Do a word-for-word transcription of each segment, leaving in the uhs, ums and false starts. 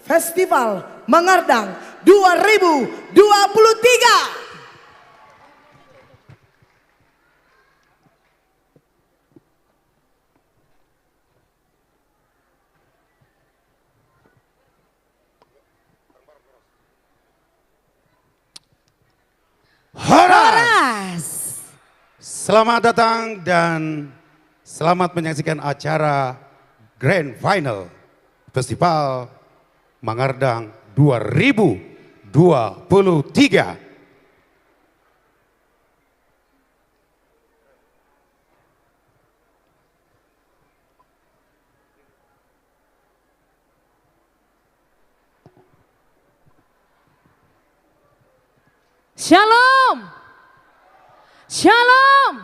Festival Mangardang dua ribu dua puluh tiga. Horas! Horas! Selamat datang dan selamat menyaksikan acara Grand Final Festival Mangardang dua ribu dua puluh tiga. Shalom. Shalom.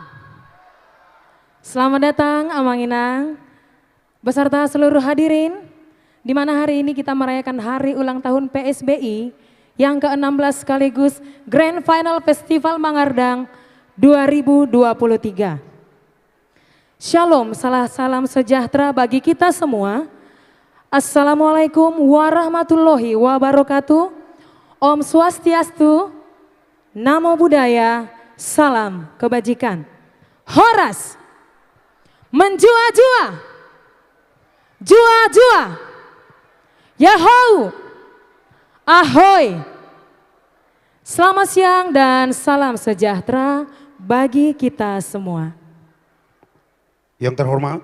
Selamat datang, Amang Inang, beserta seluruh hadirin, di mana hari ini kita merayakan hari ulang tahun P S B I yang keenam belas sekaligus Grand Final Festival Mangardang dua ribu dua puluh tiga. Shalom, salam, salam sejahtera bagi kita semua. Assalamualaikum warahmatullahi wabarakatuh. Om Swastiastu, Namo Buddhaya, salam kebajikan. Horas, menjua-jua, jua-jua, yahou, ahoy. Selamat siang dan salam sejahtera bagi kita semua. Yang terhormat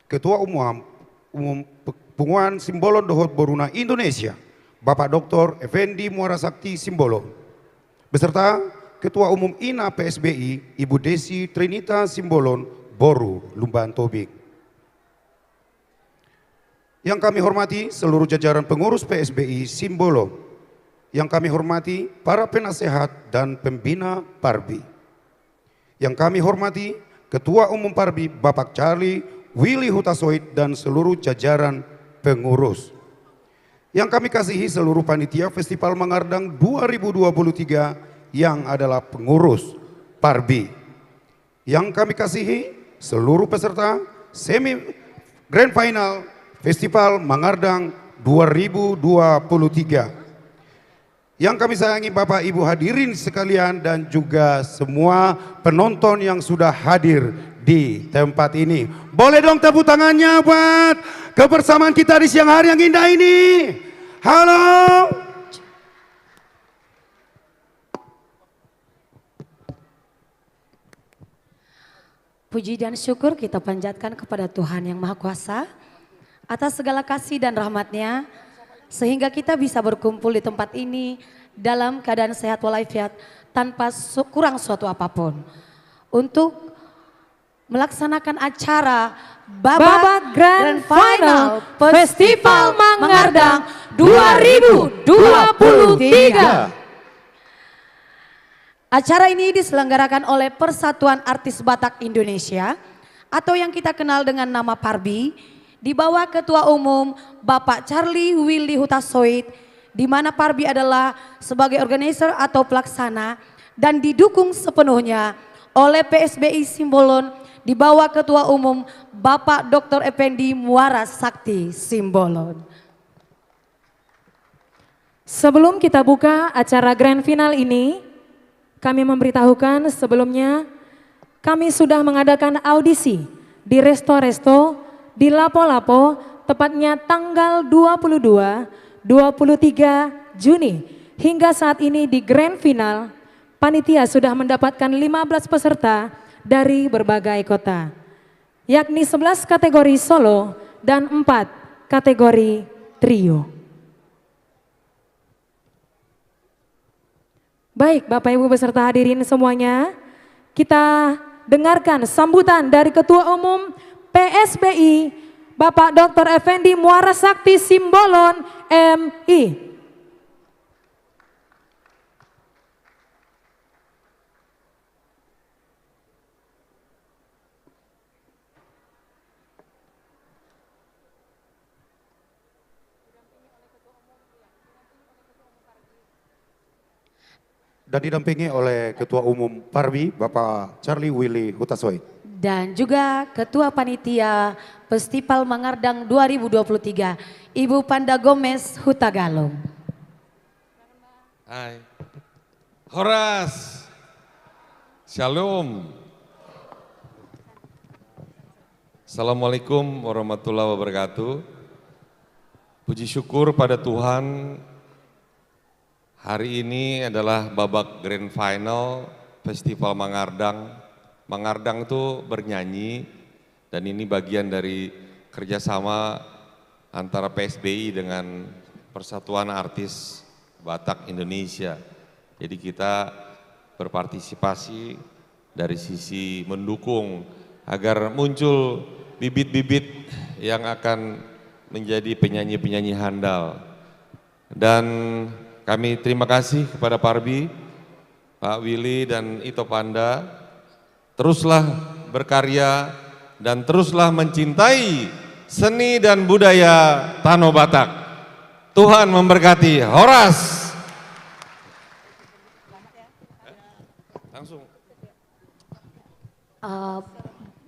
Ketua Umum, Umum Pe-, Punguan Simbolon dohot Boruna Indonesia, Bapak Doktor Effendi Muara Sakti Simbolon, beserta Ketua Umum INA P S B I, Ibu Desi Trinita Simbolon, Boru Lumban Tobing. Yang kami hormati seluruh jajaran pengurus P S B I Simbolon. Yang kami hormati para penasehat dan pembina Parbi. Yang kami hormati Ketua Umum Parbi Bapak Charlie Willy Hutasoit dan seluruh jajaran pengurus. Yang kami kasihi seluruh panitia Festival Mangardang dua ribu dua puluh tiga yang adalah pengurus Parbi. Yang kami kasihi seluruh peserta semi grand final Festival Mangardang dua ribu dua puluh tiga. Yang kami sayangi Bapak Ibu hadirin sekalian dan juga semua penonton yang sudah hadir di tempat ini. Boleh dong tepuk tangannya buat kebersamaan kita di siang hari yang indah ini. Halo. Puji dan syukur kita panjatkan kepada Tuhan Yang Maha Kuasa atas segala kasih dan rahmat-Nya, sehingga kita bisa berkumpul di tempat ini dalam keadaan sehat walafiat tanpa su-, kurang suatu apapun untuk melaksanakan acara babak Babak Grand Grand Final Final Festival Festival Mangardang Mangardang dua ribu dua puluh tiga. dua ribu dua puluh tiga. Acara ini diselenggarakan oleh Persatuan Artis Batak Indonesia atau yang kita kenal dengan nama Parbi, di bawah Ketua Umum Bapak Charlie Willy Hutasoit, di mana Parbi adalah sebagai organizer atau pelaksana dan didukung sepenuhnya oleh P S B I Simbolon di bawah Ketua Umum Bapak Doktor Effendi Muara Sakti Simbolon. Sebelum kita buka acara grand final ini, kami memberitahukan sebelumnya, kami sudah mengadakan audisi di resto-resto, di lapo-lapo, tepatnya tanggal dua puluh dua, dua puluh tiga Juni. Hingga saat ini di grand final, panitia sudah mendapatkan lima belas peserta dari berbagai kota, yakni sebelas kategori solo dan empat kategori trio. Baik, Bapak Ibu beserta hadirin semuanya, kita dengarkan sambutan dari Ketua Umum P S B I, Bapak Doktor Effendi Muara Sakti Simbolon, M I. Dan didampingi oleh Ketua Umum Parbi, Bapak Charlie Willy Hutasoit. Dan juga Ketua Panitia Festival Mangardang dua ribu dua puluh tiga, Ibu Panda Gomez Hutagalung. Hai. Horas. Shalom. Assalamualaikum warahmatullahi wabarakatuh. Puji syukur pada Tuhan, hari ini adalah babak grand final Festival Mangardang. Mangardang itu bernyanyi, dan ini bagian dari kerjasama antara P S B I dengan Persatuan Artis Batak Indonesia. Jadi kita berpartisipasi dari sisi mendukung agar muncul bibit-bibit yang akan menjadi penyanyi-penyanyi handal. Dan kami terima kasih kepada Parbi, Pak Willy, dan Ito Panda. Teruslah berkarya dan teruslah mencintai seni dan budaya Tano Batak. Tuhan memberkati. Horas. Langsung. Eh,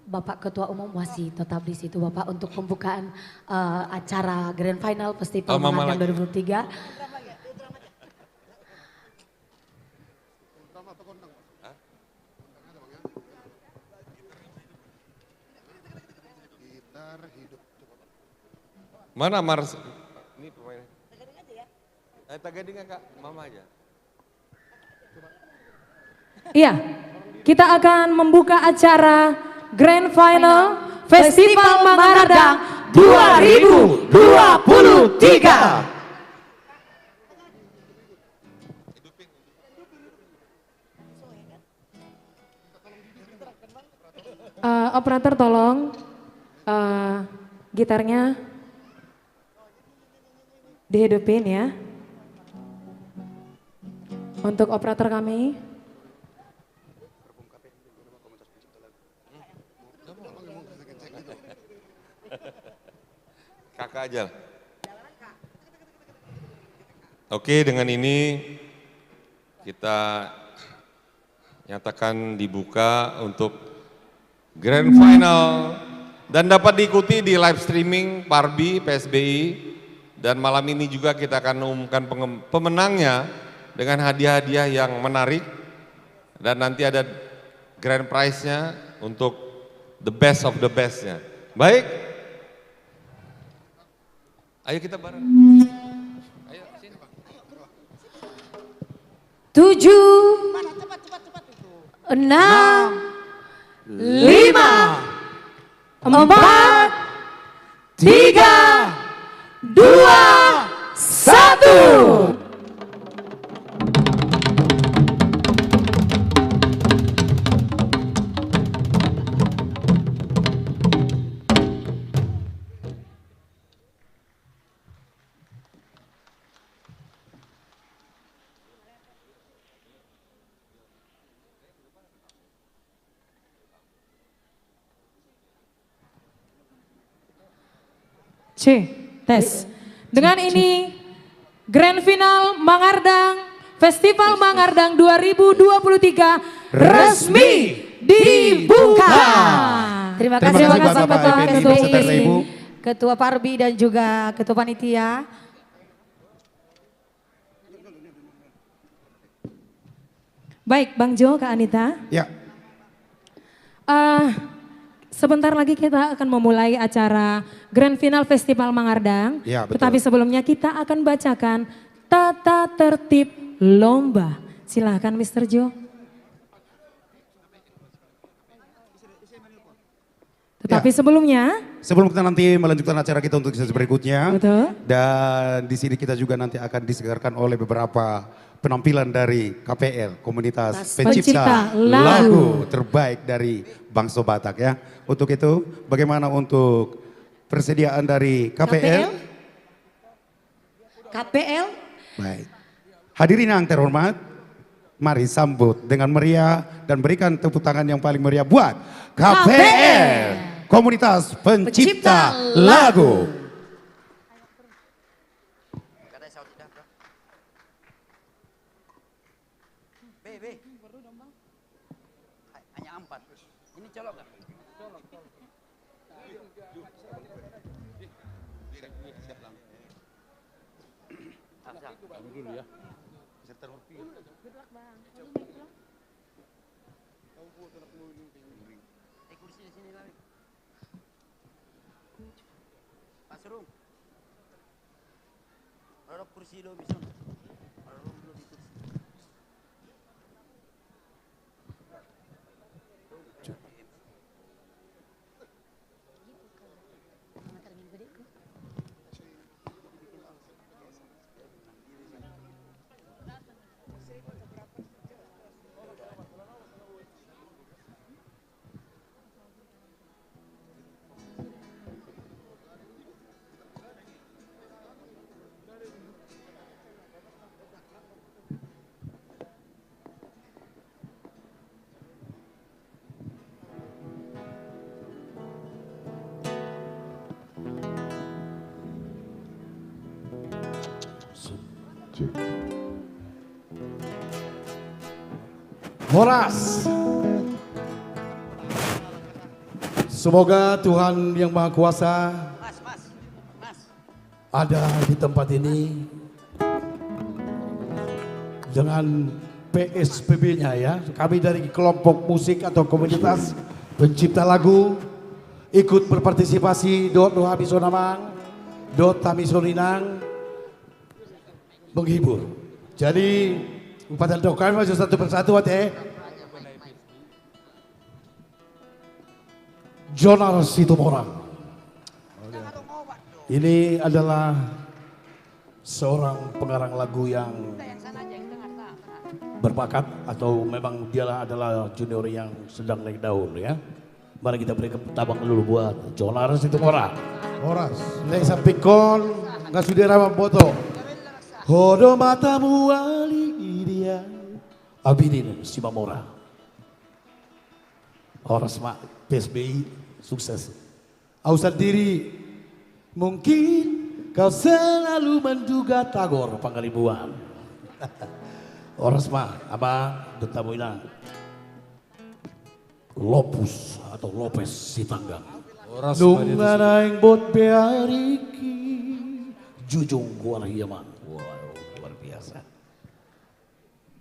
Bapak Ketua Umum masih tetap di situ, Bapak, untuk pembukaan, eh, acara Grand Final Festival Mangardang dua ribu dua puluh tiga. Mana Mars? Ini pemainnya. Eh, tagading, Kak, Mama aja. Iya, kita akan membuka acara Grand Final Festival Mangardang dua ribu dua puluh tiga. Eh, operator, tolong, eh, gitarnya dihidupin ya. Untuk operator kami. Kakak aja lah. Oke, dengan ini kita nyatakan dibuka untuk grand final dan dapat diikuti di live streaming Parbi, P S B I. Dan malam ini juga kita akan umumkan pengem-, pemenangnya dengan hadiah-hadiah yang menarik. Dan nanti ada grand prize-nya untuk the best of the best-nya. Baik. Ayo kita bareng. Ayo, sini. Tujuh, enam, lima, empat, tiga, dua, satu. Cek, tes. Dengan ini, Grand Final Mangardang, Festival Mangardang dua ribu dua puluh tiga resmi dibuka. Terima kasih, Bapak Ketua P S B I, Ketua Parbi, dan juga Ketua Panitia. Baik, Bang Jo, Kak Anita. Ya. Eh, sebentar lagi kita akan memulai acara Grand Final Festival Mangardang. Ya, betul. Tetapi sebelumnya kita akan bacakan tata tertib lomba. Silahkan, Mister Jo. Tetapi sebelumnya, sebelum kita nanti melanjutkan acara kita untuk sesi berikutnya, betul, dan di sini kita juga nanti akan disegarkan oleh beberapa penampilan dari K P L, Komunitas Pencipta Lagu Terbaik dari Bangso Batak, ya. Untuk itu, bagaimana untuk persediaan dari K P L? K P L. Baik. Hadirin yang terhormat, mari sambut dengan meriah dan berikan tepuk tangan yang paling meriah buat K P L, Komunitas Pencipta Lagu. Hanya empat. Ini colok nggak? Taruh dulu ya. Eh, kursi di sini kali. Pas rung. Rorok kursi lo bisa. Rorok lo di kursi. Horas. Semoga Tuhan Yang Maha Kuasa ada di tempat ini dengan P S P B-nya, ya. Kami dari kelompok musik atau komunitas pencipta lagu ikut berpartisipasi, dohot do hami songon amang, dohot hami songon inang, menghibur. Jadi, umpatan do kami masuk satu persatu, ate. Jonar Situmorang. Ini adalah seorang pengarang lagu yang berbakat, atau memang dialah adalah junior yang sedang naik daun, ya. Mari kita beri tepuk tangan dulu buat Jonar Situmorang. Horas. Nai sampingkon, nga sude ra mamboto. Ho do mata muali dia. Abidin Simamora. Horas ma, P S B I, sukses. Au sandiri, mungkin kau selalu menduga tagor Pangalibuan. Horas ma, Abang, dohot hamu Inang. Lopus atau Lopes Sitanggang. Horas ma dia. Nunga naeng bot be ariki, jujung goar i amang. Wow, luar biasa.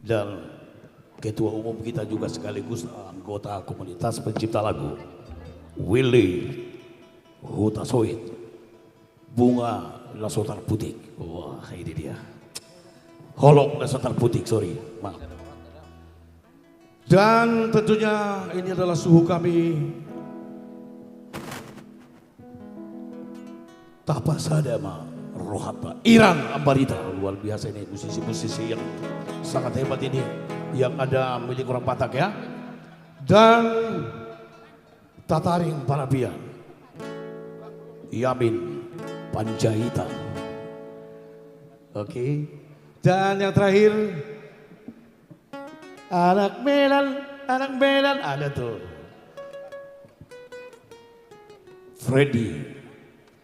Dan ketua umum kita juga sekaligus anggota komunitas pencipta lagu, Willy Hutasoit, Bunga Lasotar Putik. Wah, ini dia. Holong Lasotar Putik, sorry, maaf. Dan tentunya ini adalah suhu kami. Tapasada ma rohanta. Iran Ambarita, luar biasa ini musisi-musisi yang sangat hebat ini, yang ada milik orang Batak, ya. Dan Tataring Panapian, Yamin Panjaitan. Oke. Dan yang terakhir, anak Medan, anak Medan, ada tuh. Freddy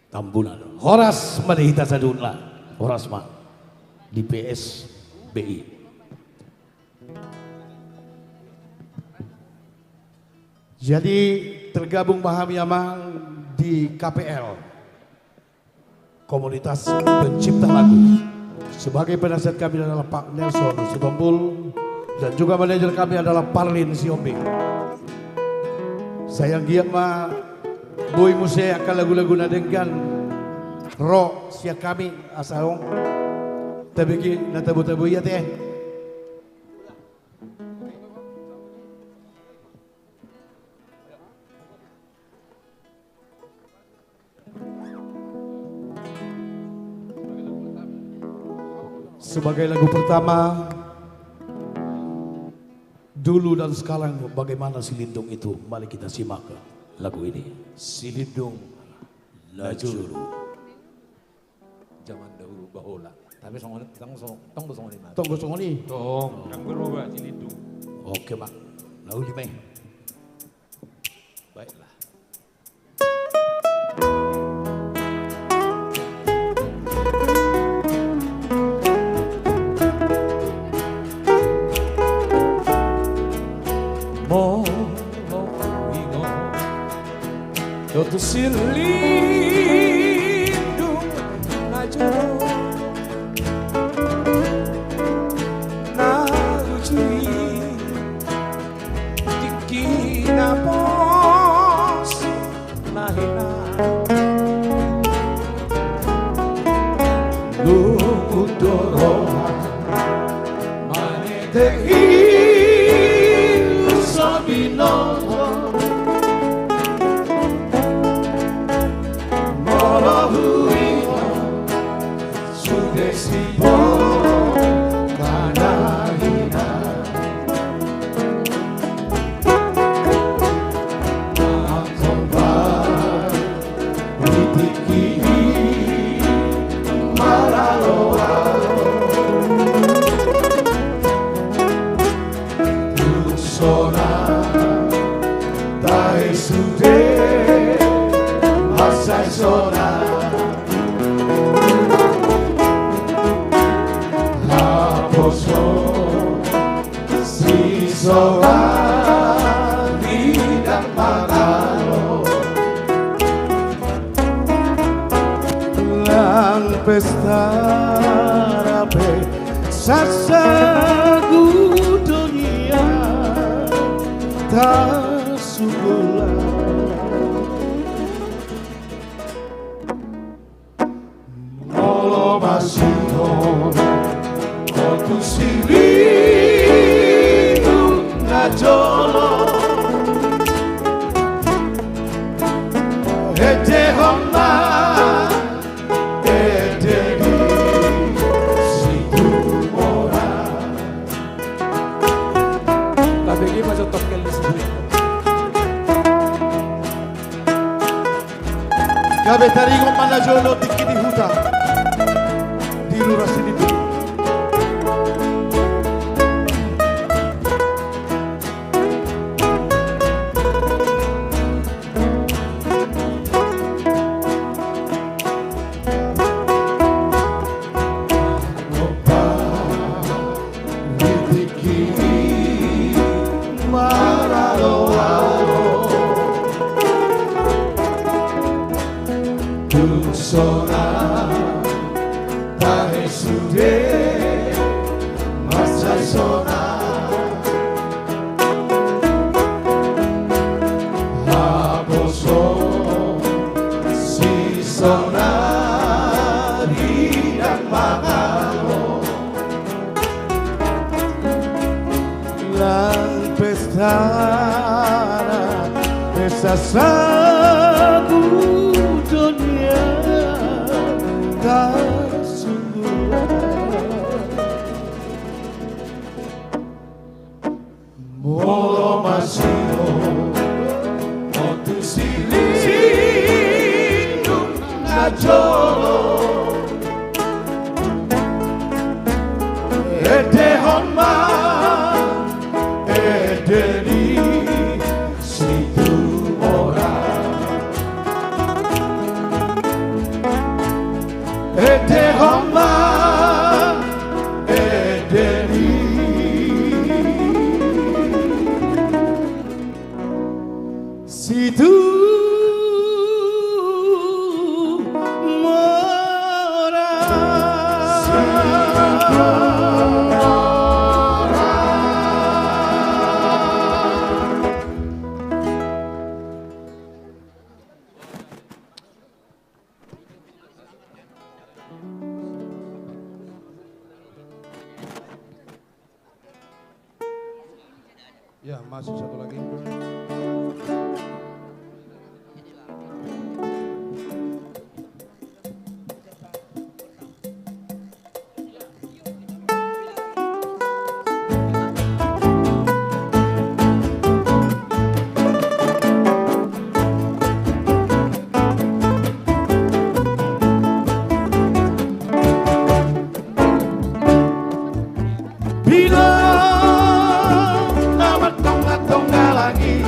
Tambunan. Horas ma di hita saluhutna. Horas ma di P S B I. Jadi, tergabung ma hami amang di K P L. Komunitas pencipta lagu. Sebagai penasihat kami adalah Pak Nelson Sitompul, dan juga manajer kami adalah Parlin Sihombing. Sai anggiat ma boi muse angka lagu-lagu na denggan ro sian hami, asa adong tabege na tabo-tabo i, ate. Sebagai lagu pertama, Dulu dan Sekarang, Bagaimana Silindung Itu, mari kita simak lagu ini. Silindung na jolo. Zaman dahulu bahola. Tapi songon i, tong so-, tong do songon i ma. Tong do songon i. Tong, ndang berubah, Silindung. Oke, Bang. Na uli ma i. Baiklah. Molo Silindung na jolo na uju i, tingki na pos na hina. Lungun do roha manete i, so binoto molo huida sude si bona na hina. Antong ba di tingki i maraloalo. Tung sonang tahe sude mansai sonang. Haposo si sonang di dang mangalo. Lang pesta rape sasagudo nian tasunggulan. Molo masihol ho tu silindung na jolo, ede homa ede ni Situmorang. Tabege ma jo tokkel di situ. Gabe taringot ma na jolo tingki di huta di Lurah Sinitung. Di tingki i maraloalo. Tung sonang tahe sude mansai sonang. Haposo si sonang di dang mangalo. Lang pesta rape sasagudo nian tasunggulan. Molo masihol ho tu silindung na jolo, ede homa ede ni Situmorang. Ede homa ede ni Situmorang. Ya, masih satu lagi. Bila na martongga-tongga lagi,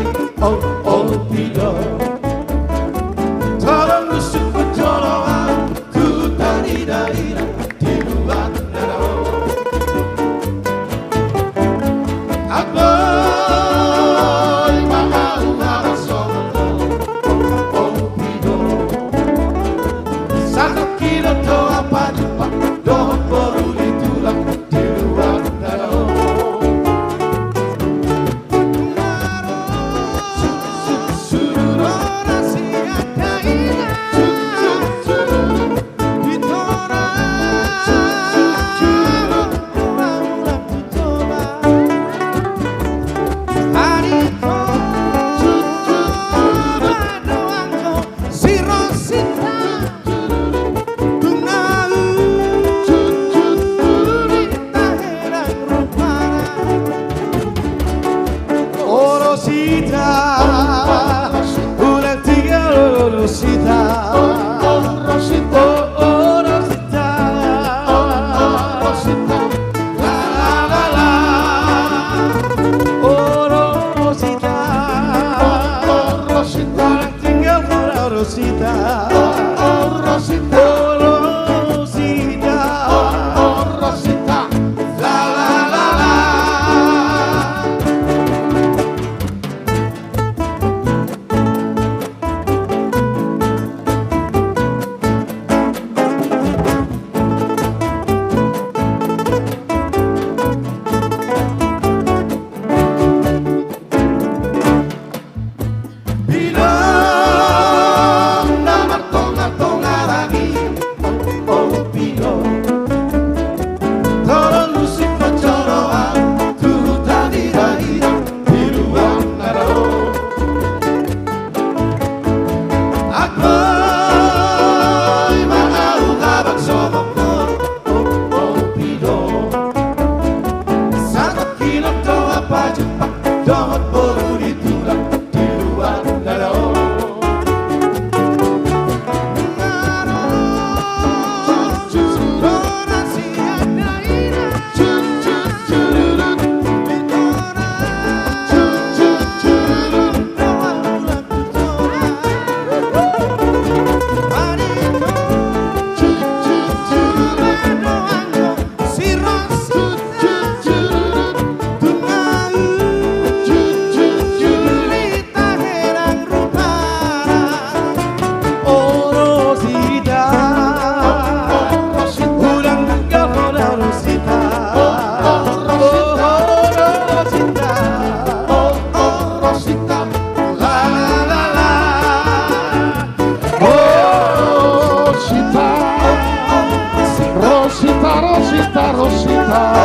Rosita,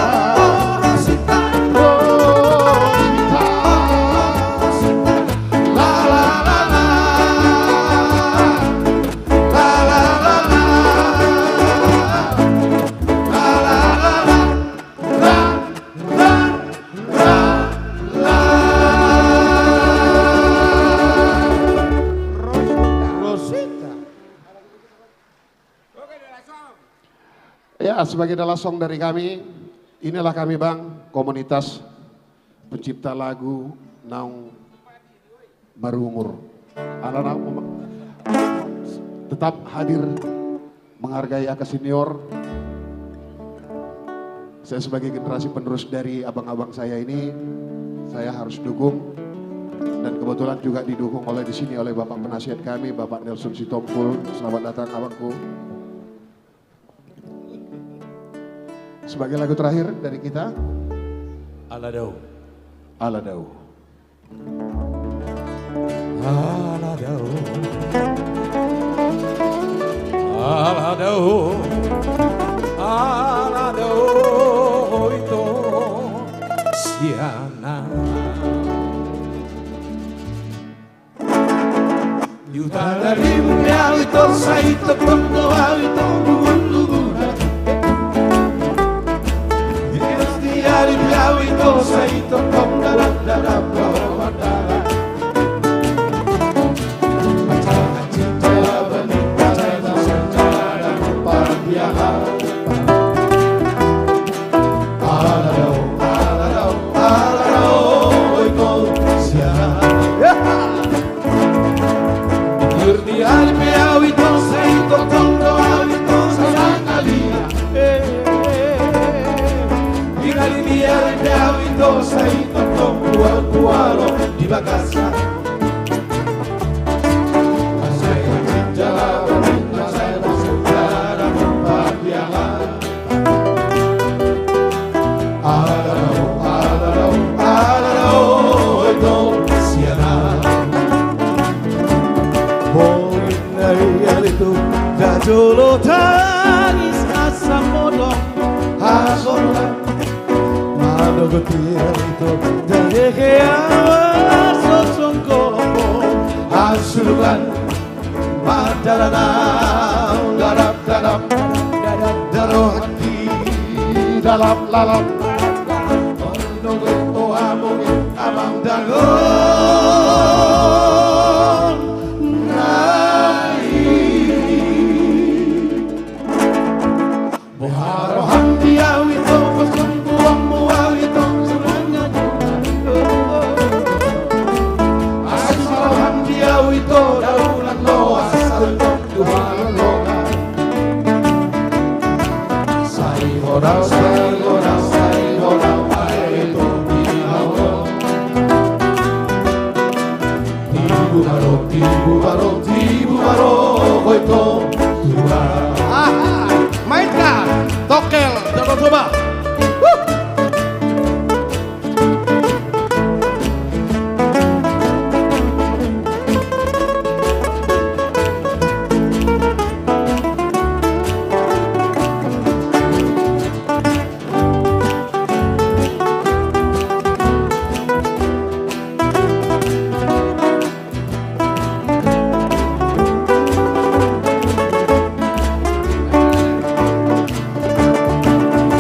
Rosita, Rosita. La, la, la, la. La, la, la, la. La, la, la, la. La, la, la, la. Rosita. Rosita. Ya, sebagai dalan song dari kami, inilah kami, Bang, komunitas pencipta lagu naung marumur. Ala naung mem-, tetap hadir menghargai angka senior. Saya sebagai generasi penerus dari abang-abang saya ini, saya harus dukung. Dan kebetulan juga didukung oleh di sini oleh Bapak Penasihat kami, Bapak Nelson Sitompul. Selamat datang, Abangku. Sebagai lagu terakhir dari kita. Ala dao. Ala dao. Ala dao. Ala dao. Ala dao, ho ito sian au. Di huta Dalimu pe au ito, sai tongtong do au ito lubullubuna. Di Kristian pe au ito, sai tongtong dadap, dadap do au mandalan. Ala dao, ala dao, ala dao, ho ito sian au. Di Kristian pe au ito, sai tongtong do au ito sangkali. Eh, eh, eh. Di Kristian pe au ito, sai tongtong hual, hual do di bagasan. Ala dao, ala dao, ala dao, ho ito sian au. Borngin na ia ale ito, ndang jolo tangis asa modom haholongan. Manogot ia ale ito, ndang hehe ahu asa songgop hasulungan. Mardalan ahu lalap lalap, lalap, lalap, lalap. Manogot ho hamu amang dangol nai. Boha ma roham di ahu ito, pasombuonmu ahu ito, semuanya. Asi ma roham di ahu ito, daulan loas ahu ito, Tuhan loka. Sai ho dao, sai ho dao, sai ho dao, ae ito di ahu. Tibu ma ro, tibu ma ro, tibu ma ro, ho ito, Tuhan. Aha, mainkan, tokel, coba, coba. Huh.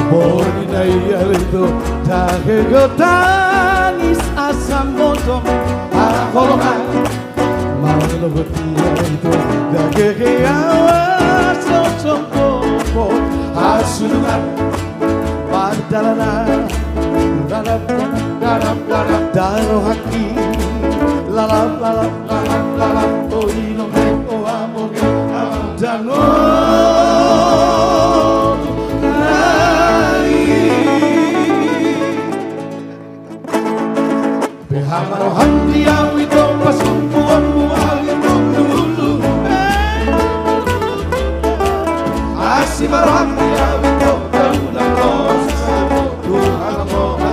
Borngin na ia ale ito, ndang hehe ahu tangis asa modom haholongan. Manogot ia ale ito, ndang hehe ahu asa songgop hasulungan. Mardalan ahu lalap lalap, lalap lalap, ndang rohangki lalap lalap, lalap lalap. O inong, o among, amang dangol nai. Boha ma roham di ahu ito, pasombuonmu ahu ito, lululu. Asi ma roham di ahu ito, daulan loas ahu ito, Tuhan loka.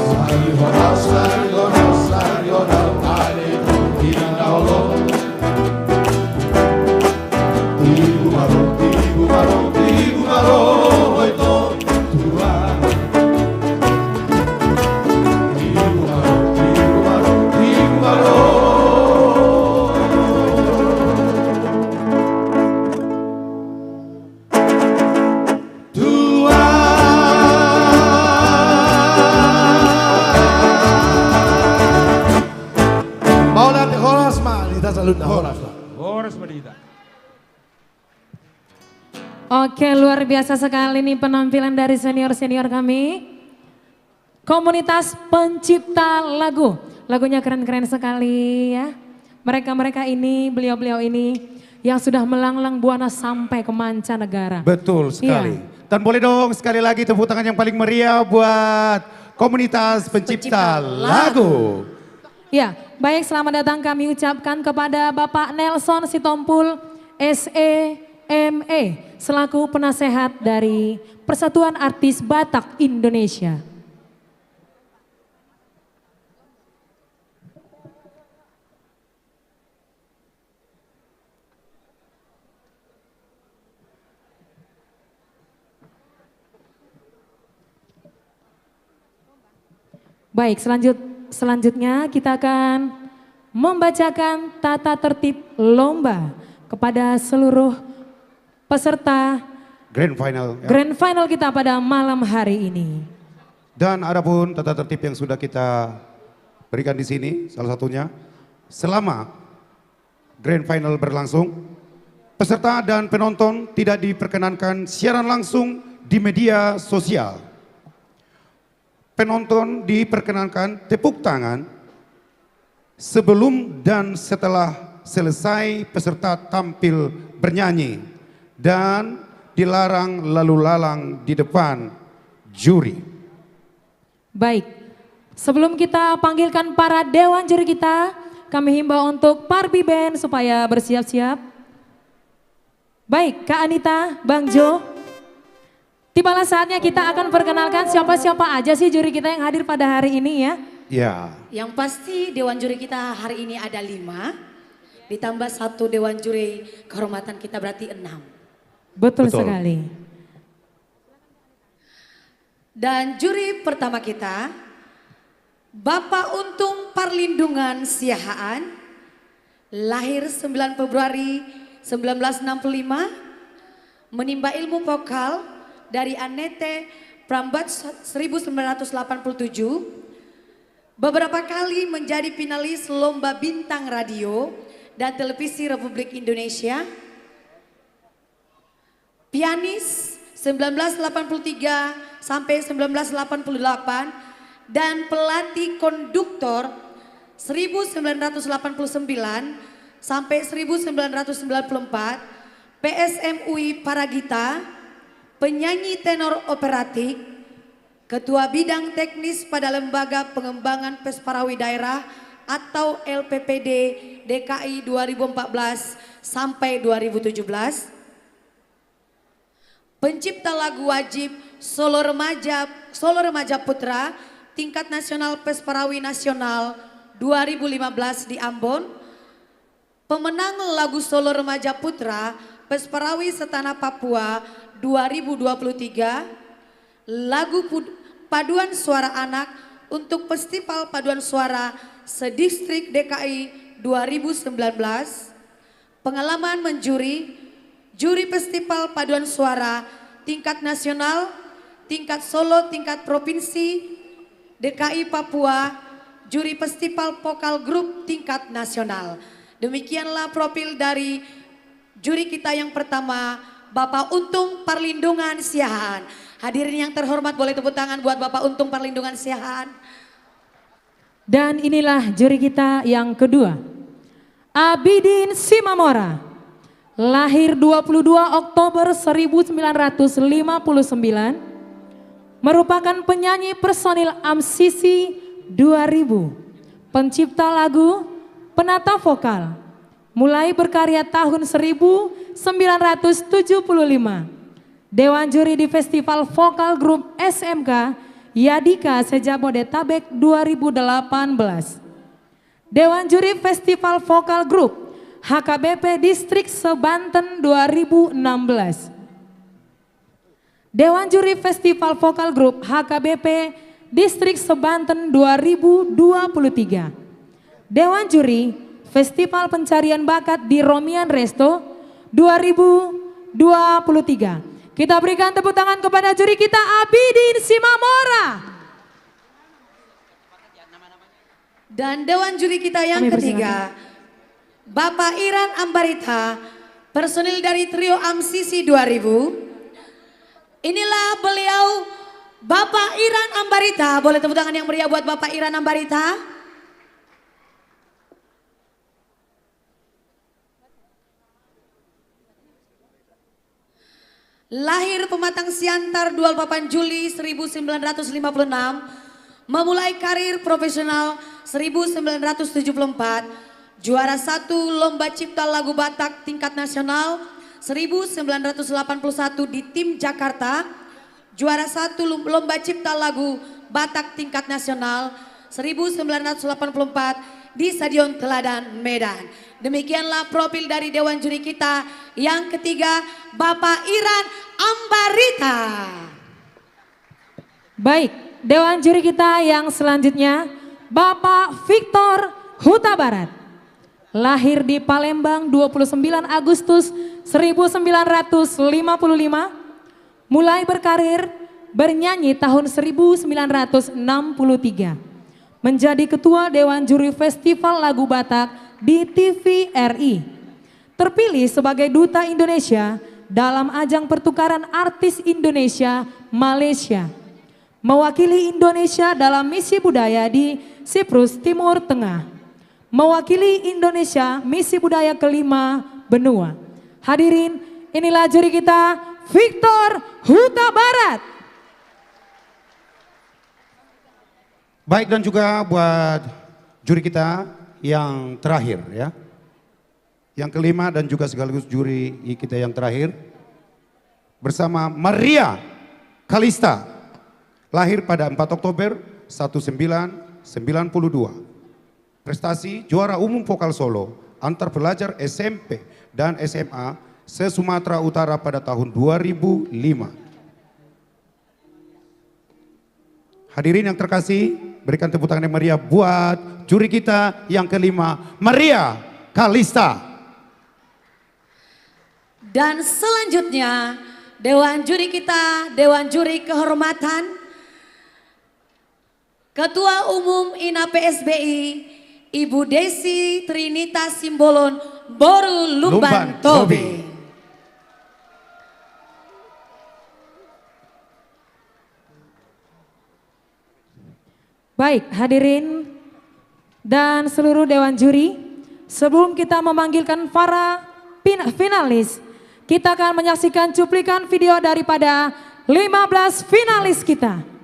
Sai ho dao, sai ho dao, sai ho dao, ale ito di Horas ma di hita. Oke, luar biasa sekali nih penampilan dari senior-senior kami. Komunitas pencipta lagu. Lagunya keren-keren sekali ya. Mereka-mereka ini, beliau-beliau ini yang sudah melanglang buana sampai ke mancanegara. Betul sekali. Iya. Dan boleh dong sekali lagi tepuk tangan yang paling meriah buat komunitas pencipta lagu. Ya, baik, selamat datang kami ucapkan kepada Bapak Nelson Sitompul, S E M E, selaku penasehat dari Persatuan Artis Batak Indonesia. Baik, selanjut-, selanjutnya kita akan membacakan tata tertib lomba kepada seluruh peserta grand final, ya, grand final kita pada malam hari ini. Dan adapun tata tertib yang sudah kita berikan di sini, salah satunya, selama grand final berlangsung, peserta dan penonton tidak diperkenankan siaran langsung di media sosial. Penonton diperkenankan tepuk tangan sebelum dan setelah selesai peserta tampil bernyanyi, dan dilarang lalu lalang di depan juri. Baik, sebelum kita panggilkan para dewan juri kita, kami himbau untuk Parbi Band supaya bersiap-siap. Baik, Kak Anita, Bang Jo, tibalah saatnya kita akan perkenalkan siapa-siapa aja sih juri kita yang hadir pada hari ini ya. Ya. Yang pasti dewan juri kita hari ini ada lima, ditambah satu dewan juri kehormatan kita, berarti enam. Betul, betul sekali. Dan juri pertama kita, Bapak Untung Parlindungan Siahaan, lahir sembilan Februari sembilan belas enam puluh lima, menimba ilmu vokal dari Annette Prambors seribu sembilan ratus delapan puluh tujuh, beberapa kali menjadi finalis Lomba Bintang Radio dan Televisi Republik Indonesia, pianis sembilan belas delapan puluh tiga sampai sembilan belas delapan puluh delapan, dan pelatih konduktor seribu sembilan ratus delapan puluh sembilan sampai seribu sembilan ratus sembilan puluh empat, P S M U I Paragita, penyanyi tenor operatik, Ketua Bidang Teknis pada Lembaga Pengembangan Pesparawi Daerah atau L P P D D K I dua ribu empat belas sampai dua ribu tujuh belas. Pencipta lagu wajib Solo Remaja, Solo Remaja Putra tingkat nasional Pesparawi Nasional dua ribu lima belas di Ambon. Pemenang lagu Solo Remaja Putra Pesparawi Setanah Papua dua ribu dua puluh tiga. Lagu pud-, paduan suara anak untuk Festival Paduan Suara Sedistrik D K I dua ribu sembilan belas. Pengalaman menjuri, juri Festival Paduan Suara tingkat nasional, tingkat solo, tingkat provinsi, D K I Papua, juri Festival Vokal Grup tingkat nasional. Demikianlah profil dari juri kita yang pertama, Bapak Untung Parlindungan Siahaan. Hadirin yang terhormat, boleh tepuk tangan buat Bapak Untung Parlindungan Siahaan. Dan inilah juri kita yang kedua. Abidin Simamora, lahir dua puluh dua Oktober seribu sembilan ratus lima puluh sembilan, merupakan penyanyi personil Amsisi dua ribu, pencipta lagu, penata vokal, mulai berkarya tahun seribu sembilan ratus tujuh puluh lima. Dewan juri di Festival Vokal Grup S M K Yadika se-Jabodetabek dua ribu delapan belas. Dewan juri Festival Vokal Grup H K B P Distrik se-Banten dua ribu enam belas. Dewan juri Festival Vokal Grup H K B P Distrik se-Banten dua ribu dua puluh tiga. Dewan juri Festival Pencarian Bakat di Romian Resto dua ribu dua puluh tiga. Kita berikan tepuk tangan kepada juri kita, Abidin Simamora. Dan dewan juri kita yang ketiga, Bapak Iran Ambarita, personil dari Trio Amsisi dua ribu. Inilah beliau, Bapak Iran Ambarita. Boleh tepuk tangan yang meriah buat Bapak Iran Ambarita. Lahir Pematang Siantar dua puluh delapan Juli seribu sembilan ratus lima puluh enam, memulai karir profesional seribu sembilan ratus tujuh puluh empat, juara satu Lomba Cipta Lagu Batak tingkat nasional seribu sembilan ratus delapan puluh satu di Tim Jakarta, juara satu lom-, Lomba Cipta Lagu Batak tingkat nasional seribu sembilan ratus delapan puluh empat di Stadion Teladan Medan. Demikianlah profil dari dewan juri kita yang ketiga, Bapak Iran Ambarita. Baik, dewan juri kita yang selanjutnya, Bapak Victor Hutabarat. Lahir di Palembang dua puluh sembilan Agustus seribu sembilan ratus lima puluh lima, mulai berkarir bernyanyi tahun seribu sembilan ratus enam puluh tiga, menjadi ketua Dewan Juri Festival Lagu Batak di T V R I, terpilih sebagai Duta Indonesia dalam ajang pertukaran artis Indonesia-Malaysia, mewakili Indonesia dalam misi budaya di Siprus Timur Tengah, mewakili Indonesia misi budaya kelima benua. Hadirin, inilah juri kita, Victor Hutabarat. Baik, dan juga buat juri kita yang terakhir, ya. Yang kelima dan juga sekaligus juri kita yang terakhir, bersama Maria Kalista, lahir pada empat Oktober seribu sembilan ratus sembilan puluh dua. Prestasi juara umum vokal solo antar pelajar S M P dan S M A se-Sumatera Utara pada tahun dua ribu lima. Hadirin yang terkasih, berikan tepuk tangan yang meriah buat juri kita yang kelima, Maria Kalista. Dan selanjutnya, dewan juri kita, dewan juri kehormatan, Ketua Umum INA P S B I, Ibu Desi Trinita Simbolon, Boru Lumban Tobi. Baik, hadirin dan seluruh dewan juri, sebelum kita memanggilkan para pin-, finalis, kita akan menyaksikan cuplikan video daripada lima belas finalis kita.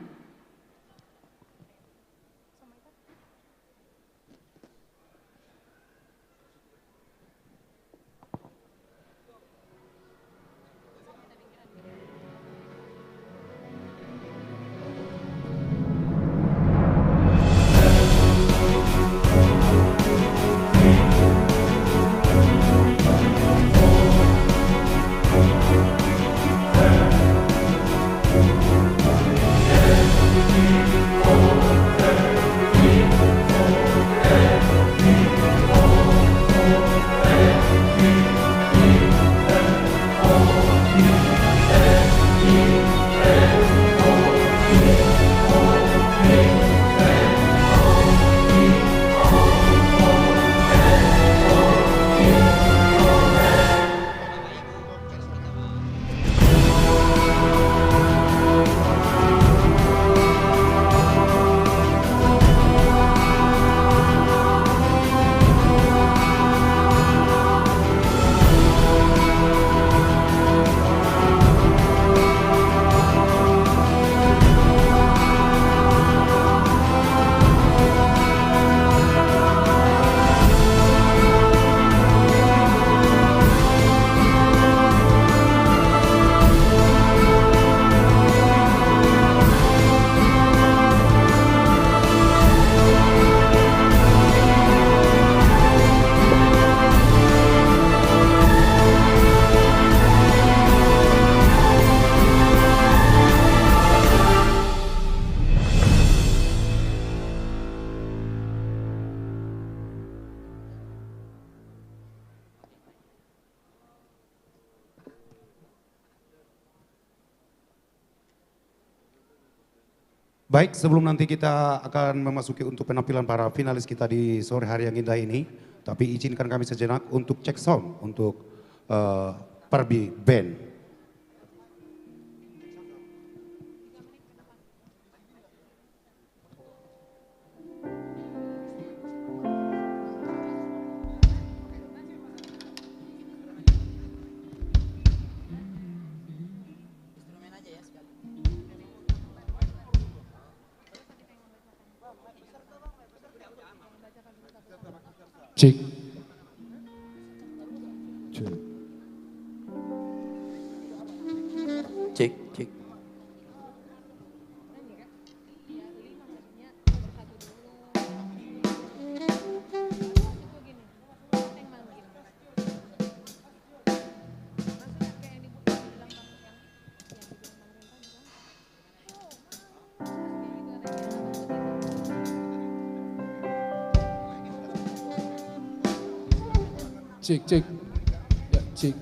Baik, sebelum nanti kita akan memasuki untuk penampilan para finalis kita di sore hari yang indah ini, Tapi izinkan kami sejenak untuk cek sound untuk, eh, Parbi Band. Cek. Cek. Cek, cek. Cek, cek. Ya, cek.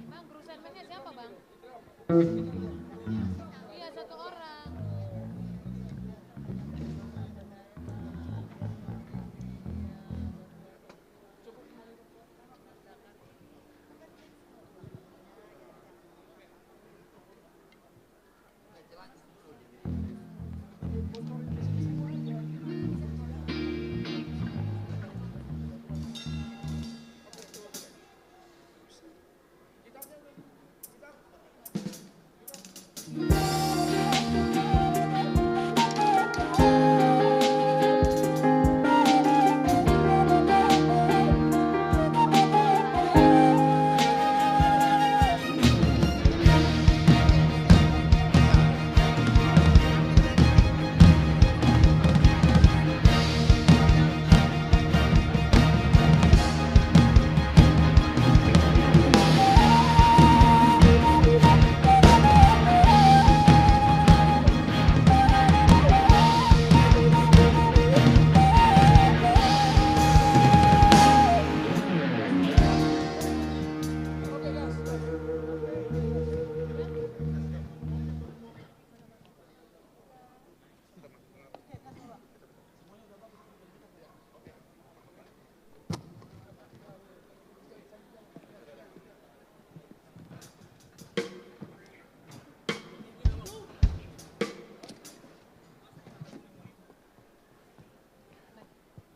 Bang, grusenmannya siapa, Bang? Iya, satu orang.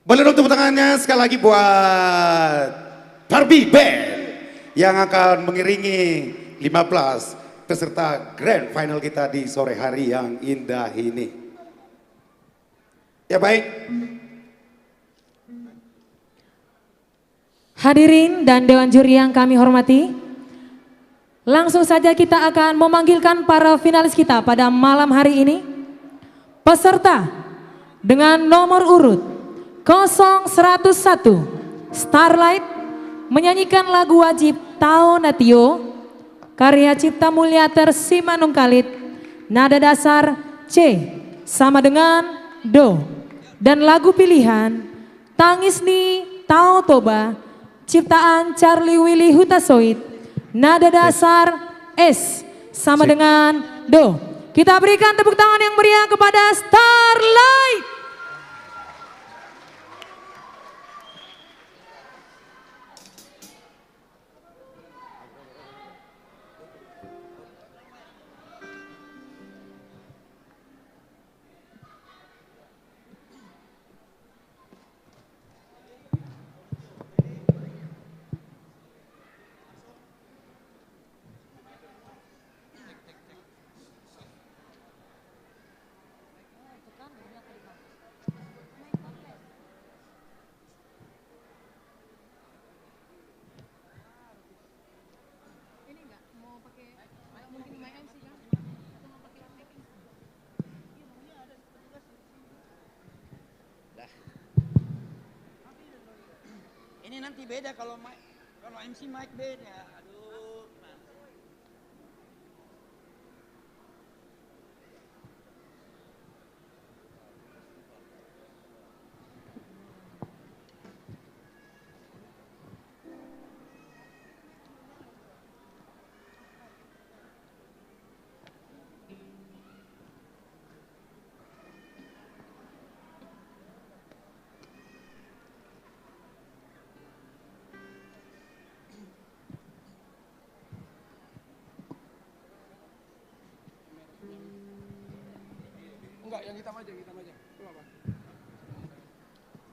Boleh dong tepuk tangannya sekali lagi buat Parbi Band yang akan mengiringi lima belas peserta grand final kita di sore hari yang indah ini. Ya, baik. Hadirin dan dewan juri yang kami hormati, langsung saja kita akan memanggilkan para finalis kita pada malam hari ini. Peserta dengan nomor urut kosong seratus satu, Starlight, menyanyikan lagu wajib Tao na Tio, karya cipta Mulyater Simanungkalit, nada dasar C sama dengan Do, dan lagu pilihan Tangis ni Tao Toba, ciptaan Charly Willy Hutasoit, nada dasar S sama dengan Do. Kita berikan tepuk tangan yang meriah kepada Starlight. Ini nanti beda kalau mic, kalau M C mic beda. Aduh. Enggak, yang hitam aja, yang hitam aja. Itu apa?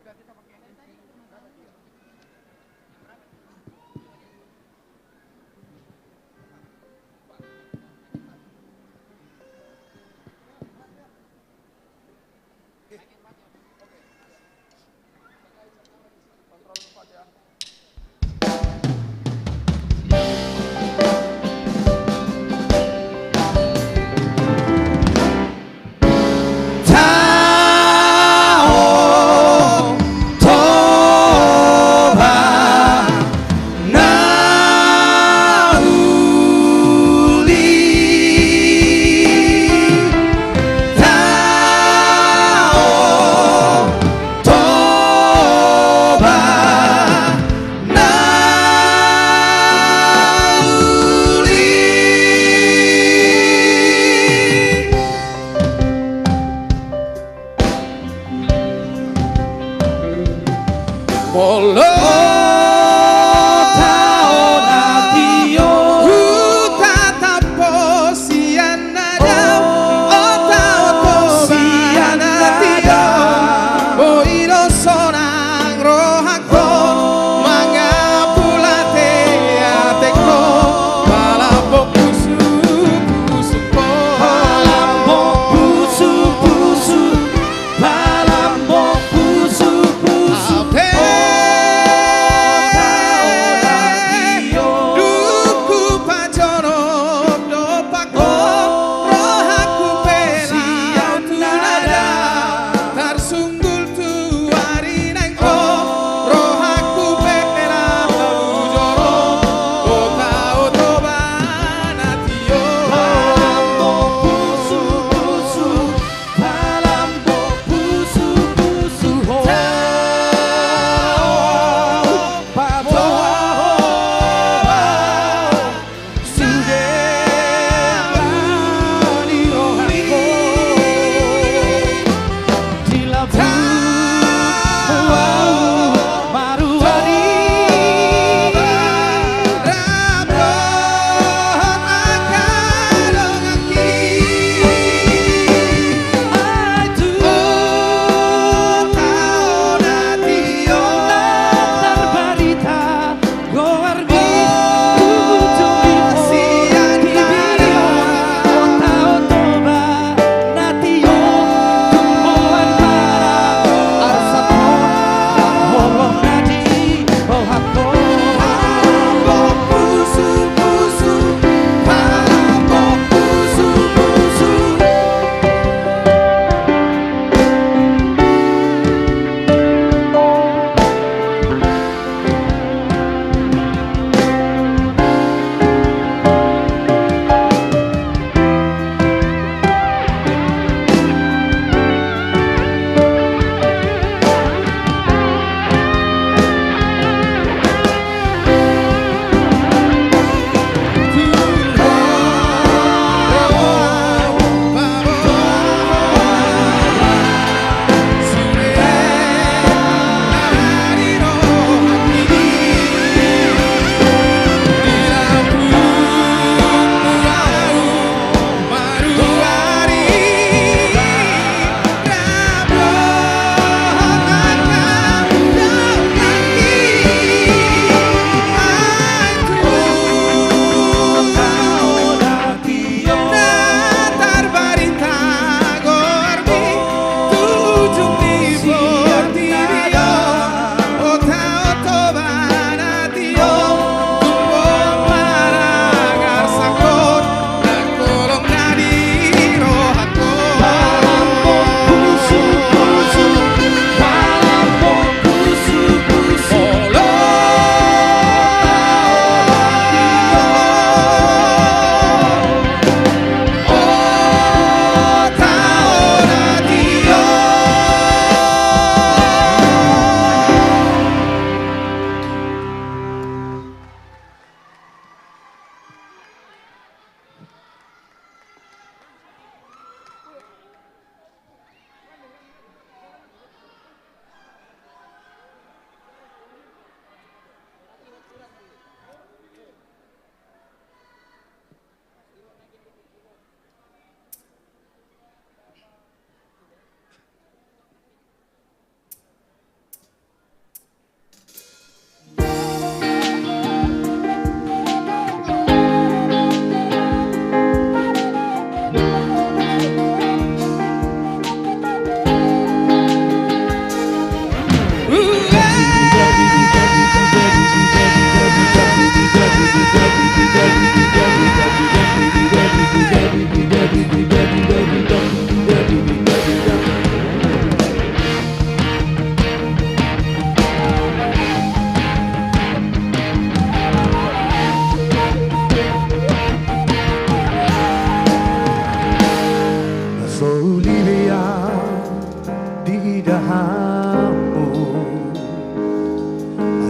Udah, kita pakai yang hitam.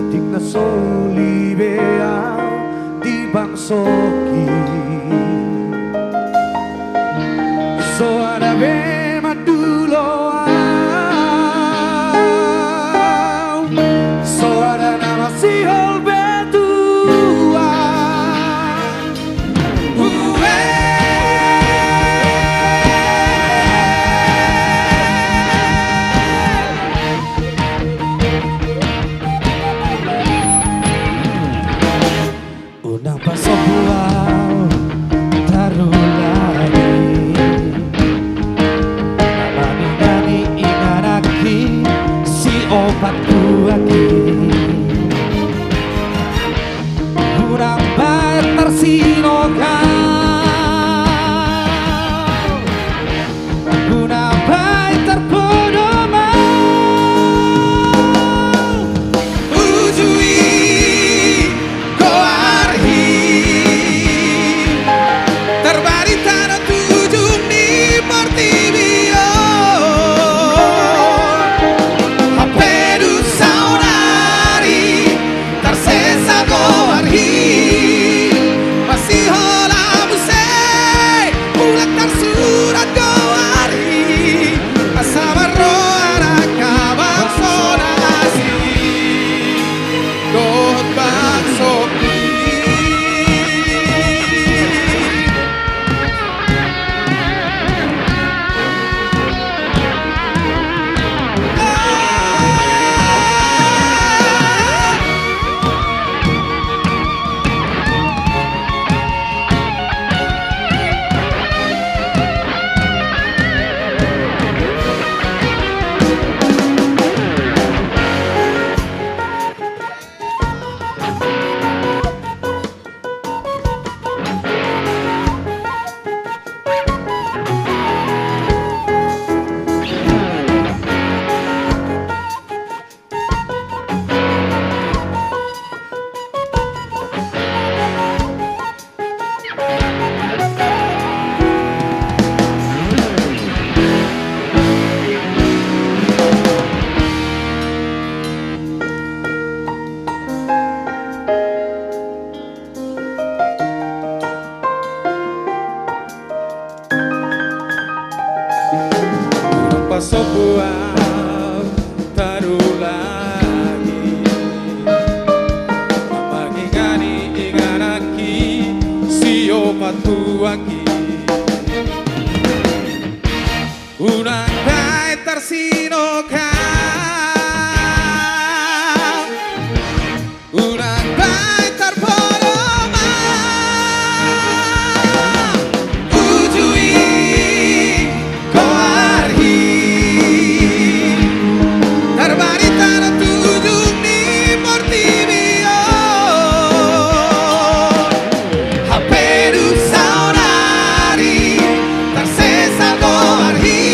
Tinggal soli be au di bangsongki. So ada be mandulo au. So ada na masihol be tuan. Unang pasombu au tarulagi. Mangingani ingananki si opat tuaki. Unang baen tarsinok au. Unang baen tarpodomau. Uju i goarhi. Tarbarita do tu ujung ni portibi on. Hape dung saonari tarsesa goarhi. Masihola muse, mulak tarsurat goarhi. Asa marroha angka bangso na asing dohot bangsongki. Pasombu au tarulagi. Mangingani ingananki si opat tuaki. Unang baen tarsinok au. Unang baen tarpodomau. Uju i goarhi. Tarbarita do tu ujung ni portibi on. Hape dung saonari tarsesa goarhi.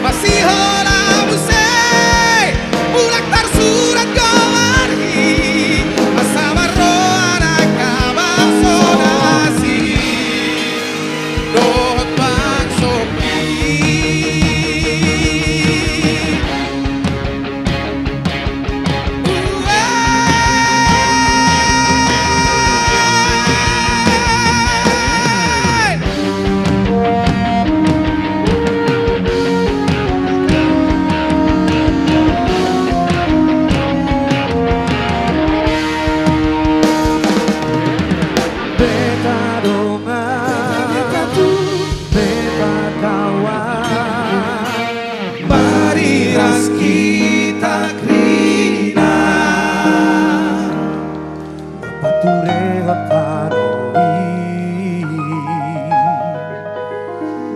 Masihola muse, mulak tarsurat goarhi. Asa marroha angka bangso na asing dohot bangsongki. Beta dongan, beta kawan, mariras hita ringan. Pature hot tano i,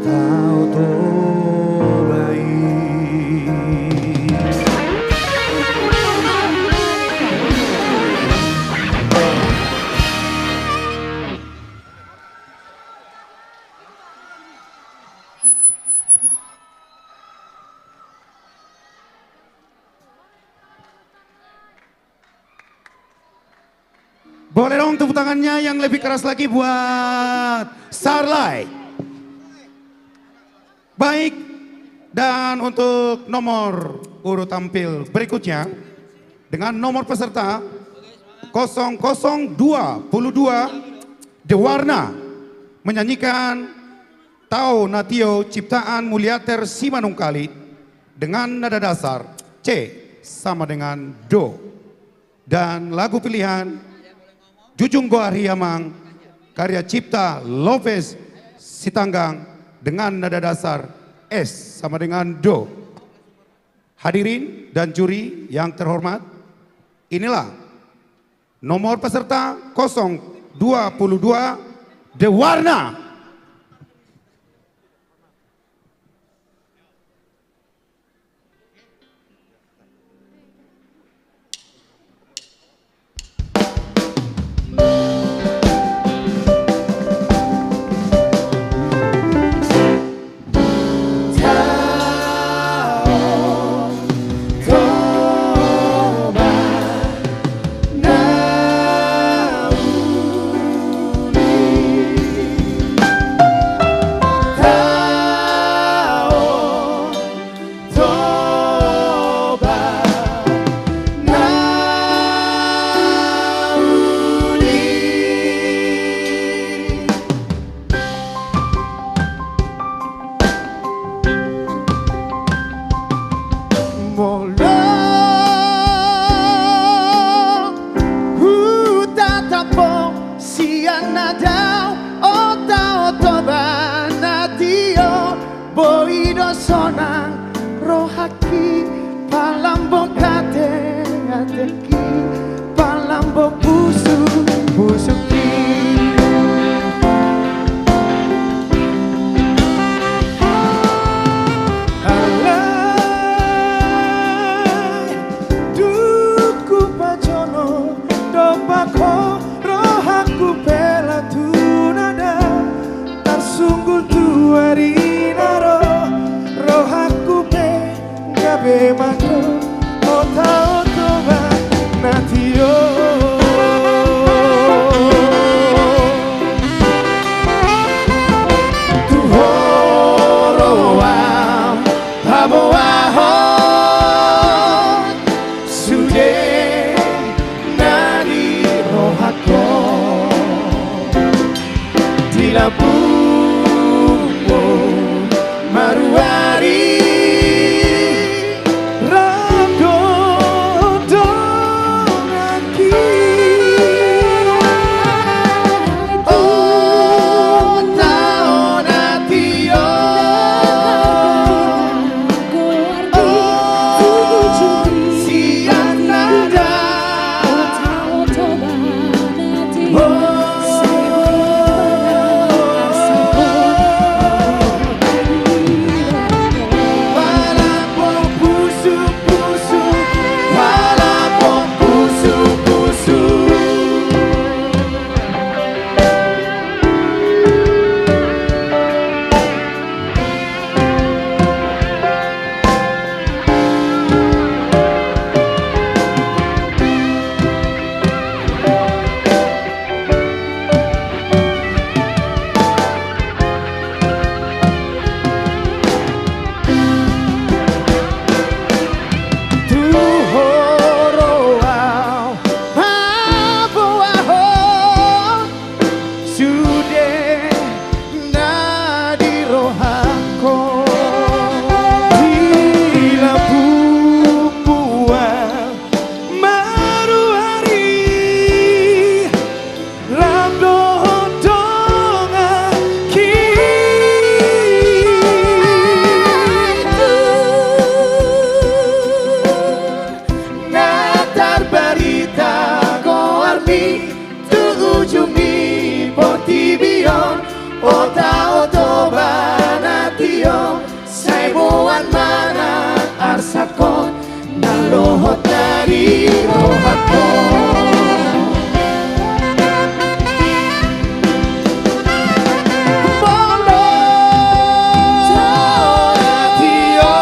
tao Toba i. Boleh dong tepuk tangannya yang lebih keras lagi buat Sarlai. Baik, dan untuk nomor urut tampil berikutnya, Dengan nomor peserta kosong kosong dua puluh dua, The Warna, menyanyikan Tao na Tio ciptaan Muliater Simanungkalit dengan nada dasar C sama dengan Do. Dan lagu pilihan Jujung Goar Hi Amang, karya cipta Lopez Sitanggang, dengan nada dasar S sama dengan Do. Hadirin dan juri yang terhormat, inilah nomor peserta kosong dua puluh dua, The Warna. Toba na uli. Molo hutatap ho sian na dao, Ota, Otoba na tio, boi do sonang rohangki, palambok ateatengki, palambok pusukpusukki. Alai dung hupajonok dompak ho, rohangku pe la tu na dao, tarsunggul tu ari na ro, rohangku pe gabe mandok Ota, Otoba na tio. Tu ho ro au paboahon sude na di rohangku. Di lambungmu maruari rap dohot donganki. Ota, Ota na tio. Tu ho ro au paboahon sude na di rohangku. Di lambungmu au maruari rap dohot donganki. Na tarbarita goarmi tu ujung ni portibi on, Ota, Otoba na tio, sai boan ma na arsangkon na lohot na di rohangku. Molo Ota, Ota na tio.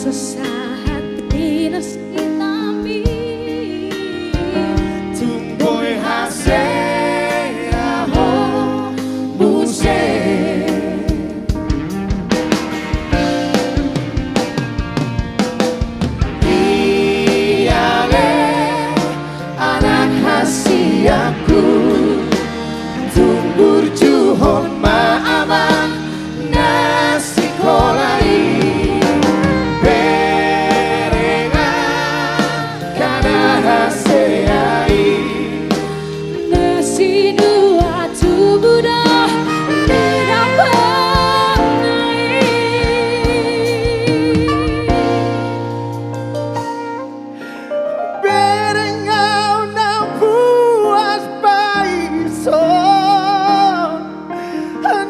Sahat dinas inami. Tung boi hasea ho muse. Ia ale anak hasianku, tung burjuhon ma amang na sikola i. Berengan angka na hasea i, na sinua tubu do di dapotna i. Bereng au na puas paison,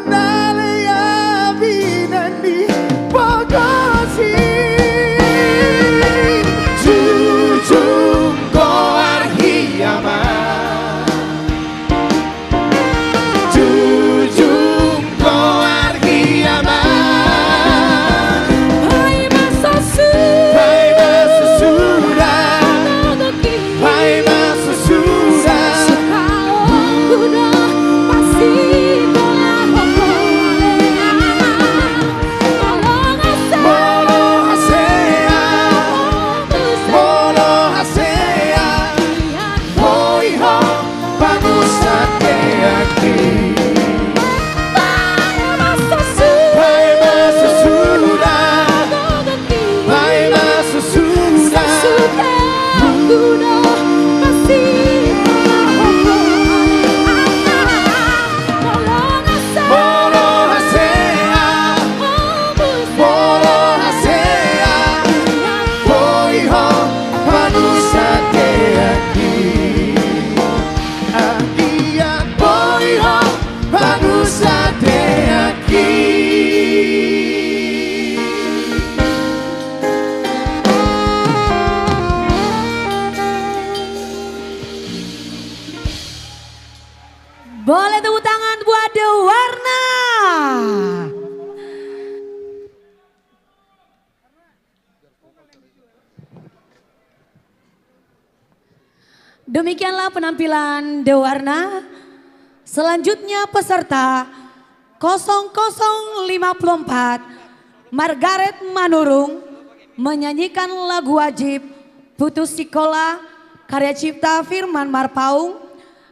na lean binan ni pogosi. Jujung goar hiama. Jujung goar hiama. Paima so suda. Paima so suda. Paima so suda. Sikaonku do pasikola ho. Molo hasea. Molo hasea. Molo hasea. Boi ho panusa teaki. Paima so suda. Paima so suda. Paima so suda. Molo hasea. Molo hasea. Boi ho panusa teaki. Anggiat boi ho panusa teaki. Boleh tepuk tangan buat Dewarna. Demikianlah penampilan Dewarna. Selanjutnya peserta kosong kosong lima puluh empat, Margaret Manurung, menyanyikan lagu wajib Putus Sikola, karya cipta Firman Marpaung,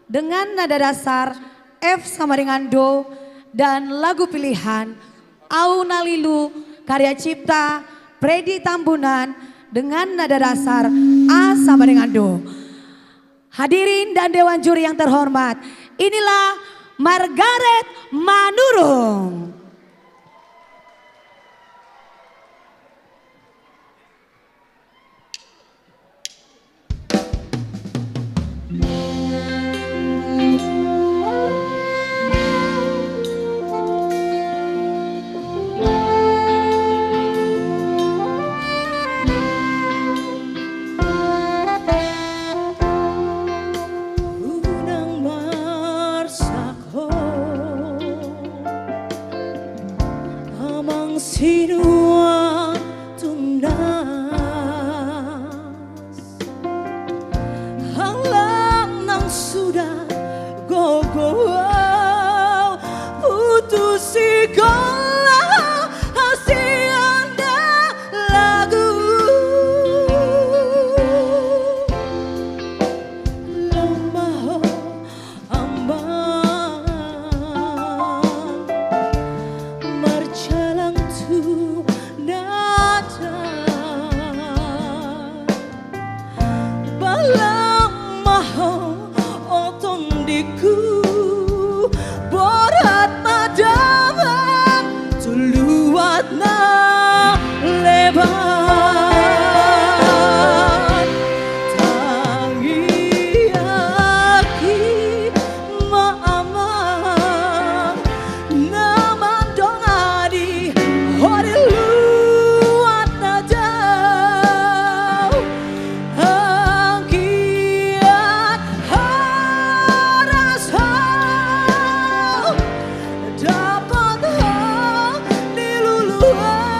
dengan nada dasar F sama dengan do, dan lagu pilihan Au Na Lilu, karya cipta Freddy Tambunan, dengan nada dasar A sama dengan do. Hadirin dan dewan juri yang terhormat, inilah Margaret Manurung. Unang marsak ho amang sinua tunas. Halak nang suda gogo putus sikola, hasian na lagu. Lomba ho amang marjalang tu nada. Balang ma ho o tondingku, borat ma damang tu luat na leban. Tangiangki ma amang na mandongani ho di luat na jauh. Anggiat horas ho dapot ho di luluan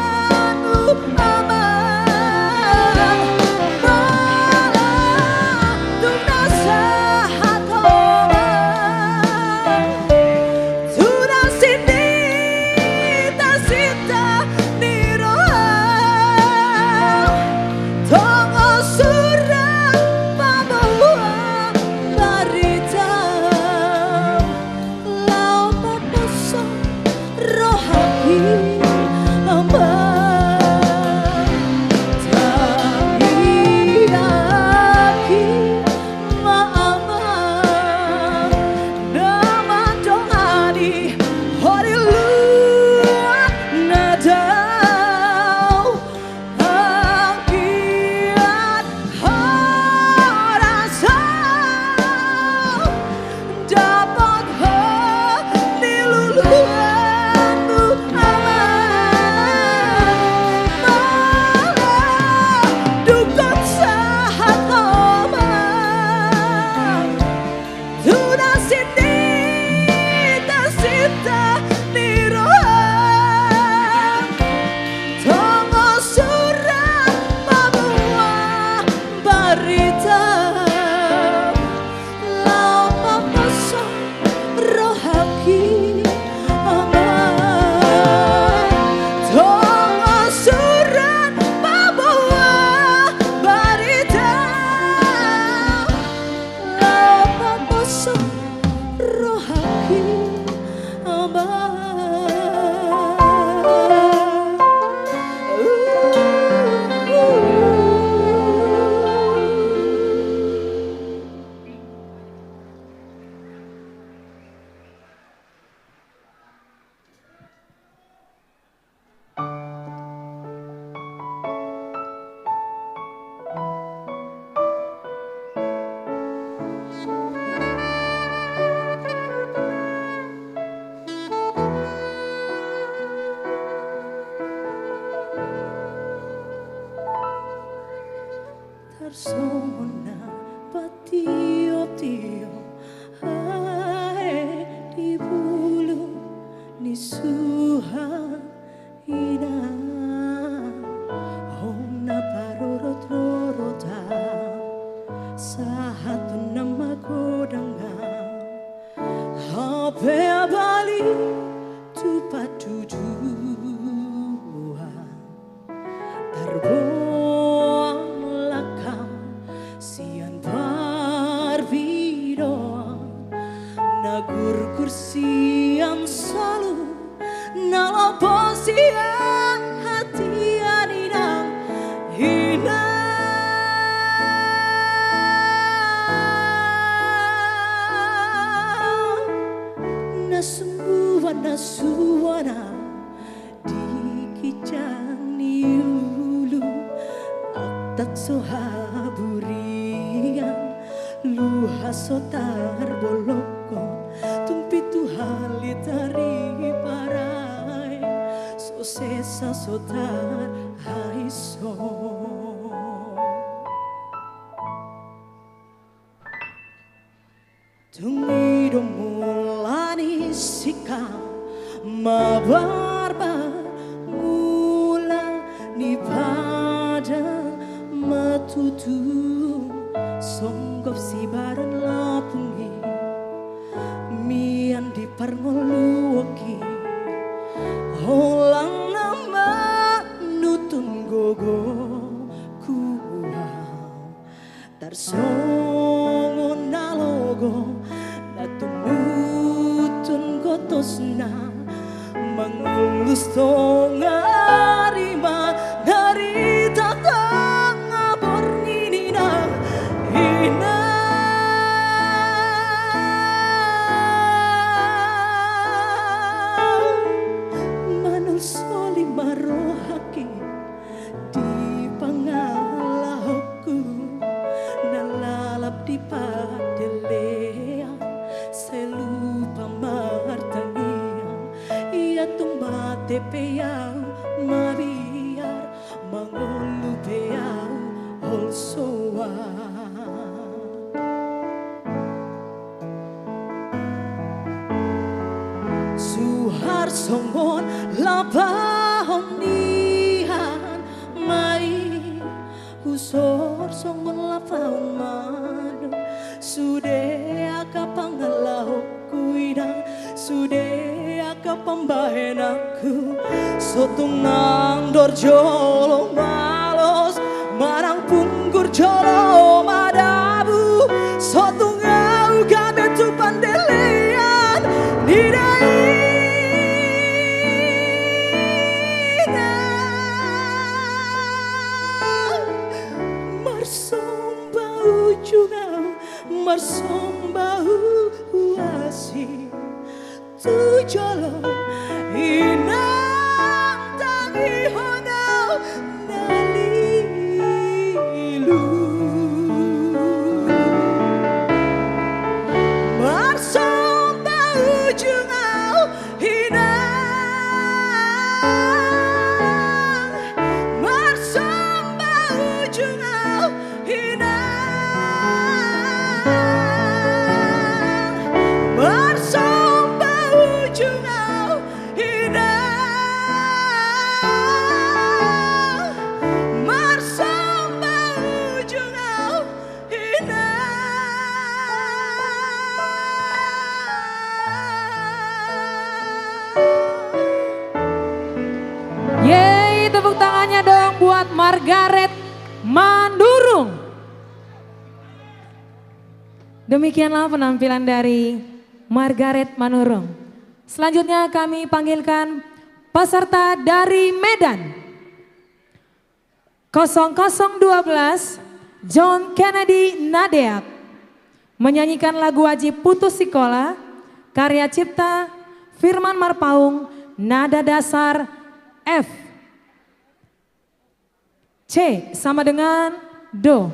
Songon na patiotio aek di bulu ni suha ina, hona parorot rorotan sahat tu na magodang, hape bali tu panduduan. Tarboan langkam sian parbidoan, na gurgur sian solu, na lopo sian hatian inang, ina. Na sumbuan na suana di ginjang ni ulu, atap so haburian, luha so tarbolongkon, tung pitu hali tariparai, so sesa so tarhaison. Tung i do mula ni singkang, mabarbar mula ni pada matutu, songgop sibaran lapung i, mian di parngoluonki, holan na manutun gogo kuat. Tarsongon na logo na tumutun gotosna, mangullus tonga rima na ritatang borngin ina, ina. Manang soli ma rohangki di pangalahonku, na lalap di pandelean, sai lupa martangiang, ia tung mate pe au mabiar, mangolu pe au holsoan. Suhar songon lapaon nian ma i, husor songon lapaon madon, sude angka pangalahonku ina, sude angka pambahenanku, so tung andor jolo malos, manang punggur jolo madabu, so tung au gabe tu pandelean ni dainang. Marsomba ujung au, marsomba huasi tu jolo, inang tangihon au na lilu. Marsomba ujung au, inang, marsomba ujung au, inang, marsomba ujung au, inang, marsomba ujung au, inang. Yeay, tepuk tangannya dong buat Margaret Manurung. Demikianlah penampilan dari Margaret Manurung. Selanjutnya kami panggilkan peserta dari Medan. Kosong kosong dua belas, John Kennedy Nadeak. Menyanyikan lagu wajib Putus Sikola, karya cipta Firman Marpaung, nada dasar F. C sama dengan do.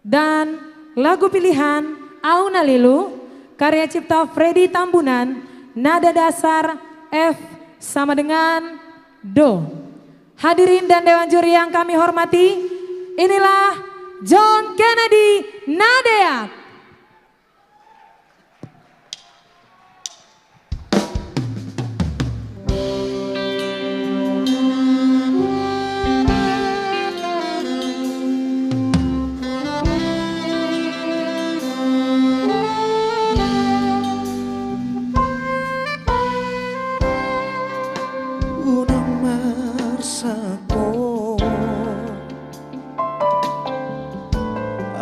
Dan lagu pilihan Au Na Lilu, karya cipta Freddy Tambunan, nada dasar F sama dengan do. Hadirin dan dewan juri yang kami hormati, inilah John Kennedy Nadeak. Unang marsak ho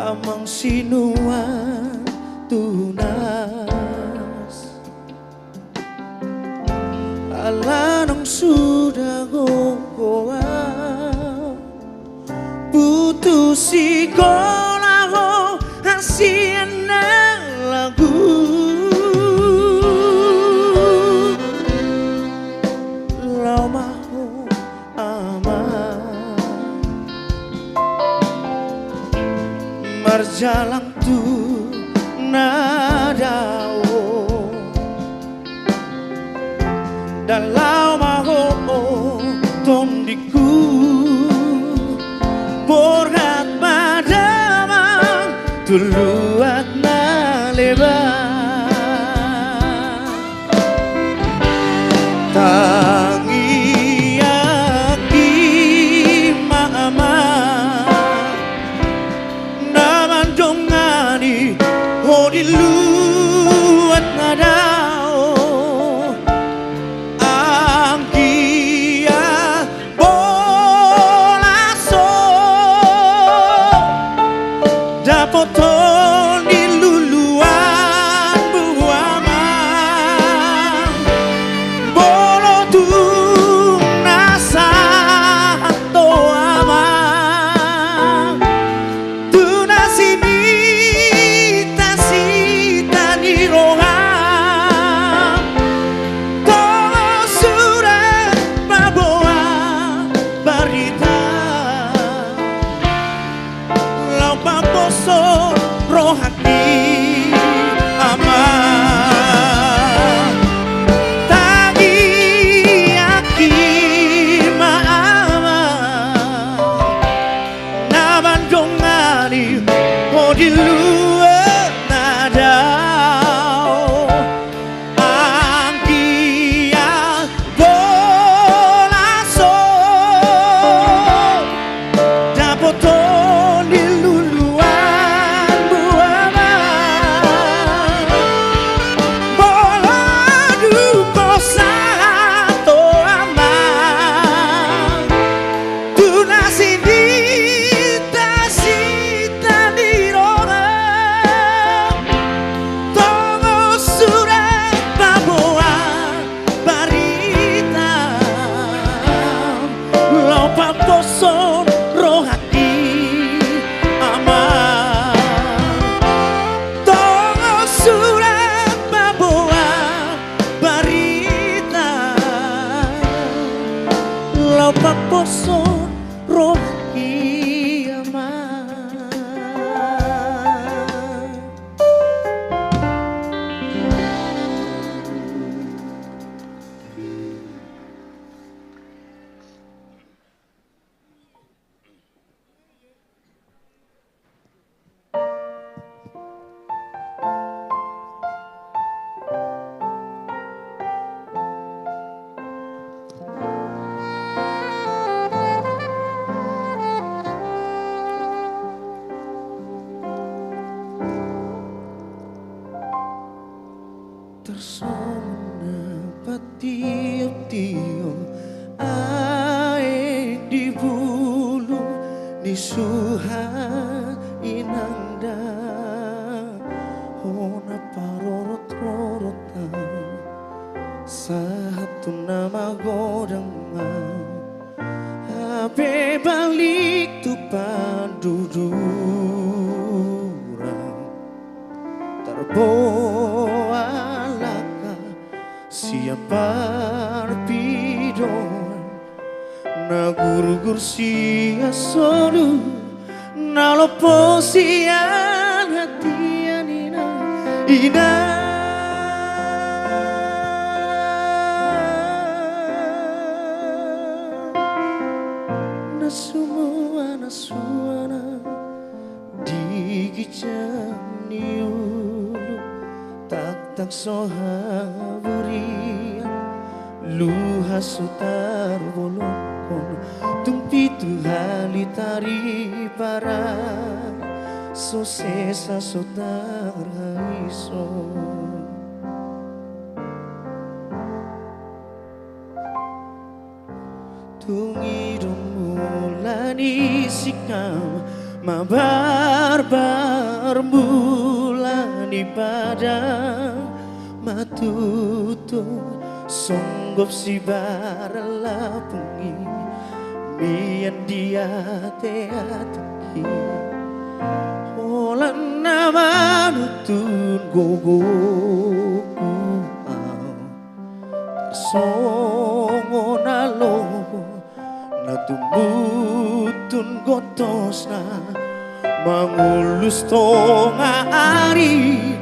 amang sinuan tunas. Ala naung suda gogo au, putus sikola ho hasian na lagu. Laho ma ho amang marjalang tu na dao. Ndang laho ma ho tondingku, borhat ma damang tu luat na leban. Tangiangki ma amang na mandongani ho di luat na dao. Anggiat bolas ho dapothon di luluanmu amang. Molo tung na sahat ho amang tu na sinita-sita ni roham, tongon surat paboa barita laho paposhon rohangki amang. Tangiangki ma amang na mandongani ho di luat na dao. Anggiat bolas ho dapothon di luluanmu amang. Molo dung sahat ho amang tu na sinita-sita ni roham, tongon surat paboa barita laho paposhon rohangki amang. Tongon surat paboa barita laho paposhon rohangki amang. Tarsongon na patiop-tiop aek di bulu ni suhat inang da, ho na parorot-rorot au sahat tu na magodang au. Hape balik tu panduduran, tarboan langka sian parpidoan, na gurgur sian solu, na lompo sian hatian inang, inang. Na sumua na suana so haburian, luhas so tarbolongkon, tung pitu hali tariparai, so sesa so tarhaison. Tung i do mula ni singkam, mabarbar mula ni padang, matutung songgop sibaralapung i, mian di ateatengki. Holan na manutun gogoku au, tarsongon alo na tumutun gotosna, mangulus tonga ari,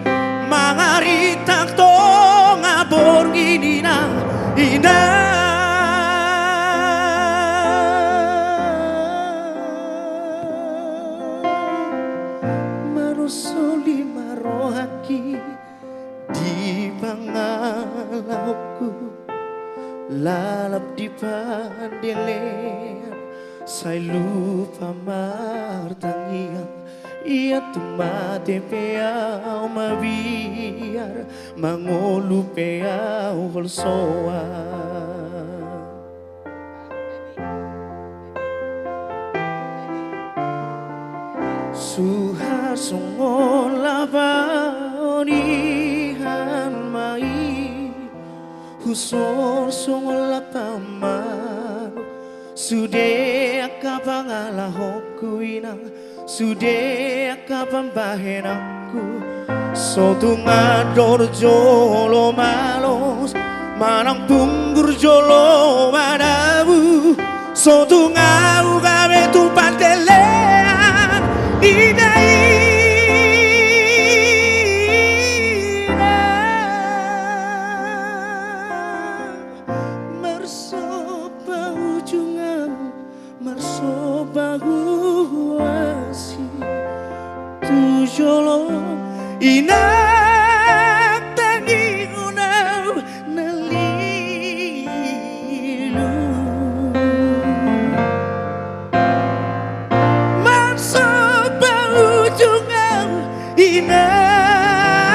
mangaritang tonga borngin, inang, inang. Marosoli ma rohangki di pangalahoku, lalap di pandelean, sai lupa martangiang. Ia tung mate pe au mabiar, mangolu pe au holsoan. Suhar songon lapaon i han ma i, husor songon lapaon manuk. Sude angka pangalahonku, inang, sude angka pambahenanku. So tung andor jolo malos, manang punggur jolo madabu, so tung ahu gabe tu pandelean, inang, inang. Marsomba ujung au, marsomba huasi tu jolo, inang, tangiangon au na lilu. Marsomba ujung au, inang,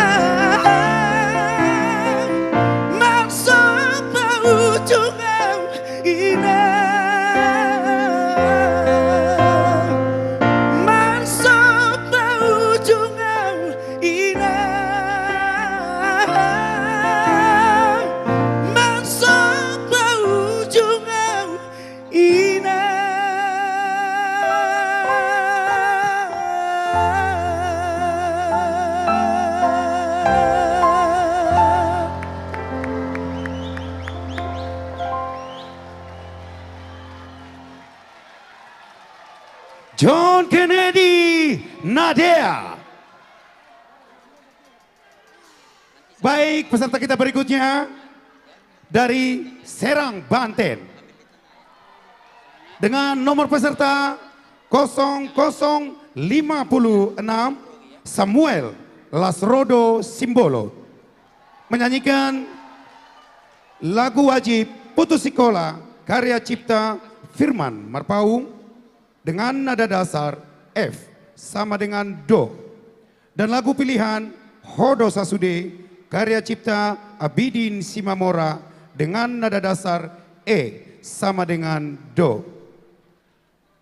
marsomba ujung au, inang, marsomba ujung au, inang, marsomba ujung au, inang. John Kennedy Nadea. Baik, peserta kita berikutnya dari Serang, Banten. Dengan nomor peserta kosong kosong lima puluh enam, Samuel Lasrodo Simbolo. Menyanyikan lagu wajib Putus Sikola, karya cipta Firman Marpaung, dengan nada dasar F sama dengan do. Dan lagu pilihan Ho Do Sasude, karya cipta Abidin Simamora, dengan nada dasar E sama dengan do.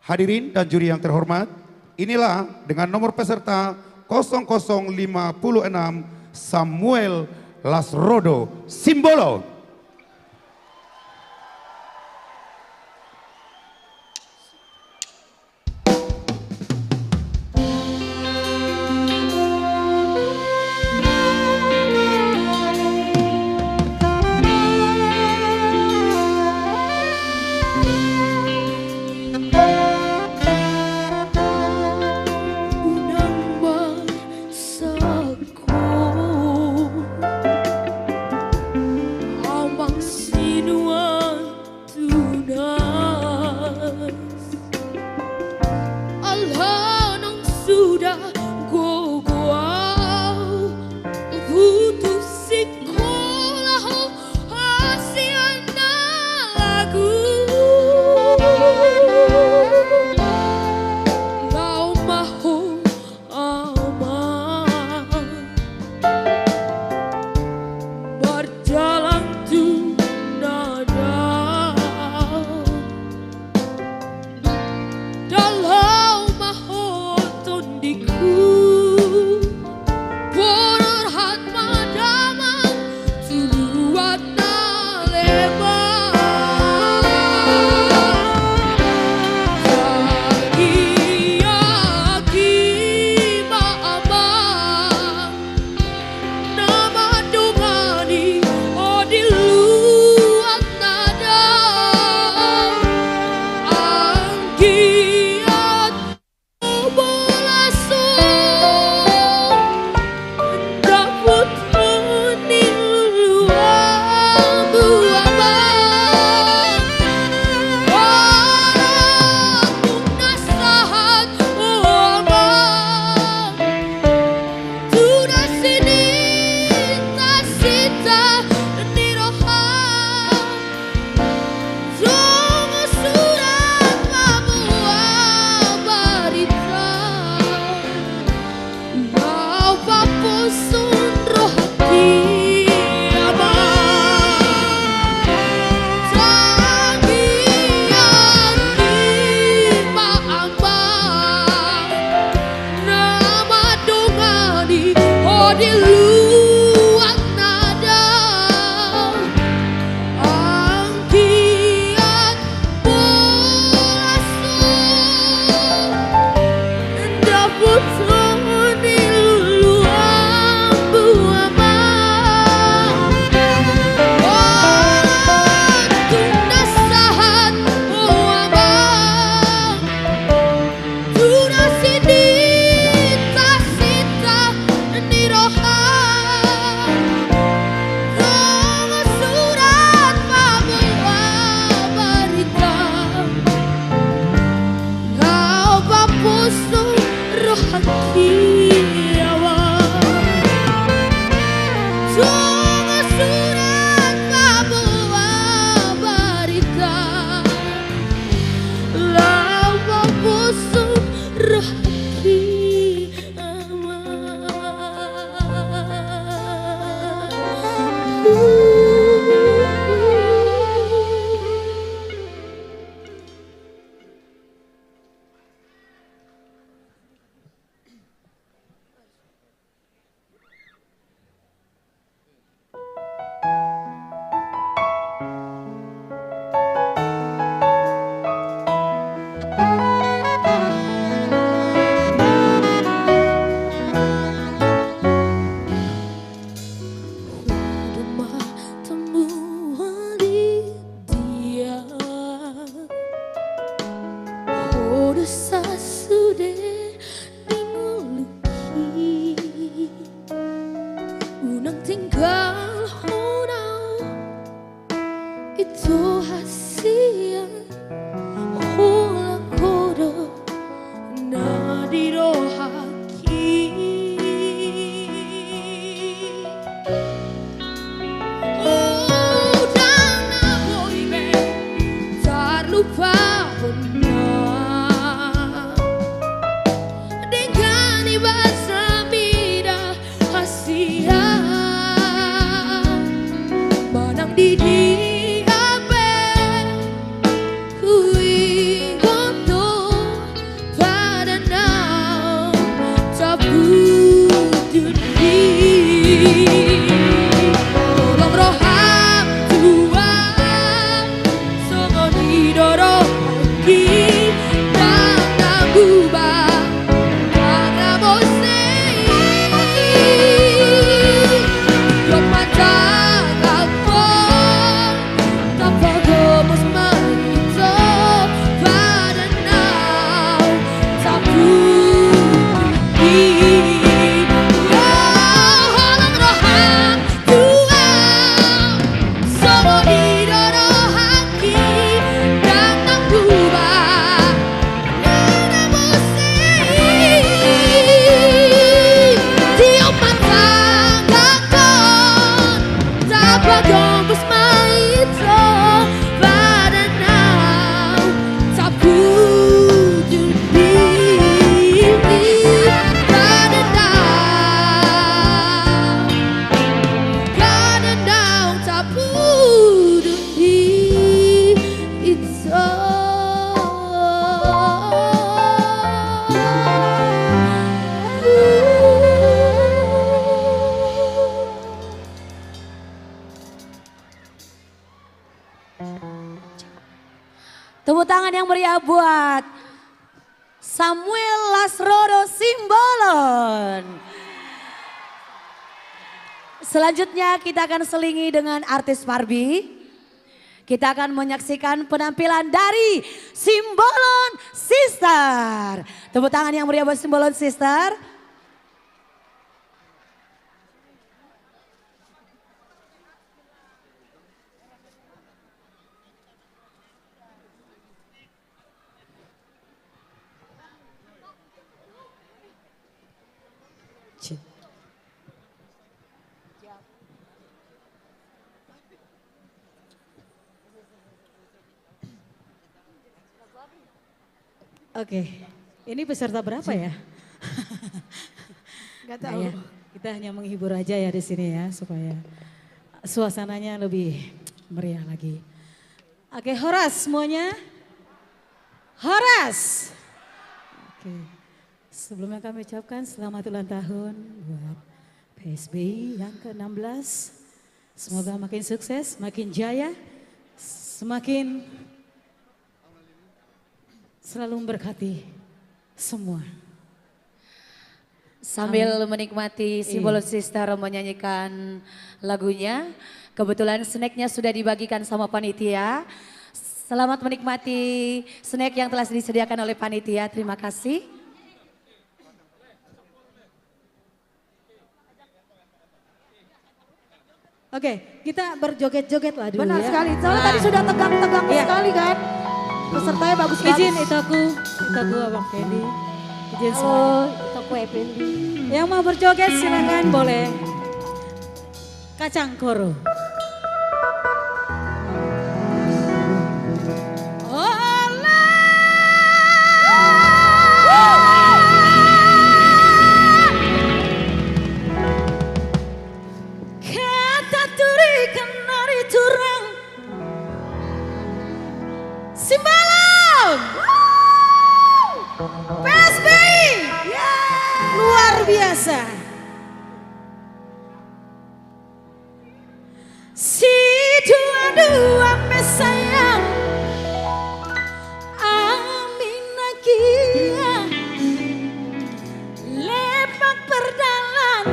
Hadirin dan juri yang terhormat, inilah dengan nomor peserta kosong kosong lima puluh enam, Samuel Lasrodo Simbolo. Unang ma sangko amang sinuan tunas. Alhonong suda gogo au, putus si Dosa sude di ngolungki. Unang tinggalhon au, ito hasian, holan ho do na di rohangki. Ndang na boi be tarlupahon au denggan ibasa mida hasian, manang di dia pe huingot do padan au tapudun i. Holong roham tu au, songon i do rohangki, ndang na huba, ndang na muse i. Di on ma tanganhon, tapagomos ma ito padan au tapudun i. Holong roham tu au, songon i do rohangki, ndang na huba, ndang na muse i. Di on ma tanganhon, tapagomos ma ito padan au tapudun i. Padan au, padan au tapudun i. Ito. Tepuk tangan yang meriah buat Samuel Lasrodo Simbolon. Selanjutnya kita akan selingi dengan artis Parbi. Kita akan menyaksikan penampilan dari Simbolon Sister. Tepuk tangan yang meriah buat Simbolon Sister. Oke, ini peserta berapa ya? Nggak tahu. Nah, ya, kita hanya menghibur aja ya di sini ya, supaya suasananya lebih meriah lagi. Oke, horas semuanya. Horas. Oke. Sebelumnya kami ucapkan selamat ulang tahun buat P S B I yang keenam belas. Semoga makin sukses, makin jaya, semakin selalu memberkati semua. Sambil menikmati Simbolon Sister menyanyikan lagunya, kebetulan snacknya sudah dibagikan sama panitia. Selamat menikmati snack yang telah disediakan oleh panitia. Terima kasih. Oke, kita berjoget-joget lah dulu. Benar sekali. Soalnya tadi sudah tegang-tegang sekali kan. Pesertanya bagus-bagus. Izin, Itoku, Itoku Abang Fendi. Izin semua. Halo, Itoku Effendi. Yang mau berjoget silakan, boleh. Kacang koro. Kata turi kenari turang. Simbolon. P S B I. Luar biasa. Sidua-dua pe sayang, ami na gia lepak pardalan,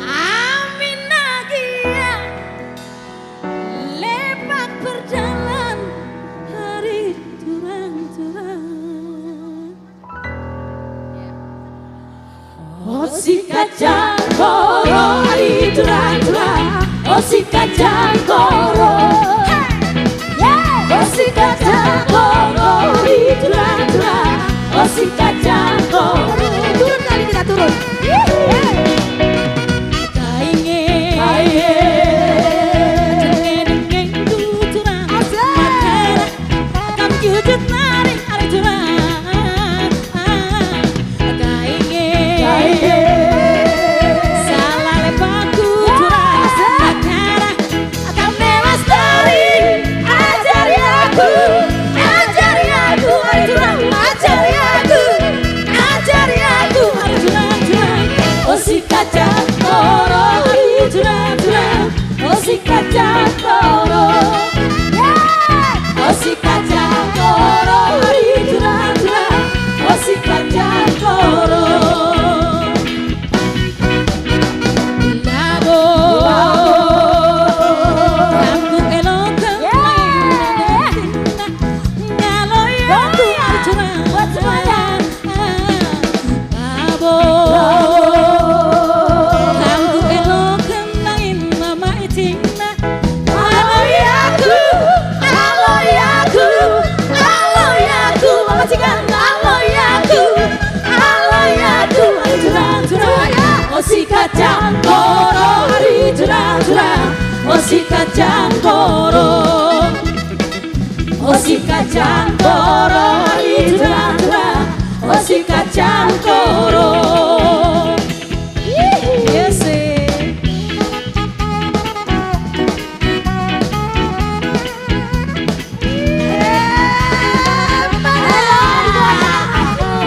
ami na gia lepak pardalan, ari turang-turang. Sikat jangkoro, ari turang-turang, o sikat jangkoro. Hey! Yeah! O sikat jangkoro, ari turang-turang, o sikat jangkoro. Turun kali kita, turun. Yeay! Kainge. Kainge. Dengke-dengke tu turang. Asik. Makana. Kam jujut nari ari turang. Kainge. Kainge. Sala lepakku turang. Makana. Kam lewas nari. Ajari aku. Ajari aku ari turang. Ajari aku. Ajari aku ari turang, turang. O sikat jangkoro ari turang, turang. O sikat jangkoro. Yeay! O sikat jangkoro, ari turang-turang. O sikat jangkoro. Labo. Labo. Aku elokan. Yeay! Nga loya. Buat semuanya. Abo. Abo. Anggo elokan nangkin mama itingna. Aloyaku, aloyaku, aloyaku, mama itingna, aloyaku, aloyaku, turang-turang. O sikat jangkoro, ari turang-turang. O sikat jangkoro. O sikat jangkoro, ari turang-turang. O sikat jangkoro. Yes, eh.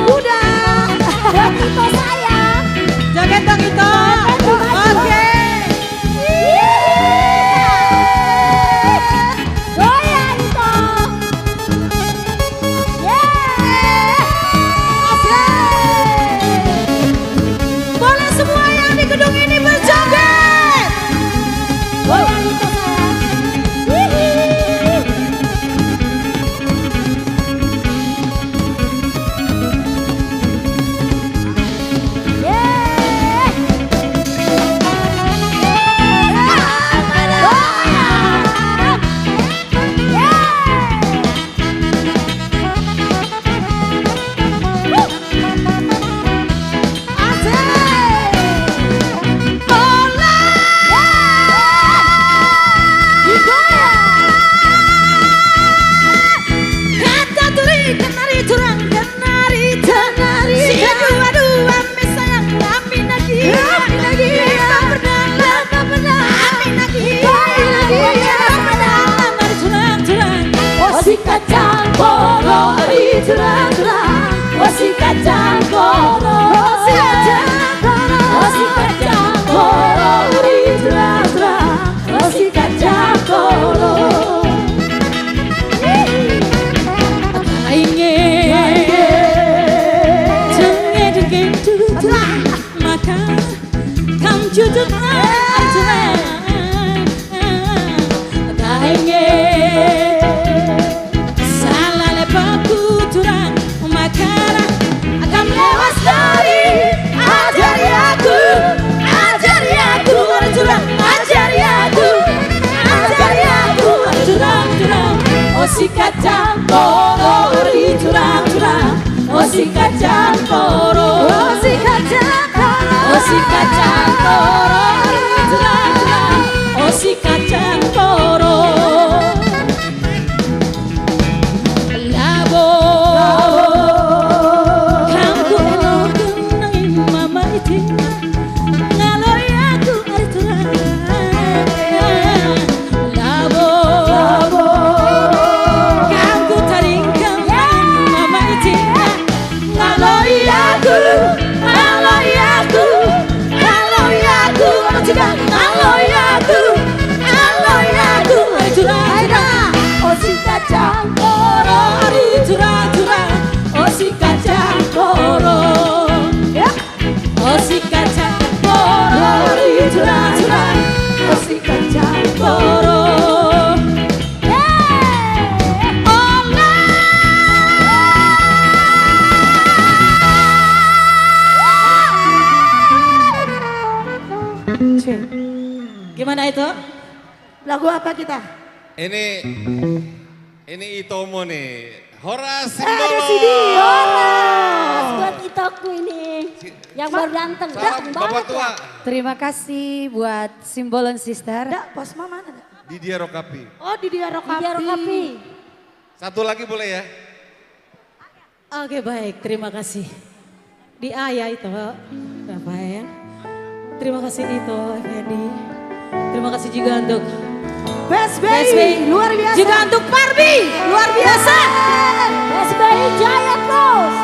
Udah. Buat Ito, sayang. Joget dong, Ito. Joget dong, Ito. Oke. Goyang, Ito. Yeay. Asik. Boleh semua yang di gedung ini berjoget. Goyang, Ito, sayang. Hihi. Asik. Bola. Digoyang. Hata turi kenari turang kenari tenari. Si dua dua me sayang lami nagi. Lami nagi. Lami nagi. Lami nagi. Lami nagi. Lami nagi. Lami nagi. O sikat jangkoro, ari turang-turang. O sikat jangkoro. O sikat jangkoro. O sikat jangkoro, ari turang-turang. O sikat jangkoro. Kainge. Kainge. Dengke-dengke tu turang. Makana. Kam jujut nari turang. Kainge. Sala lepakku turang. Makana. Kam lewas nari. Ajari aku. Ajari aku. Ari turang. Ajari aku. Ajari aku. Ari turang, turang. O sikat jangkoro. Ari turang, turang. O sikat jangkoro. O sikat jangkoro. O sikat jangkoro. O sikat jangkoro. Labo. Labo. Anggo elokan nangkin mama itingna. Nga loyaku ari turang. Labo. Labo. Anggo taringkang nangkin mama itingna. Nga loyaku, nga loyaku, nga loyaku, nga Ito. Lagu apa kita? Ini, ini itomu nih. Horas, eh, ada Simbolon. Horas buat itoku ini. Si-, yang baru datang. Salam, Bapak Tua. Terima kasih buat Simbolon, Sister. Dak, pos mama ada. Di Dia Rokapi. Oh, di Dia Rokapi. Di Dia Rokapi. Satu lagi boleh ya? Oke, baik, terima kasih. Di Ayah itu, Bapak ya. Terima kasih itu, Effendi. Terima kasih juga untuk Best Bay, Best Bay. Luar biasa. Juga untuk Parbi, luar biasa. Best Bay jaya terus.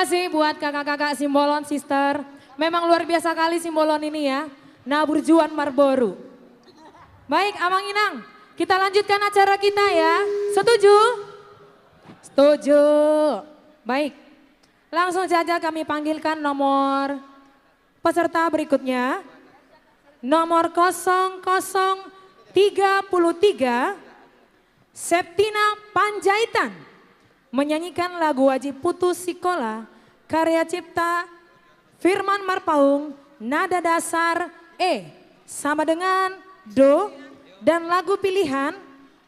Terima kasih buat kakak-kakak Simbolon, sister. Memang luar biasa kali Simbolon ini ya. Na burjuan marboru. Baik, Amang Inang, kita lanjutkan acara kita ya. Setuju? Setuju. Baik. Langsung saja kami panggilkan nomor peserta berikutnya. Nomor kosong kosong tiga puluh tiga, Septina Panjaitan, menyanyikan lagu Wajib Putus Sikola, karya cipta Firman Marpaung, nada dasar E sama dengan do, dan lagu pilihan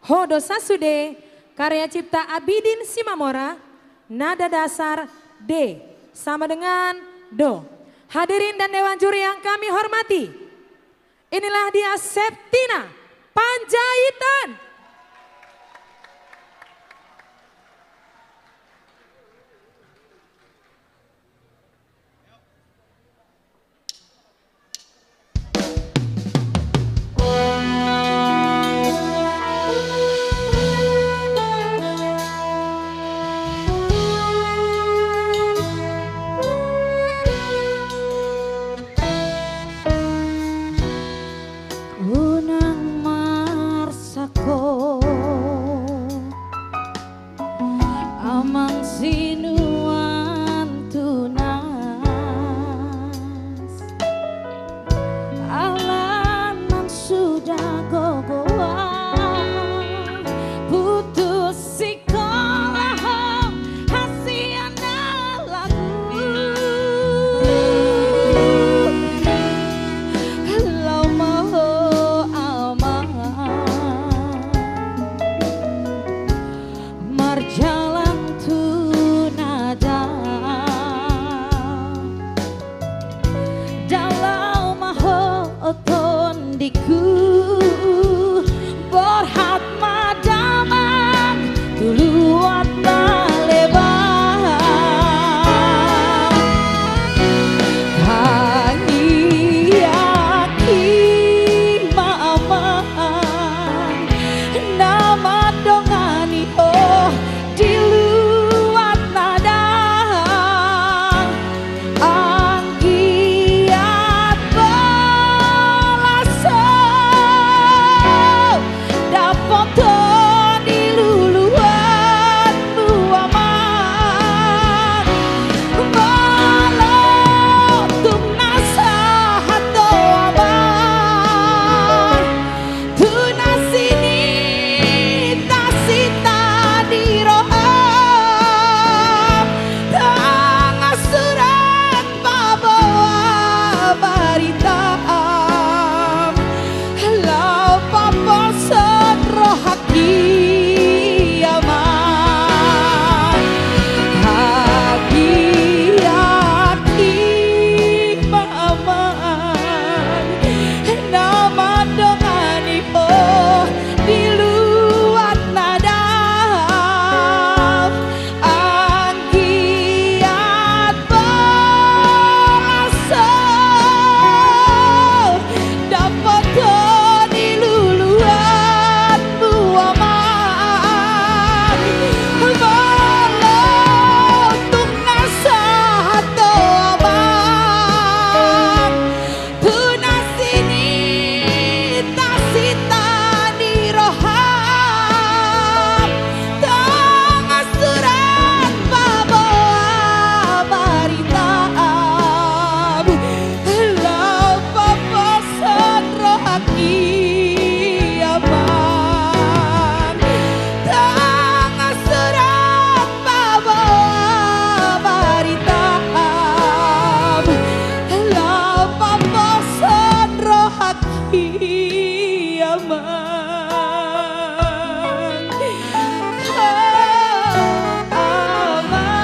Ho do sasude, karya cipta Abidin Simamora, nada dasar D sama dengan do. Hadirin dan dewan juri yang kami hormati, inilah dia Septina Panjaitan. Unang marsangkot amang sinuan tunas, ala nang suda gogoan putus sikolahon hasian na lagu. Laho ma ho amang marjalang tu nada, ndang laho ma ho tondingku, borhat ma damang tu luat na leban. Tangiangki ma amang na mandongani ho di luat nada, anggiat bolas ho dapoton di luluanmu amang. Molo tung na sahat do amang, tu na sininta-sinta ni roham, tangan surat paboa baritam, laho paposhon rohangki amang. Tangiangki ma amang na mandongani ho di luat nada, anggiat bolas ho dapoton di luluanmu amang. Molo tung na sahat do amang, tu na sininta-sinta ni roham, tangan surat paboa baritam, laho paposhon rohangki amang. Tangan surat paboa baritam, laho paposhon rohangki amang. Amang.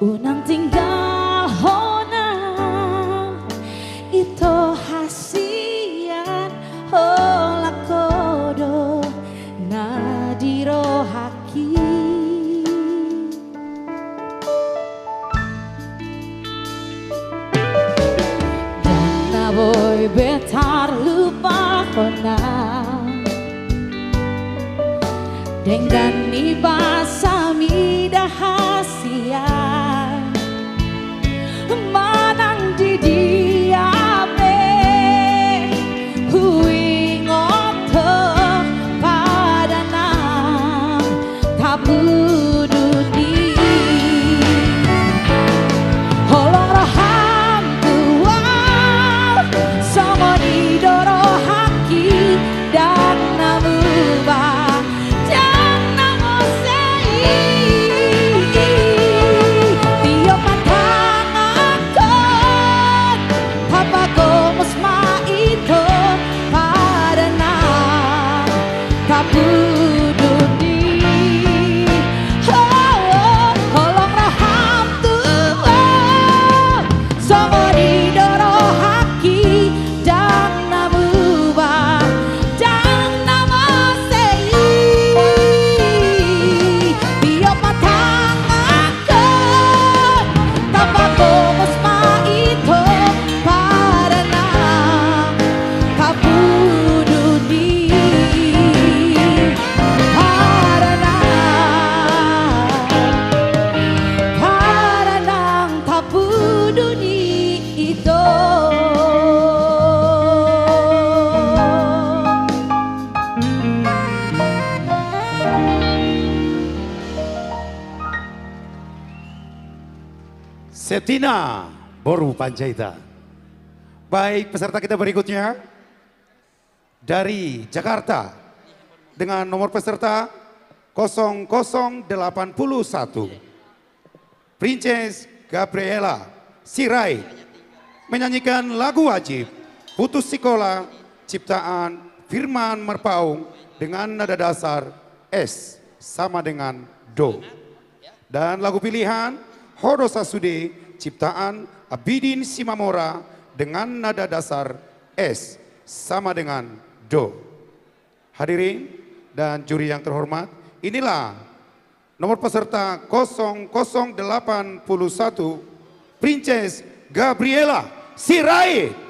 Unang tinggalhon au, ito, hasian, holan ho do na di rohangki. Ndang na boi be tarlupahon au denggan ni basa mida hasian. Manang di dia pe huingot ho padan na tapudun i. Holong roham tu au, songon i do rohangki, ndang na muba, ndang na mose i. Tiop ma tanganhon, tapagomos ma ito, padan na tapudun i. Ho, holong roham tu au, songon i do rohangki, ndang na muba, ndang na mose i. Tiop ma tanganhon, tapagomos ma ito, padan na tapudun i. Padan na, padan na tapudun i, ito. Septina boru Panjaitan. Baik, peserta kita berikutnya dari Jakarta dengan nomor peserta kosong kosong delapan puluh satu, Princess Gabriela Sirait, menyanyikan lagu wajib Putus Sikola ciptaan Firman Marpaung dengan nada dasar S sama dengan do. Dan lagu pilihan Ho do sasude ciptaan Abidin Simamora dengan nada dasar S sama dengan do. Hadirin dan juri yang terhormat, inilah nomor peserta kosong kosong delapan puluh satu, Princess Gabriela Sirait.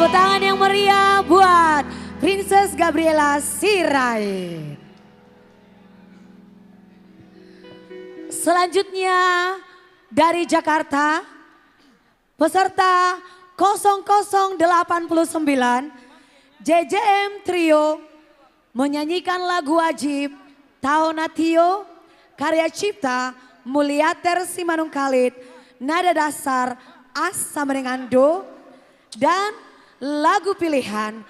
Tepuk tangan yang meriah buat Princess Gabriela Sirait. Selanjutnya dari Jakarta, peserta kosong kosong delapan puluh sembilan, J J M Trio, menyanyikan lagu wajib Taon na tio, karya cipta Muliater Simanungkalit, nada dasar As Samringando, dan lagu pilihan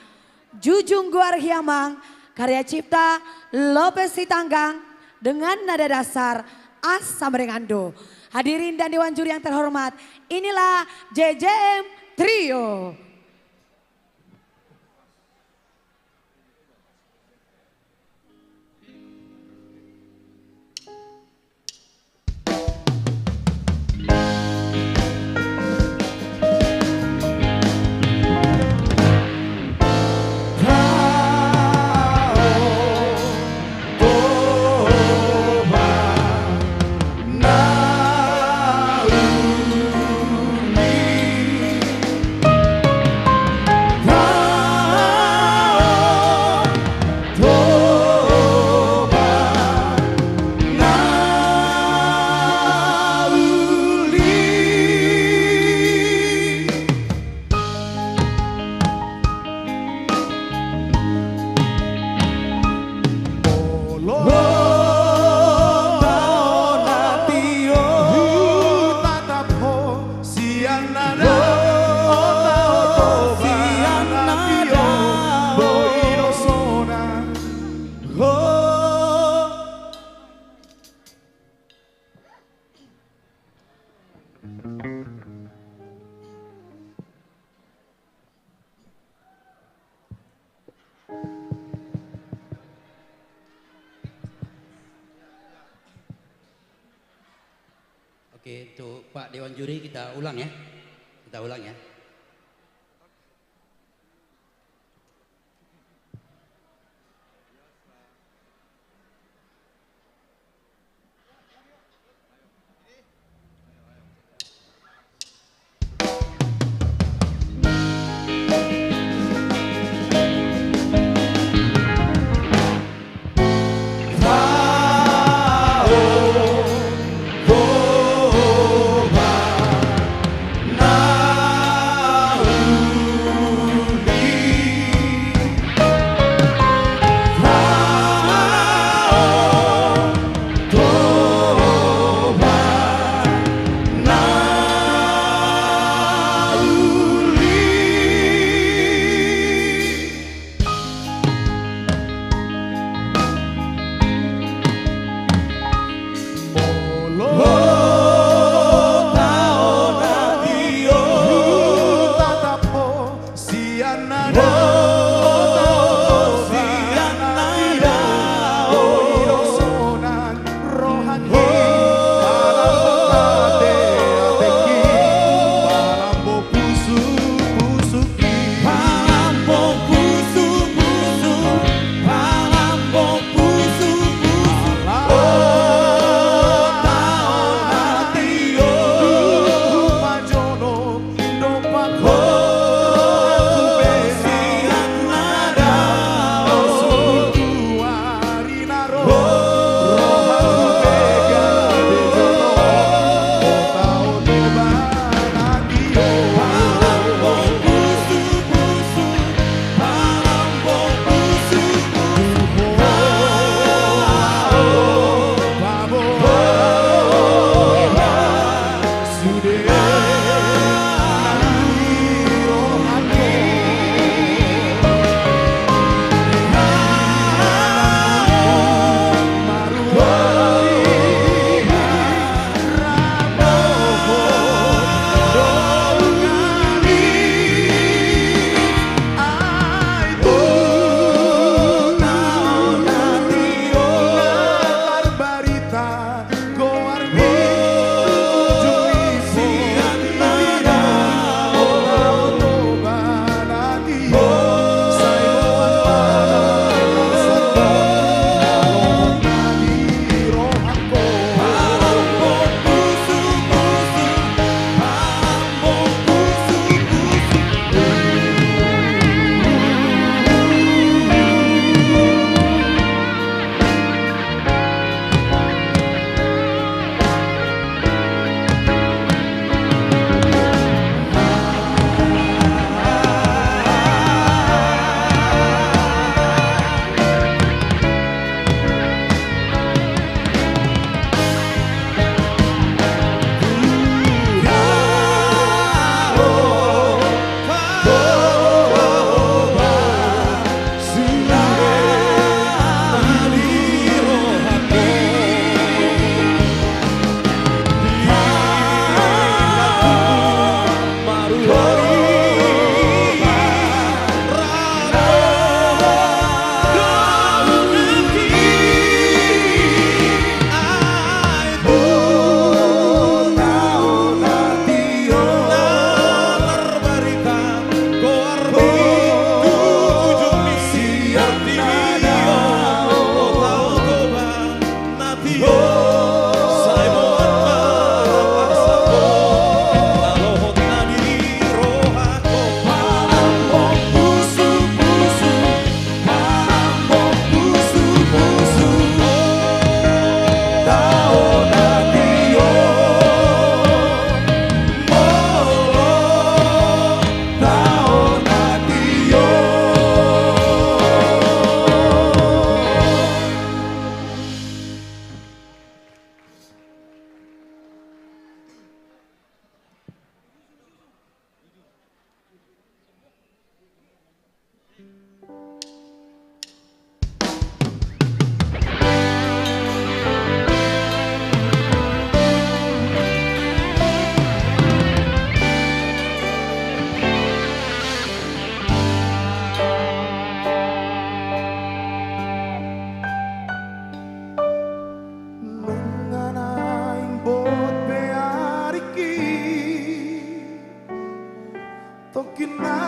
Jujung Goar Hiamang, karya cipta Lopez Sitanggang, dengan nada dasar As Samringando. Hadirin dan dewan juri yang terhormat, inilah J J M Trio. Oke, untuk Pak Dewan Juri kita ulang ya. Kita ulang ya.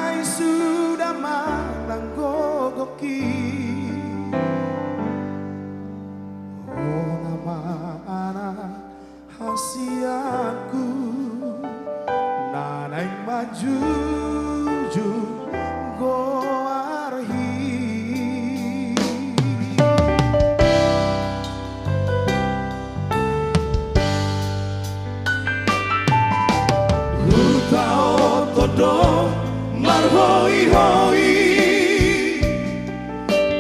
Ai suda manang gogoki, hona ma anak hasianku, na naeng manjujung goarhi. Hutaothon do marhoihoi,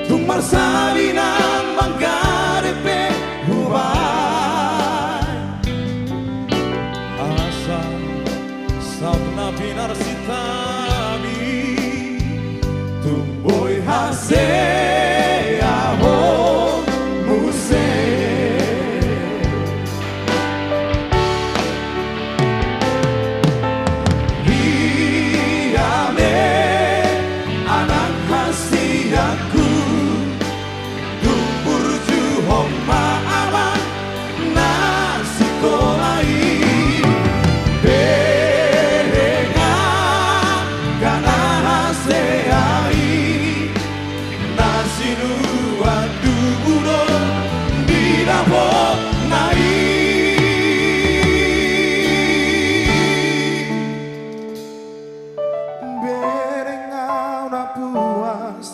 tung marsalinan manggare pe hubaen. Asa saut na pinarsinta mi, tung boi hasea ho muse. Ia me anak hasianku, tung burju ho ma amang na sikola i. Berengan angka na hasea i, na sinuan tubu do di dapotna i. Bereng au na puas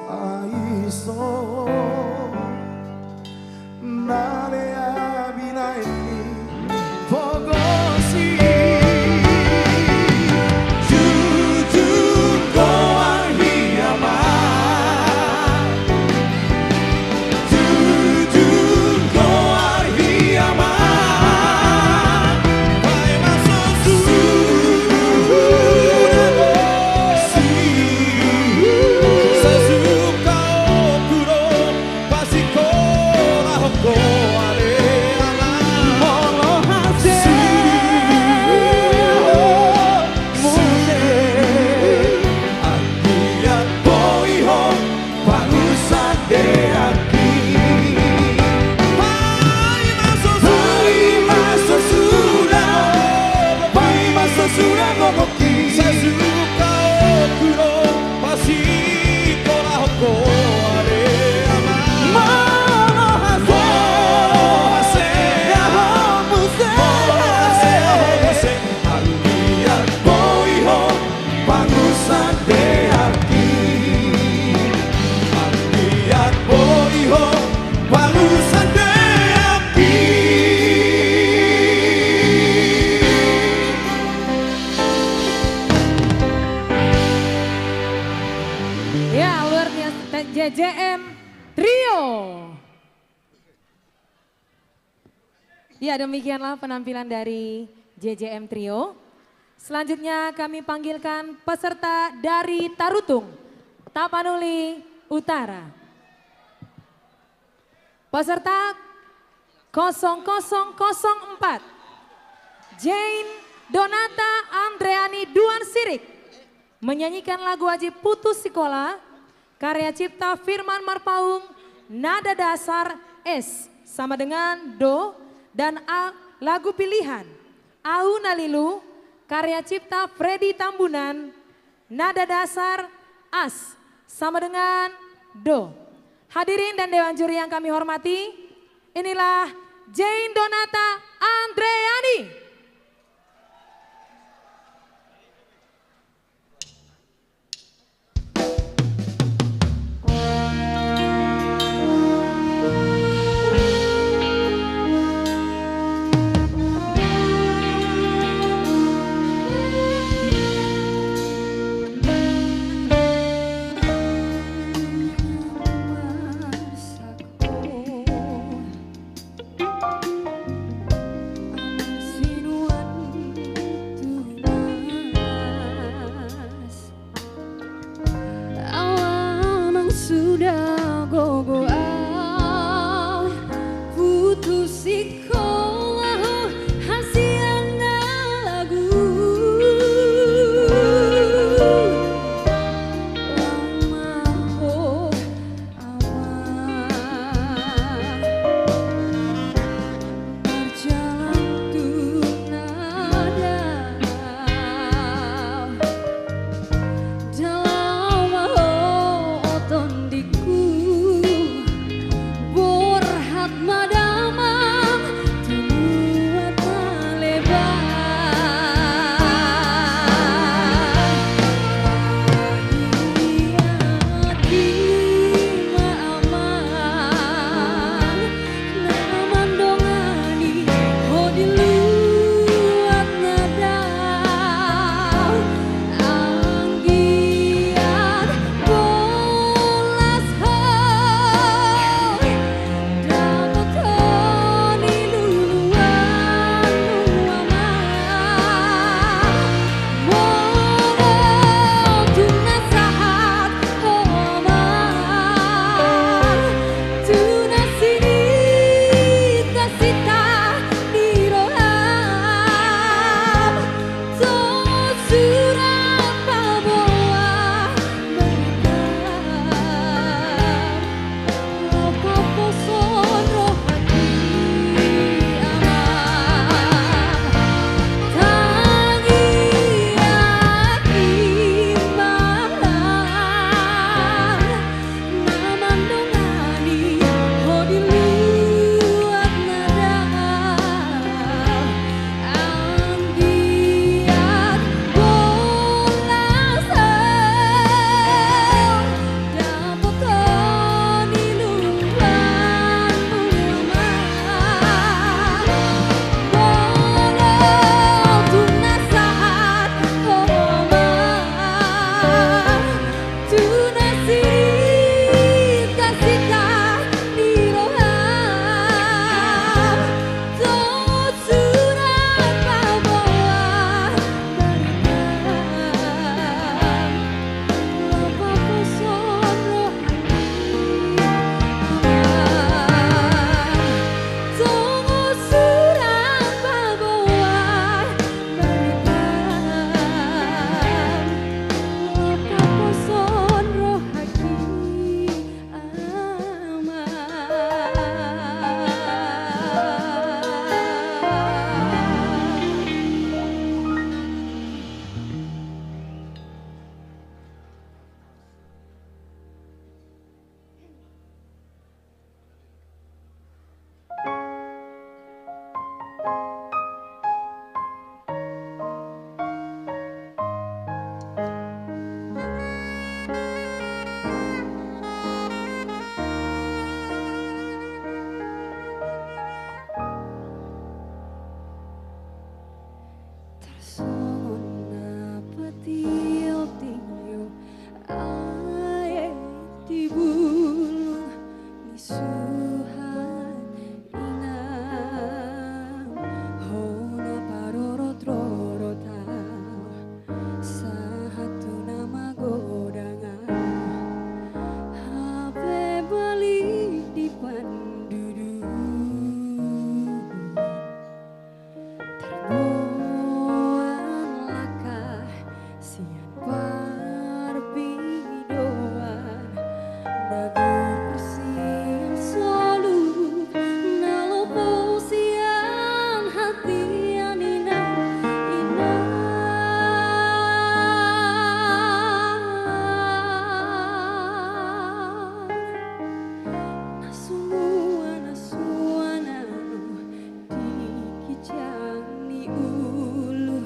ai so na lea binaen ni pogos i. Jujung goarhi amang, jujung goarhi amang. Paima so suda, suda, sasuka oku do, pasikola ho ale amang. Molo hasea ho muse, anggiat boi ho pangusan deakki. Paima so suda, paima so suda gogo Sasuka oku do, pasikola ho ale amang. Molo hasea ho muse, molo hasea ho muse, anggiat boi ho pangusan deakki. Anggiat boi ho pangusan deakki. Ya, luar biasa, J J M Trio. Ya, demikianlah penampilan dari J J M Trio. Selanjutnya kami panggilkan peserta dari Tarutung, Tapanuli Utara. Peserta kosong kosong kosong empat, Jane Donata Andreani Duan Sirik, menyanyikan lagu Aji Putus Sikola, karya cipta Firman Marpaung, nada dasar S sama dengan do, dan A, lagu pilihan Au na Lilu, karya cipta Freddy Tambunan, nada dasar As sama dengan do. Hadirin dan dewan juri yang kami hormati, inilah Jane Donata Andreani. Adur kursi yang solu, na lopo sian hatian inang, inang. Na sumua na suan ahu di ginjang ni ulu.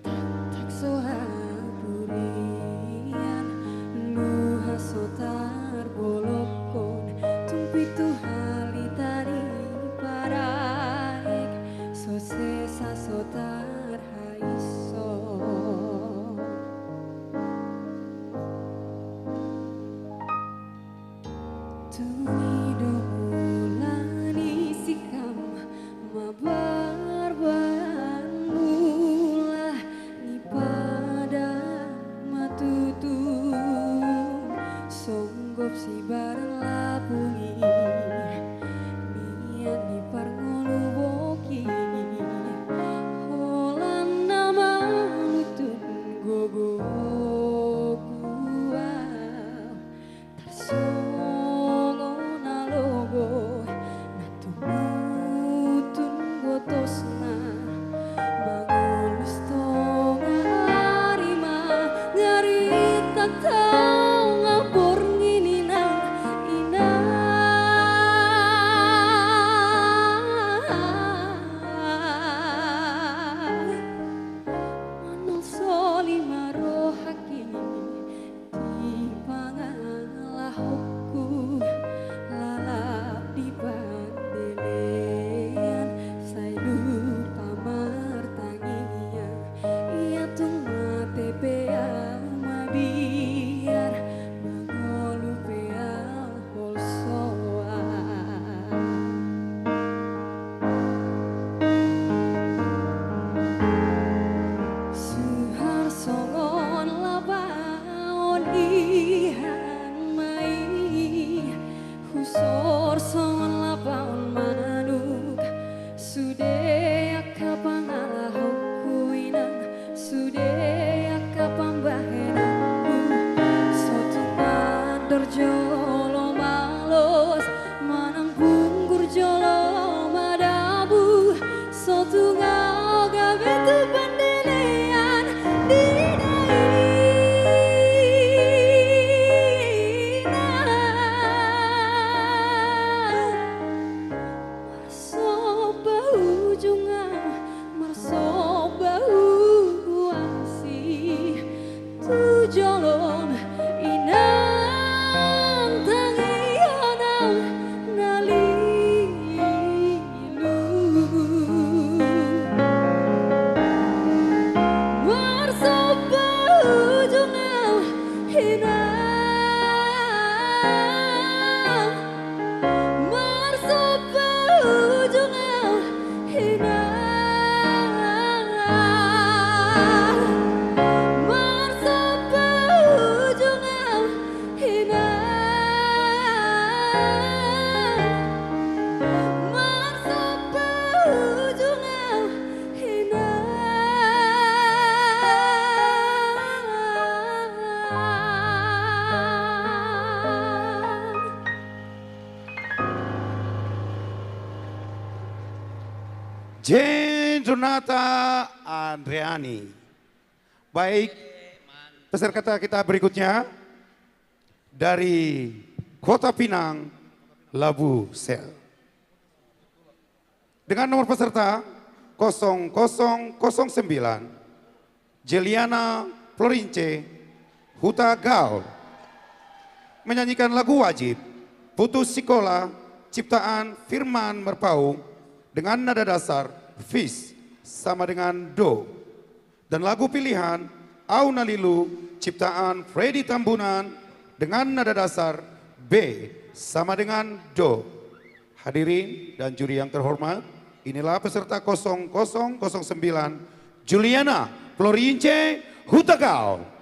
Taktak so haburian, luha so tarbolongkon, tung pitu hali tadi paraek, so sesa so tarhaisho. Tung i do mula ni sikam mabarbar, mula ni padan matutung, songgop sibaran lapung i, nian di parngolu boki, holan na manutun gogoku ahu. Tarsongon na logo, na tumutun gotosna, mangolu tonga ari, mangarintak tonga borngin ninna, inang. Manolsoli ma rohangki di pangalahonku, lalap di pandelean, sai lupa martangiang. Ia tung mate pe ahu mabiar, mangolu pe ahu holsoan. Suhar songon lapaon ihan ma i, husor songon lapaon manuk. Sude angka pangalahonku inang, sude angka pambahenanku, so tung mandor jolo ma los, manang punggur jolo ma dabu, so tung ahu gabe tu pandelean di dainang. Marsomba ujung ahu, marsomba hu asi tu jolom inang, tangiang ahu na lilu. Marsomba ujung ahu inang. Marsomba ujung ahu inang. Marsomba ujung ahu inang. Marsomba ujung ahu inang. Jane Jonata Andreani. Baik, peserta kita berikutnya dari Kota Pinang, Labu Sel. Dengan nomor peserta kosong kosong kosong sembilan, Jeliana Florince, Huta Gaol, menyanyikan lagu wajib Putus Sikola ciptaan Firman Merpau dengan nada dasar fis sama dengan do. Dan lagu pilihan Au Na Lilu ciptaan Freddy Tambunan dengan nada dasar B sama dengan do. Hadirin dan juri yang terhormat, inilah peserta kosong kosong kosong sembilan, Juliana Florince, Huta Gaol.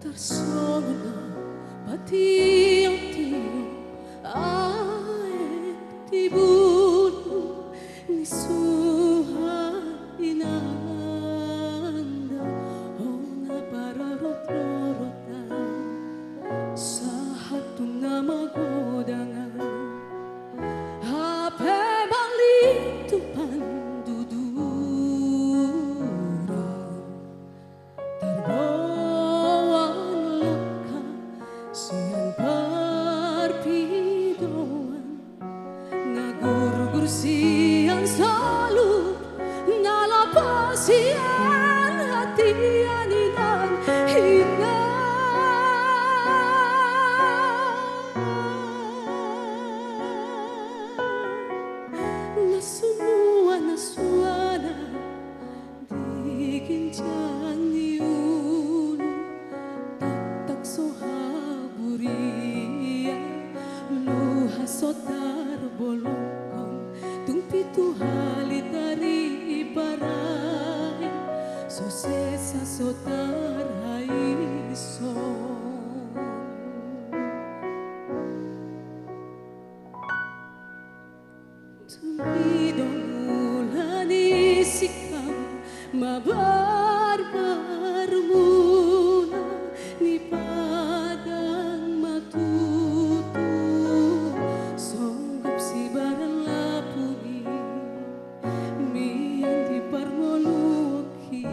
Tarsongon na patiotio aek di bulu ni suha inanta, on na parorot-rorotan sahat tu na magodang an. Hape malintu panduduran, tarboan langka sian parpidoan, na gurgur sian solu, na lapah sian hatian inang, inang. Na so muan na suana di ginjang ni ulu, taktak so haburian, luha so tarbolongkon, tung pitu hali tariparahit, so sesa so tarhaison. Tung didok mula ni singkang mabarbar muna ni padang ma tutu, songgop sibaran lapuni mian di parngoluonki,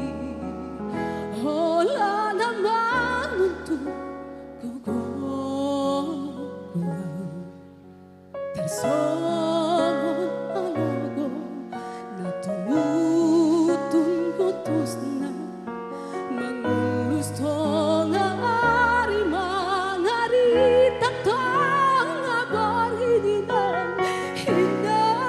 holan na manguntuk gogo. Tarsongon alogo na tumutun gotosna, mangullus tonga ari, mangaritang tonga borngin, inang, inang.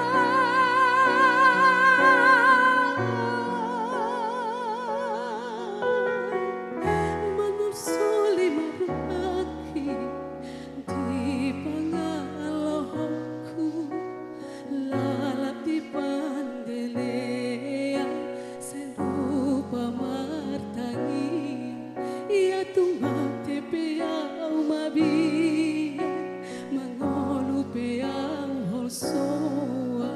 Manolsoli ma rohangki di pangalohonku, lalap di pandelean, sai lupa martangiang. Ia tung mate pe au mabiar, mangolu pe au holsoan.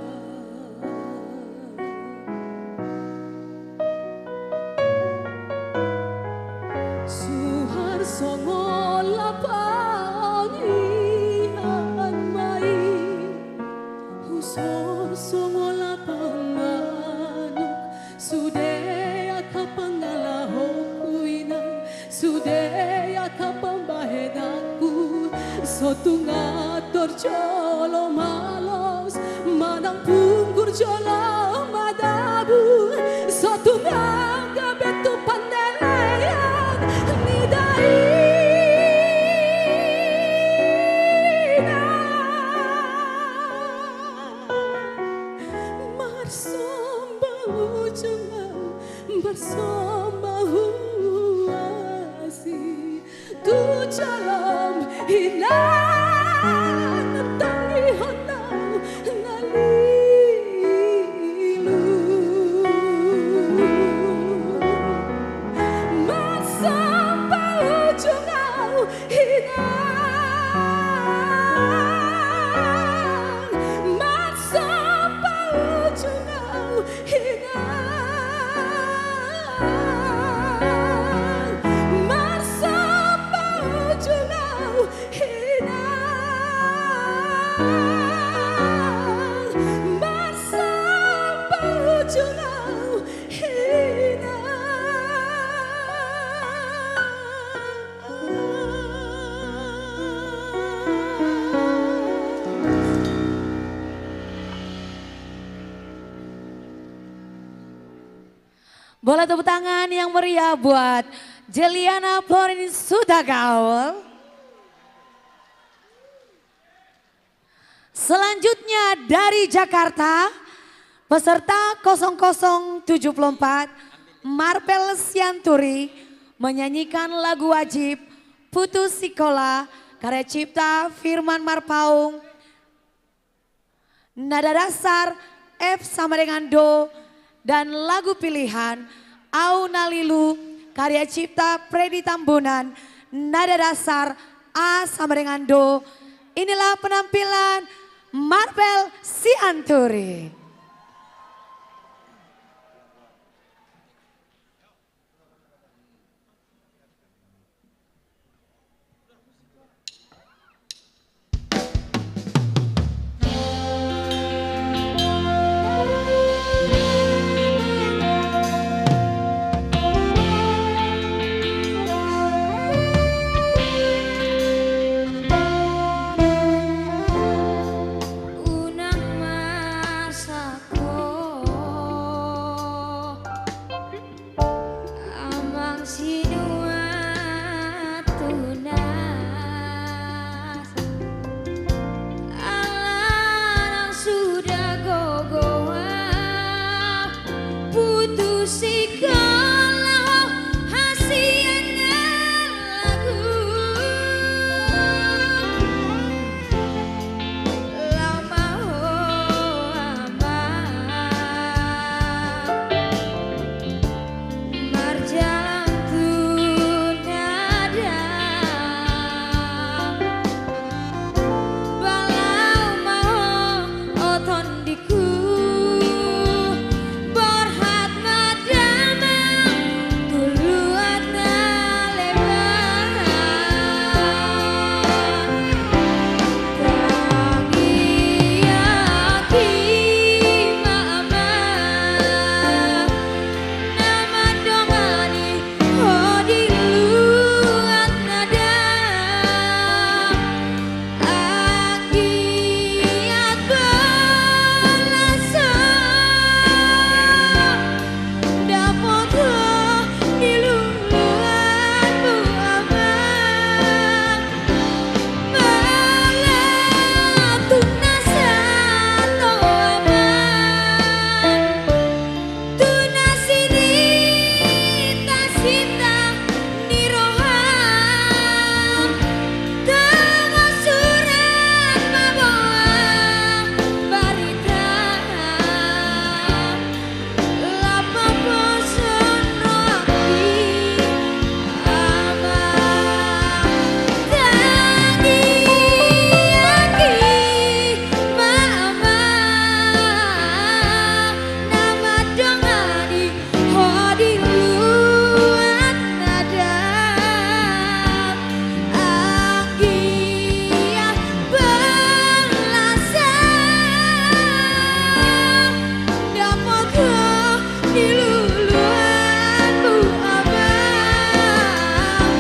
Suhar songon lapang ian ma i, husor songon lapang manuk, sude angka pangalahonku, inang, sude angka pambahenanku, so tung ator jolo malos, manang punggur jolo madabu, so tung gabe tu pandelean ni dainang. Marsomba ujung au, marsomba huasi tu jolom, inang, tangihon au na lilu. Marsomba ujung au, inang, marsomba ujung au, inang, marsomba ujung au, inang, marsomba ujung au, inang. Bola tepuk tangan yang meriah buat Jeliana Florin Sutagaul. Selanjutnya dari Jakarta, peserta kosong kosong tujuh puluh empat, Marpel Sianturi, menyanyikan lagu wajib Putus Sikola, karya cipta Firman Marpaung, nada dasar F sama dengan do, dan lagu pilihan Au Na Lilu, karya cipta Freddy Tambunan, nada dasar A sama dengan Do. Inilah penampilan Marbel Sianturi. Unang marsak ho amang sinuan tunas, ala nang suda gogo au putus sikola ho hasian lagu. Laho ma ho amang marjalang tu na dang. Ba laho ma ho, o tondingku, borhat ma damang tu luat na leban. Tangiangki ma amang na mandongani ho di luat na dang. Anggiat balasan dapot ho di luluanmu amang. Mala tunas ho amang, tunas i di tangsinta ni roha. Tongon surat mamboan barita. Lam paposon rohangki amang. Tangiangki ma amang na mandongani ho di luat na dang. Anggiat balasan dapot ho di luluanmu amang.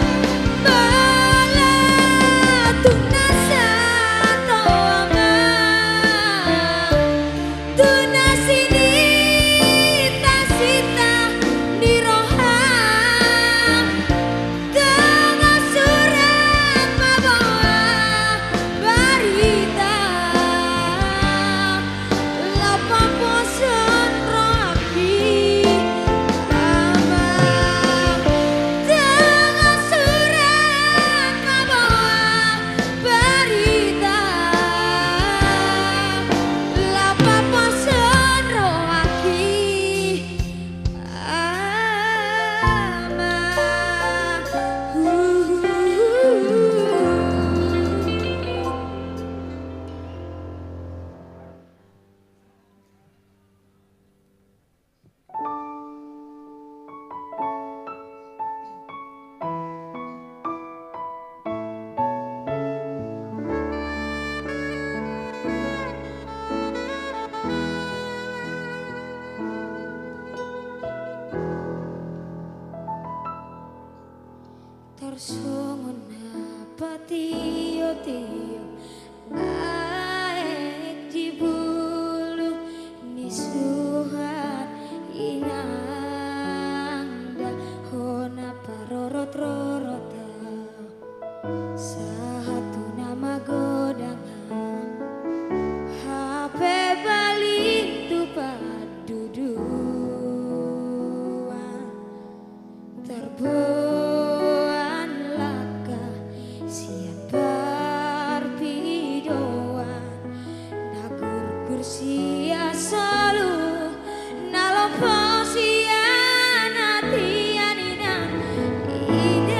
Mala tunas ho amang, tunas i di tangsinta ni roha. Tongon surat mamboan barita. Lam paposon rohangki amang. Tongon surat mamboan barita. Lam paposon rohangki amang. Tarsongon na patiotio aek di bulung ni suhat inang, da hona parorotrorot au sahat tu na magodang au. Hape baling tu panduduan, tarboan langka sian parpidoan, na gurgur sian solu, na lompo sian hatian inang, inang.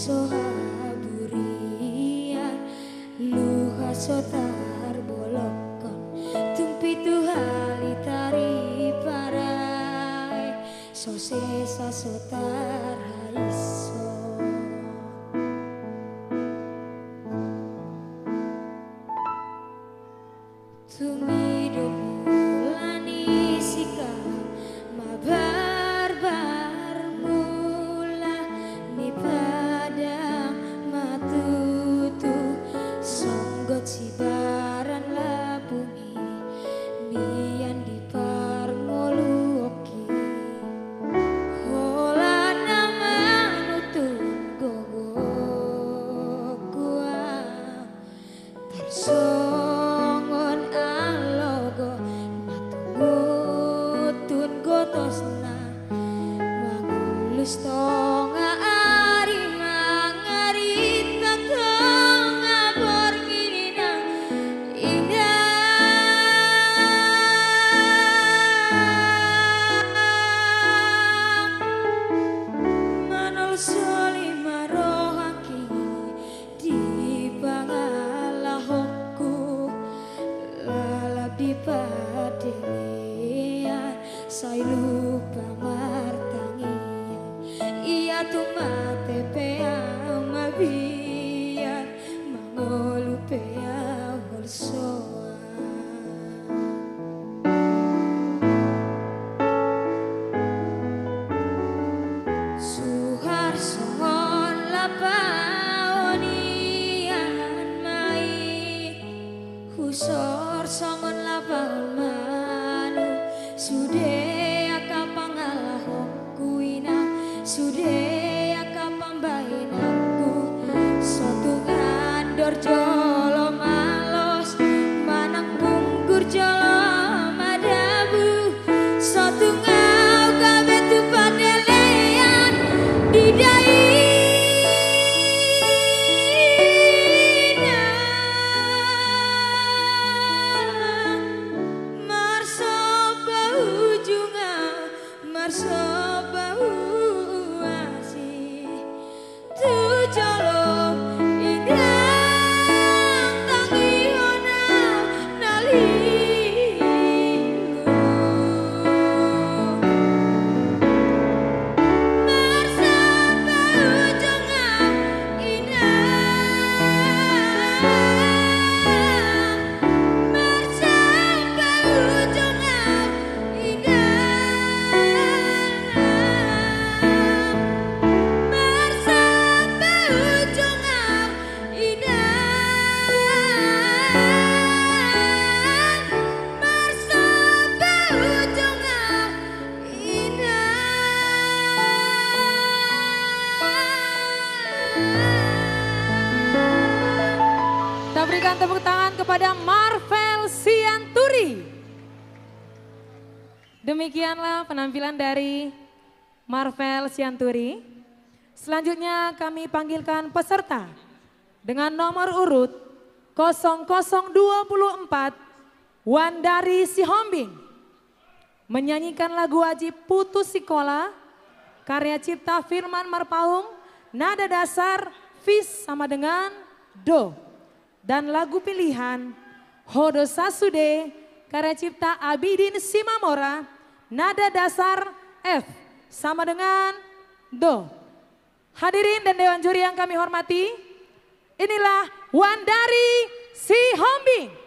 So haburian, luha so tarbolongkon, tung pitu hali tariparai, so sesa so tarhaishon. Tung i do mula ni sikalang, mabarbar mula ni padang matutu, songgot sibaran lapung i mian di parngoluonki. Holan na manutup gogo gua. Tarsongon alogo, matumutun gotosna, mangulus tonga ari, mangarinta tonga borngin, inang, inang. Manolsoli ma rohangki di pangalahonku, lalap di padelean, sai lupa martangiang. Ia tung mate pe au mabiar, mangolu pe au holsoan. Suhar songon lapaonian ma i, husor songon lapaon manuk, sude angka pangalahonku, inang, sude angka pambahenanku. So tung andor jolo malos, manang punggur jolo madabu, so tung au gabe tu padelean di dainang. Marsomba ujung au, marsomba uasi tu jolo, inang, tangihon au na lilu. Marsomba ujung au, inang, marsomba ujung au, inang, marsomba ujung au, inang, marsomba ujung au, inang. Kita berikan tepuk tangan kepada Marvel Sianturi. Demikianlah penampilan dari Marvel Sianturi. Selanjutnya kami panggilkan peserta dengan nomor urut kosong kosong dua puluh empat, Wandari Sihombing, menyanyikan lagu wajib Putus Sikola, karya cipta Firman Marpaung, nada dasar fis sama dengan do. Dan lagu pilihan, Ho do sasude, karya cipta Abidin Simamora, nada dasar F sama dengan do. Hadirin dan dewan juri yang kami hormati, inilah Wandari Sihombing.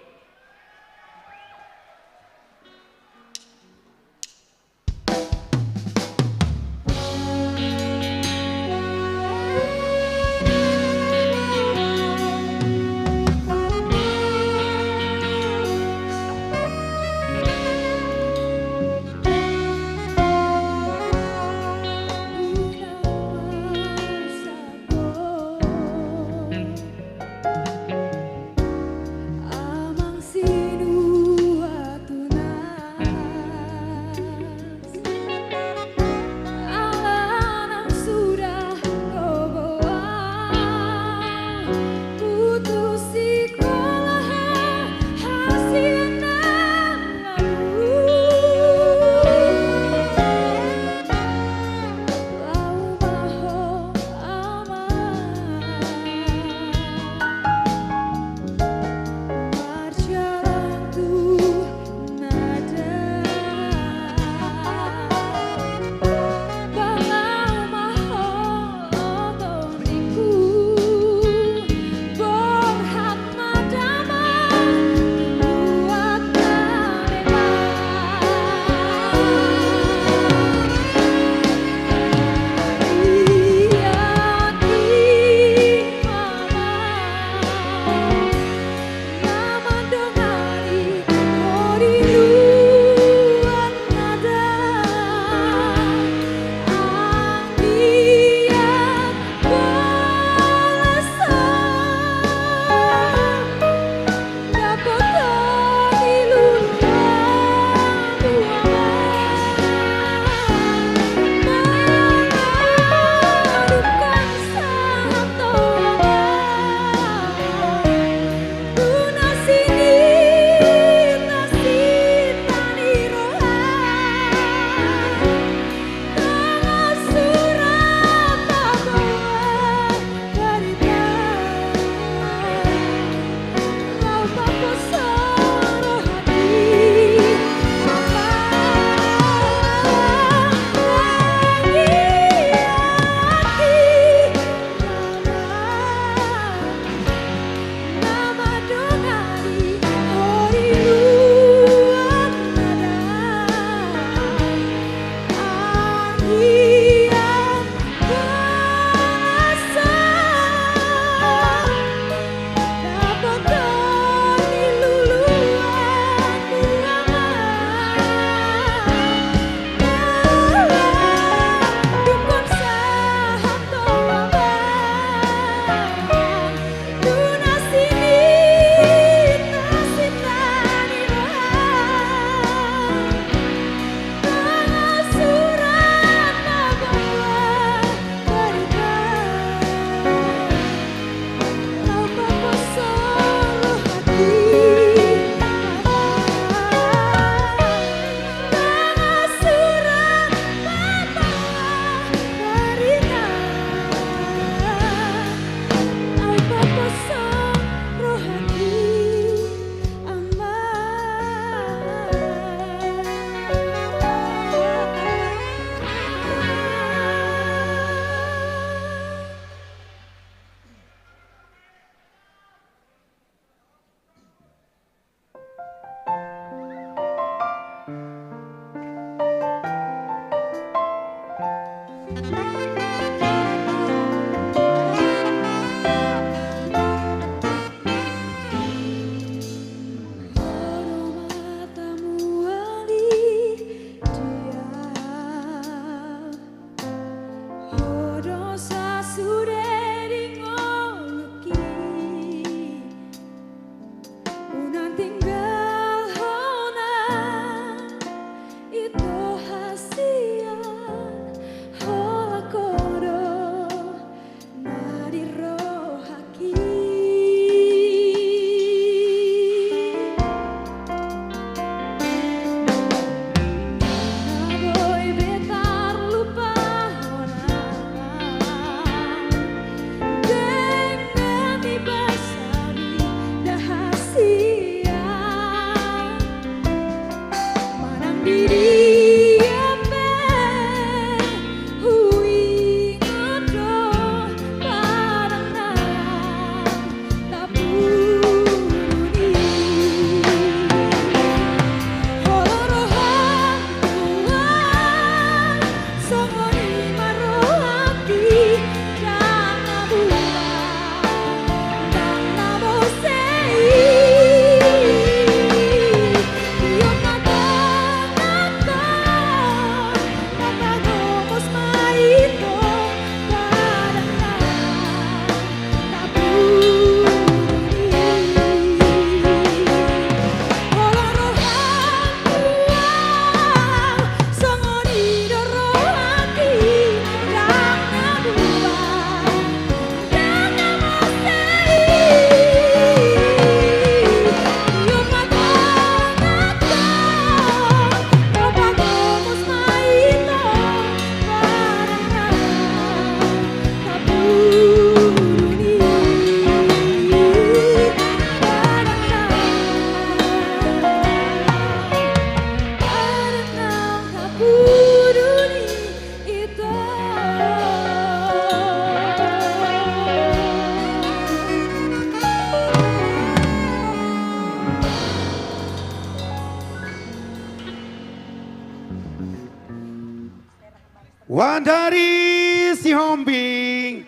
Dari Sihombing.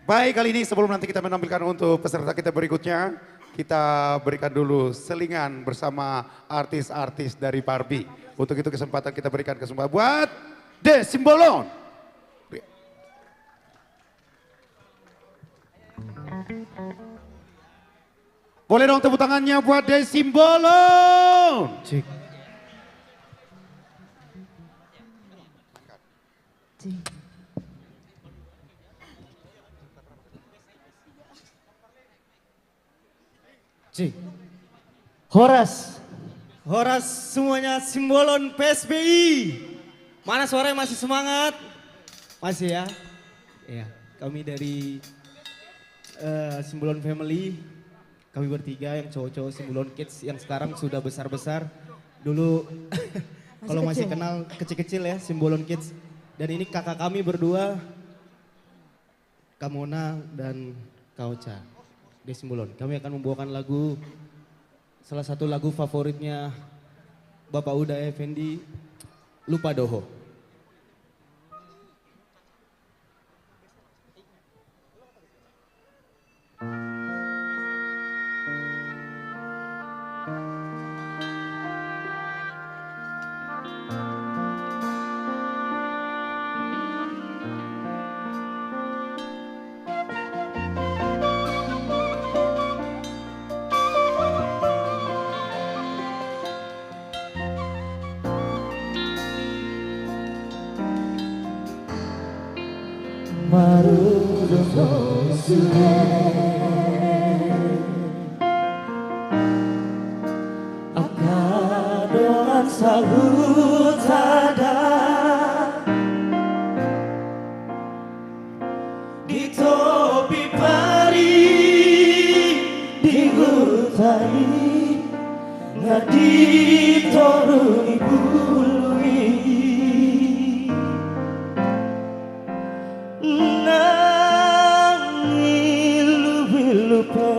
Baik, kali ini sebelum nanti kita menampilkan untuk peserta kita berikutnya, kita berikan dulu selingan bersama artis-artis dari Parbi. Untuk itu kesempatan kita berikan kesempatan buat De Simbolon. Boleh dong tepuk tangannya buat De Simbolon. Cek. Cek. Cek. Horas. Horas semuanya, Simbolon P S B I. Mana suaranya, masih semangat? Masih ya? Iya, kami dari, eh, Simbolon Family. Kami bertiga yang cowok-cowok Simbolon Kids yang sekarang sudah besar-besar. Dulu kalau masih kecil, kenal kecil-kecil ya, Simbolon Kids. Dan ini kakak kami berdua, Kamona dan Kaoca. De Simbolon. Kami akan membawakan lagu, salah satu lagu favoritnya Bapak Uda Effendi, Lupa Doho. Marudung do sude angka dongan sahuta da. Di topi pari di huta i, na di toru ni bulu i, nang i lubi lupe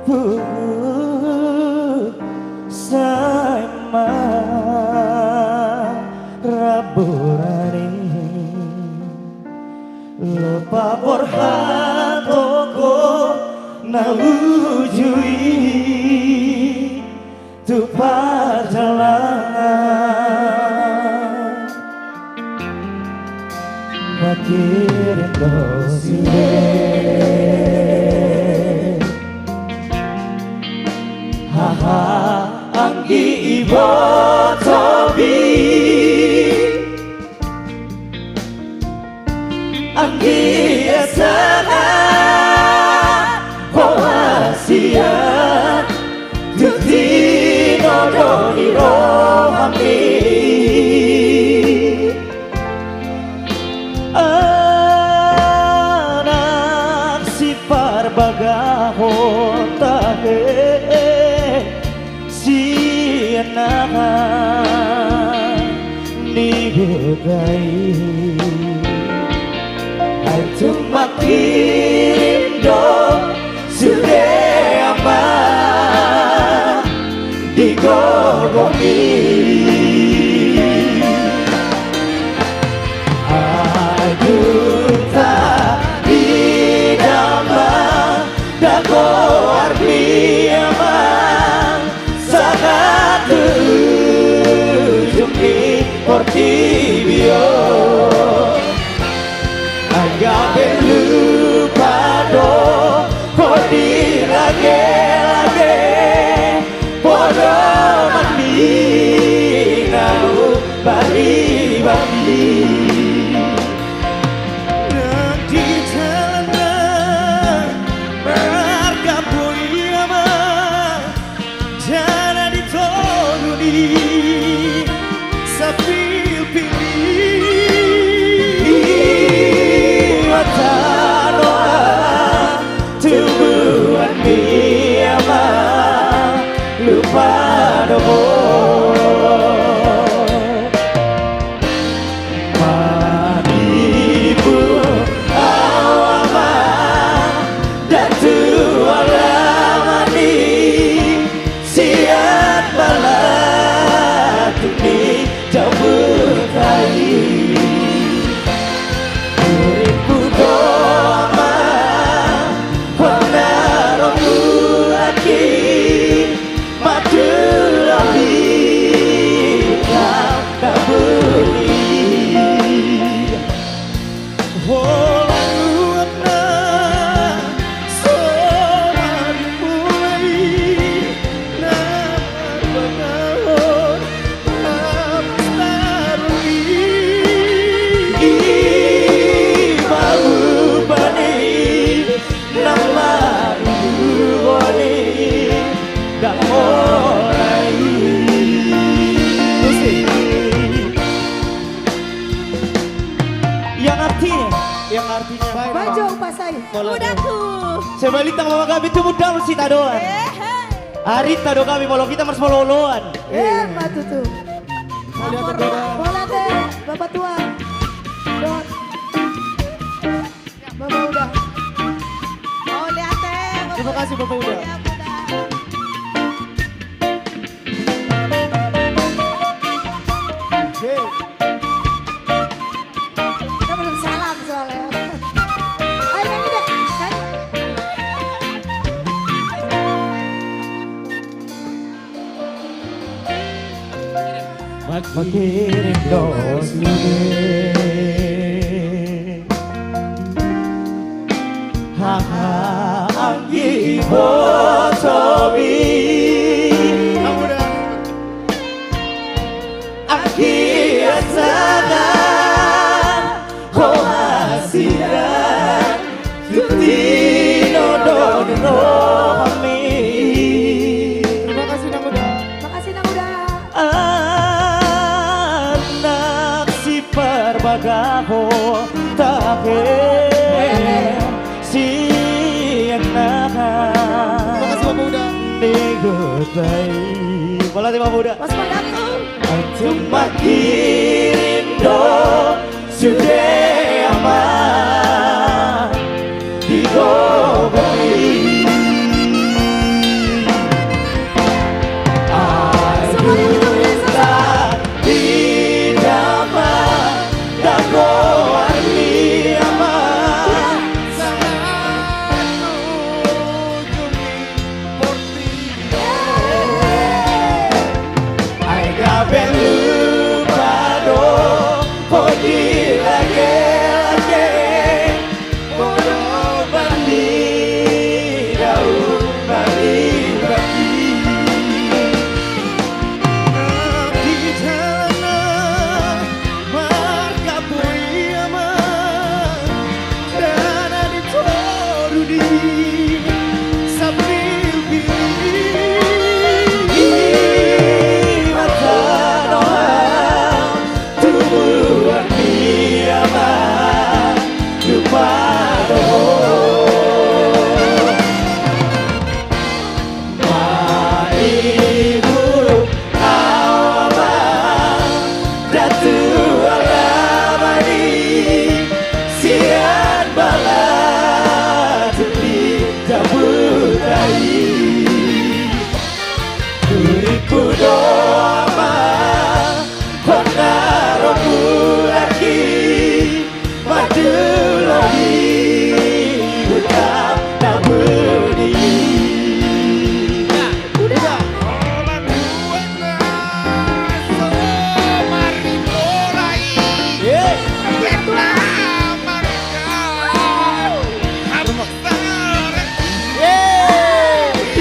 puhut sai ma rambu rani. Lopa borhat do ho na uju i tu parjalanan. Mangkirim do sude haha anggi, iboto bi anggi, asa na ho hasian tu tinodosi rohami. Anak siparbagahon tahe sian anak ni huta i. Ai tung mangkirim do sude amang di gogomi. Ai dung tadidok ma da goarmi amang, sahat tu ujung ni portibi on. Yang artinya, yang artinya, baik, Bang. Bajong pasai. Udah tuh. Sebalintang mama kami tubu daun sitadoan. Arit tado kami molo hita marsiolooloan. Eh, matu tuh. Mauliate, Bapak Tua. Don. Bapak Uda. Mauliate. Terima kasih, Bapak Uda. Iya, Uda. Oke. Kita belum salam soalnya. Ayo, nyanyi deh. Nyanyi. Mangkirim dos sude, haha anggi botomi. Anggi asana ho hasiran, tu tinodohon rohami. Terima kasih, Nang Uda. Makasih, Nang Uda. Anak siparbagaho tahe sianaka. Makasih, Bapak Uda. Ni godai. Mauliate, Bapak Uda. Mas Padaku. Antum mangkirim dos sude ama di gogo i. Aduh, tak di dama dago armi ama. Sangat ujung i. Ai gabe lupa do ho di lage-lage, molo bani daun bani baki. Di jalan marga boya ma. Dana di toru di sambil bili. Mata doa tubuan dia ma lupa doa. Maibu awa ma datu alamani sian bala tu di tabutai. Turipu doma hona robu laki. Madu lobi hutang na budi. Udah. Orang tua na so mari mulai. Ye. Pertama kali. Harus tangan. Ye.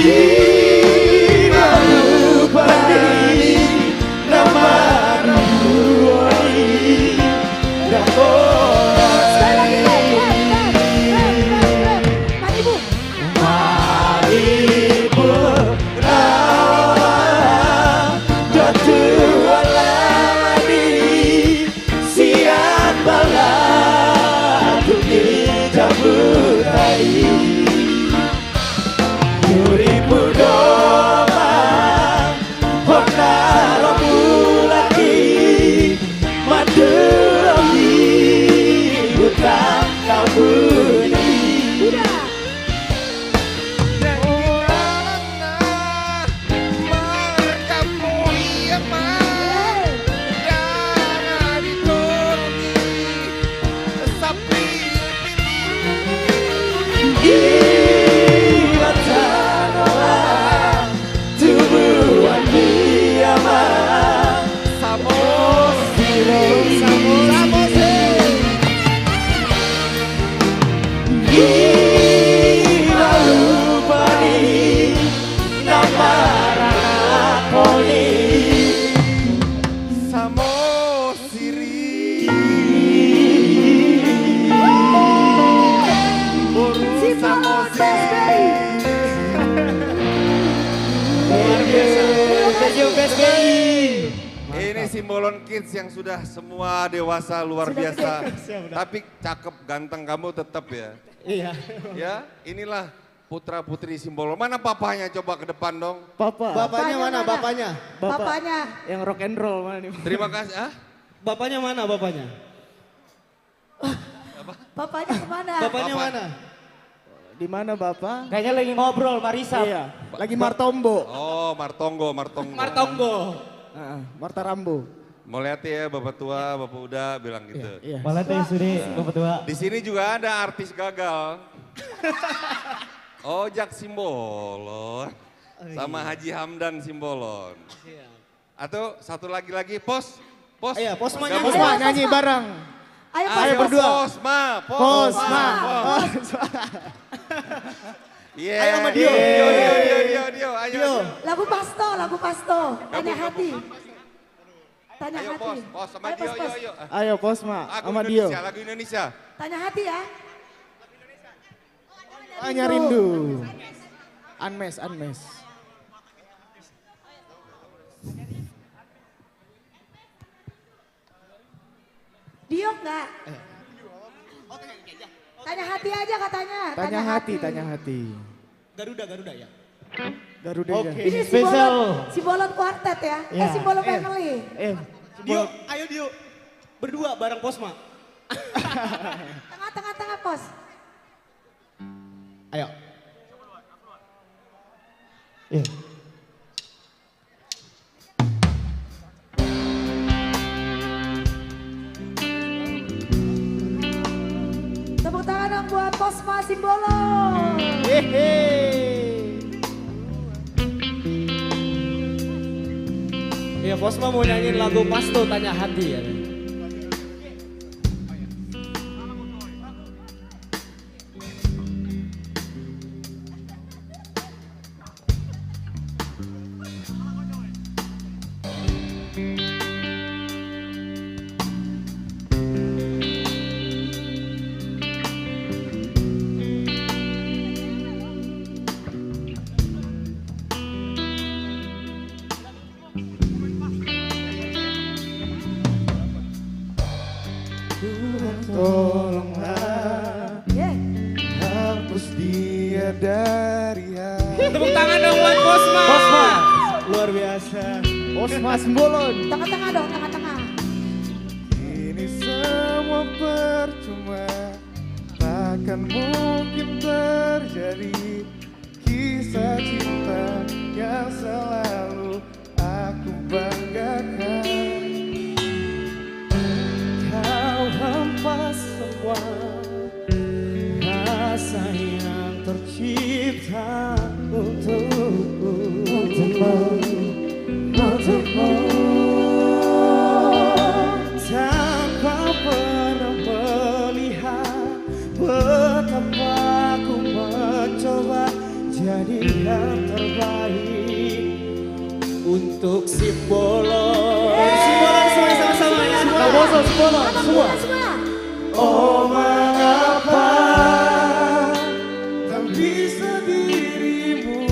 Ibu bani. Turipu doma hona robu laki. Maduroni hutang na budi. Udah. Jadi jalanna marga boya ma. Dana di toru di sambil bili. Iba tanoa tubuan dia ma. Samosir. Samosir. Simbolon Kids yang sudah semua dewasa luar biasa. Tapi cakep, ganteng kamu tetap ya. Iya. Ya, inilah putra putri Simbolon. Mana papanya, coba ke depan dong. Papa. Bapaknya mana, bapaknya? Bapaknya. Yang rock and roll mana nih? Terima kasih, ah? Bapaknya mana, bapaknya? Bapaknya kemana? Bapaknya mana? Di mana, Bapak? Kayaknya lagi ngobrol, Marisa. Iya, lagi martombo. Oh, martonggo, martonggo. Martonggo. Heeh, Marta Rambo. Mau lihat ya, Bapak tua, Bapak udah bilang gitu. Iya, iya. Mau lihat ya, Sudi, Bapak tua. Di sini juga ada artis gagal. Ojak Simbolon. Sama Haji Hamdan Simbolon. Iya. Atau satu lagi, lagi, Pos. Pos. Ayo, Posma nyanyi. Posma nyanyi bareng. Ayo, Pos. Ayo berdua. Posma, Posma. Posma. Ayo sama Dio. Iya, ayo, Dio, Dio, Dio, Dio, ayo, Dio. Lagu Pasto, lagu Pasto. Tanya hati. Tanya hati. Ayo, Pos, Pos sama Dio, ayo, ayo. Ayo, Posma sama Dio. Lagu Indonesia, lagu Indonesia. Tanya hati ya. Hanya rindu. Unmesh, Unmesh. Dio enggak? Tanya hati aja katanya. Tanya hati, tanya hati. Garuda, Garuda ya. Garuda. Oke. Ini Simbolon, Simbolon Quartet ya. Eh, Simbolon Family. Eh, Dio, ayo Dio. Berdua bareng Posma. Tengah, tengah, tengah, Pos. Ayo. Iya. Tepuk tangan dong buat Posma Simbolon. Hehe. Iya, Posma mau nyanyiin lagu Pasto, Tanya Hati ya. Tuhan, tolonglah, hapus dia dari hati. Tepuk tangan dong buat Posma. Posma. Luar biasa. Posma Simbolon. Tengah-tengah dong, tengah-tengah. Ini semua percuma, takkan mungkin terjadi. Kisah cinta yang selalu aku banggakan. Kau hempas semua rasa yang tercipta untukku. Untukmu, untukmu. Tanpa pernah melihat betapa ku mencoba jadi yang terbaik untuk Simbolon. Simbolon semua sama-sama ya. Simbolon, Simbolon, semua. Oh, mengapa tak bisa dirimu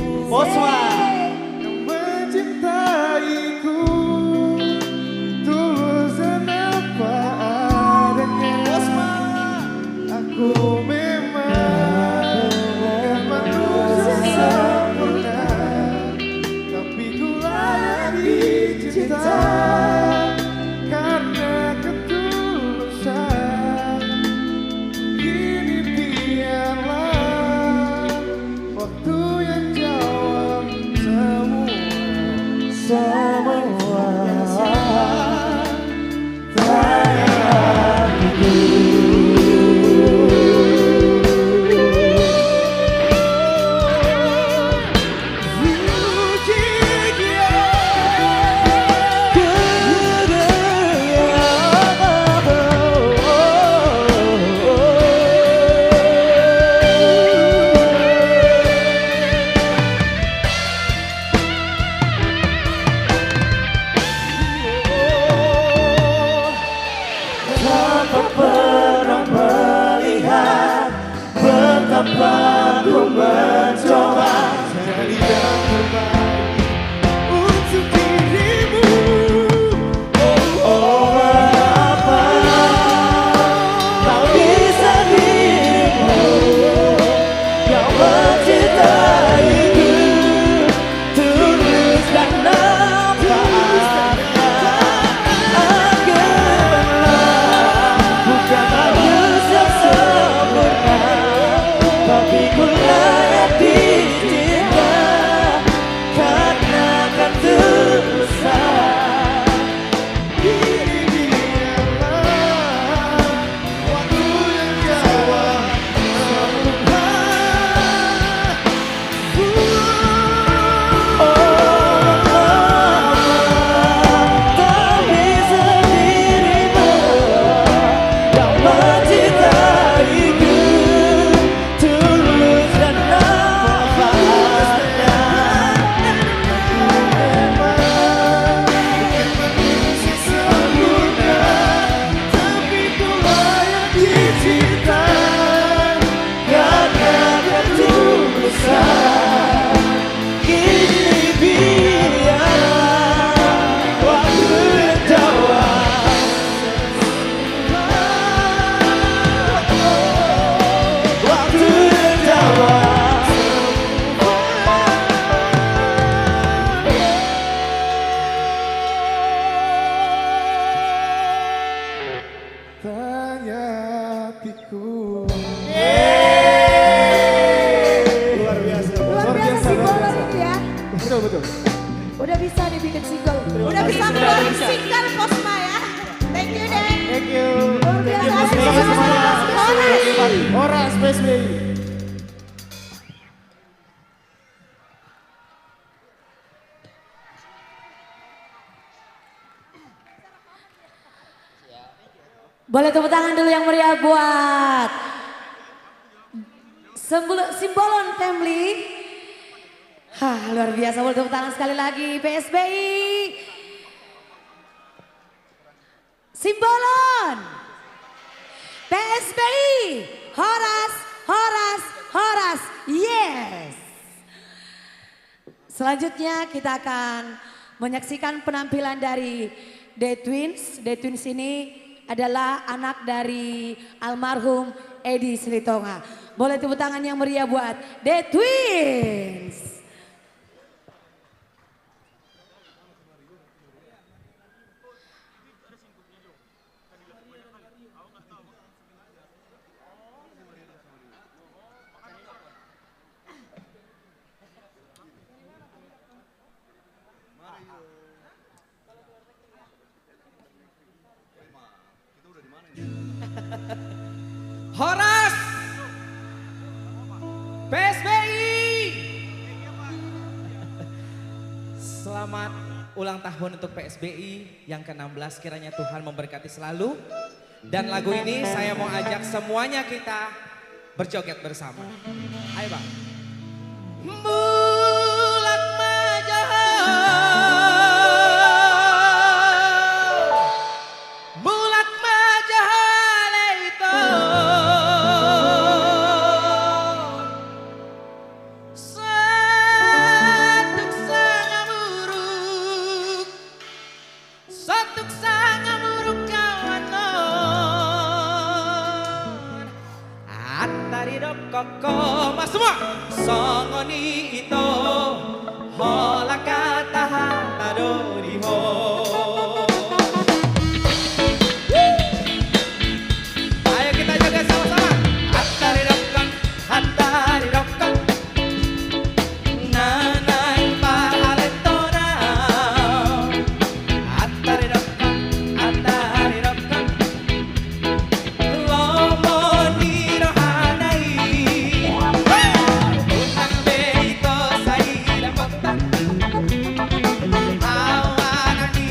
yang mencintaiku tulus dan apa adanya. Aku memang bukan manusia sempurna, tapi ku layak dicinta karena ketulusan. Kini biarlah waktu yang jawab semua, semua. Horas P S B I. Boleh tepuk tangan dulu yang meriah buat Sembul-, Simbolon Family. Hah, luar biasa, boleh tepuk tangan sekali lagi, P S B I. Simbolon. P S B I. Horas, horas, horas. Yes. Selanjutnya kita akan menyaksikan penampilan dari The Twins. The Twins ini adalah anak dari almarhum Edi Silitonga. Boleh tepuk tangan yang meriah buat The Twins. Horas! P S B I! Selamat ulang tahun untuk P S B I yang keenam belas. Kiranya Tuhan memberkati selalu. Dan lagu ini saya mau ajak semuanya kita berjoget bersama. Ayo, Bang. Mulak ma jo ho. Mulak ma jo ho ale ito. Satuk sanga muruk. Satuk sanga muruk ho annon. Antar didok ho ma semua. Songon i ito. Holan hata-hata do di ho. Ayo kita joget sama-sama. Antar didok ho. Antar didok ho. Na naeng pahalentona. Antar didok ho, antar didok ho. Lomo ni rohana i. Unang be ito sai dapotan. Awana ni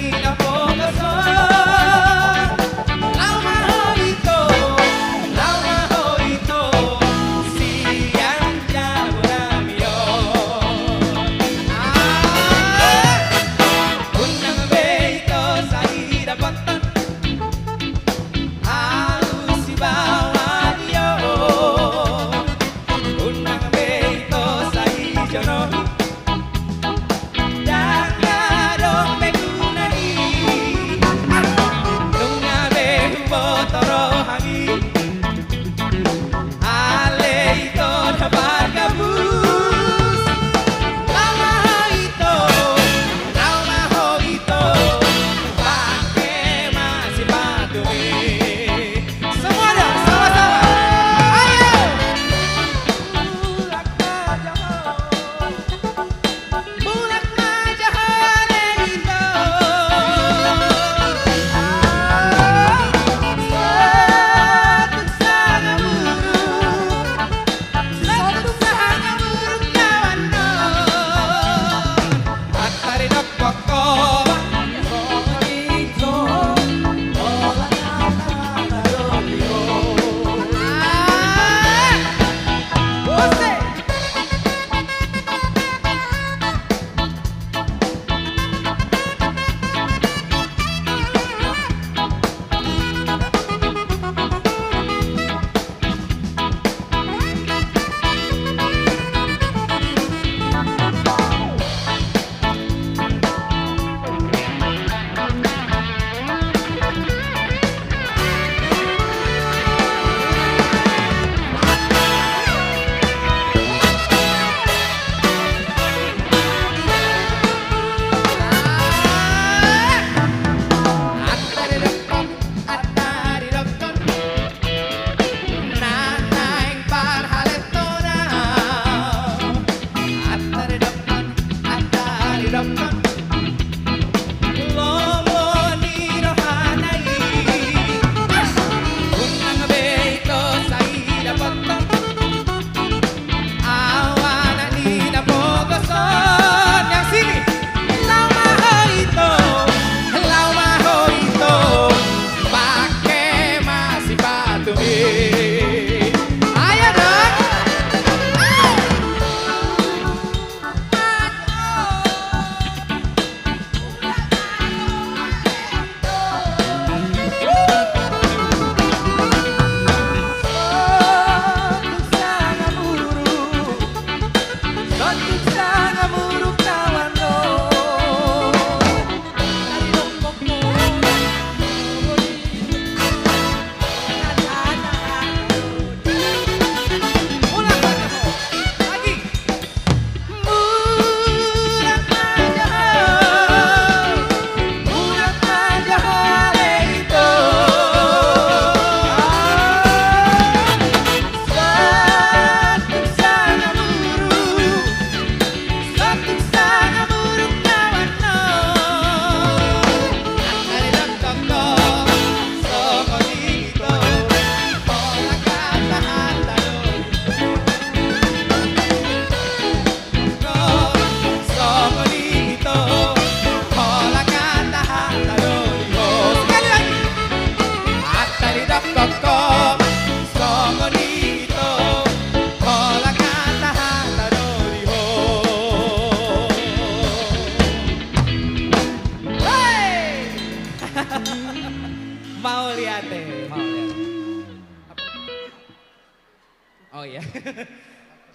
Oh iya.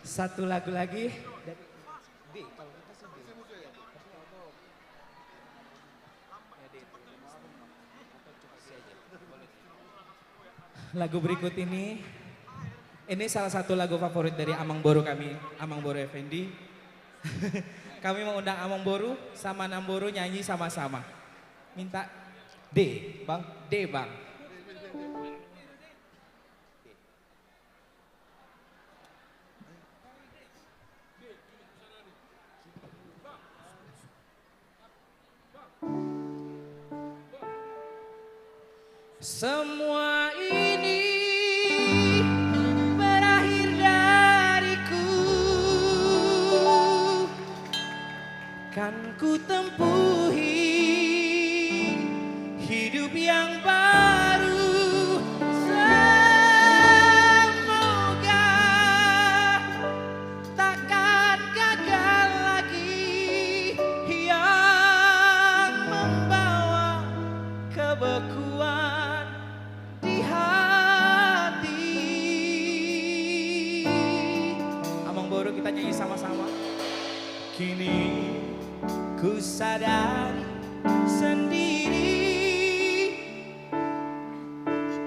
Satu lagu lagi. Lagu berikut ini, ini salah satu lagu favorit dari amang boru kami, amang boru Effendi. Kami mengundang amang boru sama namboru nyanyi sama-sama. Minta D, Bang. D, Bang. Semua ini berakhir dariku. Kan ku tempuhi hidup yang baru. Semoga takkan gagal lagi yang membawa kebekuan di hati. Amang boru, kita nyanyi sama-sama. Kini ku sadari sendiri,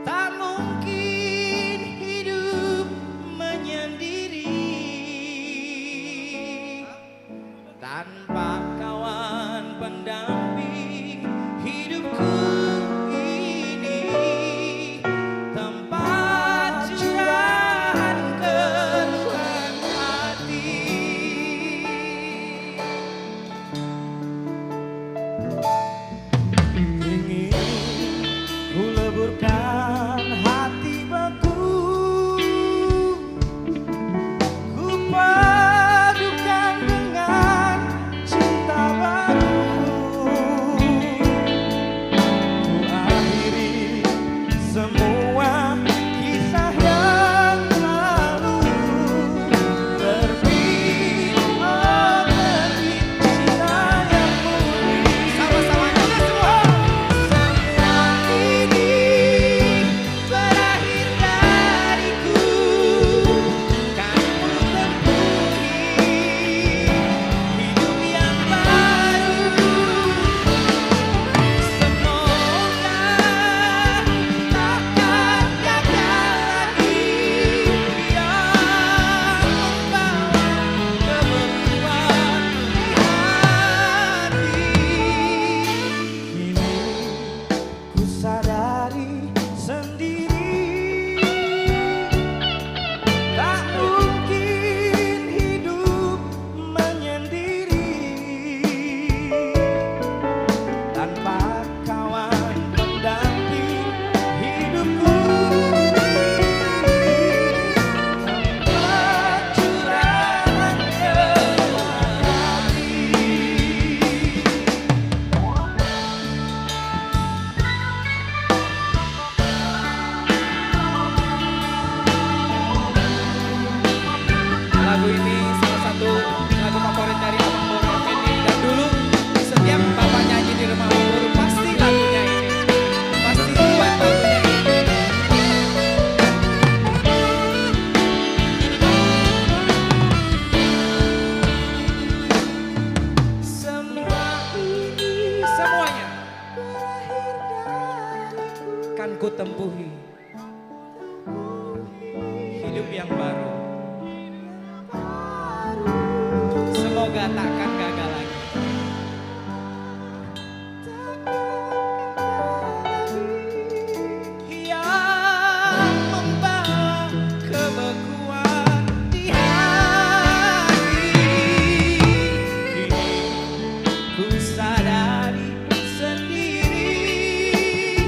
tak mungkin hidup menyendiri. Tanpa kawan pendamping, hidupku ini tempat curahan keluhan hati. Ingin ku leburkan hati beku, ku padukan dengan cinta baru. Ku akhiri semua kisah yang lalu. Terbit, oh, terbit cinta yang murni. Sama-sama kita semua. Semua ini berakhir dariku. Kan ku tempuhi hidup yang baru. Semoga takkan gagal lagi yang membawa kebekuan di hati. Kini ku sadari sendiri, tak mungkin hidup menyendiri tanpa kawan pendamping hidupku. Tempat curahan keluhan hati. Lagu ini salah satu lagu favorit dari Abang Boru Effendi. Dan dulu, setiap Bapak nyanyi di rumah Abang Boru, pasti lagunya ini. Pasti buat lagunya ini. Semua ini, semuanya. Kan ku tempuhi hidup yang baru. Semoga takkan gagal lagi. Yang membawa kebekuan di hati. Kini ku sadari sendiri,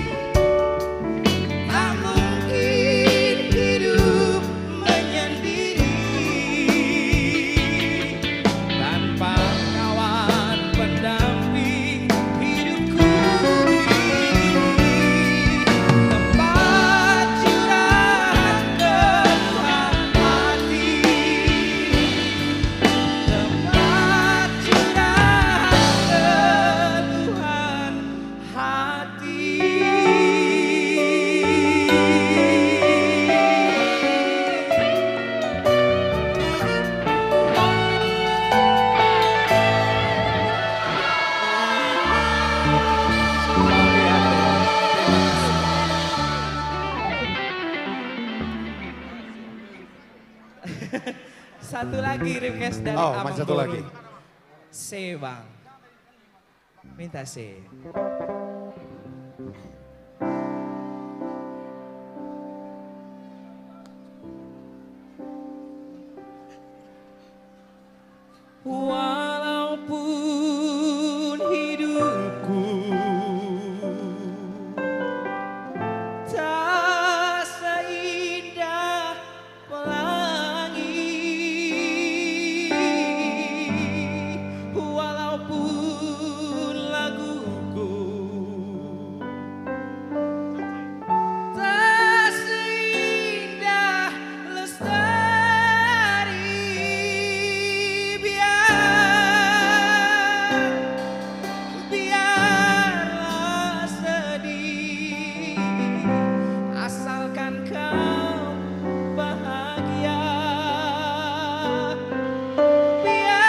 tak mungkin hidup menyendiri tanpa Satu lagi request dari Amang Boru. Oh, main satu lagi. C, Bang. Minta C. Walaupun hidupku tak seindah pelangi, walaupun laguku tak seindah lestari, biar, biarlah sedih, asalkan kau bahagia. Biar,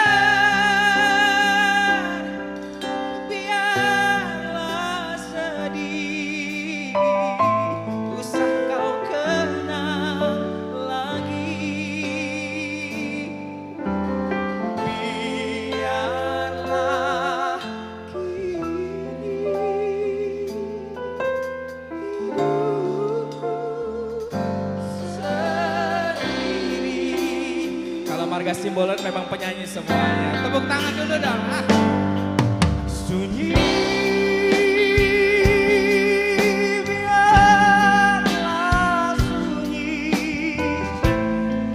biarlah sedih, usah kau kenang lagi. Biarlah kini hidupku sendiri. Kalau marga Simbolon memang penyanyi semuanya. Tepuk tangan dulu dong. Ah. Sunyi, biarlah sunyi,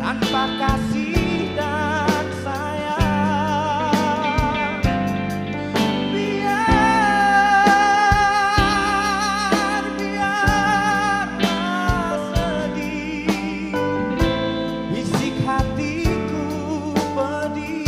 tanpa kasih dan sayang. Biar, biarlah sedih, bisik hatiku pedih.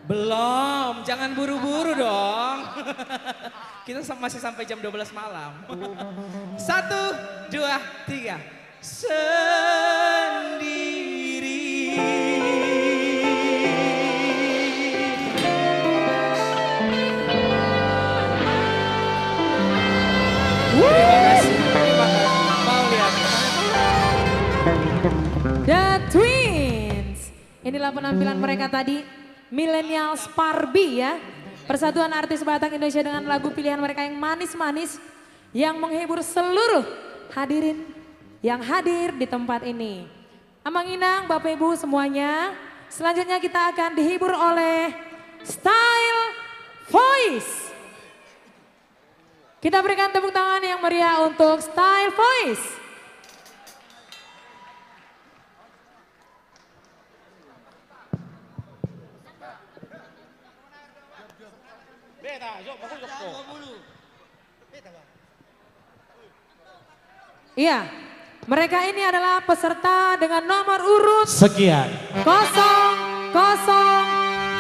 Belum, jangan buru-buru dong. Kita sa-, masih sampai jam dua belas malam. Satu, dua, tiga. Sendiri. Terima kasih. Terima kasih. Mau lihat. The Twins. Inilah penampilan mereka tadi, Millennials Parbi ya. Persatuan Artis Batak Indonesia dengan lagu pilihan mereka yang manis-manis, yang menghibur seluruh hadirin yang hadir di tempat ini. Amang Inang, Bapak Ibu semuanya, selanjutnya kita akan dihibur oleh Style Voice. Kita berikan tepuk tangan yang meriah untuk Style Voice. Iya, mereka ini adalah peserta dengan nomor urut sekian. Kosong, kosong,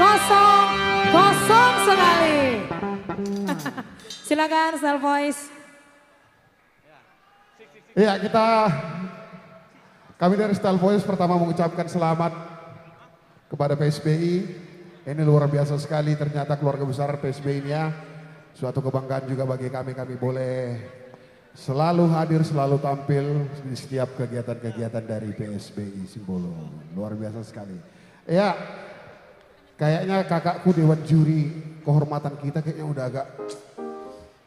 kosong, kosong sekali. Silakan, Style Voice. Iya, kita, kami dari Style Voice pertama mengucapkan selamat kepada P S B I. Ini luar biasa sekali, ternyata keluarga besar P S B I ini ya. Suatu kebanggaan juga bagi kami, kami boleh selalu hadir, selalu tampil di setiap kegiatan-kegiatan dari P S B I Simbolon. Luar biasa sekali. Ya, kayaknya kakakku dewan juri kehormatan kita kayaknya udah agak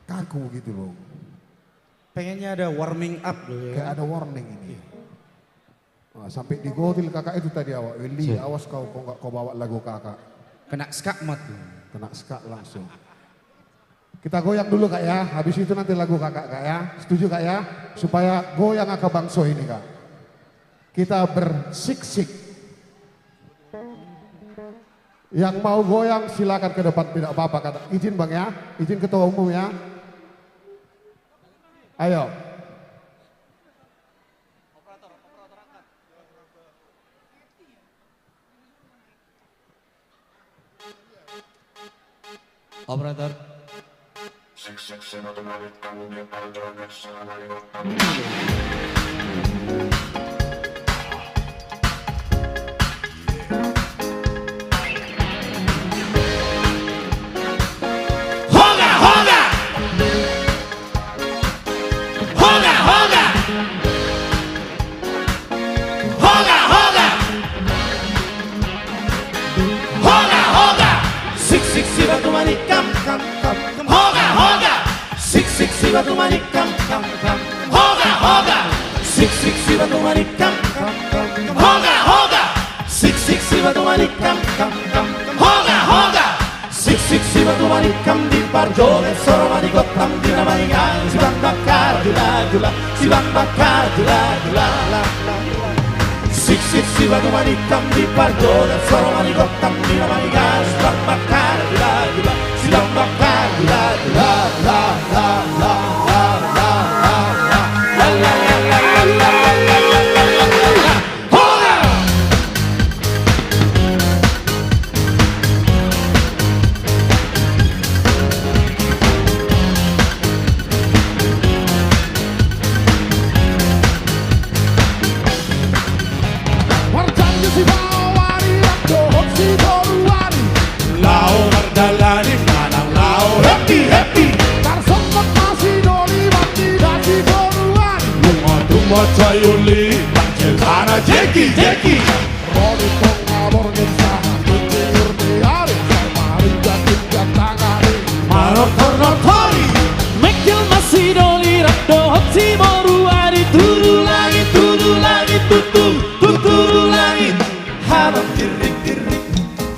kaku gitu loh. Pengennya ada warming up dulu ya. Kayak ada warning ini. Iya. Wah, sampai digotil kakak itu tadi awak. Weli, awas kau, kau nggak kau bawa lagu kakak. Kena skakmat tuh. Kena skak langsung. Kita goyang dulu kak ya, habis itu nanti lagu kakak kak ya. Setuju kak ya? Supaya goyang angka bangso ini kak. Kita bersiksik. Yang mau goyang silakan ke depan, tidak apa-apa kata. Izin bang ya, izin ketua umum ya. Ayo. Operator. Hoga, hoga! Hoga, hoga! Hoga, hoga! Hoga, hoga! Siksik sibatu manikam, kam, kam, kam. Hoga, hoga! Siksik sibatu manikam, kam, kam, kam. Hoga, hoga! Siksik sibatu manikam, kam, kam, kam. Hoga, hoga! Siksik sibatu manikam, kam, kam, kam. Hoga, hoga! Siksik sibatu manikam di parjolo, soro ma di gottam di na maningan, sibang bakar jula jula, sibang bakar jula jula. Siksik sibatu manikam di parjolo, soro ma di gottam di na maningan, sibang bakar jula jula, sibang bakar jula jula. Hoga! Marjanji si baoa ni rap dohot si boru ari. Laho mardalani manang laho happy, happy. Tarsongon ma si doli mandida si boru ari. Nunga tung ma sai uli mancel tanah jeki, jeki. Ro di tonga borngin sahat di timur ni ari. Sai marinjak-injak tangan i manortor-nortor i. Mengkel ma si doli rap dohot si boru ari. Tudu langit, tudu langit, tutu, tutu langit. Habang girrik-girrik,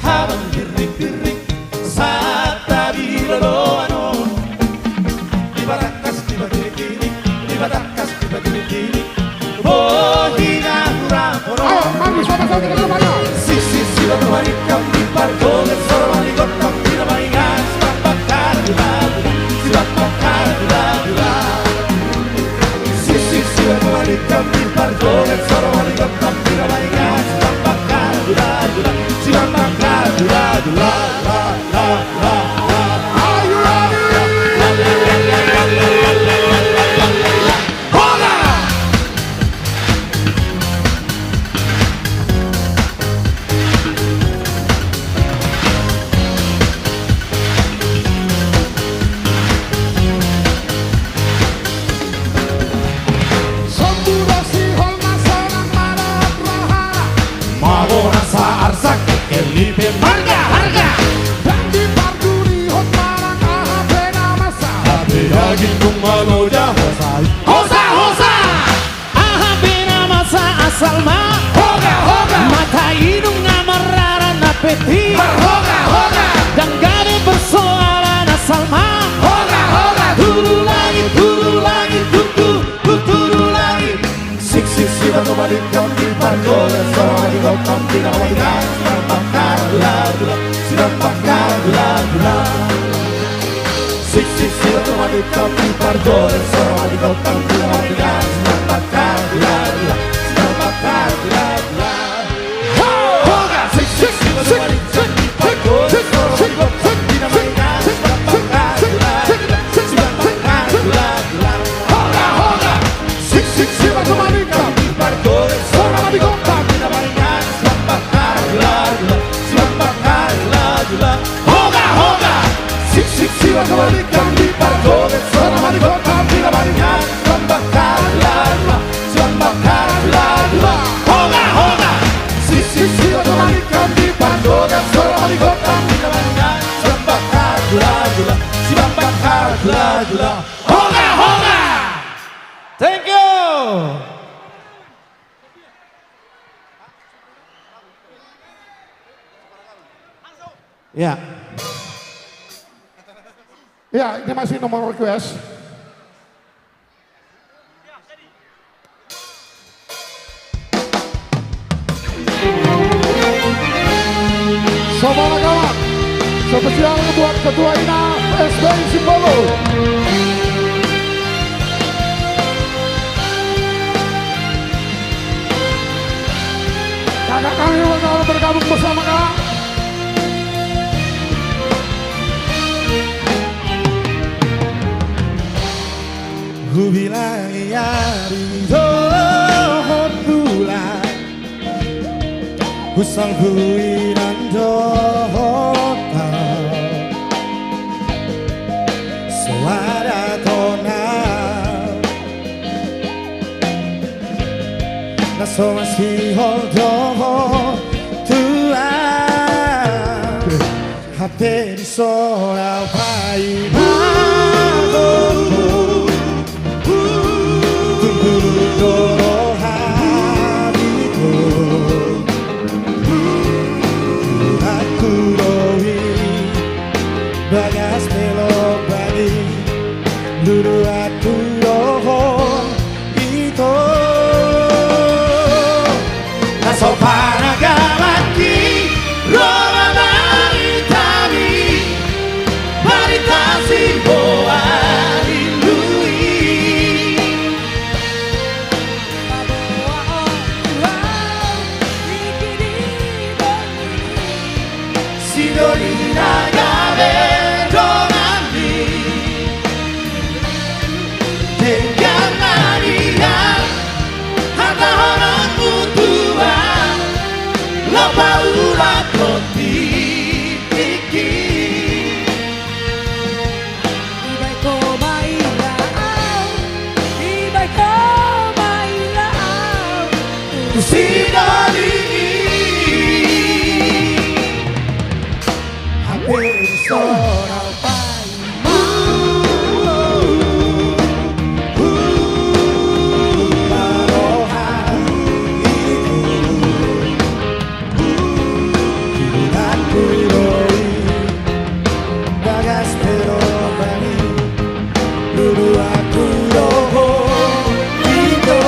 habang girrik-girrik, sahat di loloan on. Dibatangkas, dibagiri-giri, dibatangkas, dibagiri-giri. Bohi na hurang on. Ayo, mari, Are you ready? Hola! Sombu do sihol na sonang marahat raha. Mago nasa arsak, kekeli pe marga harga. Dang dipardulihon manang aha pe na masa. Hape daging dung maloja hosa i. Hosa, hosa! Aha pe na masa asal ma. Hoga, hoga! Mata inum nga marrara na peti. Marhoga, hoga! Dang gabe persoalan asal ma. Hoga, hoga! Tudu langit, tudu langit, tudu, tudu langit. Sik, sik, sibatu, malingkam, di pargolas, sora, di gokam, di nawa, di galas, di bambang, kargula-gula, si bambang, kargula-gula. Sik, sik, sibatu, malingkam, di pargolas, sora, di gokam, di nawa, di galas, di bambang, kargula-gula, si bambang, kargula-gula. Hoga! Sik, sik, sibatu, malingkam, di pargolas, sora, di gokam, di nawa, di galas, di bambang, kargula-gula, si bambang, kargula-gula. Hoga, hoga! Sik, sik, sibatu, malingkam, di pargolas, sora, di gokam, di nawa, di galas, si bambang, kargula-gula, si bambang, kargula-gula. Hoga, hoga! Sik, sik, sibatu, malingkam, di pargolas, sora, di gokam, di nawa, di galas, si bambang, kargula-gula, si bambang, kargula-gula. Hoga, hoga! Sik, sik, sibatu, malingkam, di pargolas, sora, di gokam, di nawa, di galas, si bambang, kargula-gula, si bambang, kargula-gula. Hoga, hoga! Thank you. Ya. Ya, ini masih nomor request. Saudara kawan, spesial buat ketua ina S B I Simbolon. Kakak kami yang telah bergabung bersama kami. Hubilang i ari dohot bulan, husalpu inang dohot au, so ada tonang na so masihol dohot tu au. Hape dison au paima ho, tung turut do roham ito. Tuhanku do i, bagas pe lomban i, luluanku do ho. Ito, na so panagamanki ro ma baritami, barita siboan indu i. Sidoli na gabe donganmi, denggan ma nian hatahononmu tu au, laho paulakhon tingki. Ibaen ho ma ila au, ibaen ho ma ila au tu sidoli i. Hape dison au paima ho, hu, hu, baroha ito. Tuhanku do i, bagas pe lomban i, luluanku do ho, ito.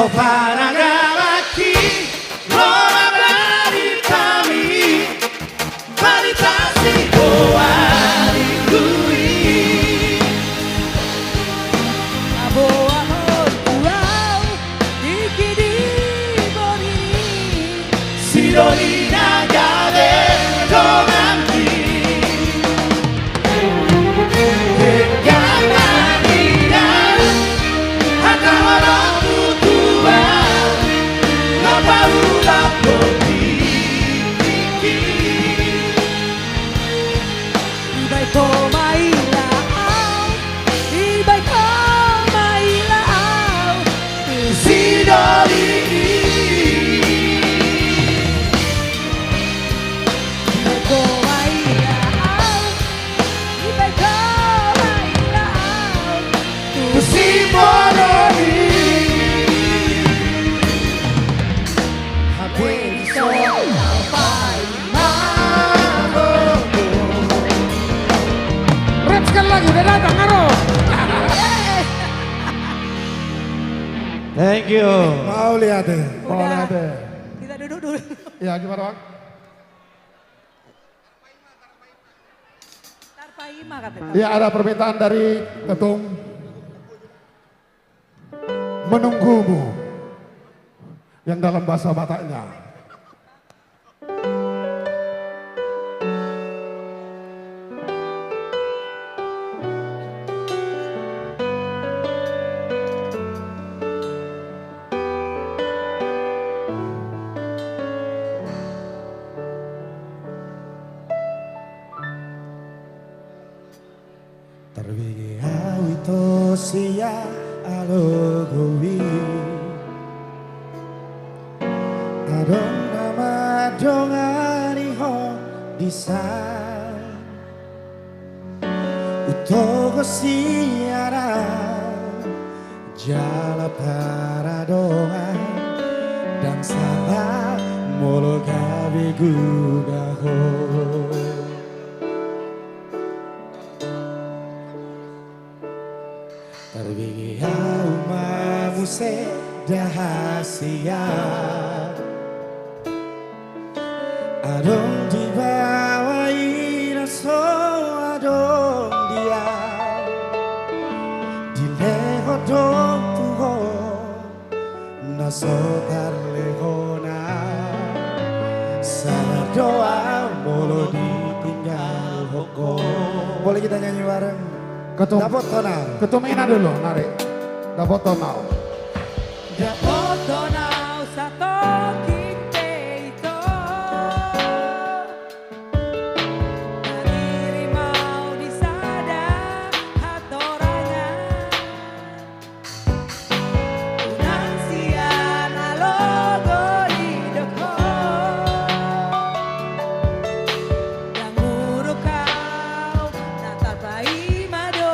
Paragabanki, roha baritami, barita siboan rindu i. Paboahon tu au tingki di boni ni, sidoli na gabe donganki. Denggan na nidok hata holong tu Tuhan, na paulak do tingki. Dibaen ho ma ila au, dibaen ho ma ila au tu sidoli i. Dibaen ho ma ila au, dibaen ho ma ila au tu siboan i. Hape dison na paima ho. Rap sekali lagi, udah datang, Aro. Thank you. Mauliate. Udah. Mauliate. Kita duduk dulu. Ya, gimana, Bang? Tarpaima, katanya. Ya, ada permintaan dari Ketum. Menunggumu, yang dalam bahasa Bataknya. Tarbege au ito sian alogo i. Adong na mandongani ho dison. Hutogu sian au jala paradongan, ndang sala molo gabe guga ho. Tarbege au ma muse da hasian. Adong di bawah i na so adong di au. Dilehon do tu ho na so tarlehon au. Sala do au molo ditinggalhon ho. Boleh kita nyanyi bareng? Ketum. Dapothon au. Ketum ina dulu, mari. Dapothon au. Dapothon au satongkin pe ito. Tardirim au di sada hatorangan. Unang sian alogo didok ho. Ndang muruk au, na tarpaima do.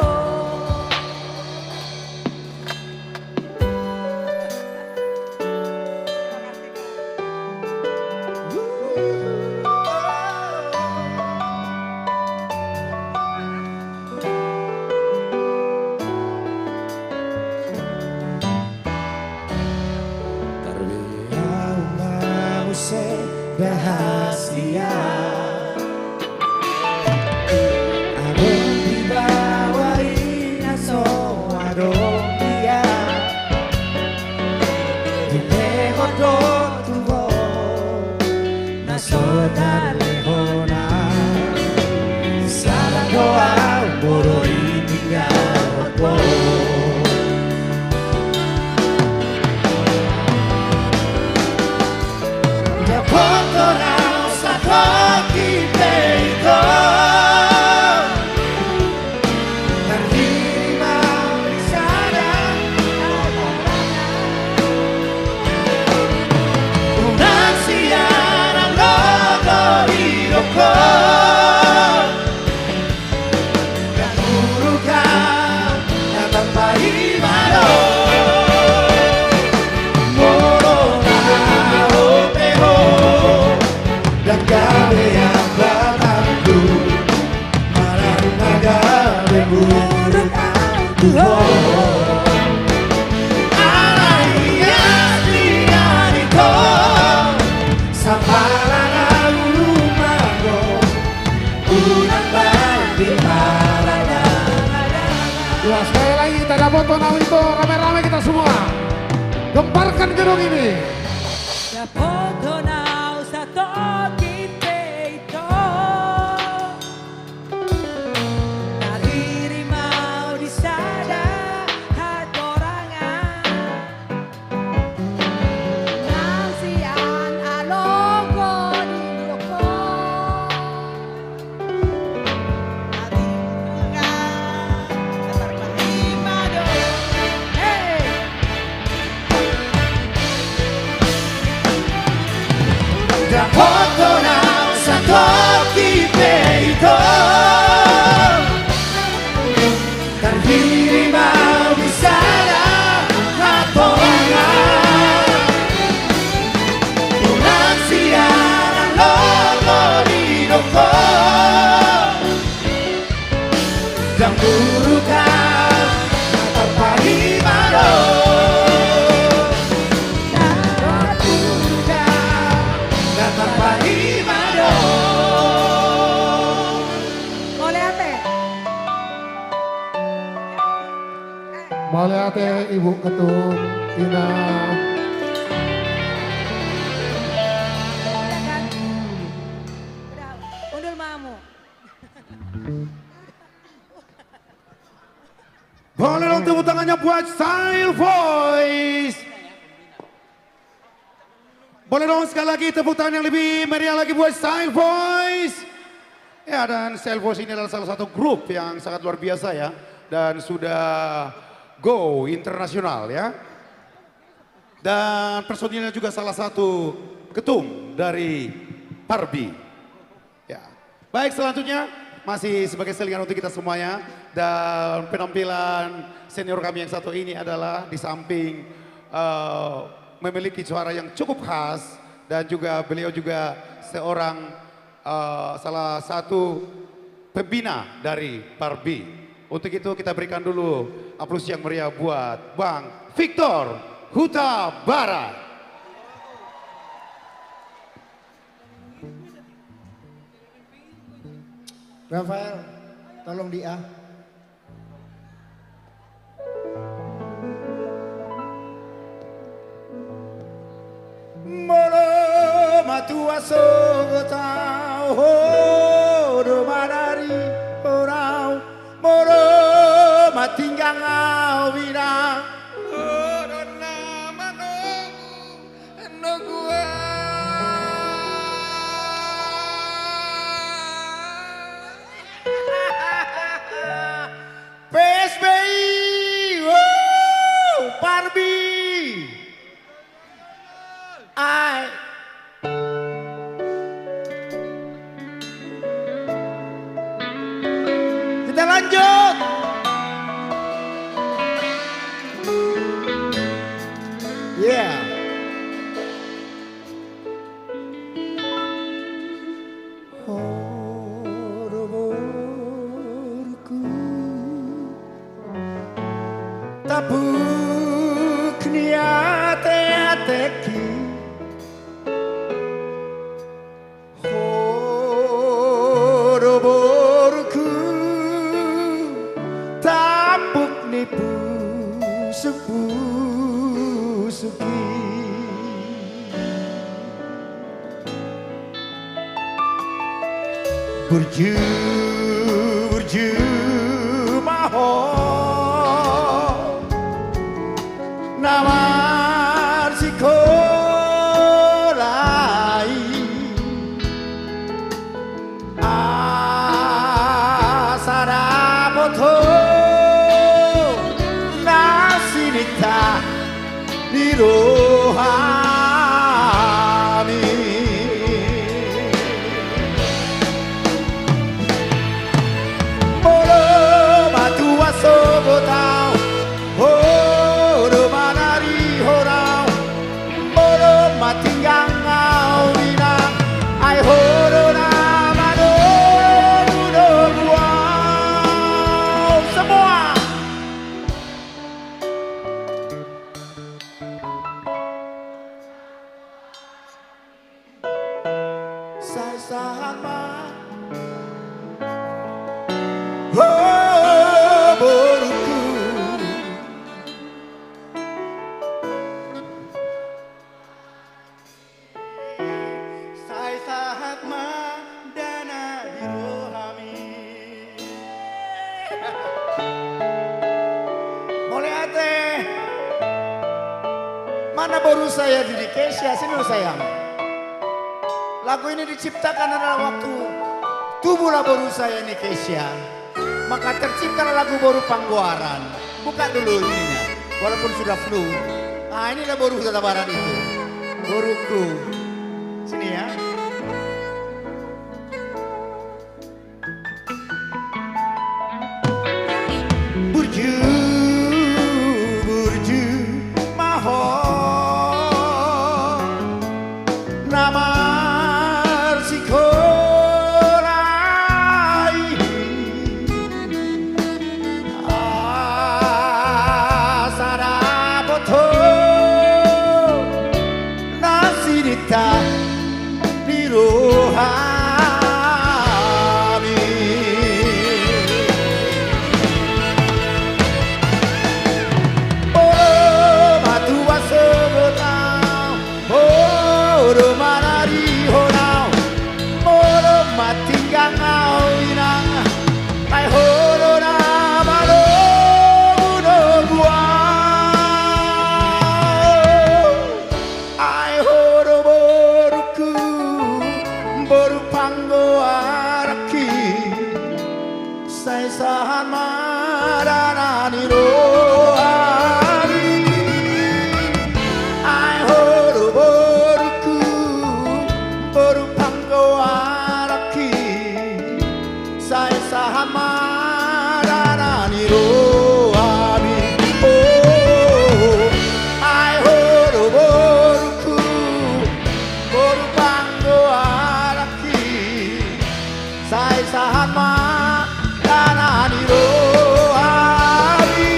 Tarbege au ma muse da hasian. Adong di bawah i na so adong di au. Dilehon do tu ho na so tarlehon au. Sala do au molo ditinggalhon ho. Dapothon au satongkin pe ito. Tardirim au di sada hatorangan. Unang sian alogo Foto nau ito, rame-rame kita semua. Gemparkan gedung ini. Dapoton au satongkin pe ito. Tarhirim au di sada hatorangan. Nang sian alogo ni dokon. Tarhirim au, tarpaima do. Hei. Dapoton au satongkin pe ito. Tarhirim au di sada hatorangan. Unang sian alogo ni dokon. Ndang buruk au, ndang tarpaima do. Ndang buruk au, ndang tarpaima do. Mauliate. Mauliate, Ibu Ketum, Ina. Udah, undur mamu. Boleh dong tepuk tangannya buat Style Voice. Boleh dong sekali lagi tepuk tangan yang lebih meriah lagi buat Style Voice. Ya, dan Style Voice ini adalah salah satu grup yang sangat luar biasa ya, dan sudah go internasional ya. Dan personilnya juga salah satu ketum dari Parbi. Ya. Baik, selanjutnya masih sebagai selingan untuk kita semuanya. Dan penampilan senior kami yang satu ini adalah di samping, eh, memiliki suara yang cukup khas, dan juga beliau juga seorang, eh, salah satu pembina dari Parbi. Untuk itu kita berikan dulu aplaus yang meriah buat Bang Victor Huta Barat. Rafael, tolong di A. Molo matua sogot au, ho do manarihon au. Molo matinggang au, inang, ho do na manogu nogu au. P S B I, wow, Parbi. Ai. Kita lanjut. Yeah. Ho do borungku, tampuk ni ateatengki. Ho do borungku, tampuk ni pusukpusukki. Burju, burju ma ho na marsikola i. Asa dapot ho na sininta ni rohami. Molo matua sogot au, ho do manarihon au. Molo matinggang au, inang, ai ho do na manogu nogu au. Semua. Karena boru saya di Kesha, sini dulu sayang. Lagu ini diciptakan adalah waktu tubuhlah boru saya ini Kesha. Maka terciptalah lagu Boru Panggoaran. Buka dulu ininya, walaupun sudah flu. Ah, inilah boru Huta Barat itu. Boruku. Sini ya. Burju, burju, ma ho na marsikola i. Asa dapot ho na sininta di rohami. Olo ma tubu sogot au, olo ma na di ho nau, olo ma tinggang au inang, ai olo na manogunogu au. Ai ho do boruku, boru panggoaranki, sai sahat ma dana ni rohami. Ai ho do boruku, boru panggoaranki, sai sahat ma dana ni rohami. Oh, ai ho do boruku, boru panggoaranki, sai sahat ma dana ni rohami.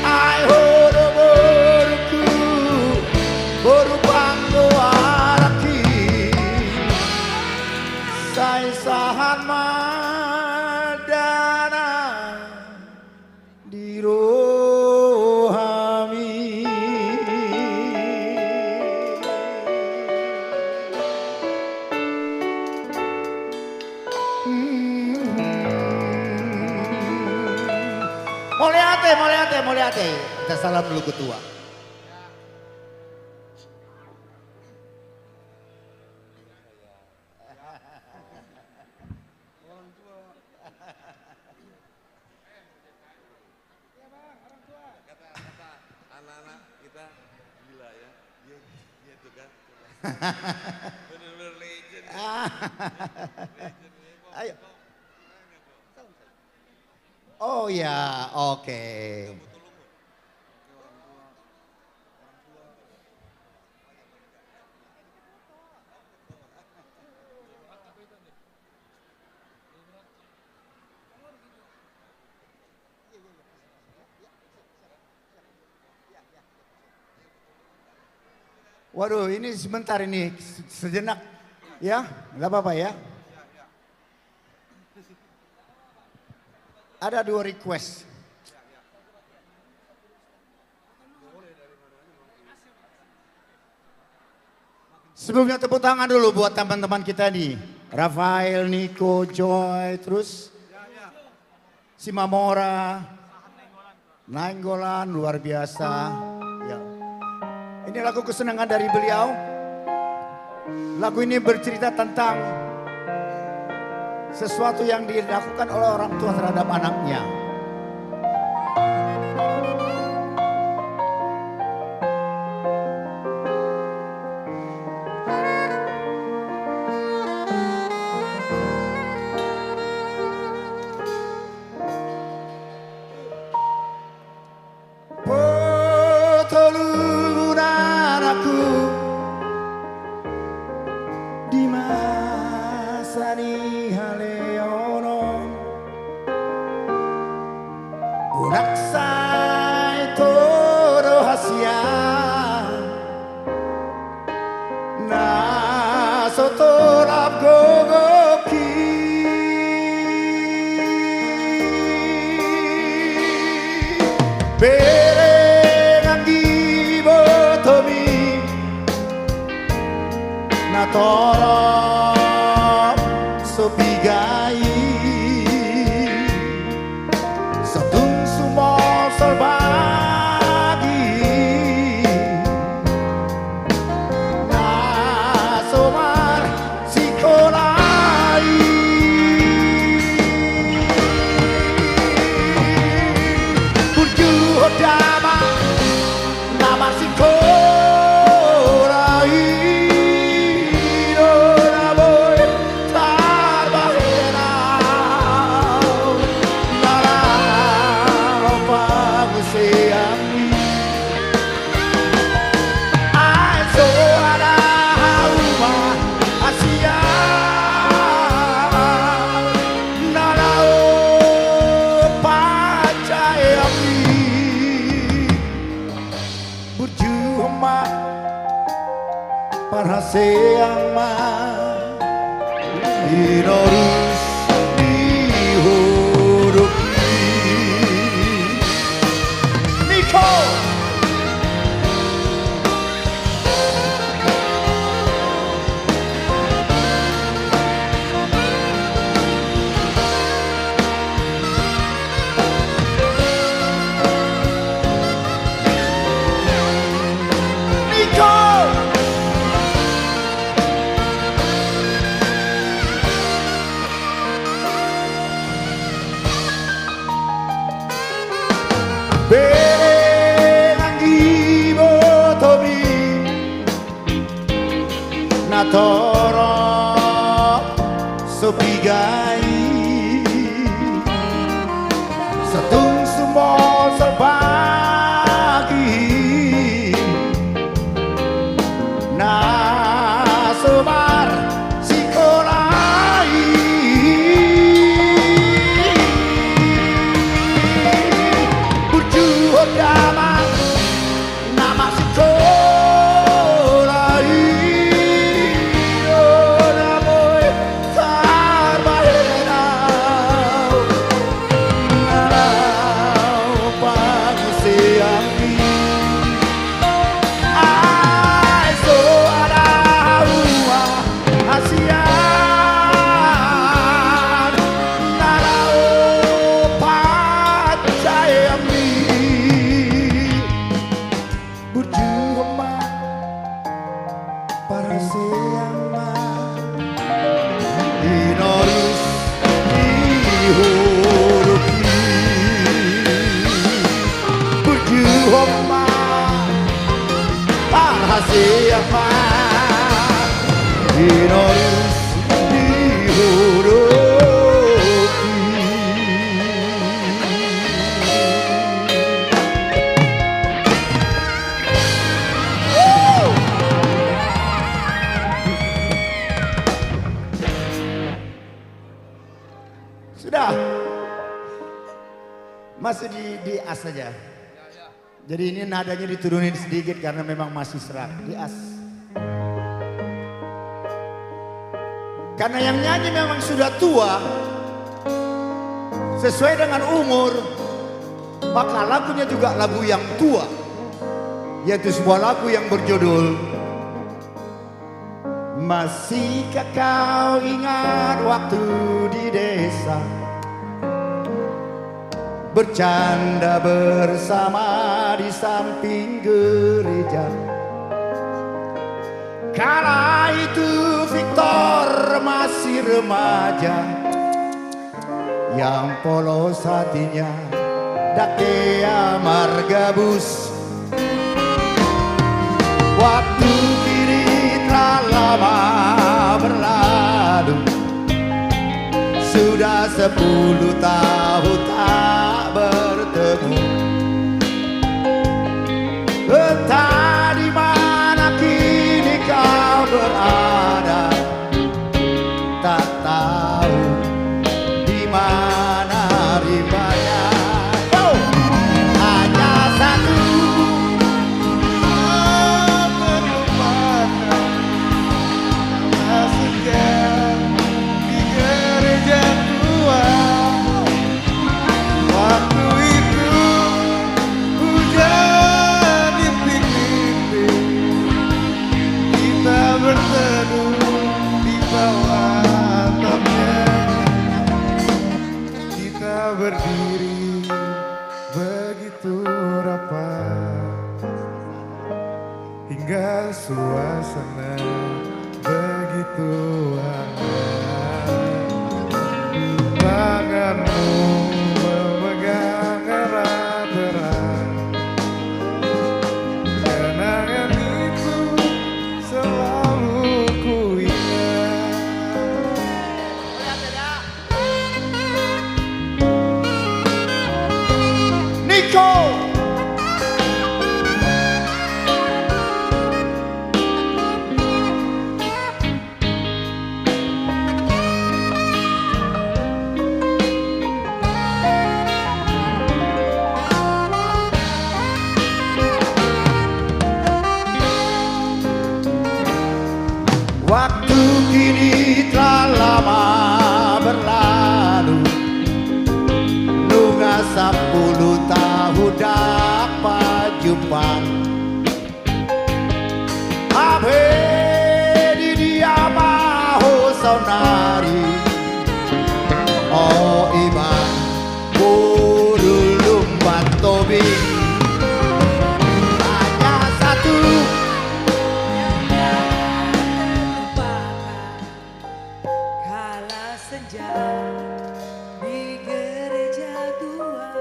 Ai ho do boruku, boru panggoaranki, sai sahat ma dana di rohami. Mauliate, mauliate, mauliate. Kita salam dulu ketua. Kata-kata anak-anak kita gila ya. Dia, dia tuh kan. Bener-bener legend. Legend ya. Ayo. Oh ya, oke. Waduh, ini sebentar ini, se-, sejenak. Ya, nggak apa-apa ya. Ada dua request. Sebelumnya tepuk tangan dulu buat teman-teman kita nih. Rafael, Niko, Joy, terus Simamora, Nainggolan, luar biasa. Ya. Ini lagu kesenangan dari beliau. Lagu ini bercerita tentang sesuatu yang dilakukan oleh orang tua terhadap anaknya. Potolungan anakku di masa ni haleon on, unang sai todo hasian na so tolap gogoki. Bereng anggi botomi na torop so piga Inorus di huruf I. Niko. Niko. Bere nanggi botomi na torop so piga i, satung sumbol salbagi na so marsikola i. Burju ho damang na marsikola i, o na boi tarbahen au, na laho panguseangi. Ai so adong hasian na laho panjaeangi. Burju ho ma, parhaseang ma. Inorus di huruf I. Burju ho ma, parhaseang ma. Inorus di huruf I. Sudah. Masih di, di as saja. Jadi ini nadanya diturunin sedikit karena memang masih serak. Di as. Karena yang nyanyi memang sudah tua, sesuai dengan umur, maka lagunya juga lagu yang tua, yaitu sebuah lagu yang berjudul Masihkah Kau Ingat Waktu di Desa, bercanda bersama di samping gereja. Kala itu Victor masih remaja, yang polos hatinya, dang hea margabus. Waktu kini telah lama berlalu, sudah sepuluh tahun tak bertemu. Entah di mana kini kau berada, tak tahu di mana rimbanya. Oh! Hanya satu terlupakan, masihkah di gereja tua. Waktu itu hujan rintik-rintik, kita berteduh di bawah atapnya. Kita berdiri begitu rapat, hingga suasana begitu hangat. Tanganmu memegang erat-erat. Kenangan itu selalu ku ingat. Niko. Ari, o Iban, Bodul Lumban Tobing, hanya satu. Kala senja di gereja tua,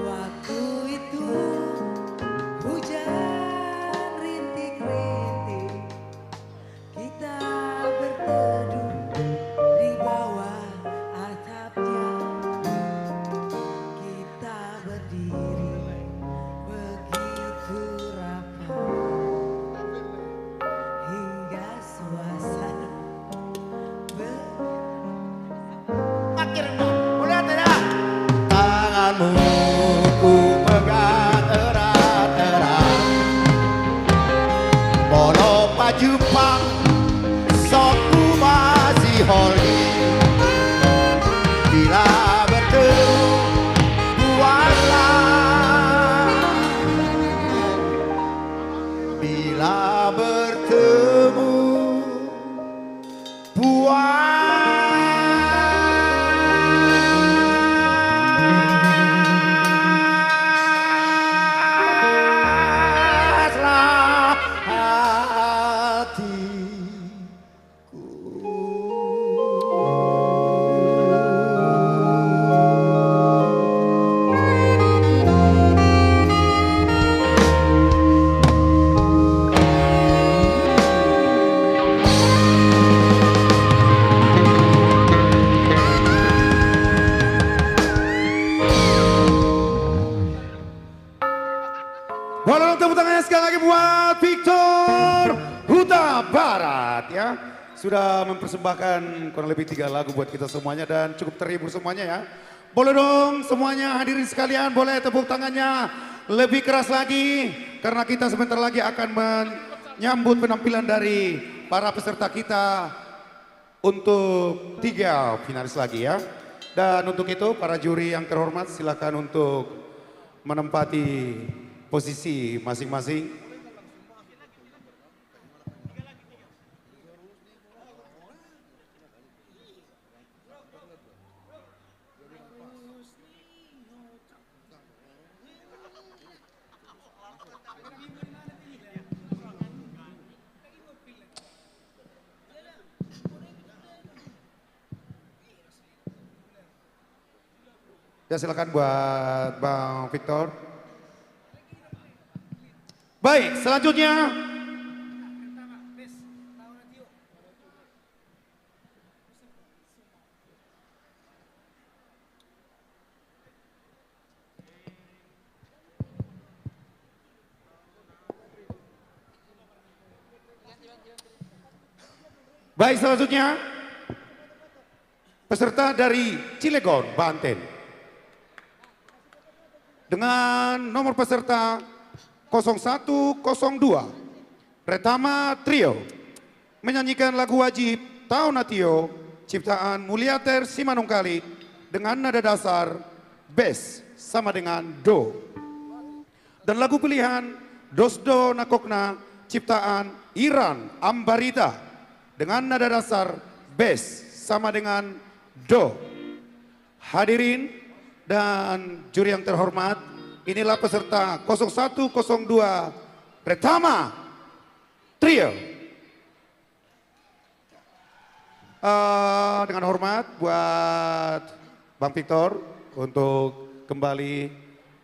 waktu itu hujan rintik-rintik. Kita berteduh di bawah atapnya. Kita berdiri begitu rapat hingga suasana ber- Makin rendah. Mulai dah. Tanganmu kupegang erat-erat. Molo pajumpang songon masihol i. Bila bertemu buatlah. Bila bertemu puaslah hatiku. Boleh dong tepuk tangannya sekali lagi buat Victor Hutabarat, ya. Sudah mempersembahkan kurang lebih tiga lagu buat kita semuanya dan cukup terhibur semuanya, ya. Boleh dong semuanya hadirin sekalian, boleh tepuk tangannya lebih keras lagi karena kita sebentar lagi akan menyambut penampilan dari para peserta kita untuk tiga finalis lagi, ya. Dan untuk itu para juri yang terhormat, silakan untuk menempati posisi masing-masing. Ya, silakan buat Bang Victor. Baik, selanjutnya. Baik, selanjutnya peserta dari Cilegon, Banten, dengan nomor peserta kosong satu kosong dua. Retama Trio menyanyikan lagu wajib Tao na Tio ciptaan Muliater Simanungkalit dengan nada dasar bes sama dengan do. Dan lagu pilihan Dos do nangkokna ciptaan Iran Ambarita dengan nada dasar bes sama dengan do. Hadirin dan juri yang terhormat, inilah peserta kosong satu kosong dua Retama Trio. Eh, dengan hormat buat Bang Victor untuk kembali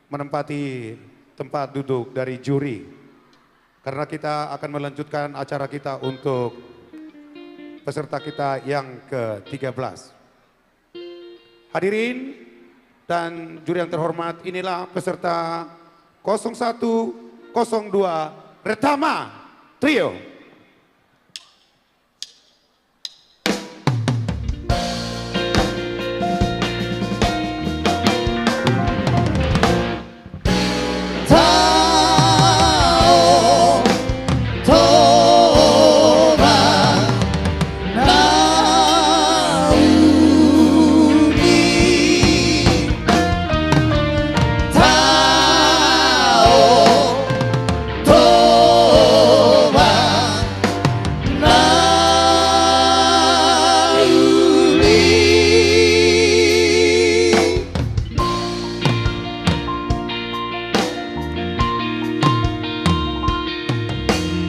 menempati tempat duduk dari juri. Karena kita akan melanjutkan acara kita untuk peserta kita yang ketiga belas. Hadirin dan juri yang terhormat, inilah peserta kosong satu kosong dua Retama Trio.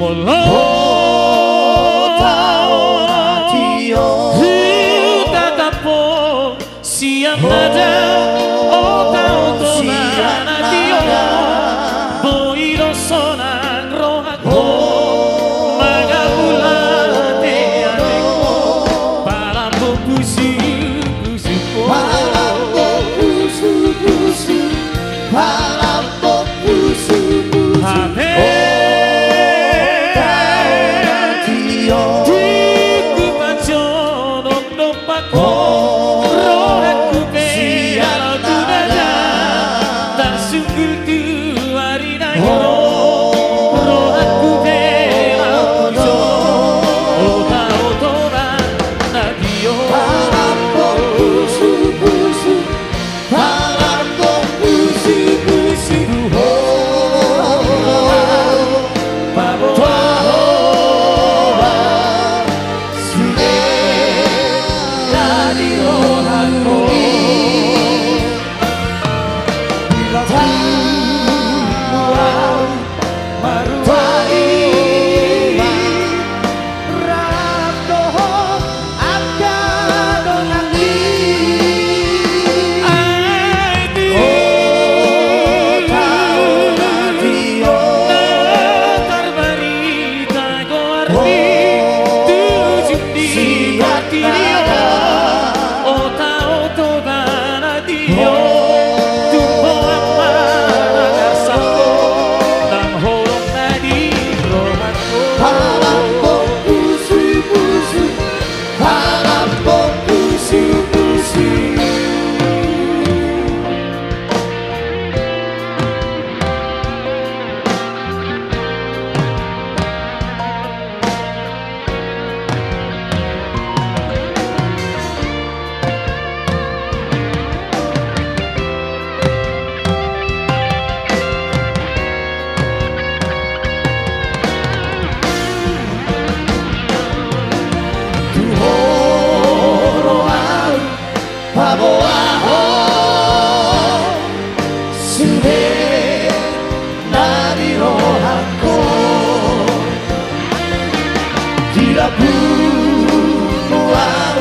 Olo, taon na tio. Hutatap ho sian nada, ota oto na tio. Boi do sonang rohangku mangamula teatengku. Palambok pusupusu, palambok pusupusu, palambok pusupusu. Hape tung hupajonok dompak ho, rohangku pe sian nada. Tarsungkul tu ari na ro, rohangku pe laho jo. Ota oto na tio. Palambok pusupusu, palambok pusupusu. Ho, paboa ho ma sude na di rohangku. Di bagasan au marwari rap dohot angka donganmi. Ai di, o, taon na tio. Na tarbarita goarmi tu ujung ni portibi on. Ota oto na tio. Tumboan ma nang arsangku, nang holong na di rohangku. Palambok pusupusu, palambok pusupusu. Tu ho do au paboa ho sude na di rohangku. Di lambungmu au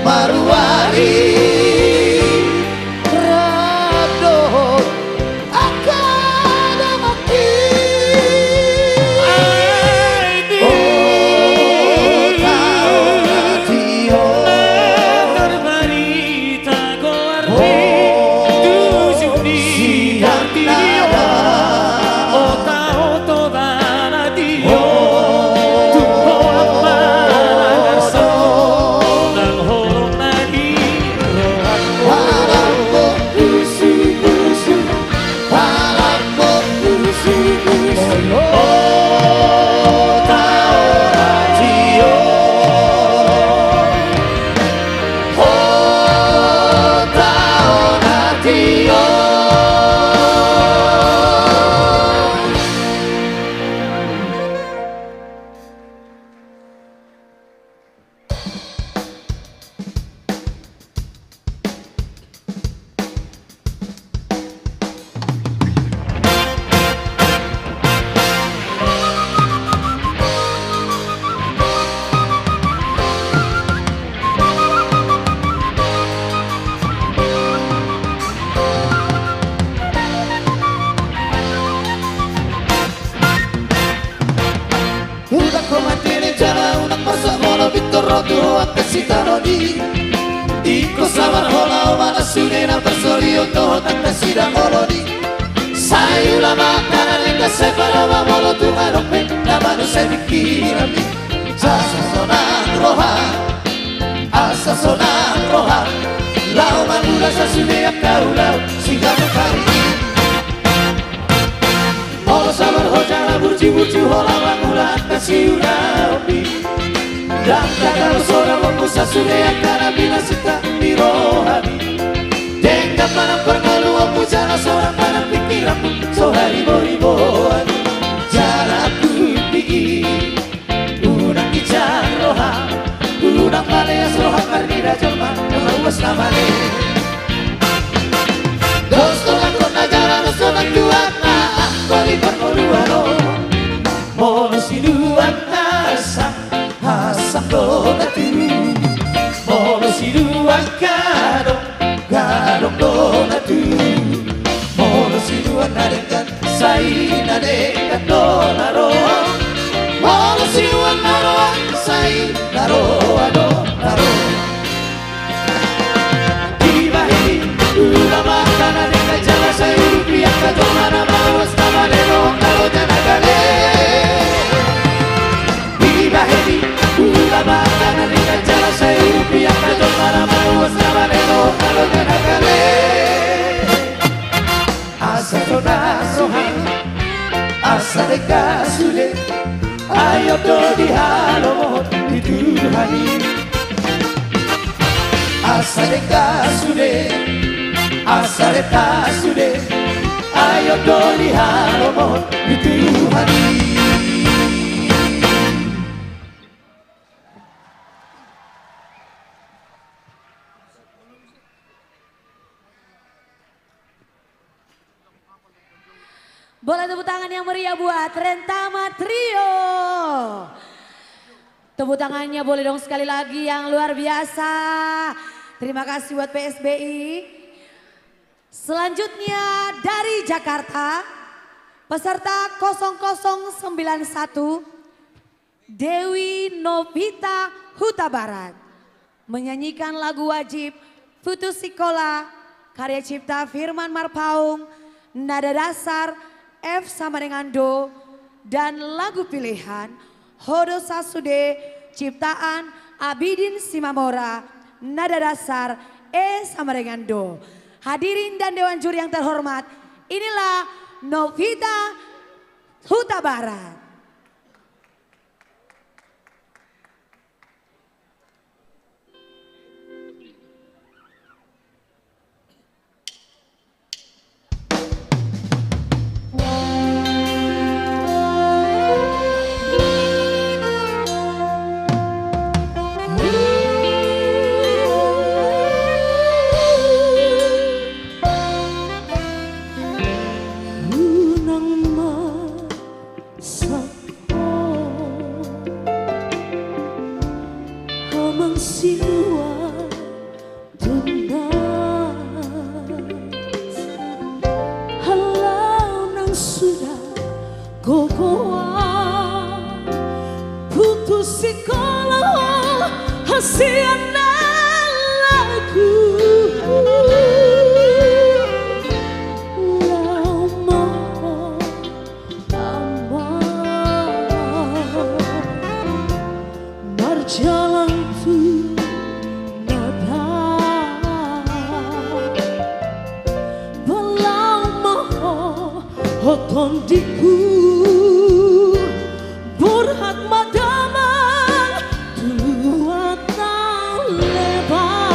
marwari rap dohot angka donganmi. Ai di, o, taon na tio. Na tarbarita goarmi tu ujung ni portibi on. Ota oto na tio. Tumboan ma nang arsangku, nang holong na di rohangku. Palambok pusupusu, palambok pusupusu. O, taon na tio. O, taon na tio. Unang ho mantene jala unang marsak molo pintor ro tu ho angka sitaonon i. Ingkon sabar ho laho manang sude na parsorion dohot angka sidangolon i. Sai ula ma angka na denggan, sai pado ma molo tung adong pe na manusai pingkiranmi. Asa sonang roha, asa sonang roha, laho mangula sasude angka ulaon siganup ari i. Molo sabar ho jala burju-burju ho laho mangula angka siulaonmi, ndang tagal so dapotonmu sasude angka na pinasinta ni rohami. Denggan ma nang parngoluonmu jala sonang ma nang pingkiranmu, so hariboriboan jala angkup i. Unang ginjang roham, unang maleas roham marnida jolma na mauas na male. Dos dongan hona jala dos dongan tuak na anggo di parngoluan on. Molo sinur Dua di halomohon ni Tuhan i. Asa denggan sude, asa denggan sude. Ai on do di halomohon ni Tuhan i. Boleh tepuk tangan yang meriah buat Rentama Trio. Tepuk tangannya boleh dong sekali lagi yang luar biasa. Terima kasih buat P S B I. Selanjutnya dari Jakarta, peserta kosong kosong sembilan satu, Dewi Novita Hutabarat menyanyikan lagu wajib Putus Sikola, karya cipta Firman Marpaung, nada dasar F sama dengan do, dan lagu pilihan Ho do sasude, ciptaan Abidin Simamora, nada dasar E sama dengan do. Hadirin dan dewan juri yang terhormat, inilah Novita Hutabarat. Unang ma sap Amang sinua tunas, hallau nang suda gogoan, putus sikola ho hasian nang lagu. Laho ma ho Amang, marjalang tu na dao. Balao ma ho, ho tondingku, borhat ma damang tu luat na lebar.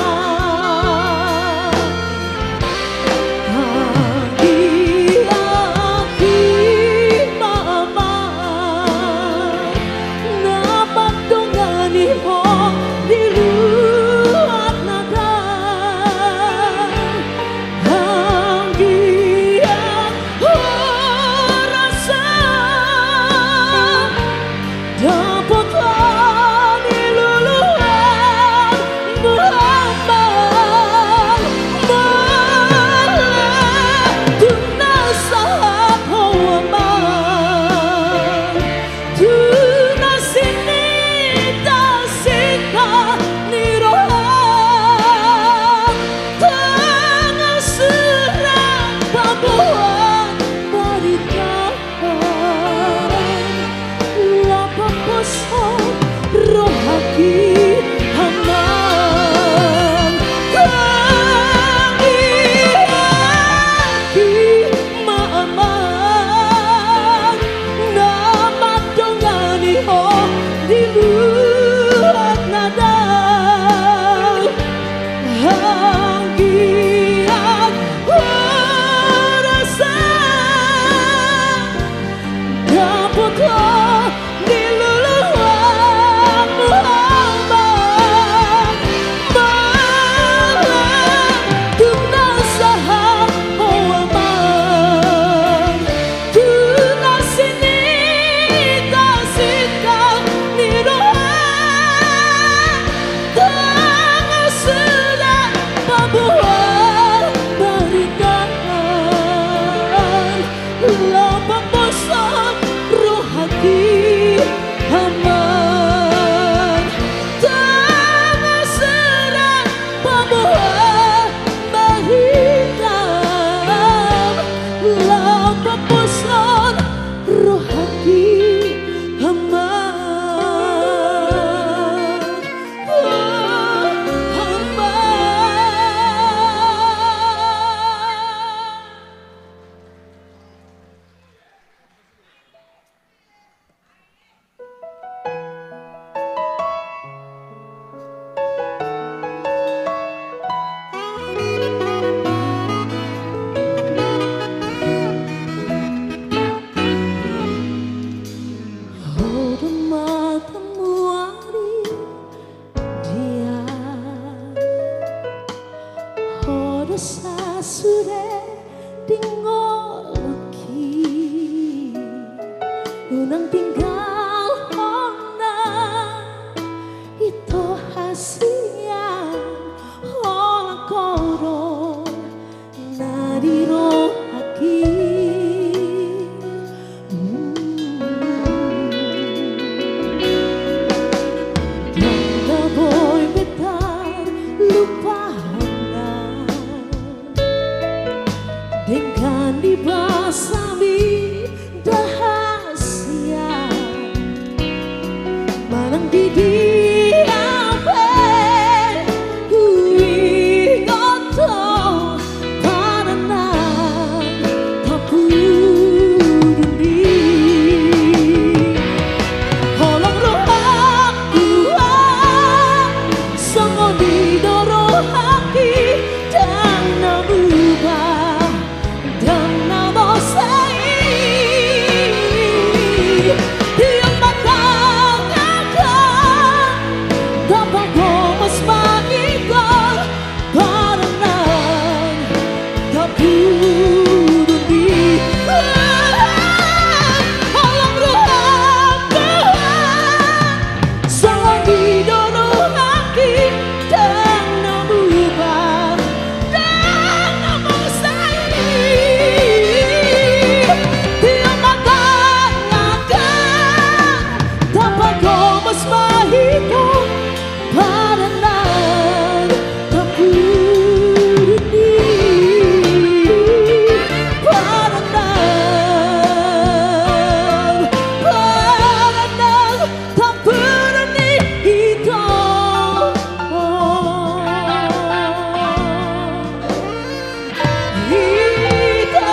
Anggiat i ma Amang na mandongani ho di luat na dao. Anggiat ho rasa Sasude di ngolungki, unang tinggalhon na ito hasian, holan ho do na di rohangki. Ndang na boi be tarlupahon na denggan di basa mida hasian. Manang di dia pe huingot ho padan na tapudun i. Holong rohangku, ah, songon i do rohangki, ndang na muba, ndang na mosai. Tiop ma tangan, ndang pagomos ma hita, padan na tapudun i. Holong rohangku, songon i do rohangki, ndang na muba, ndang na mosai. Tiop ma tangan, ndang pagomos ma hita, padan na tapudun i. Padan na, padan na tapudun i, hita. Hita.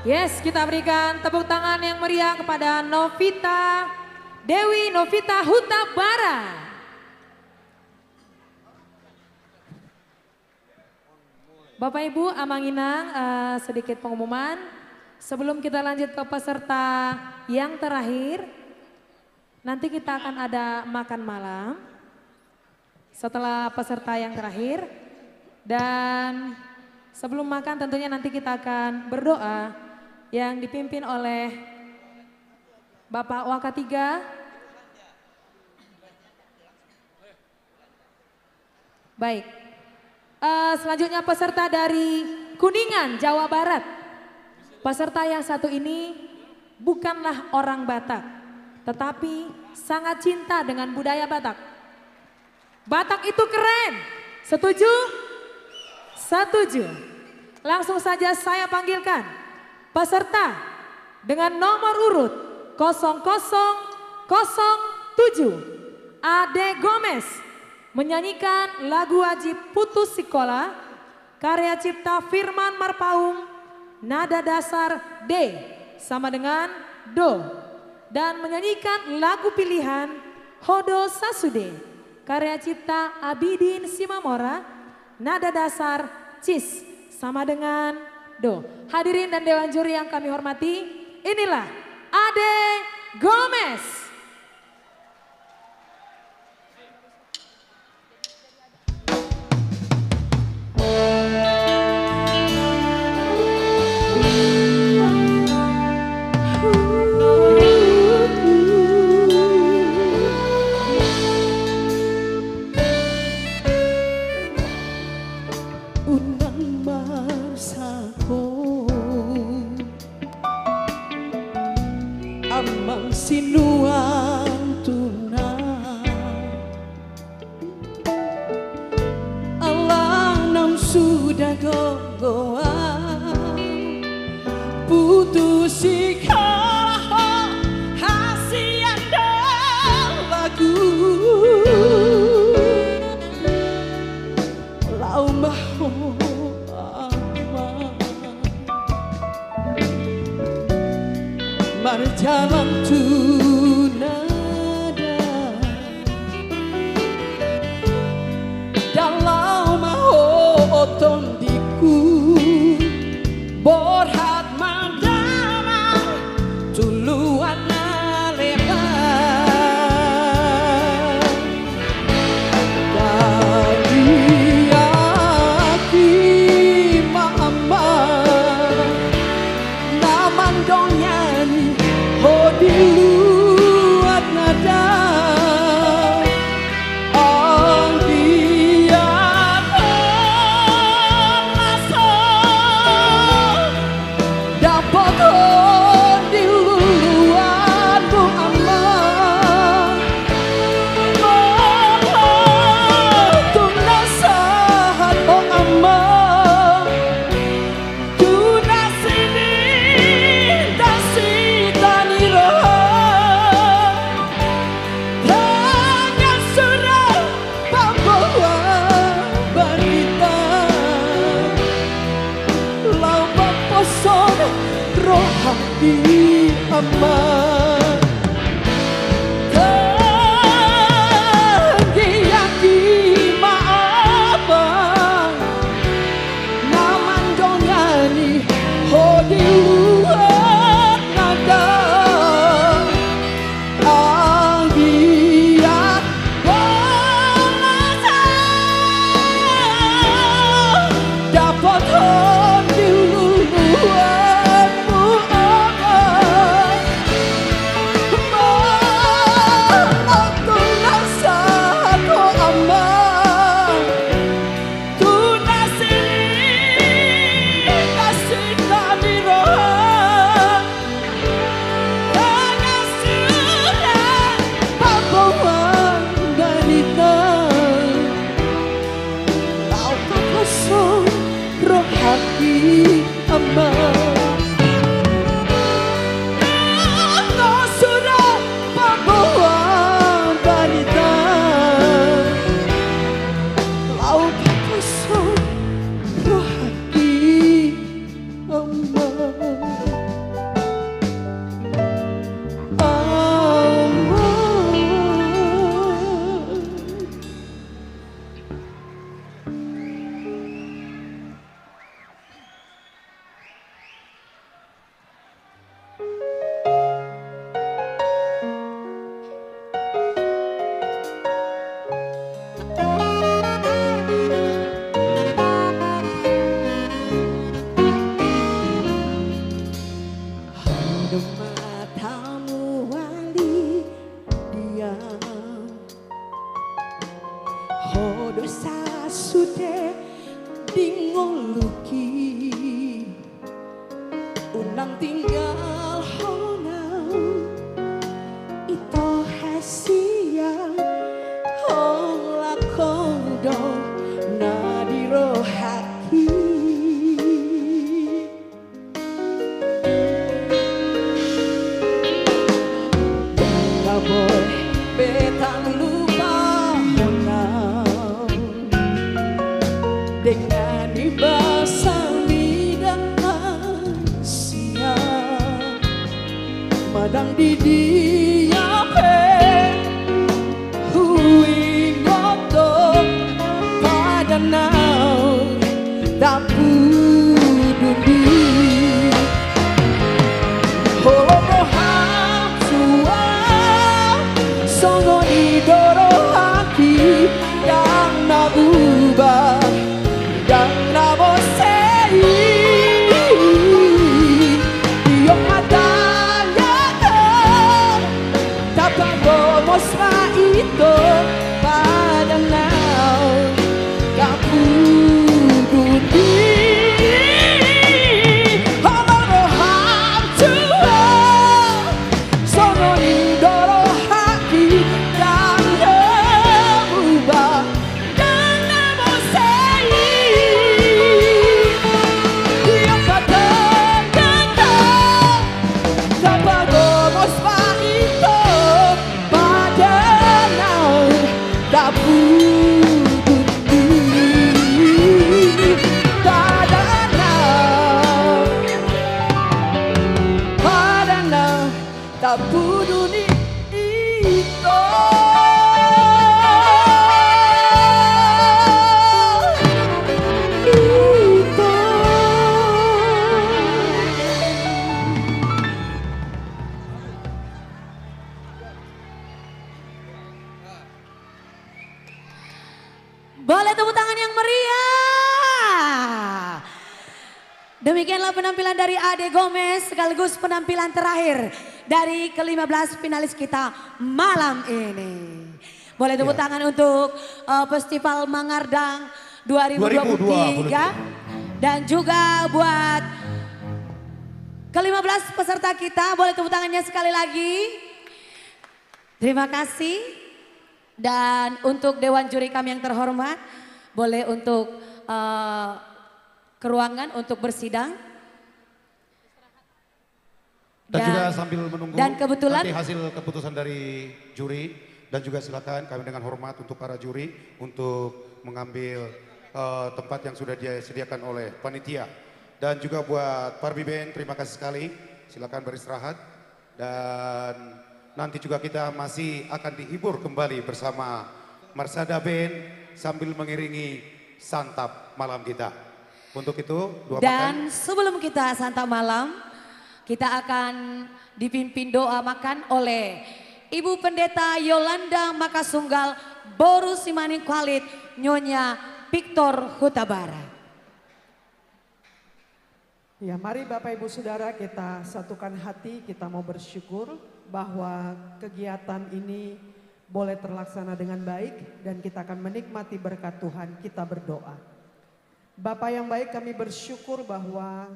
Yes, kita berikan tepuk tangan yang meriah kepada Novita Dewi, Novita Hutabara. Bapak, Ibu, Amang, Inang, eh, sedikit pengumuman. Sebelum kita lanjut ke peserta yang terakhir, nanti kita akan ada makan malam setelah peserta yang terakhir. Dan sebelum makan, tentunya nanti kita akan berdoa yang dipimpin oleh Bapak Wakatiga. Baik. Eh, selanjutnya peserta dari Kuningan, Jawa Barat. Peserta yang satu ini bukanlah orang Batak, tetapi sangat cinta dengan budaya Batak. Batak itu keren. Setuju? Setuju. Langsung saja saya panggilkan peserta dengan nomor urut kosong kosong kosong tujuh, Ade Gomez, menyanyikan lagu wajib Putus Sikola, karya cipta Firman Marpaung, nada dasar D sama dengan do, dan menyanyikan lagu pilihan Ho do Sasude, karya cipta Abidin Simamora, nada dasar cis sama dengan do. Hadirin dan dewan juri yang kami hormati, inilah Ade Gomez. Unang marsahon amang sinuan tulang. Ala naung suda gogo au, putus sikola ho hasian do lagu. Laho ma ho amang marjalang tu nada. Ndang laho ma ho tondingku, borhat ma damang Amang. Tangihon ma Amang na mandongani ho di luat na dao. Anggiat balasan dapothon di uluanmu Amang. Amang, tu na sahat ho Amang, tu na sini kasih kami roha. Pangasuran paboa barita, laho paposo rohangki Amang. Pangasuran paboa barita, laho paposo rohangki Amang. Amang. Ho do matamu wali dia, ho do sasude di ngolungki. Unang tinggalhon au, ito hasian, holan ho do na di rohangki. Ndang boi be tarlupahon au. Dengan ni basa mida na sian, manang di dia pe huingot do padan au, ndang pudun di. Holong roham tu au, songon i do rohangki, ndang na bubar, ndang na mose i. Iok ma tangiangku, tapagomos ma ito padan au, ndang pudun di. Holong roham tu au, songon i do rohangki, ndang na bubar, ndang na mose i. Iok ma tangiangku, tapagomos ma ito padan au, ndang pudun di. Padan au, padan au, ndang pudun di ito. Ito. Boleh tepuk tangan yang meriah. Demikianlah penampilan dari Ade Gomez sekaligus penampilan terakhir dari kelima belas finalis kita malam ini. Boleh tepuk tangan untuk, eh, Festival Mangardang dua ribu dua puluh tiga. Dua ribu dua puluh tiga. Dan juga buat kelima belas peserta kita, boleh tepuk tangannya sekali lagi. Terima kasih. Dan untuk dewan juri kami yang terhormat, boleh untuk, eh, ke ruangan untuk bersidang. Dan juga sambil menunggu nanti hasil keputusan dari juri, dan juga silakan kami dengan hormat untuk para juri untuk mengambil, eh, tempat yang sudah disediakan oleh panitia. Dan juga buat Parbi Band, terima kasih sekali. Silakan beristirahat. Dan nanti juga kita masih akan dihibur kembali bersama Marsada Band sambil mengiringi santap malam kita. Untuk itu, dua pakan. Dan sebelum kita santap malam, kita akan dipimpin doa makan oleh Ibu Pendeta Yolanda Makasunggal, boru Simaningkalit, Nyonya Victor Hutabara. Ya, mari Bapak Ibu Saudara kita satukan hati, kita mau bersyukur bahwa kegiatan ini boleh terlaksana dengan baik dan kita akan menikmati berkat Tuhan. Kita berdoa. Bapa yang baik, kami bersyukur bahwa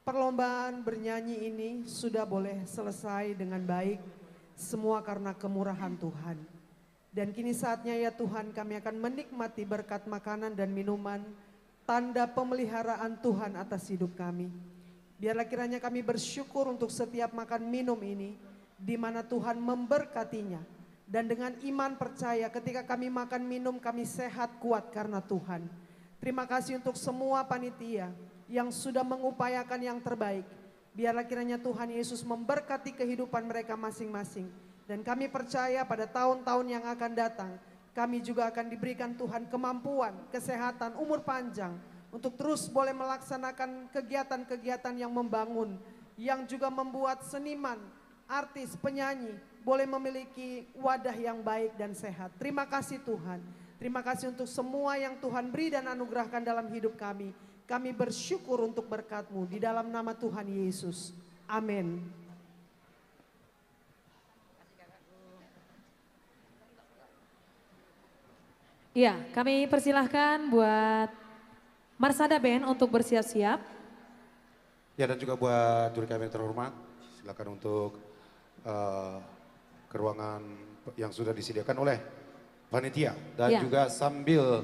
perlombaan bernyanyi ini sudah boleh selesai dengan baik, semua karena kemurahan Tuhan. Dan kini saatnya ya Tuhan, kami akan menikmati berkat makanan dan minuman, tanda pemeliharaan Tuhan atas hidup kami. Biarlah kiranya kami bersyukur untuk setiap makan minum ini, di mana Tuhan memberkatinya. Dan dengan iman percaya, ketika kami makan minum, kami sehat kuat karena Tuhan. Terima kasih untuk semua panitia yang sudah mengupayakan yang terbaik. Biarlah kiranya Tuhan Yesus memberkati kehidupan mereka masing-masing. Dan kami percaya pada tahun-tahun yang akan datang, kami juga akan diberikan Tuhan kemampuan, kesehatan, umur panjang untuk terus boleh melaksanakan kegiatan-kegiatan yang membangun, yang juga membuat seniman, artis, penyanyi boleh memiliki wadah yang baik dan sehat. Terima kasih Tuhan. Terima kasih untuk semua yang Tuhan beri dan anugerahkan dalam hidup kami. Kami bersyukur untuk berkat-Mu di dalam nama Tuhan Yesus. Amin. Iya, kami persilahkan buat Marsada Band untuk bersiap-siap. Ya, dan juga buat juri kami yang terhormat, silakan untuk, eh, ke ruangan yang sudah disediakan oleh panitia. Dan Ya. juga sambil,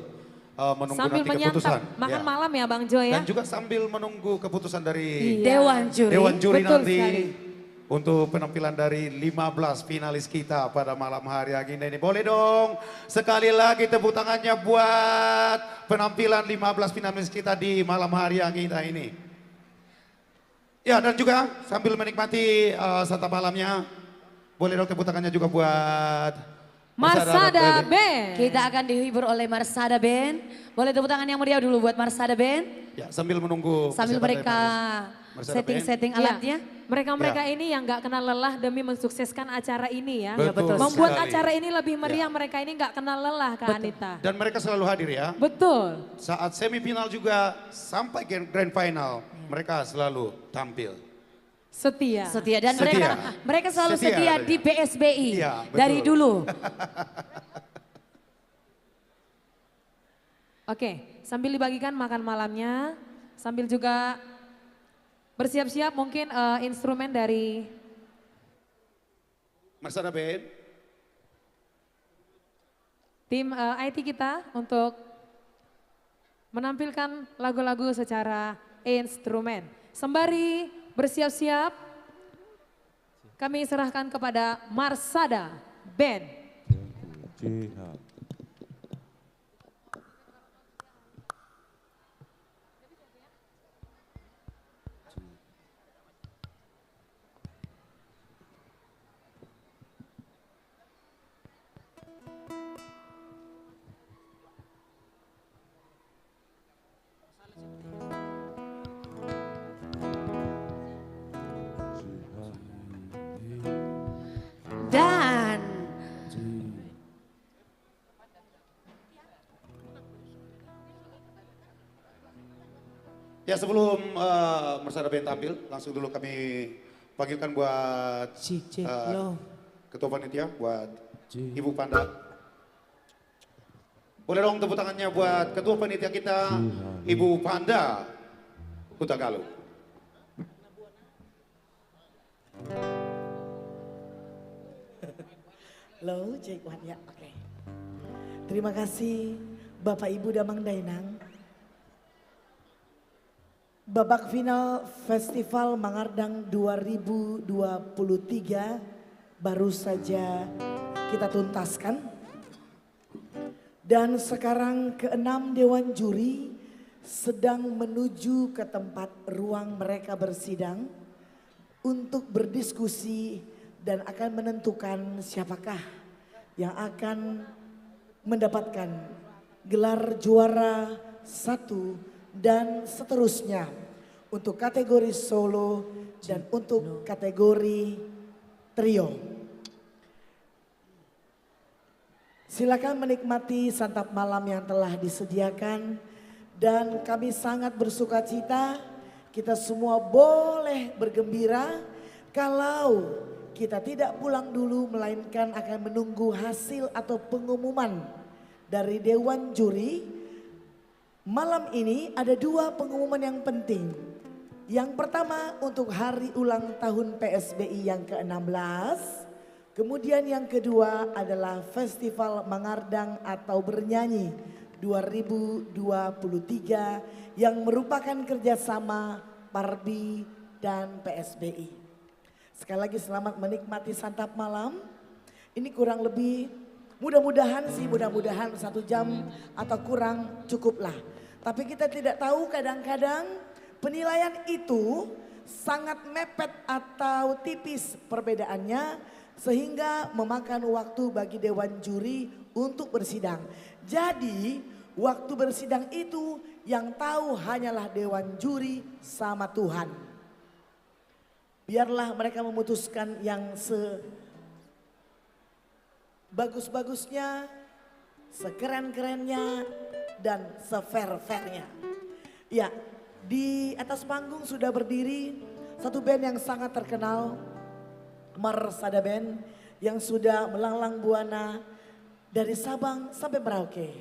eh, menunggu Sambil nanti menyantap keputusan. makan Ya. malam ya, Bang Jo, ya. Dan juga sambil menunggu keputusan dari Iya. Dewan juri. Dewan juri Betul nanti sekali. untuk penampilan dari lima belas finalis kita pada malam hari yang indah ini. Boleh dong sekali lagi tepuk tangannya buat penampilan lima belas finalis kita di malam hari yang indah ini. Ya, dan juga sambil menikmati, eh, santap malamnya, boleh dong tepuk tangannya juga buat Marsada Marsada Band. Band. Kita akan dihibur oleh Marsada Band. Boleh tepuk tangan yang meriah dulu buat Marsada Band. Ya, sambil menunggu Sambil persiapan mereka dari Marsada setting-setting Band. alatnya. Ya, mereka-mereka Ya. ini yang nggak kenal lelah demi mensukseskan acara ini ya. Betul Betul Membuat sekali. acara ini lebih meriah, Ya. mereka ini nggak kenal lelah, Kak Betul. Anita. Dan mereka selalu hadir ya. Betul. Saat semifinal juga sampai gen-, grand final, Ya. mereka selalu tampil. Setia. Setia. Dan Setia. mereka, mereka selalu Setia setia katanya. di P S B I Iya, dari betul. dulu. Oke, sambil dibagikan makan malamnya, sambil juga bersiap-siap mungkin, eh, instrumen dari Marsada Band. Tim, eh, I T kita untuk menampilkan lagu-lagu secara instrumen. Sembari bersiap-siap, kami serahkan kepada Marsada Band. Dan Ya, sebelum, eh, Marsada Band tampil, langsung dulu kami panggilkan buat, Cek, cek, eh, lo. Ketua Panitia, buat Cek. Ibu Panda. Boleh dong tepuk tangannya buat Ketua Panitia kita, Cek. Ibu Panda Hutagalung. Lo, cek, one, ya, oke. Terima kasih, Bapak Ibu Damang Dainang. Babak final Festival Mangardang dua ribu dua puluh tiga baru saja kita tuntaskan. Dan sekarang keenam dewan juri sedang menuju ke tempat ruang mereka bersidang. untuk berdiskusi dan akan menentukan siapakah yang akan mendapatkan gelar juara satu dan seterusnya untuk kategori solo dan untuk kategori trio. Silakan menikmati santap malam yang telah disediakan, dan kami sangat bersukacita kita semua boleh bergembira kalau kita tidak pulang dulu, melainkan akan menunggu hasil atau pengumuman dari dewan juri. Malam ini ada dua pengumuman yang penting. Yang pertama untuk hari ulang tahun P S B I yang keenam belas. Kemudian yang kedua adalah Festival Mangardang atau Bernyanyi dua ribu dua puluh tiga yang merupakan kerjasama Parbi dan P S B I. Sekali lagi selamat menikmati santap malam. Ini kurang lebih, mudah-mudahan sih, mudah-mudahan satu jam atau kurang cukuplah. Tapi kita tidak tahu, kadang-kadang penilaian itu sangat mepet atau tipis perbedaannya, sehingga memakan waktu bagi dewan juri untuk bersidang. Jadi, waktu bersidang itu yang tahu hanyalah dewan juri sama Tuhan. Biarlah mereka memutuskan yang sebagus-bagusnya, sekeren-kerennya, dan se-fair-fairnya. Ya, di atas panggung sudah berdiri satu band yang sangat terkenal, Marsada Band, yang sudah melanglang buana dari Sabang sampai Merauke,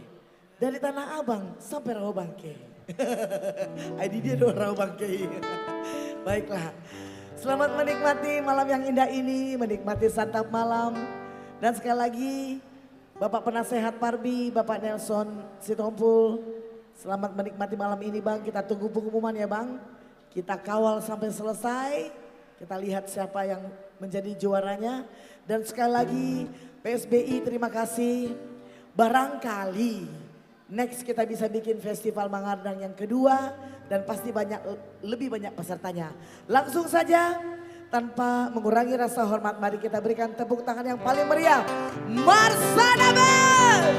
dari Tanah Abang sampai Raubangke. Ai di dia do Raubangke. Baiklah. Selamat menikmati malam yang indah ini, menikmati santap malam. Dan sekali lagi, Bapak Penasehat Parbi, Bapak Nelson Sitompul, selamat menikmati malam ini, Bang. Kita tunggu pengumuman ya, Bang. Kita kawal sampai selesai. Kita lihat siapa yang menjadi juaranya. Dan sekali lagi, P S B I, terima kasih. Barangkali next kita bisa bikin Festival Mangardang yang kedua dan pasti banyak, lebih banyak pesertanya. Langsung saja, tanpa mengurangi rasa hormat, mari kita berikan tepuk tangan yang paling meriah. Marsada Band!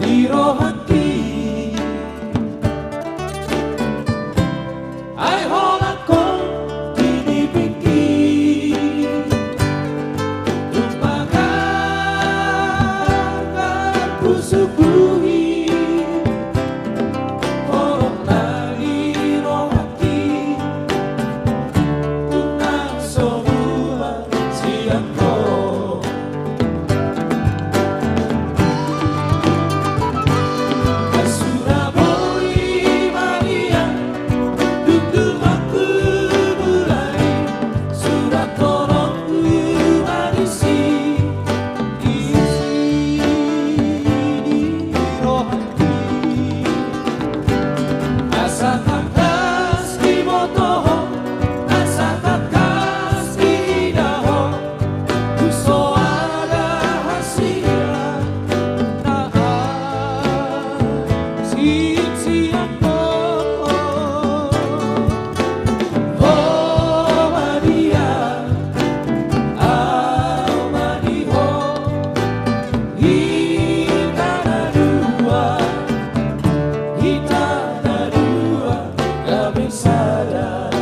Di rohangki, ai holan ho di nipingki, tung magargar pusukku i, holong na di rohangki, tung nang so huba sian ho. Hita na dua, hita na dua, gabe sada.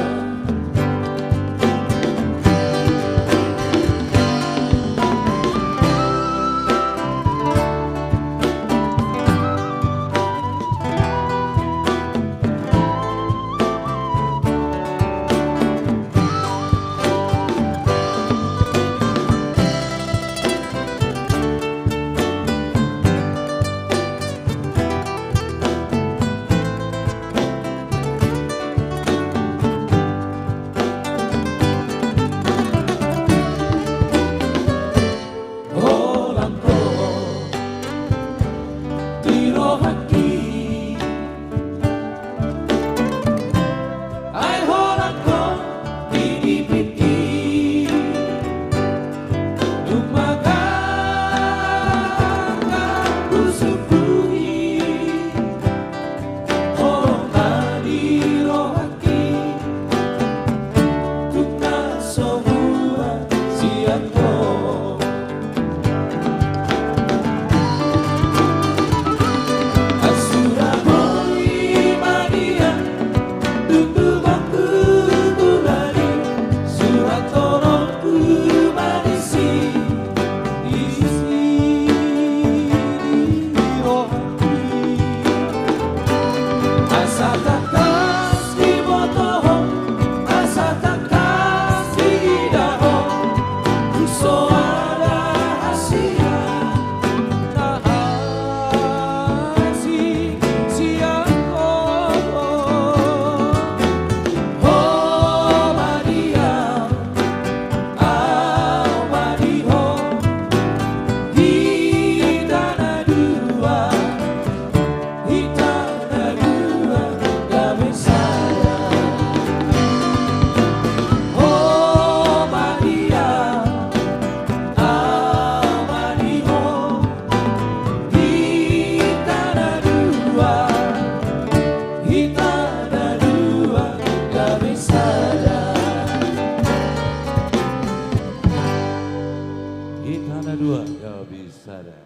Holan ho di rohangki, ai holan ho di nipingki. Dung manganggap husungkun i, holan ho di rohangki. Tung na so buat sian ho. Asura boi ma dia, tutu bangku bulari, surat tolong ku manisi. Isi di rohangki. Asa tangkas diboto ho, asa tangkas diida ho, tung so ada hasian na asing sian ho. Ho ma dia, au ma di ho, hita na dua, hita na dua, gabe sada. Ho ma dia, au ma di ho, hita na dua, hita na dua, gabe sada. Hita na dua, gabe sada.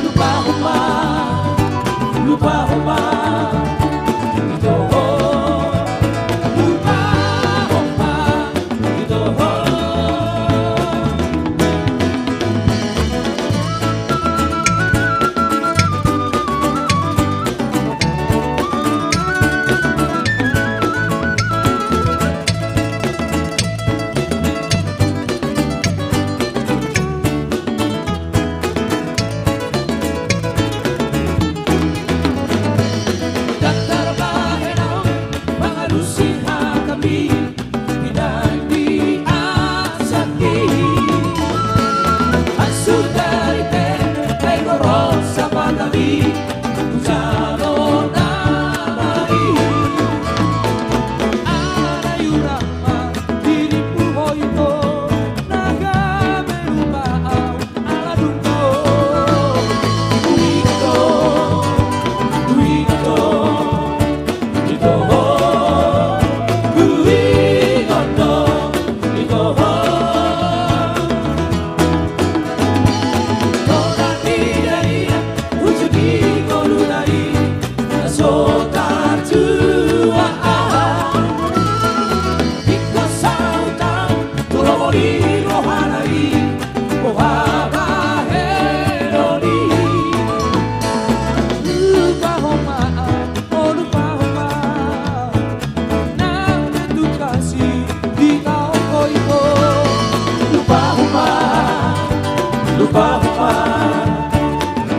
Lupa homa, lupa homa, ito ho, lupa homa, ito ho. Dakdanak bahenau mangalusi hami, pinangido asak i. Ansu dari te, ai goro sapatami, hujalo na baen. Ala i urang ma, dirimu ho ito, na gabe lupa au. Ingkon saut au tu lomo ni rohana i, boha bahenon i. Lupa homa, o lupa homa, nang edukasi di kawan-kawan i. Lupa homa, lupa homa,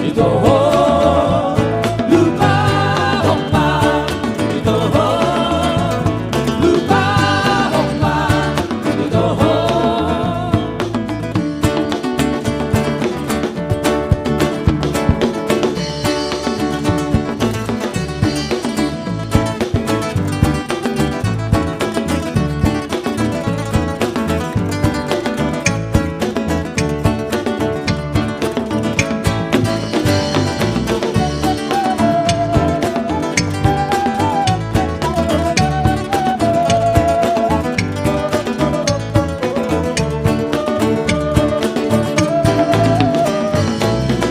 ito ho, lupa homa, ito ho, lupa homa, ito ho.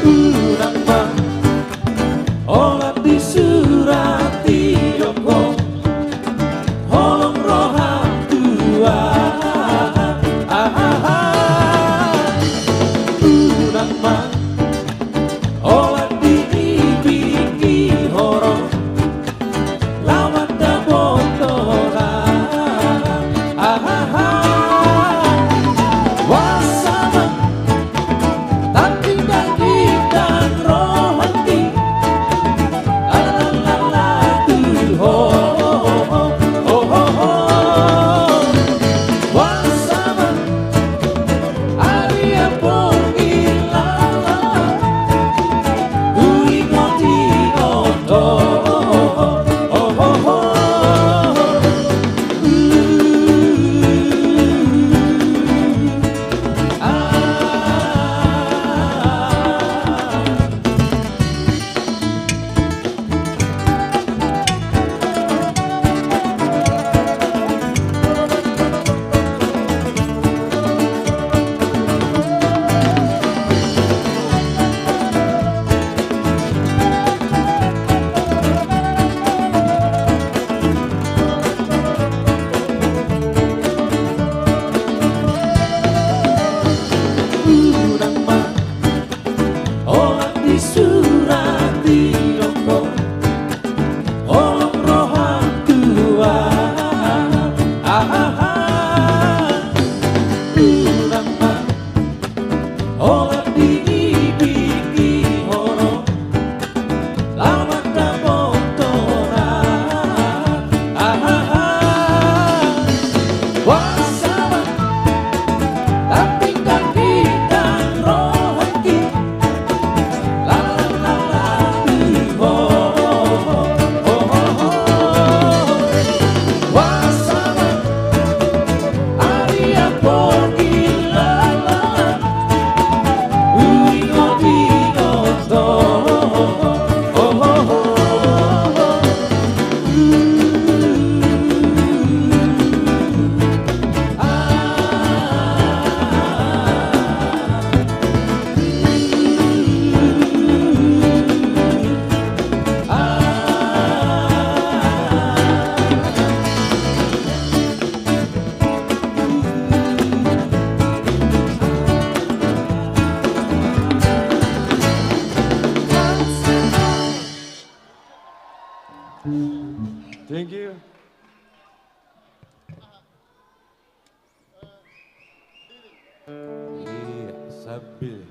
Unang ma holan disurati, didok ho, holong roham tu ahu. Unang ma holan diiringi horong laho mandapothon. Aha. Huasa ma tandingdang rohangki. Ala, ala, ala, tu ho, ho, ho, ho. Huasa ma Unang ma holan disurati, didok ho, holong roham tu ahu. Aha. Unang ma holan diiringi horong laho mandapothon. Aha. Huasa ma tandingdang rohangki. La, la, la, la, ho, ho, ho, ho. Huasa ma ari amporgi, la, la. Thank you. Iya, sambil.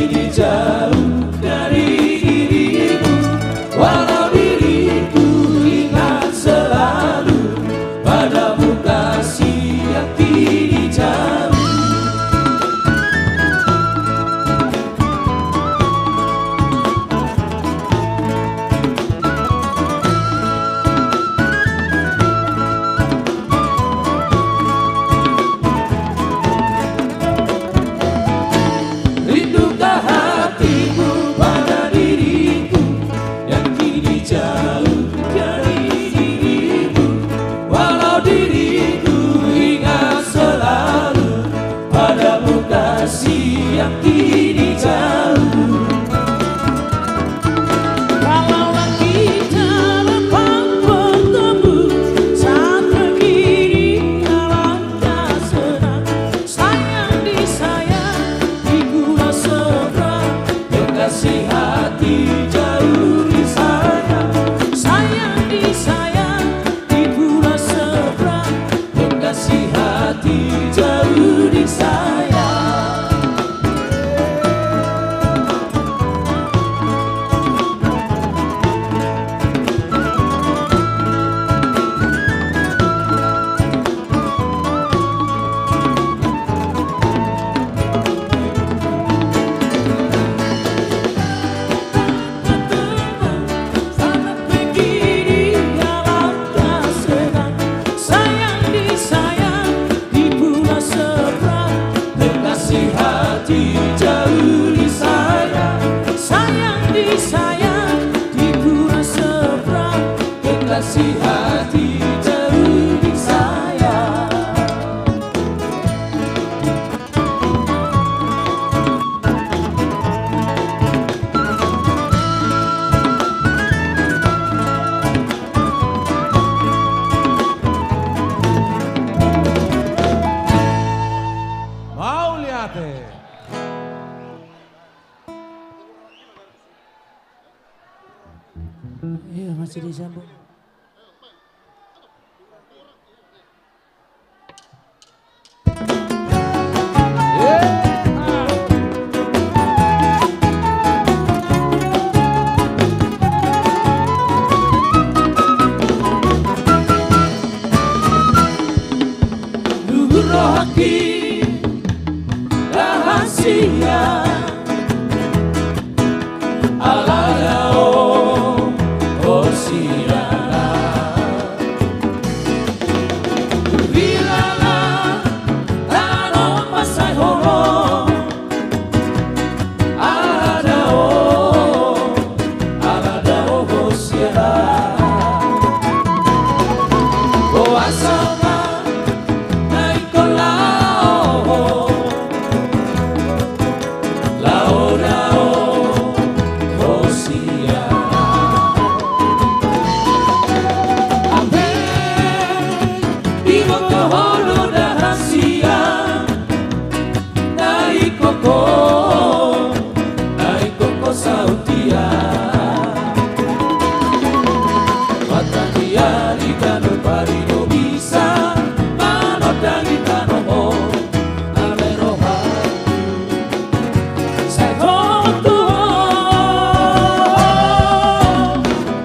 Dijauh dari dirimu, walau diriku ingat selalu padamu kasih yang kini jauh. Rindukah hatimu pada diriku yang kini jauh dari dirimu? Walau diriku ingat selalu padamu kasih yang kini jauh. Kalaulah kita dapat bertemu saat begini, alangkah senang. Sayang disayang, di pulau seberang, kekasih hati jauh disayang. Sayang disayang, di pulau seberang, kekasih hati jauh disayang. Sayang disayang, di pulau seberang, kekasih hati jauh disayang. Sayang disayang, di pulau seberang, kekasih hati jauh disayang. Mauliate. Iya, masih disambung. Luhut rohangki rahasia. Ala dao Hosiana. Hurilala tano mansai holong. Ala dao, ala dao Hosiana. Boasa ma na ingkon laho ho, laho dao Hosiana. Ambe, diboto ho do rahasia na ingkon ho, na ingkon ho saut ia. Mata ni ari ganup ari do bisa manondangi tano on. Ala rohangku sai tontu ho.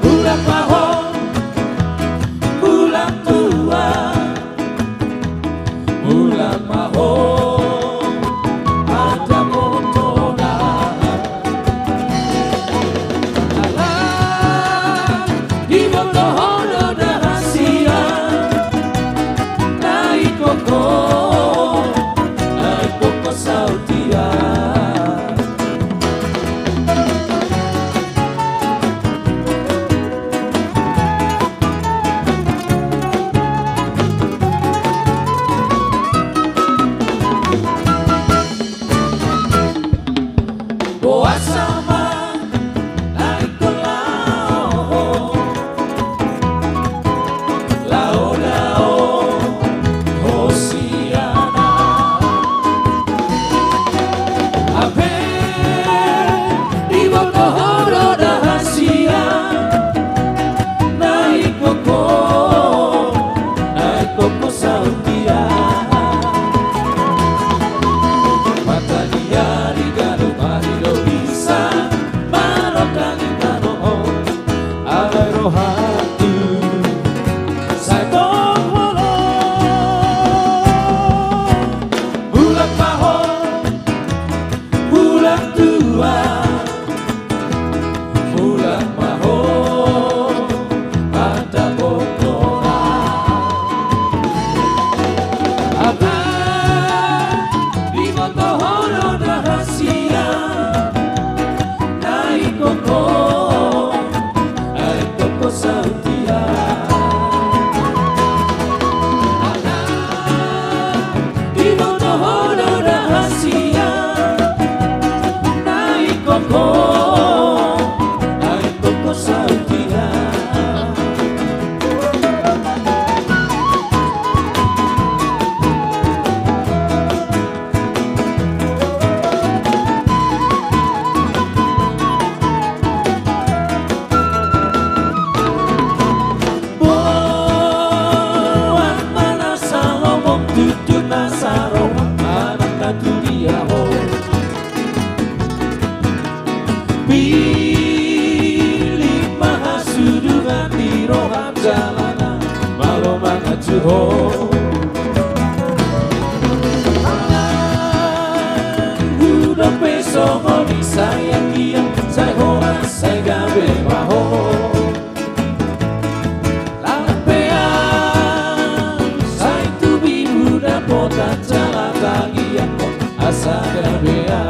Bulan ma ho, bulan tua. Bulan ma ho, ada motona. Ala, diboto ho do rahasia na ingkon ho, na ingkon ho saut ia. Boasa ma na ingkon laho ho, laho dao Hosiana. Ambe, diboto ho do rahasia na ingkon ho, na ingkon ho saut ia. Mata ni ari ganup ari do Mulak ma ho, mata botona. Apa diboto ho do rahasia na ingkon ho, ai ingkon ho saut ia. Diboto ho do rahasia na ingkon ho, ai ingkon ho saut ia. Boan ma na salomok, tutu na saroha, manang na tudia ho. Pillit ma hasudungan di roham, jala na malo manganju ho. Alai hudope songon i, sai anggiat sai horas, sai gabe ma ho. Lam pe au sai tubi, hudapotan jala tangianghon asa gabe au.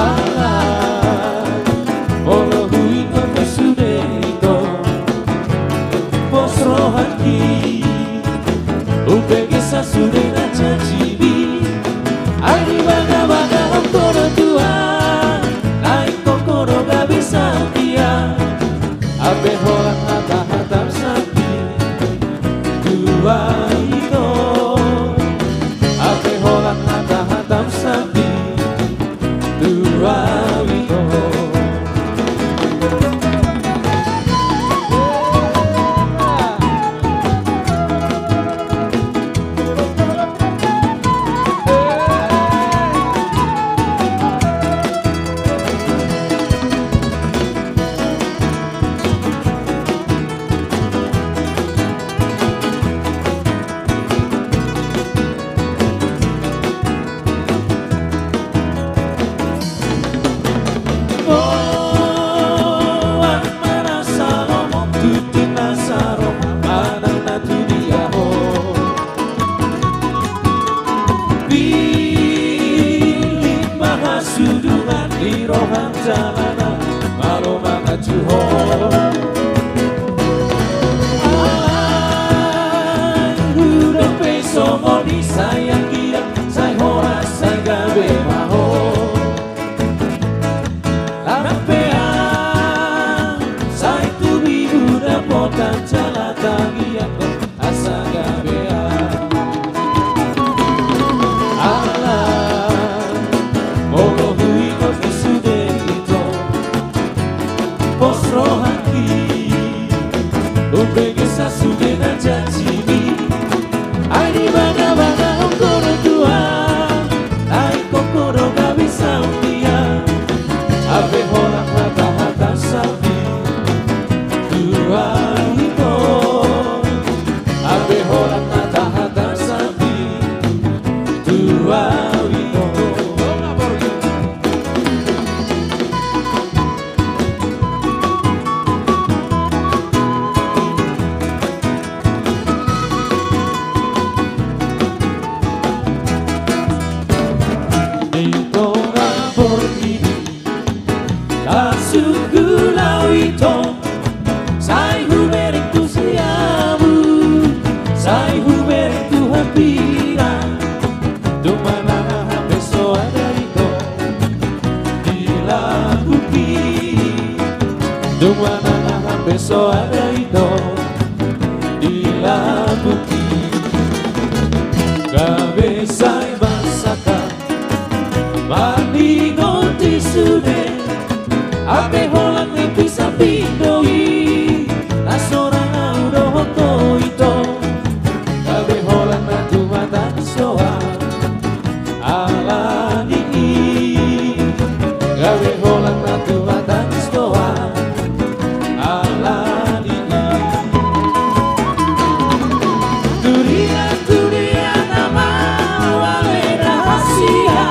Alai molo huingot ho sude, ito, pos rohangki. Umbege sa sude na janjimi. Ai dibagabagahon ho do tu ahu, na ingkon ho do gabe saut ia. Hape holan hatahatam sambing tu ahu, ito. Hape holan hatahatam sambing tu ahu, ito. Boan ma na salomok, tutu na saroha, manang na tudia ho. Pillit ma hasudungan di roham, jala na malo manganju ho. Alai hudope songon i, sai anggiat sai horas, sai gabe ma ho. Lam pe au sai tubi, hudapotan jala tangianghon asa gabe au. Alai molo huingot ho sude, ito, pos rohangki. Umbege sa sude na janjimi. Ai dibagabagahon ho do tu ahu, ai ingkon ho do gabe saut ia. Hape holan hatahatam sambing tu ahu, ito. Hape holan hatahatam sambing tu ahu, ito. Di tonga portibi, langsung hulau, ito. Sai hubereng tu siamun, sai hubereng tu hambirang. Tung manang aha pe so ada, ito, di lambungki. Tung manang aha pe so ada, ito, di lambungki. Gabe sai mansai mandingot i sude. Hape holan nipis ampit do i, na sorang ahu dohot ho, ito. Gabe holan na tumatangis do ahu ala ni i. Gabe holan na tumatangis do ahu ala ni i. Tudia, tudia na mauale rahasia,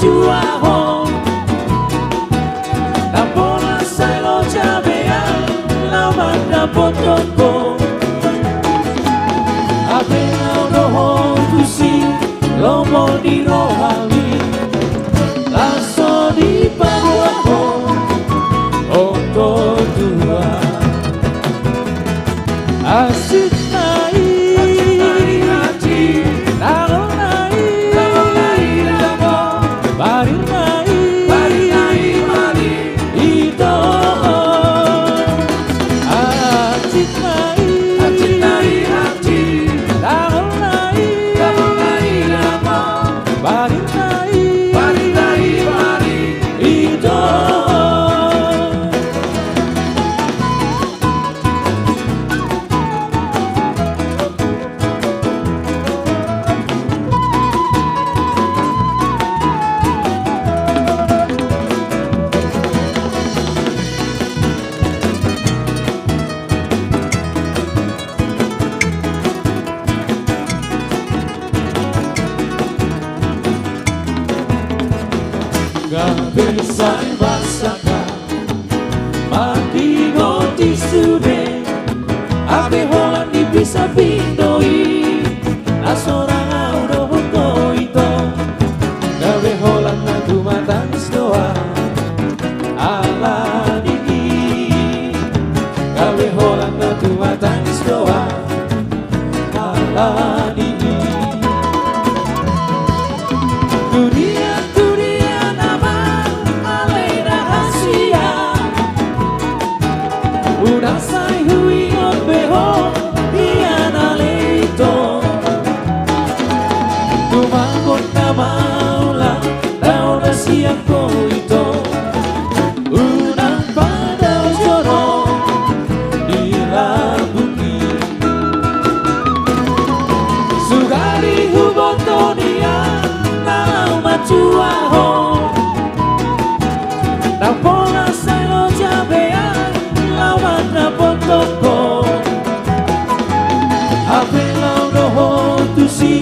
Juaho, na pola sai loja bean, laho mandapothon ho. Hape na dohot tusi, lomo ni rohami, laos so dipaboa ho, ongko tua. Asitna i, asitna i, tanggolna i, tanggolna i, barirna i, barirna i, barir, ito. Asitna i, asitna i, tanggolna i, tanggolna i, barirna i, barirna i, barir, ito. Gabe sai basaka mangkigo i sude, hape holan ni pisa pindo i, na sorang ahu dohot ho ito. Gabe holan na tumatangis do ahu ala ni i, gabe holan na tumatangis do ahu ala ni i. Tudia, tudia nama, alai na hasian, unang sai huingot be ho, ia na leto. Tumangkot nama ulang, dao na sian ho ito. Unang padaojon ho di lambungki. Sugari huboto nian na laho manjuaho, na pola sai loja bean laho mandapothon ho. Hape laho dohot tusi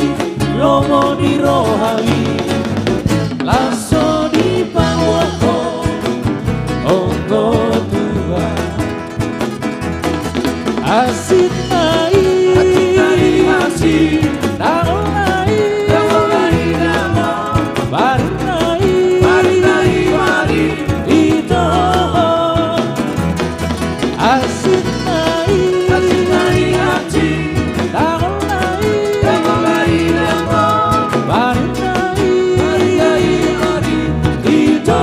lomo ni rohami, laos so dipaboa ho, ongko tua. Asitna i, asitna i, asitna i, tanggolna i, tanggolna i, barirna i, barirna i, barir, ito. Asitna i, asitna i, asitna i, tanggolna i, tanggolna i, barirna i, barirna i, barir, ito.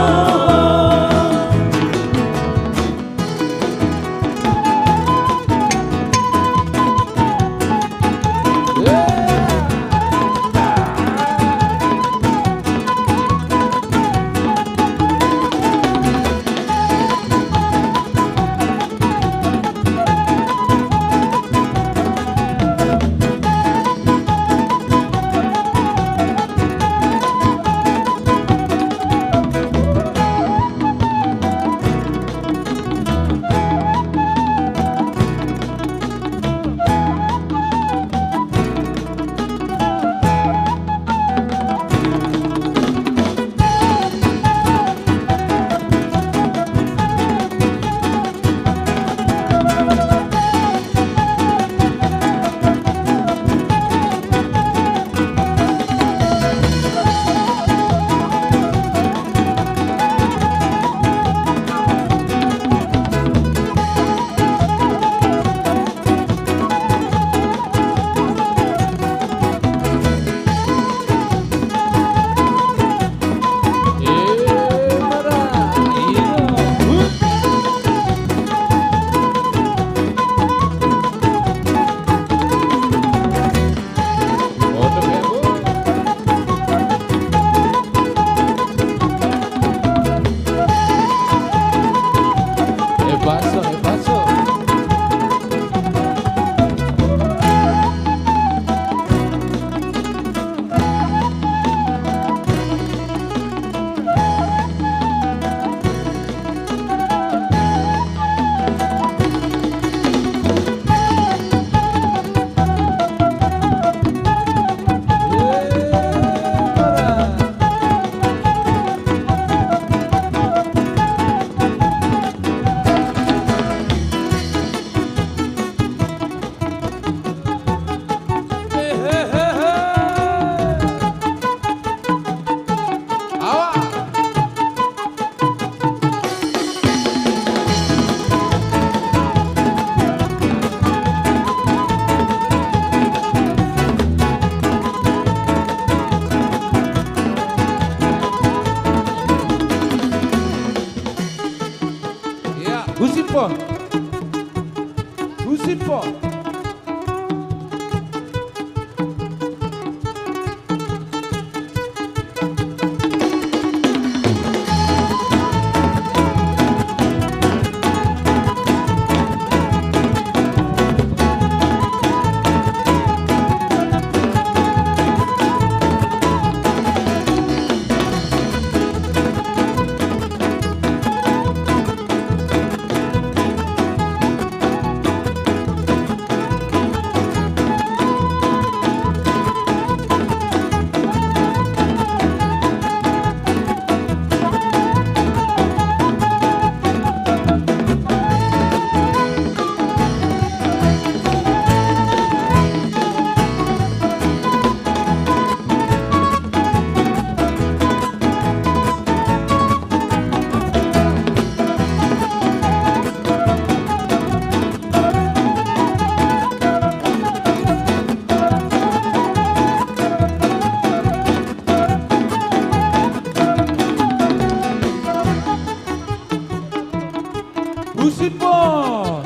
Husiphon. Husiphon. Husiphon.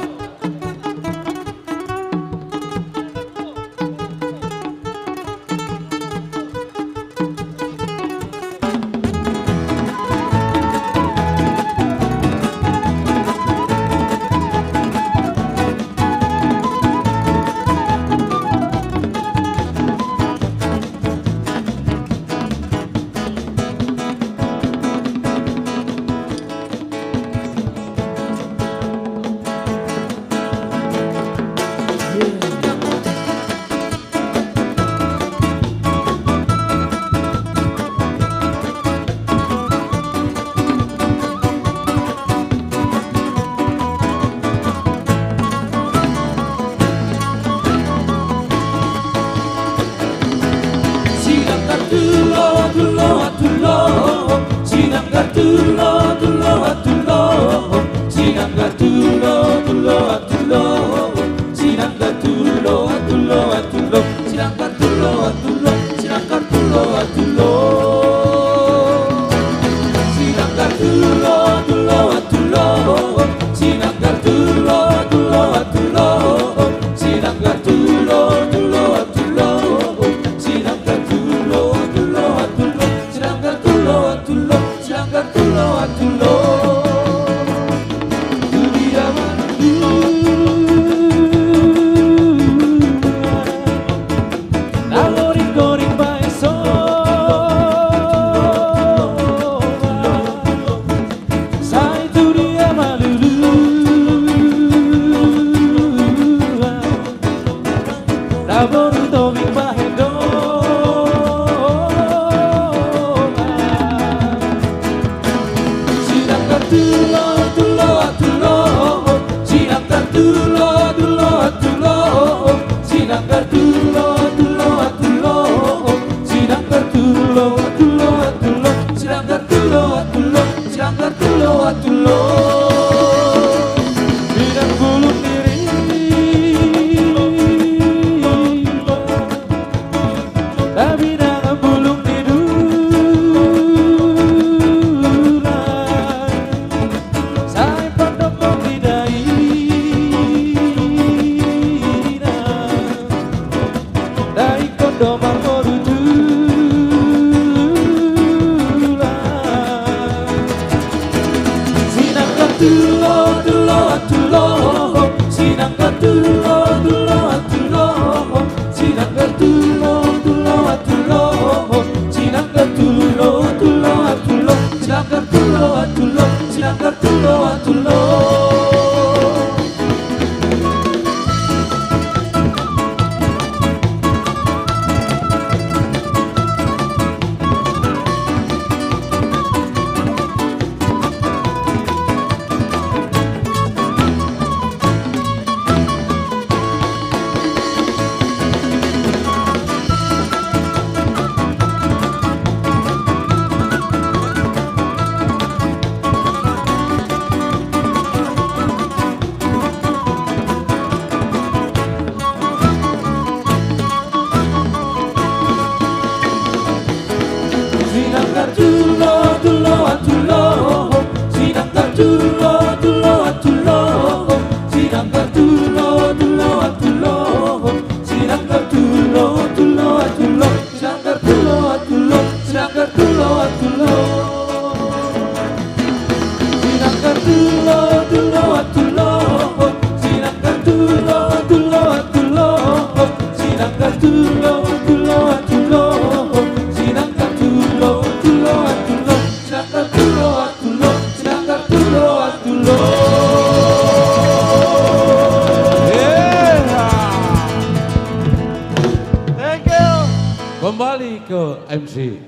Kembali ke M C.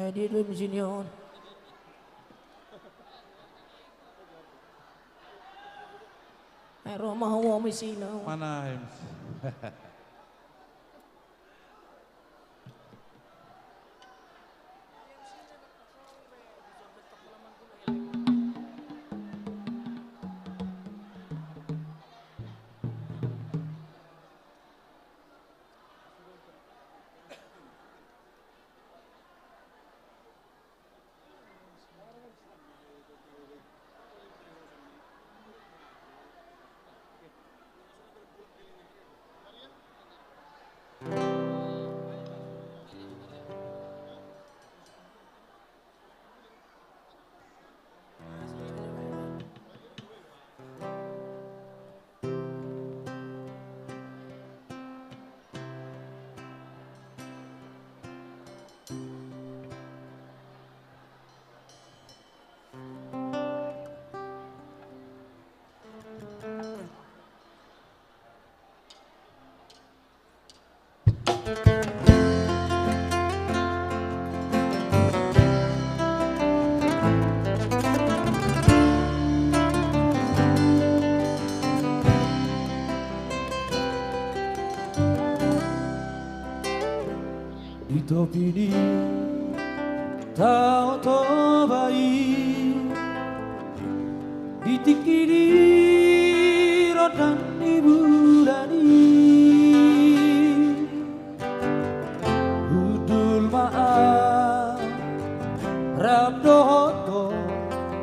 Eh, dia dulu M C ni on. Eh, ro ma ho M C na. Mana M C? Di topi ni Tao Toba i, di tingki ni rondan ni bulan i, hundul ma au rap dohot ho,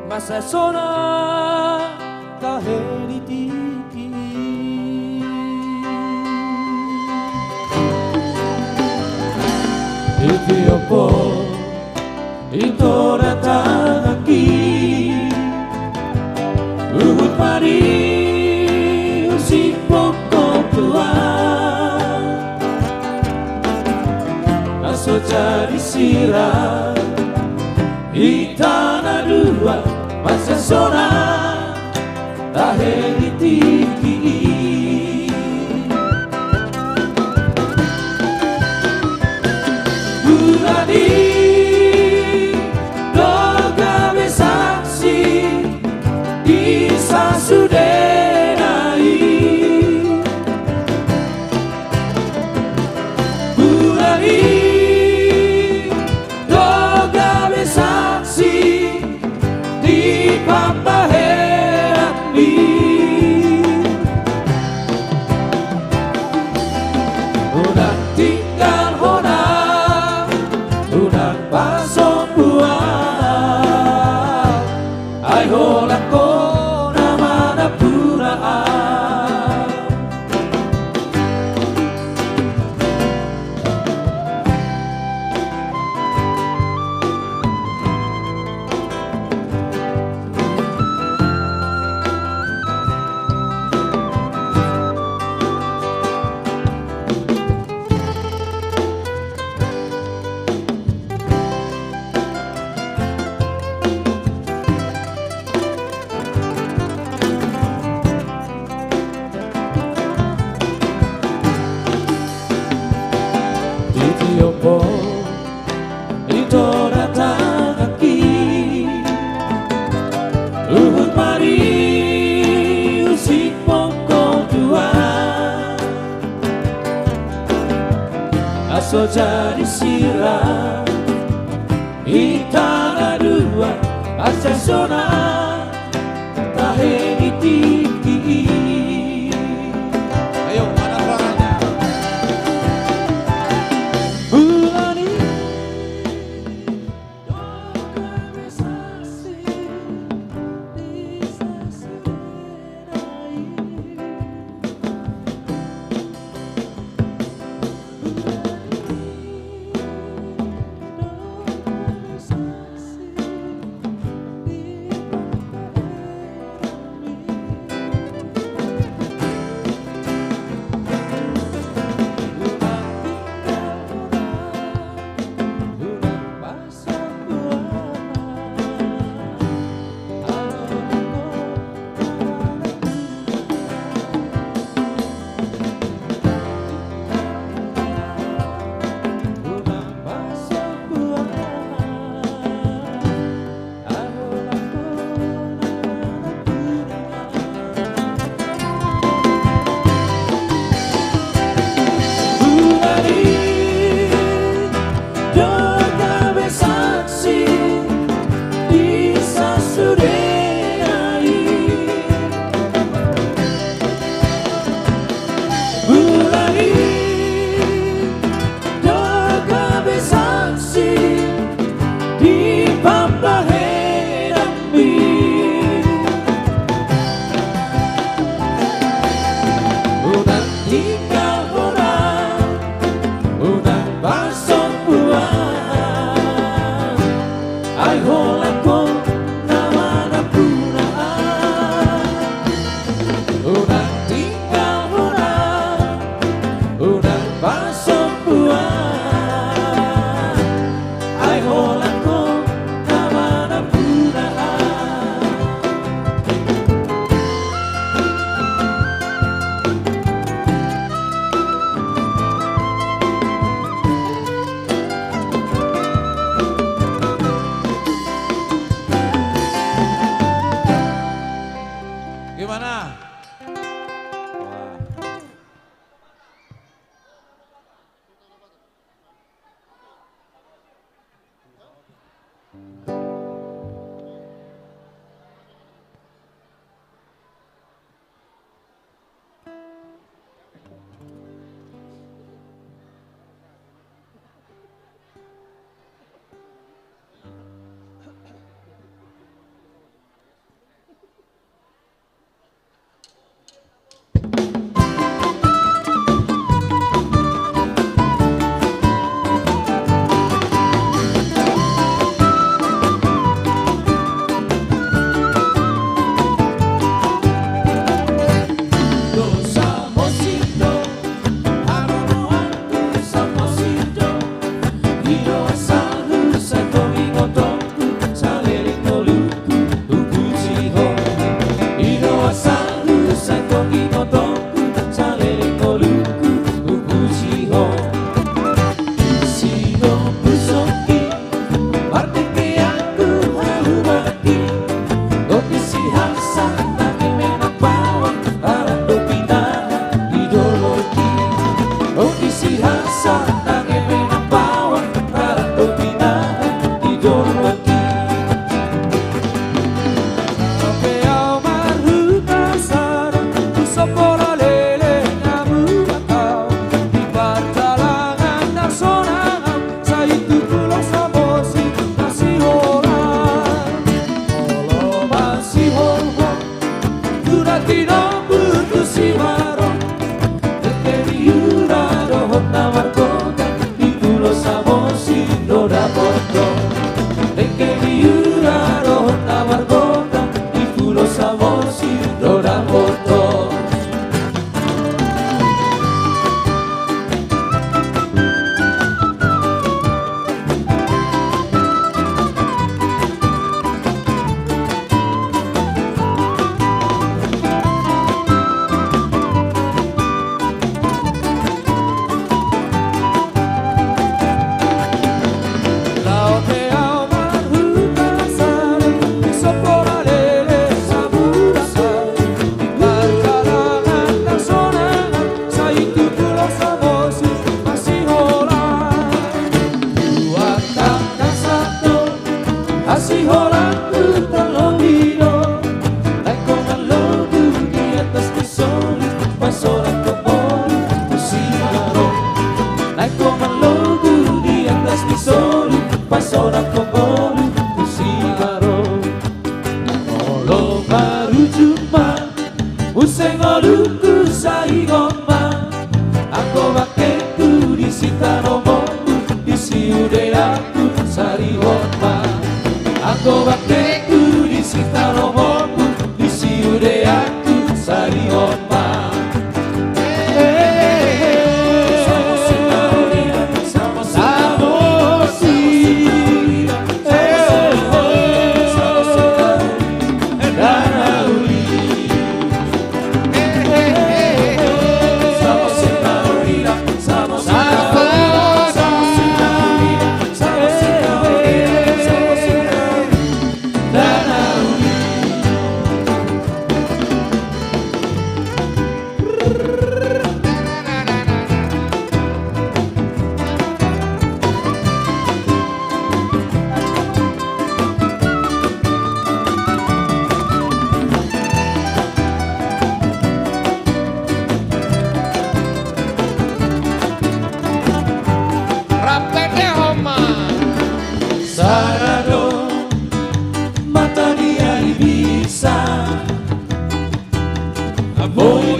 masa sonang tahe di tingki i. Di tiop ho ito datang aki, huhut ma di husi pongko tua, asa jadi sira hita na dua, masa sonang tahe di tingki i. Bulan i do gabe saksi di sasudena i. Bulan i do gabe saksi di pambahenan i. Unang tinggal hona, unang pasombuan, ai holan hona ma nampuna. Di tiop ho ito datang aki, huhut ma di husi pongko tua, asa jadi sira hita na dua, asa sonang tahe di tingki i. Ayo, mana suaranya? Bulan i.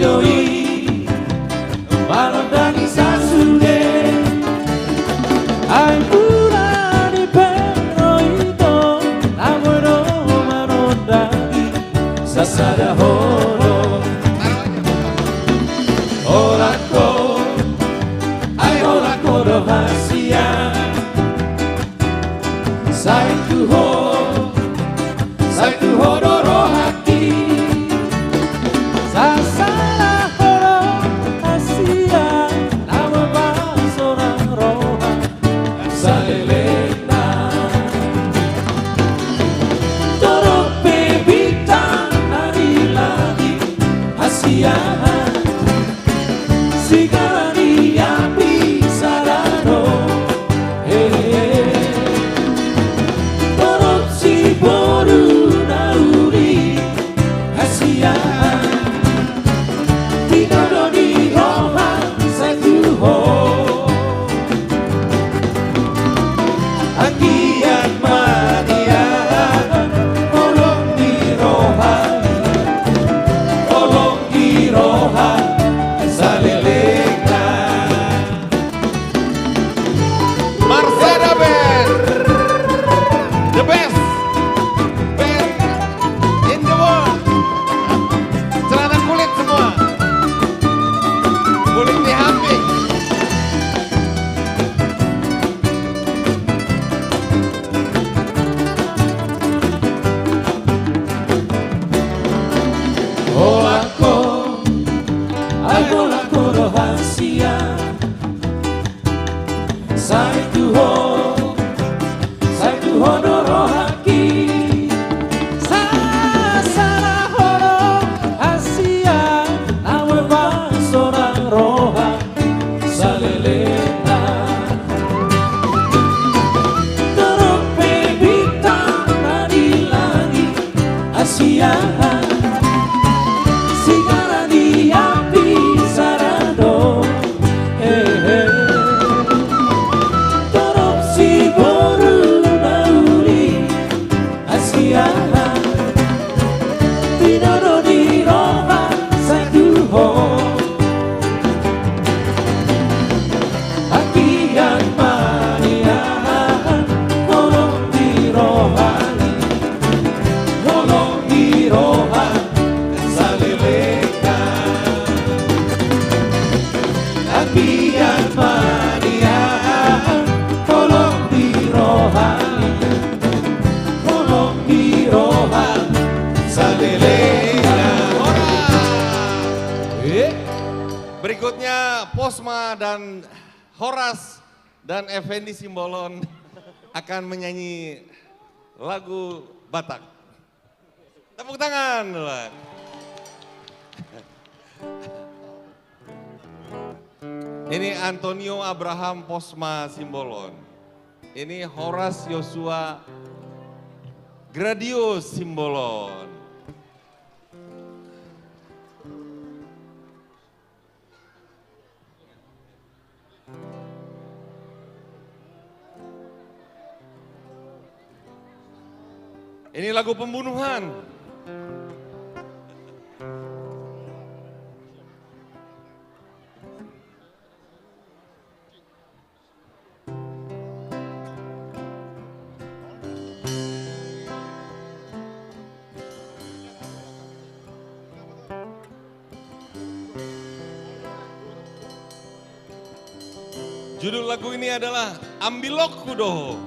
Doi, marondang i sasude. Ai mula ni pe ro ito, na boi do marondang i sasada holong. Holan ho, ai holan ho do hasian. Sai tu ho, sai tu ho do rohangki. Sasada holong hasian, na mambahen sonang roha salelengna. Torop pe bintang na di langit hasian. Sigala ni api sada do, he, he, he. Torop siboru na uli hasian. Tinodo ni roha sai tu ho. Anggiat ma nian holong ni roha, holong ni roha salelengna. Marsada Band, the best band in the world. Celana kulit semua. Kulit di hambing. Holan ho, ai holan ho do hasian. Sai tu ho, sai tu ho do rohangki. Sasada holong hasian, na mambahen sonang roha salelengna. Torop pe bintang na di langit hasian. Sigala ni api sada do, he, he. Torop siboru na uli hasian. Tinodo ni roha sai tu ho. Anggiat ma nian holong ni roha, holong ni roha salelengna. Anggiat ma nian holong ni roha, holong ni roha salelengna. Horas. Eh? Berikutnya Posma dan Horas dan Effendi Simbolon akan menyanyi lagu Batak. Tepuk tangan, Bang. Ini Antonio Abraham Posma Simbolon. Ini Horas Yosua Gradius Simbolon. Ini lagu pembunuhan. Judul lagu ini adalah Ambilokku Do.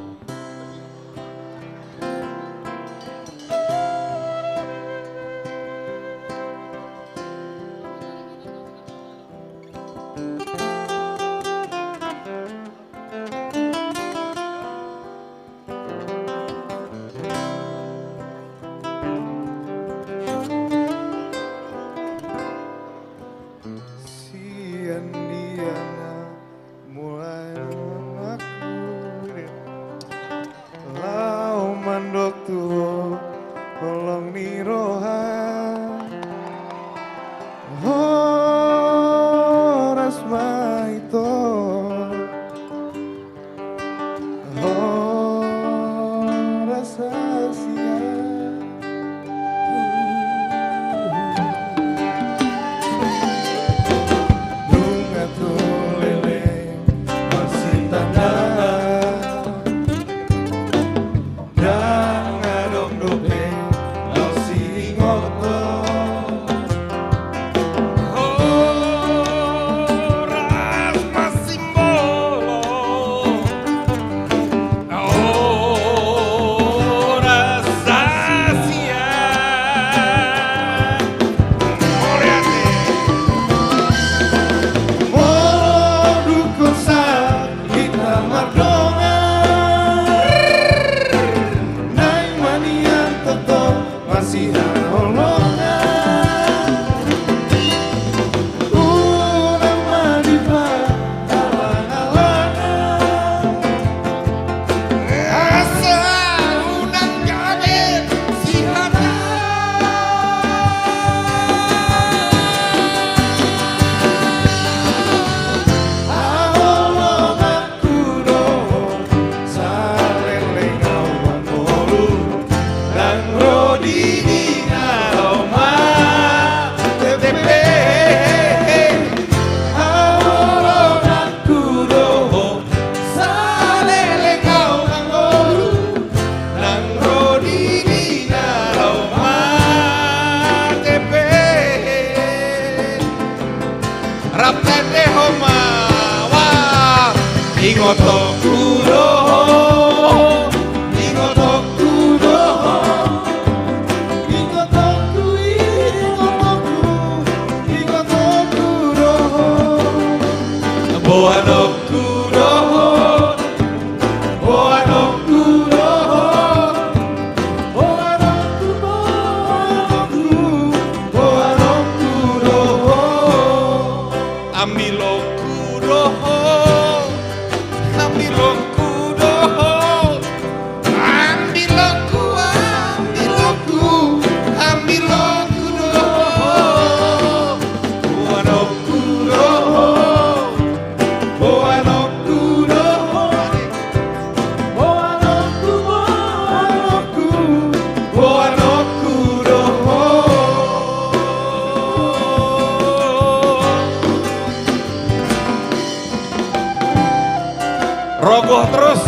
Sian dia na mulai mamaku. Ingotongku do ho, ingotongku do ho, ingotongku, ingotongku, ingotongku do ho. Boanongku do ho, boanongku do ho, boanongku, boanongku, boanongku do ho. Ambilongku do ho, ambilongku do ho, ambilongku, ambilongku, ambilongku do ho. Boanongku do ho, boanongku do ho. Boanongku, boanongku, boanongku do ho. Rogoh terus.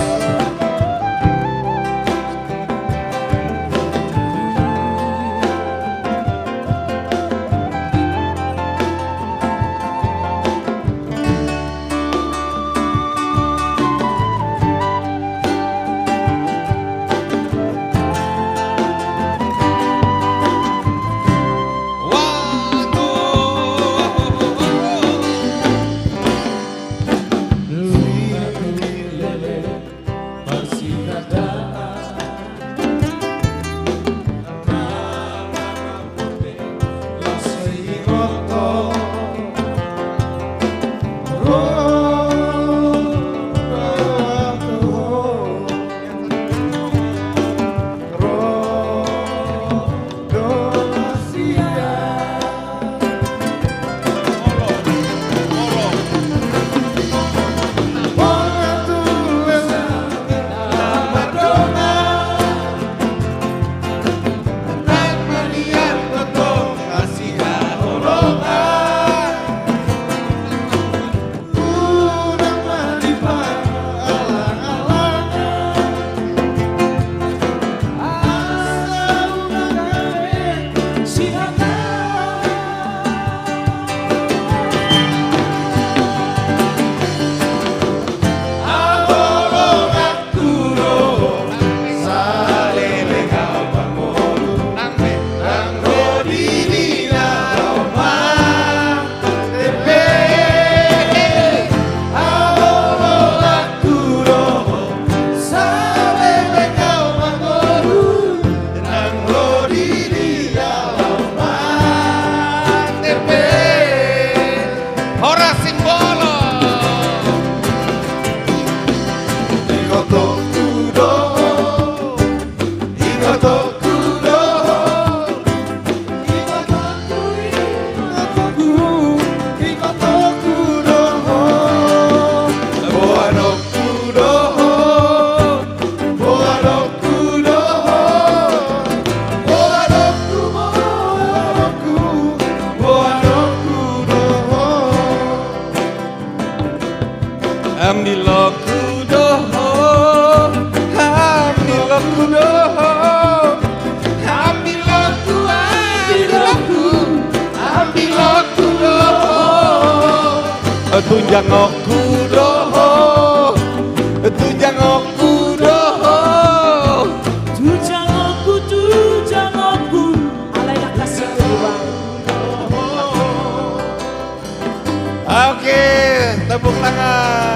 Horas sing bolon. Ingotongku do ho, ingotongku do ho, ingotongku, ingotongku, ingotongku do ho. Boanongku do ho, boanongku do ho, boanongku, boanongku, boanongku do ho. Ambilongku do ho, ambilongku do ho, ambilongku, ambilongku, ambilongku do ho. Tunjangonku do ho, tunjangonku do ho. Tunjangonku, tunjangonku. Alai na kasih tu Tuhan. Oke, tepuk tangan.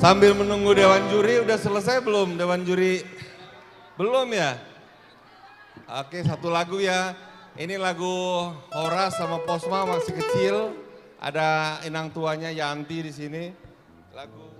Sambil menunggu dewan juri, udah selesai belum dewan juri? Belum ya? Oke, satu lagu ya. Ini lagu Horas sama Posma masih kecil. Ada inang tuanya Yanti di sini. Lagu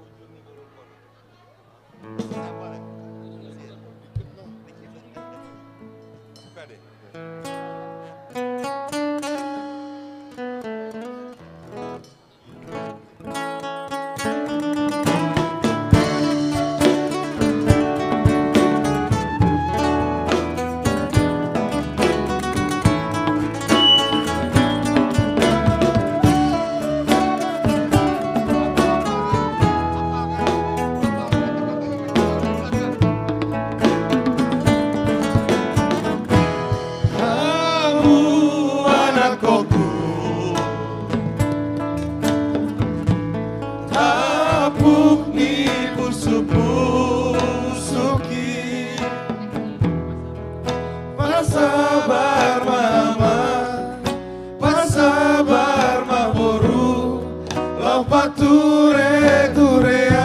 Pature-turean,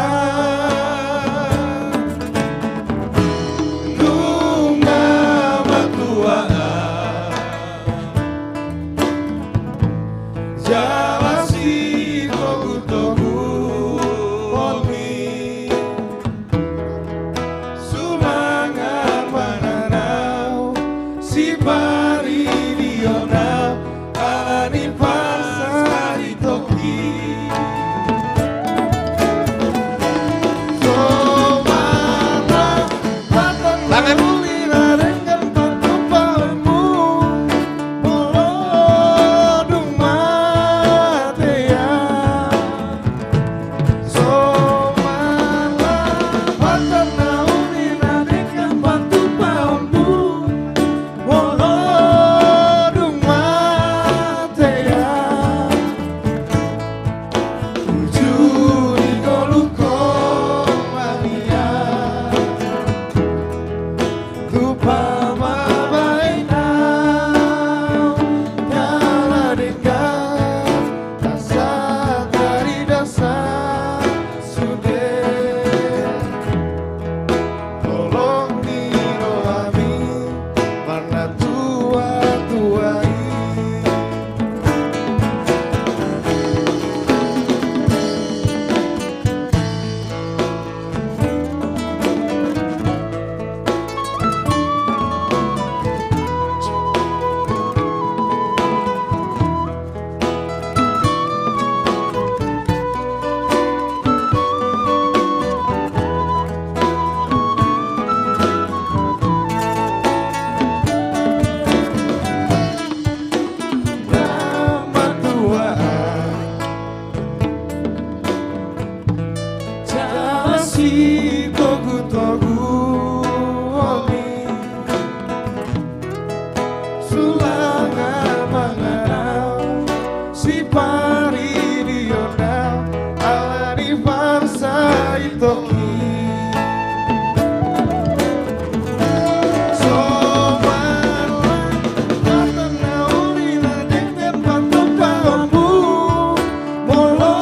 nunga matuaan, jala sitogu-togu on i. Sulangan mananau, siparidion au, ala ni parsaritonki. Somalna, tangan, uli na denggan patupaonmu, molo dung mate au. Somalna, tangan, uli na denggan patupaonmu, molo dung mate au. Uju ni ngolungku ma nian, tu pamabaen au, jala denggan asa tarida sude. Holong ni rohami marnatua-tua i. Jala sitogu-togu on i. Sulangan mananau, siparidion au, ala ni parsaritonki. Somalna, tangan, uli na denggan patupaonmu, molo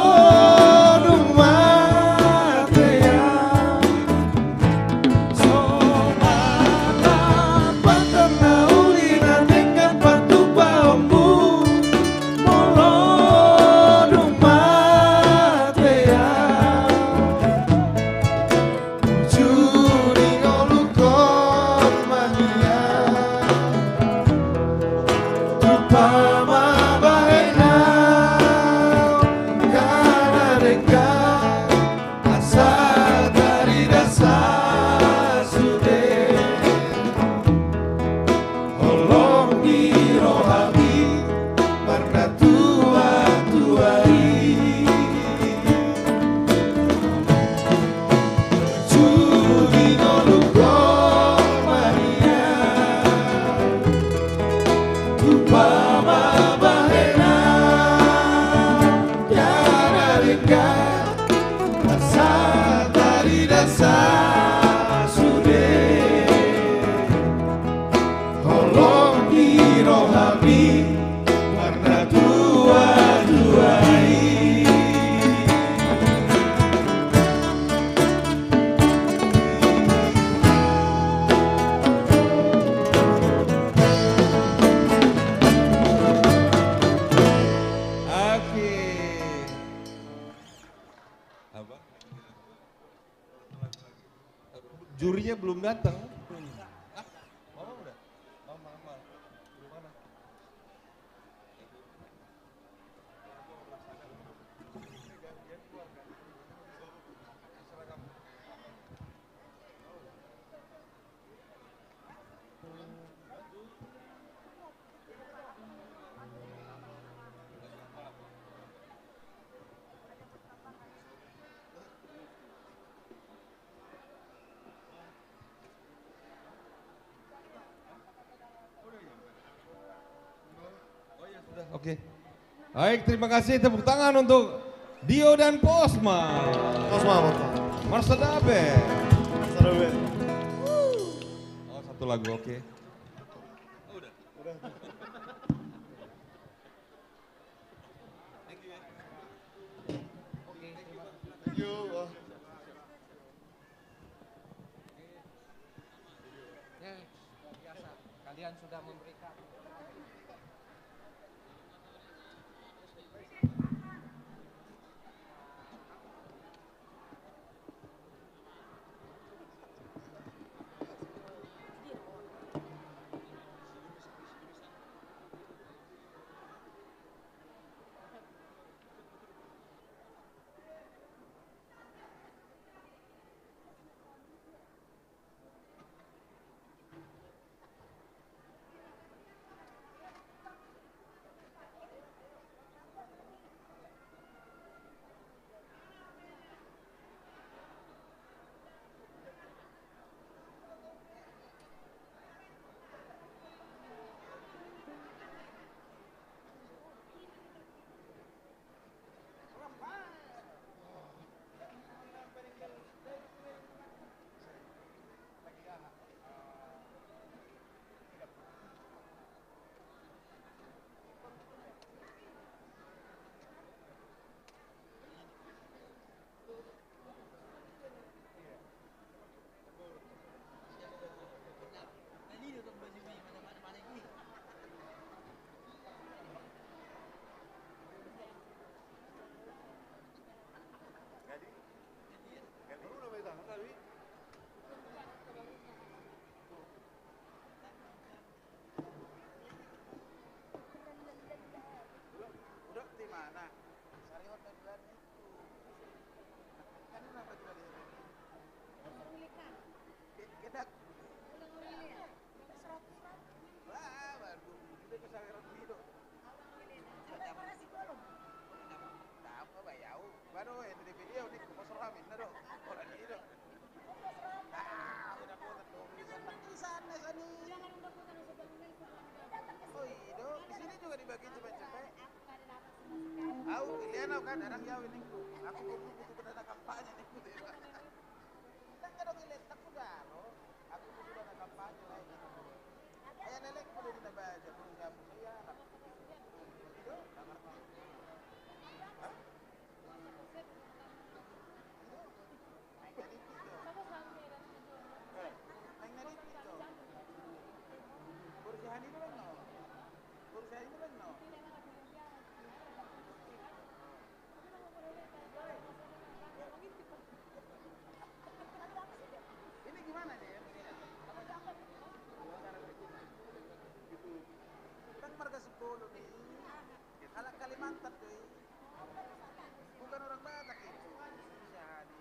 dung mate au. Somalna, tangan, uli na denggan patupaonmu, molo dung mate au. Uju ni ngolungku ma nian, tu pamabaen au, jala denggan asa tarida sude. Holong ni rohami marnatua-tua i. Uju ni ngolungku ma nian, tu pamabaen au, jala denggan asa tarida sude. Holong ni rohami marnatua-tua i. Oke. Apa? Jurinya belum datang. Hah? Mama udah? Mama, mama. Belum mana? Oke. Baik, terima kasih, tepuk tangan untuk Dio dan Posma. Posma, Posma. Marsa Dabe. Marsa Dabe. Oh, satu lagu, oke. Oh, udah. Udah. Thank you, ya. Tahu apa ya? Baru yang di video ini, kau serah minta dong. Orang ini dong. Ah, udah putar dong. Di sana, di sana, sini. Oh, iya dong. Di sini juga dibagi cepet-cepet. Au, pilihan au kan, orang jauh ini. Aku butuh, butuh dana kampanye nih. Kita kan dong, lihat, aku dah, lo. Aku butuh dana kampanye lagi. Ayah lelek, aku udah minta baca, belum siap, ya. Itu, kamar kamu. Hah? Itu? Naik dari itu. Eh, naik dari itu. Kursi hani itu kan, no? Kursi hani itu kan, no? Ini gimana nih, ya? Kan marga Sipolo nih. Halak Kalimantan tuh. Bukan orang Batak itu. Bisa hadir.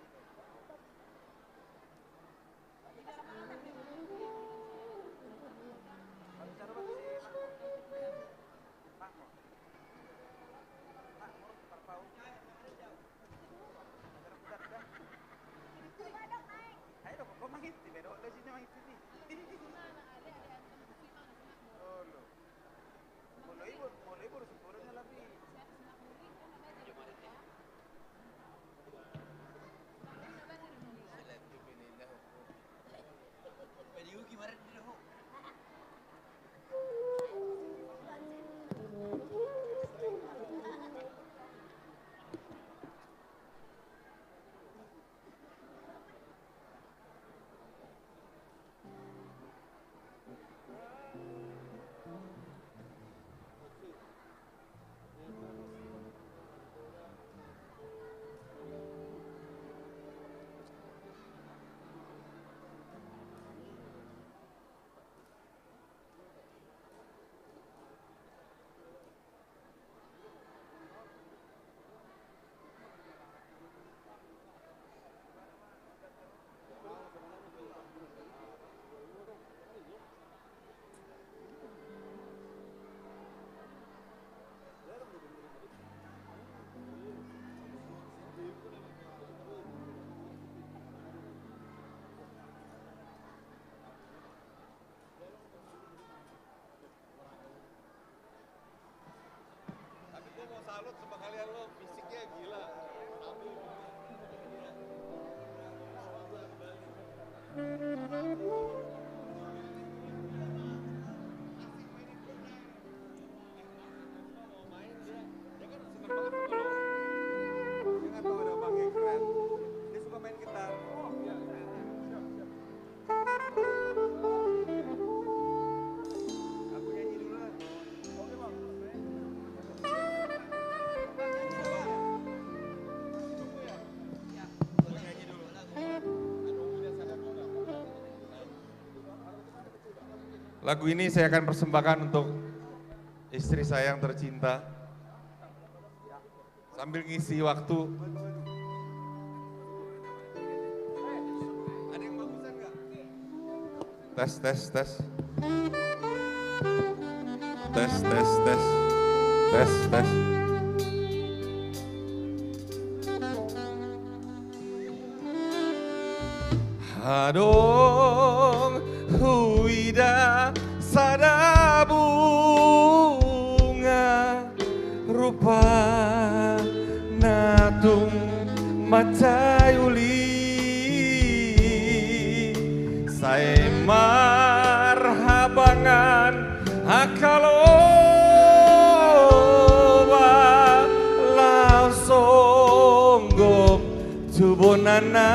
Tapi gua mau salut sama kalian, lo fisiknya gila. Dia kan seneng banget kalau dia nggak tahu ada abang yang keren. Dia suka main gitar. Oh, iya, iya. Siap, siap. Aku nyanyi dulu lah. Oke, Bang. Aku nyanyi dulu. Lagu ini saya akan persembahkan untuk istri saya yang tercinta. Sambil ngisi waktu. Ada yang bagusan nggak? Tes, tes, tes. Tes, tes, tes. Tes, tes. Adong huida sada bunga, rupana tung mansai uli, sai marhabangan angka loba laho songgop tu bonana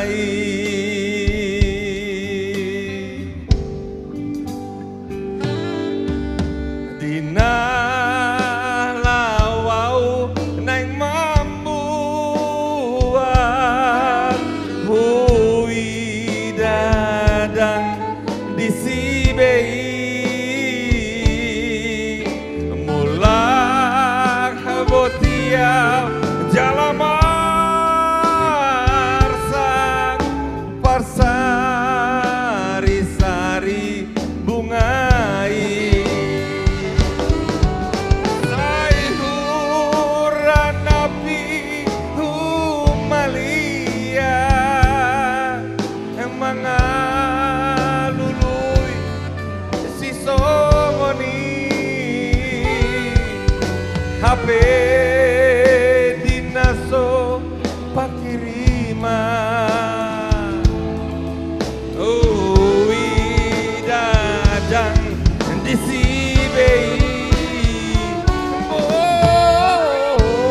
i. Di na laho au naeng mambuat, huida ndang disi be i, mulak boti au jala marsak. Pe di na so pangkiriman, uida ndang disi be i.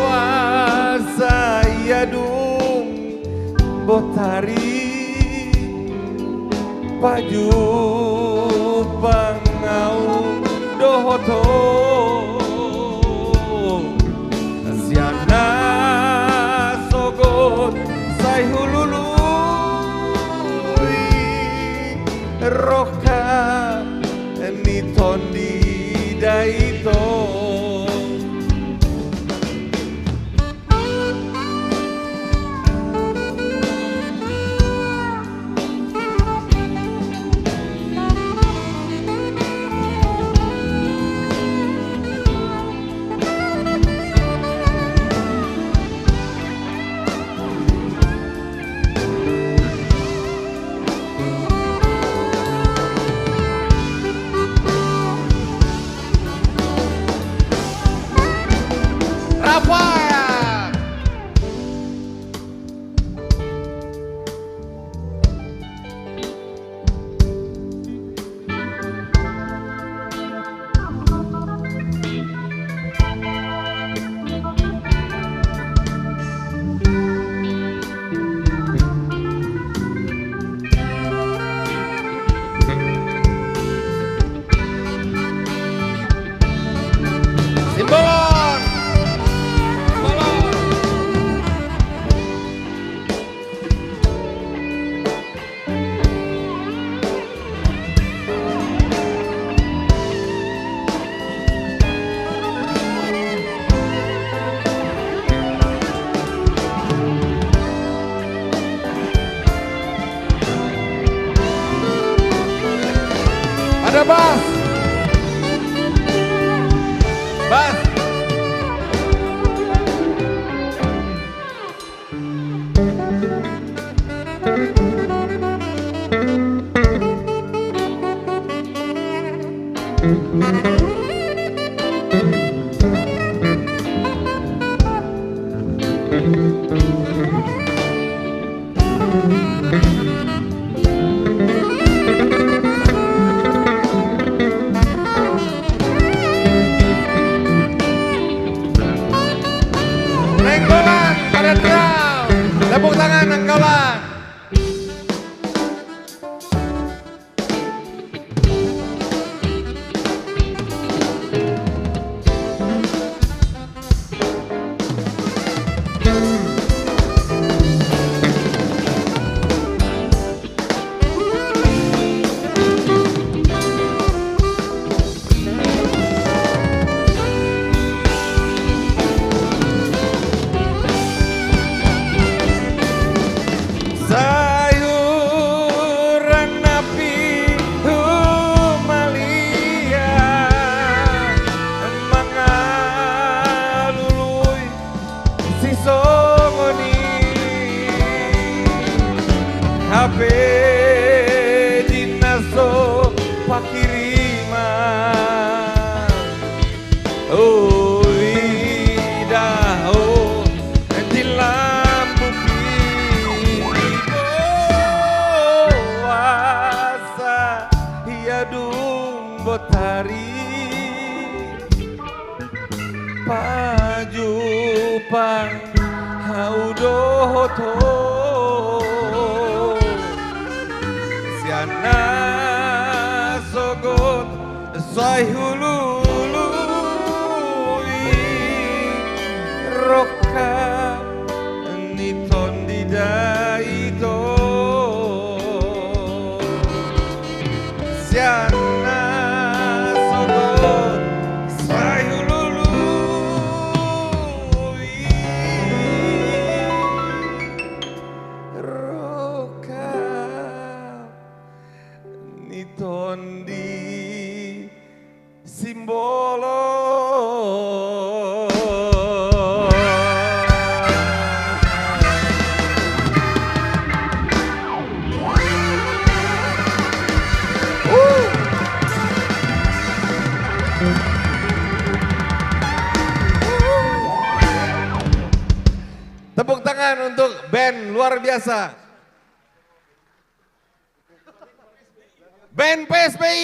Boasa ia dung botari pajumpang ahu dohot ho. Sian na sogot sai hulului roham ni tondi daito. Rafael. Simbolon. Simbolon. Ada bas. Bas. Nainggolan, pada diam. Tepuk tangan, Nainggolan. Sai hurang na pir humaliang mangalului sisongon i, hape di na so pangkiriman. Uida ho di lambungki, boasa ia dung botari pajumpang ahu dohot ho. Sian na sogot sai hulului roham ni tondi daito. Sian na sogot sai hulului roham ni tondi Simbolon. Untuk band luar biasa. Band P S P I.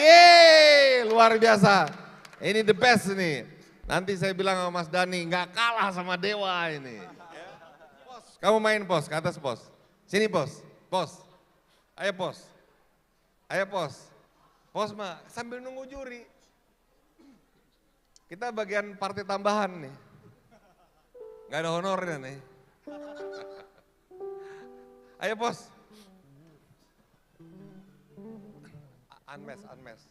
Yeay, luar biasa. Ini the best nih. Nanti saya bilang sama Mas Dani, nggak kalah sama Dewa ini. Pos, kamu main, Pos, ke atas, Pos. Sini, Pos. Pos. Ayo, Pos. Ayo, Pos. Pos ma, sambil nunggu juri. Kita bagian partai tambahan nih. Nggak ada honornya nih. Ayo, Pos. Unmask, unmask.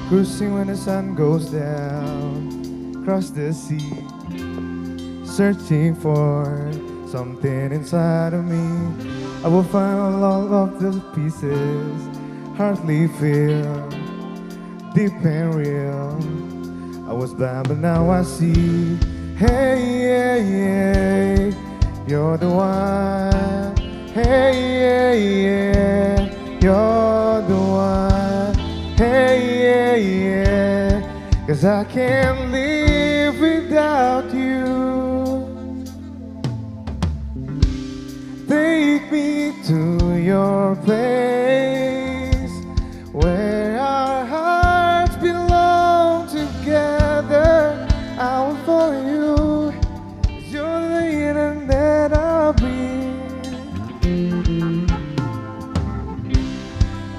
Cruising when the sun goes down, cross the sea, searching for something inside of me. I will find all of the pieces, hardly feel deep and real. I was blind, but now I see. Hey, yeah, yeah, you're the one. Hey, yeah, yeah, you're the one. Hey, yeah, yeah, 'cause I can't live without you. Take me to your place where our hearts belong together. I will follow you. You're the reason that I breathe.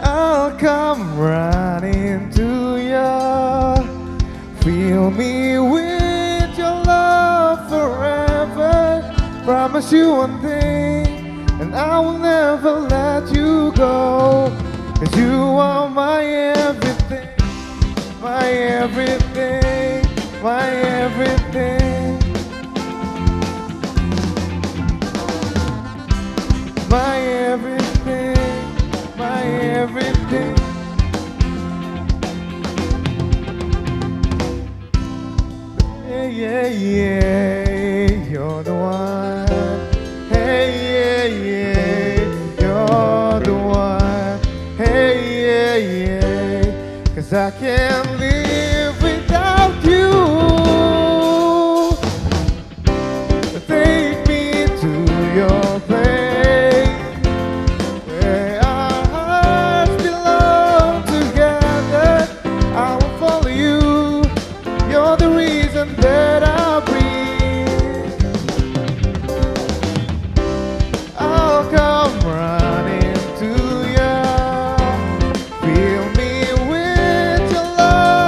I'll come running to you. Fill me with your love forever. Promise you one thing, and I will never let you go. 'Cause you are my everything, my everything, my everything. My everything, my everything. Yeah, yeah, yeah, you're the one. Hey, yeah, yeah, you're the one. Hey, yeah, yeah, 'cause I can't live without you. Take me to your place where our hearts belong together. I will follow you. You're the reason that I breathe. I'll come running to you. Fill me with your love.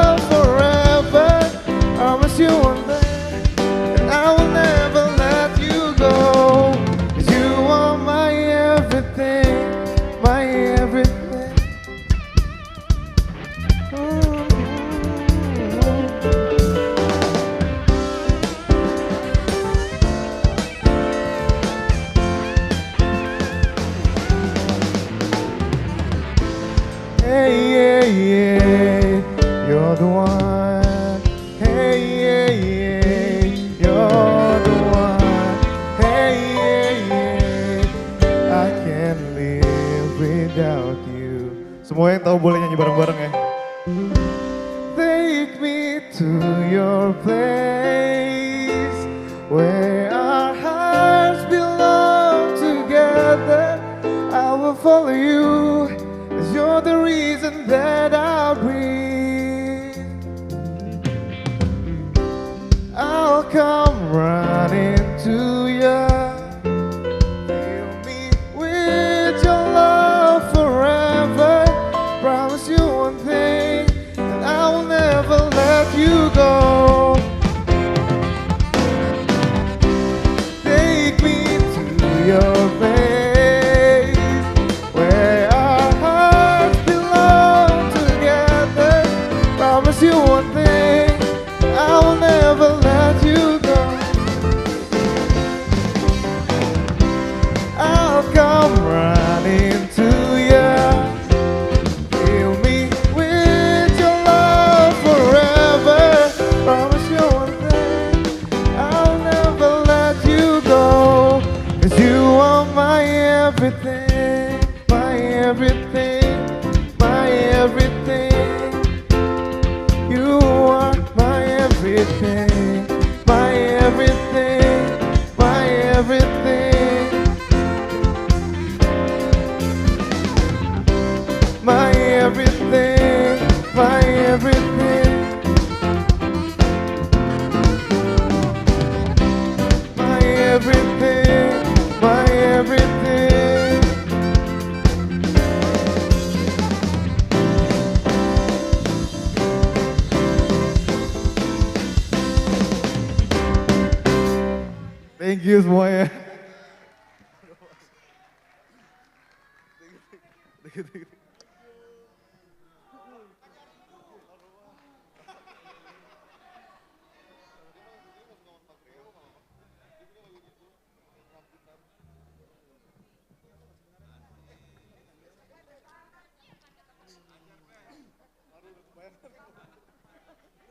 Semua yang tahu boleh nyanyi bareng-bareng ya. Take me to your place where our hearts belong together. I will follow you, 'cause you're the reason that I breathe. I'll come running to you. Fill me with your love forever. Promise you one thing, and I will never let you go. Take me to your place where our hearts belong together. Promise you one thing, I will never let you go. I'll come running to you. Fill me with your love forever. Promise you one thing, I'll never let you go. 'Cause you are my everything, my everything, my everything. You are my everything, my everything, my everything. My everything, my everything. My everything, my everything. Thank you semuanya.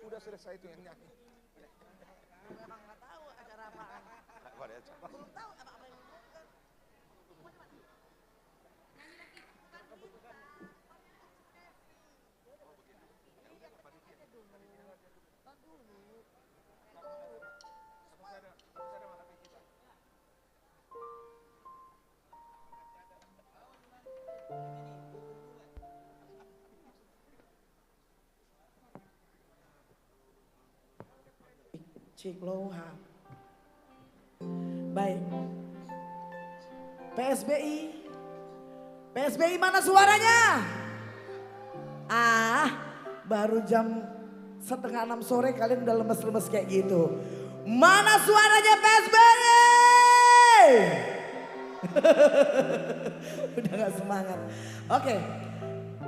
Udah selesai itu yang nyanyi. Memang nggak tahu acara apaan. Belum tahu apa-apa yang diumumkan. Cek, low, ha. Baik. P S B I. P S B I, mana suaranya? Ah, baru jam setengah enam sore kalian udah lemes-lemes kayak gitu. Mana suaranya P S B I? Udah nggak semangat. Oke,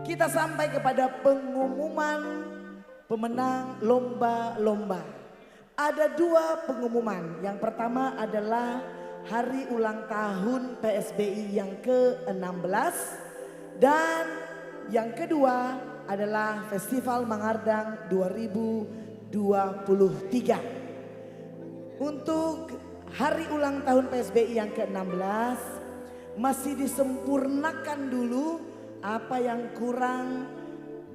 kita sampai kepada pengumuman pemenang lomba-lomba. Ada dua pengumuman. Yang pertama adalah hari ulang tahun P S B I yang ke enam belas, dan yang kedua adalah Festival Mangardang dua ribu dua puluh tiga. Untuk hari ulang tahun P S B I yang ke enam belas, masih disempurnakan dulu apa yang kurang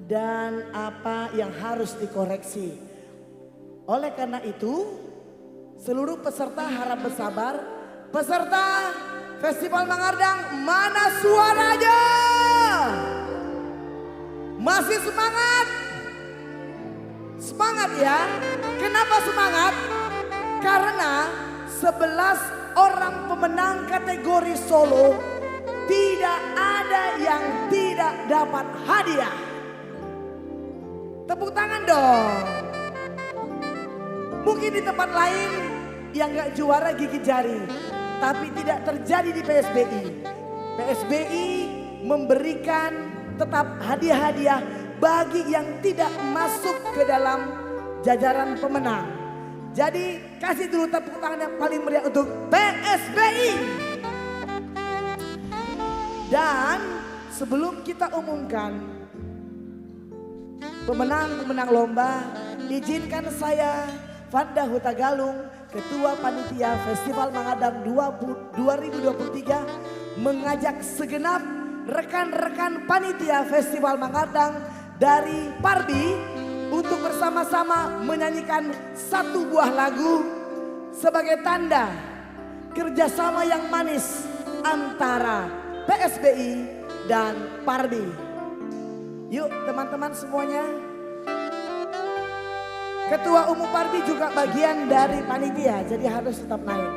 dan apa yang harus dikoreksi. Oleh karena itu, seluruh peserta harap bersabar. Peserta Festival Mangardang, mana suaranya? Masih semangat? Semangat ya. Kenapa semangat? Karena sebelas orang pemenang kategori solo tidak ada yang tidak dapat hadiah. Tepuk tangan dong. Mungkin di tempat lain yang nggak juara gigit jari, tapi tidak terjadi di P S B I. P S B I memberikan tetap hadiah-hadiah bagi yang tidak masuk ke dalam jajaran pemenang. Jadi, kasih dulu tepuk tangan yang paling meriah untuk P S B I. Dan sebelum kita umumkan pemenang-pemenang lomba, izinkan saya, Fanda Hutagalung, Ketua Panitia Festival Mangardang dua puluh, dua ribu dua puluh tiga, mengajak segenap rekan-rekan panitia Festival Mangardang dari Parbi untuk bersama-sama menyanyikan satu buah lagu sebagai tanda kerjasama yang manis antara P S B I dan Parbi. Yuk, teman-teman semuanya. Ketua Umum Parbi juga bagian dari panitia, jadi harus tetap naik.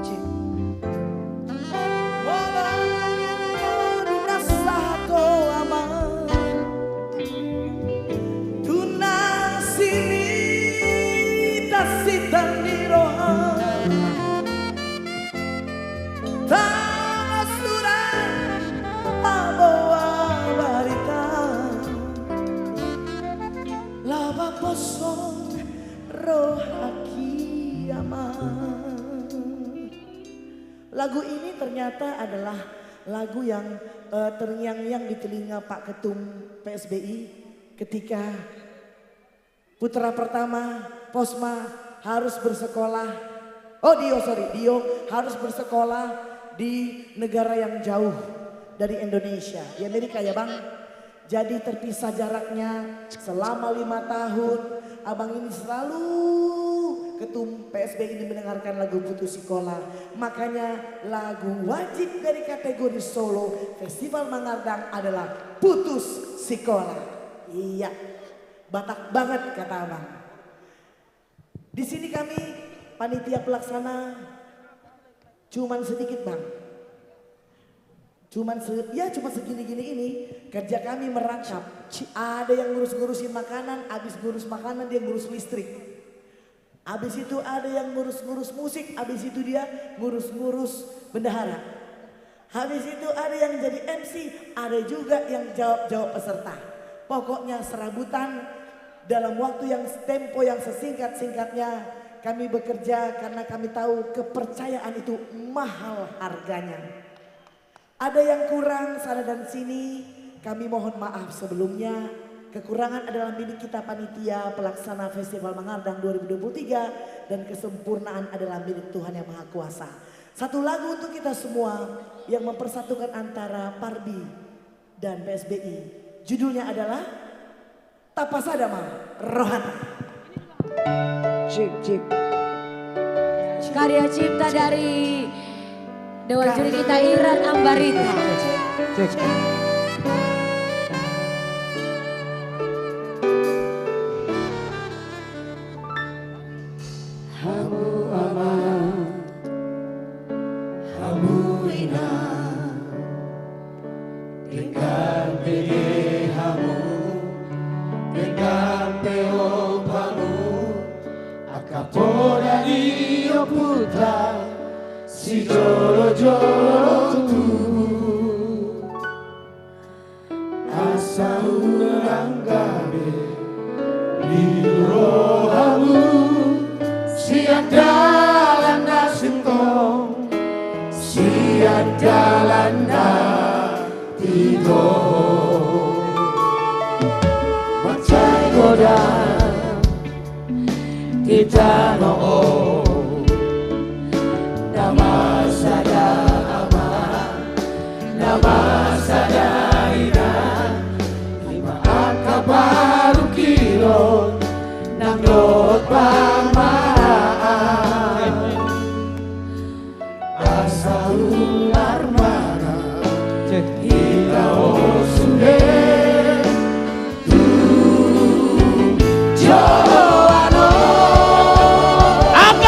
Cik. Molo dung na sahat ho amang tu na sinitasitan ni roha, tangkas tu na paboa barita, laho paposhon rohangki amang. Lagu ini ternyata adalah lagu yang, eh, terngiang-ngiang di telinga Pak Ketum P S B I ketika putra pertama, Posma, harus bersekolah. Oh, Dio, sorry, Dio harus bersekolah di negara yang jauh dari Indonesia, di Amerika ya, Bang. Jadi terpisah jaraknya selama lima tahun. Abang ini selalu, Ketum P S B I ini, mendengarkan lagu Putus Sikola. Makanya lagu wajib dari kategori solo Festival Mangardang adalah Putus Sikola. Iya, Batak banget kata abang. Di sini kami panitia pelaksana cuman sedikit, Bang. Cuman se-, ya, cuma segini-gini ini, kerja kami merangkap. Ada yang ngurus-ngurusin makanan, habis ngurus makanan dia ngurus listrik. Habis itu ada yang ngurus-ngurus musik, habis itu dia ngurus-ngurus bendahara. Habis itu ada yang jadi M C, ada juga yang jawab-jawab peserta. Pokoknya serabutan, dalam waktu yang, tempo yang sesingkat-singkatnya kami bekerja karena kami tahu kepercayaan itu mahal harganya. Ada yang kurang sana dan sini, kami mohon maaf sebelumnya. Kekurangan adalah milik kita panitia pelaksana Festival Mangardang dua ribu dua puluh tiga, dan kesempurnaan adalah milik Tuhan Yang Maha Kuasa. Satu lagu untuk kita semua yang mempersatukan antara Parbi dan P S B I. Judulnya adalah Tapasada ma Rohanta. Cek, cek. Karya cipta dari Dewan Juri kita, Iran Ambarita. Cek. Hamu amang, hamu inang, denggan bege hamu, denggan pe ompu hamu, angka poda ni ompunta sijolojolo tubu. Asa unang gabe lilu rohamu sian dalan na sintong, sian dalan na tigor. Mansai godang di tano on, nama sada ama, nama sada ina, ima angka parungkilon nang dohot pamaraan. Asa unang marmana hita on sude tu joloan on.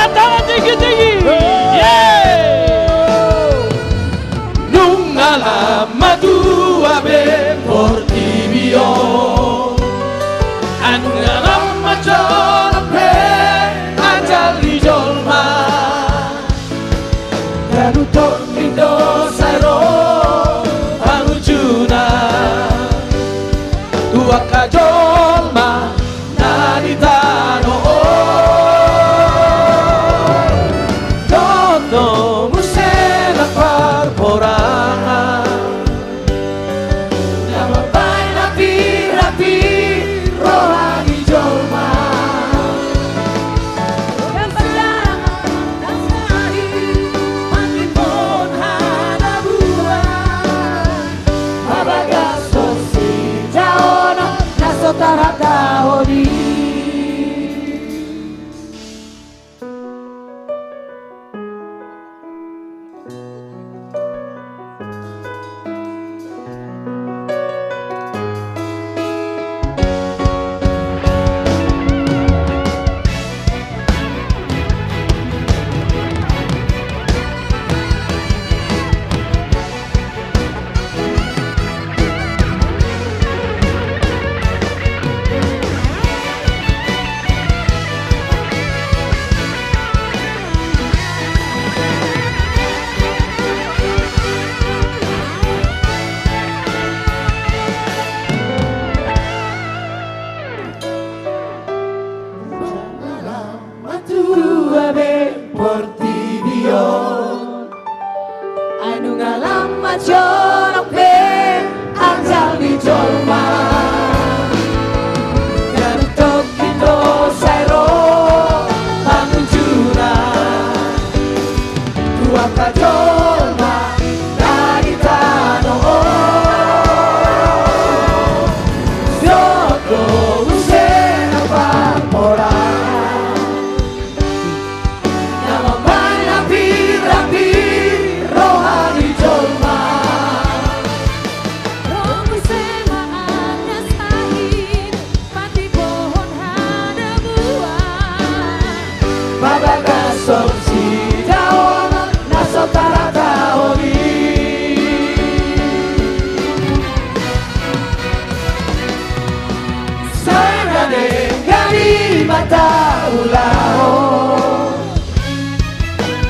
Taulahon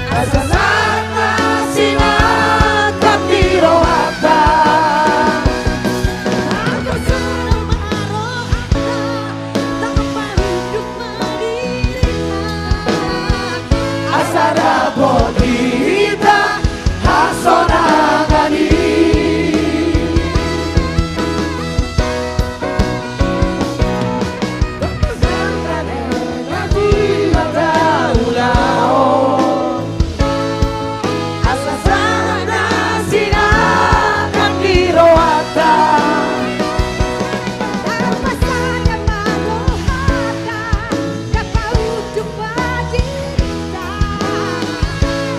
asa sahat na sinangkap ni rohanta. Asa dapot hita hasonangan i. Asa sahat na sinangkap ni rohanta. Tapasada ma rohanta, tapaunduk ma dirinta.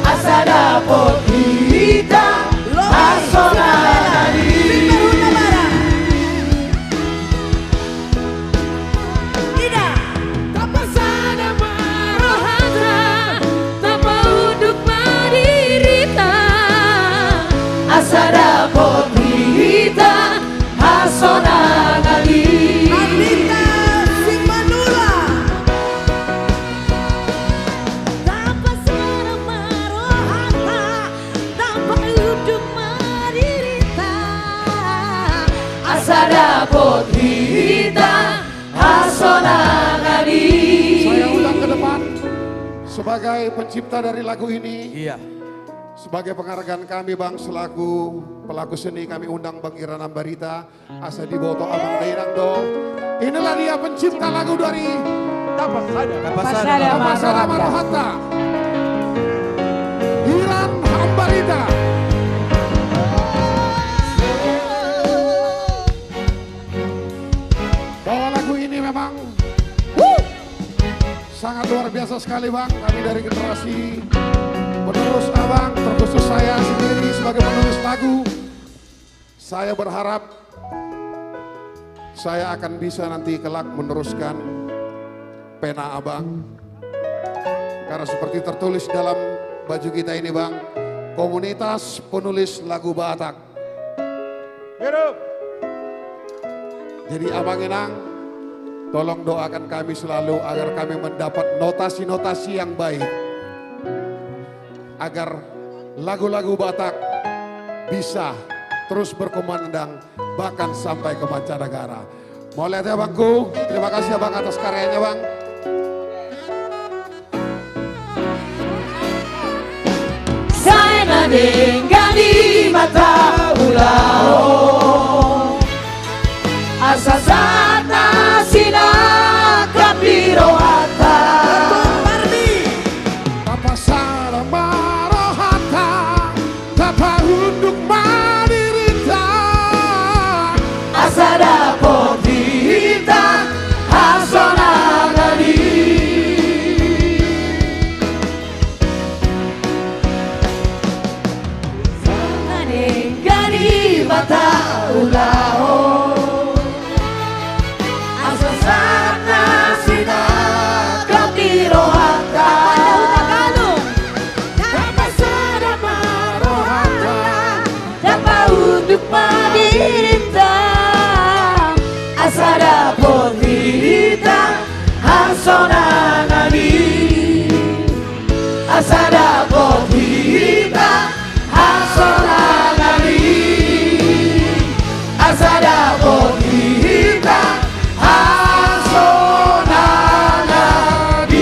Asa dapot hita hasonangan i. Ida, tapasada ma rohanta, tapaunduk ma dirinta. Asa dapot hita hasonangan i. Ardita Simanula. Tapasada ma rohanta, tapaunduk ma dirinta. Asa dapot hita hasonangan i. Saya undang ke depan sebagai pencipta dari lagu ini. Iya. Sebagai penghargaan kami, Bang, selaku pelaku seni, kami undang Bang Iran Ambarita. Asa diboto amang dainang do. Inilah dia pencipta lagu dari Tapasada. Tapasada ma rohanta. Iran Ambarita. Bahwa lagu ini memang sangat luar biasa sekali, Bang. Kami dari generasi penerus Abang, terkhusus saya sendiri sebagai penulis lagu. Saya berharap saya akan bisa nanti kelak meneruskan pena Abang. Karena seperti tertulis dalam baju kita ini, Bang, Komunitas Penulis Lagu Batak. Jadi, Amang Inang, tolong doakan kami selalu agar kami mendapat notasi-notasi yang baik. Agar lagu-lagu Batak bisa terus berkumandang bahkan sampai ke mancanegara. Mauliate, Abangku. Terima kasih, Abang, atas karyanya, Bang. Sai na denggan i ma taulahon, asa sahat na sinangkap ni rohanta. Tapasada ma rohanta, tapaunduk ma dirinta, asa dapot hita hasonangan i. Sai na denggan i ma taulahon, asa sahat na sinangkap ni rohanta. Tapasada ma rohanta, tapaunduk ma dirinta, asa dapot hita hasonangan i. Asa dapot hita hasonangan i. Asa dapot hita hasonangan i.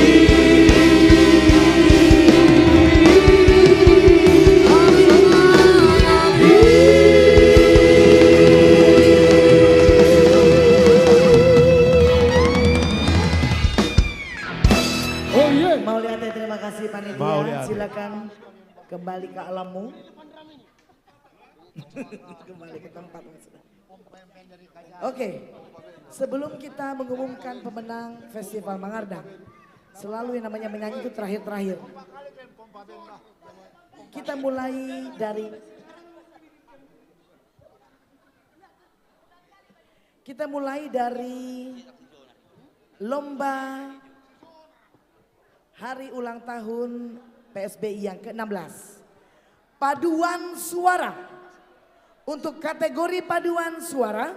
Mauliate, terima kasih panitia. Mauliate. Silakan kembali ke alammu. Kembali ke tempat maksudnya. Oke, sebelum kita mengumumkan pemenang Festival Mangardang, selalu yang namanya menyanyi itu terakhir-terakhir. Kita mulai dari Kita mulai dari lomba hari ulang tahun P S B I yang keenam belas. Paduan suara. Untuk kategori paduan suara,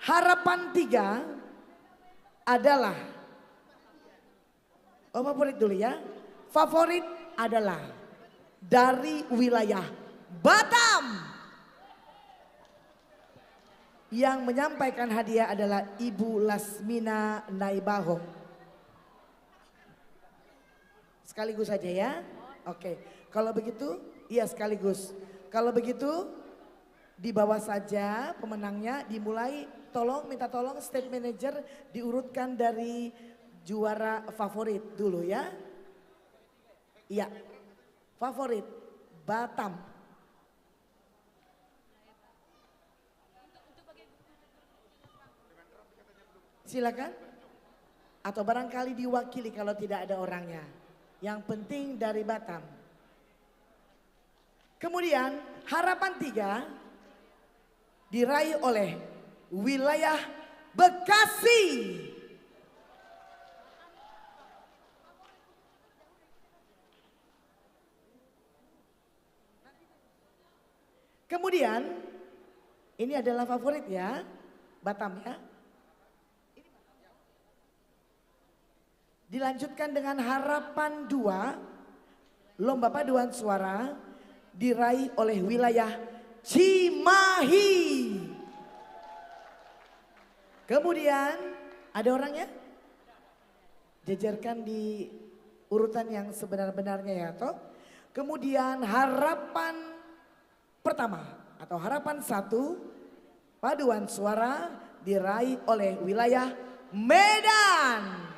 Harapan tiga adalah, oh, favorit dulu ya. Favorit adalah dari wilayah Batam. Yang menyampaikan hadiah adalah Ibu Lasmina Naibaho. Sekaligus saja ya. Oke. Kalau begitu, iya, sekaligus. Kalau begitu, di bawah saja pemenangnya dimulai. Tolong, minta tolong stage manager diurutkan dari juara favorit dulu ya. Iya. Favorit Batam. Silakan. Atau barangkali diwakili kalau tidak ada orangnya. Yang penting dari Batam. Kemudian, harapan tiga diraih oleh wilayah Bekasi. Kemudian, ini adalah favorit ya, Batam ya. Dilanjutkan dengan harapan dua, lomba paduan suara diraih oleh wilayah Cimahi. Kemudian, ada orangnya? Jejerkan di urutan yang sebenar-benarnya ya, toh. Kemudian harapan pertama atau harapan satu, paduan suara diraih oleh wilayah Medan.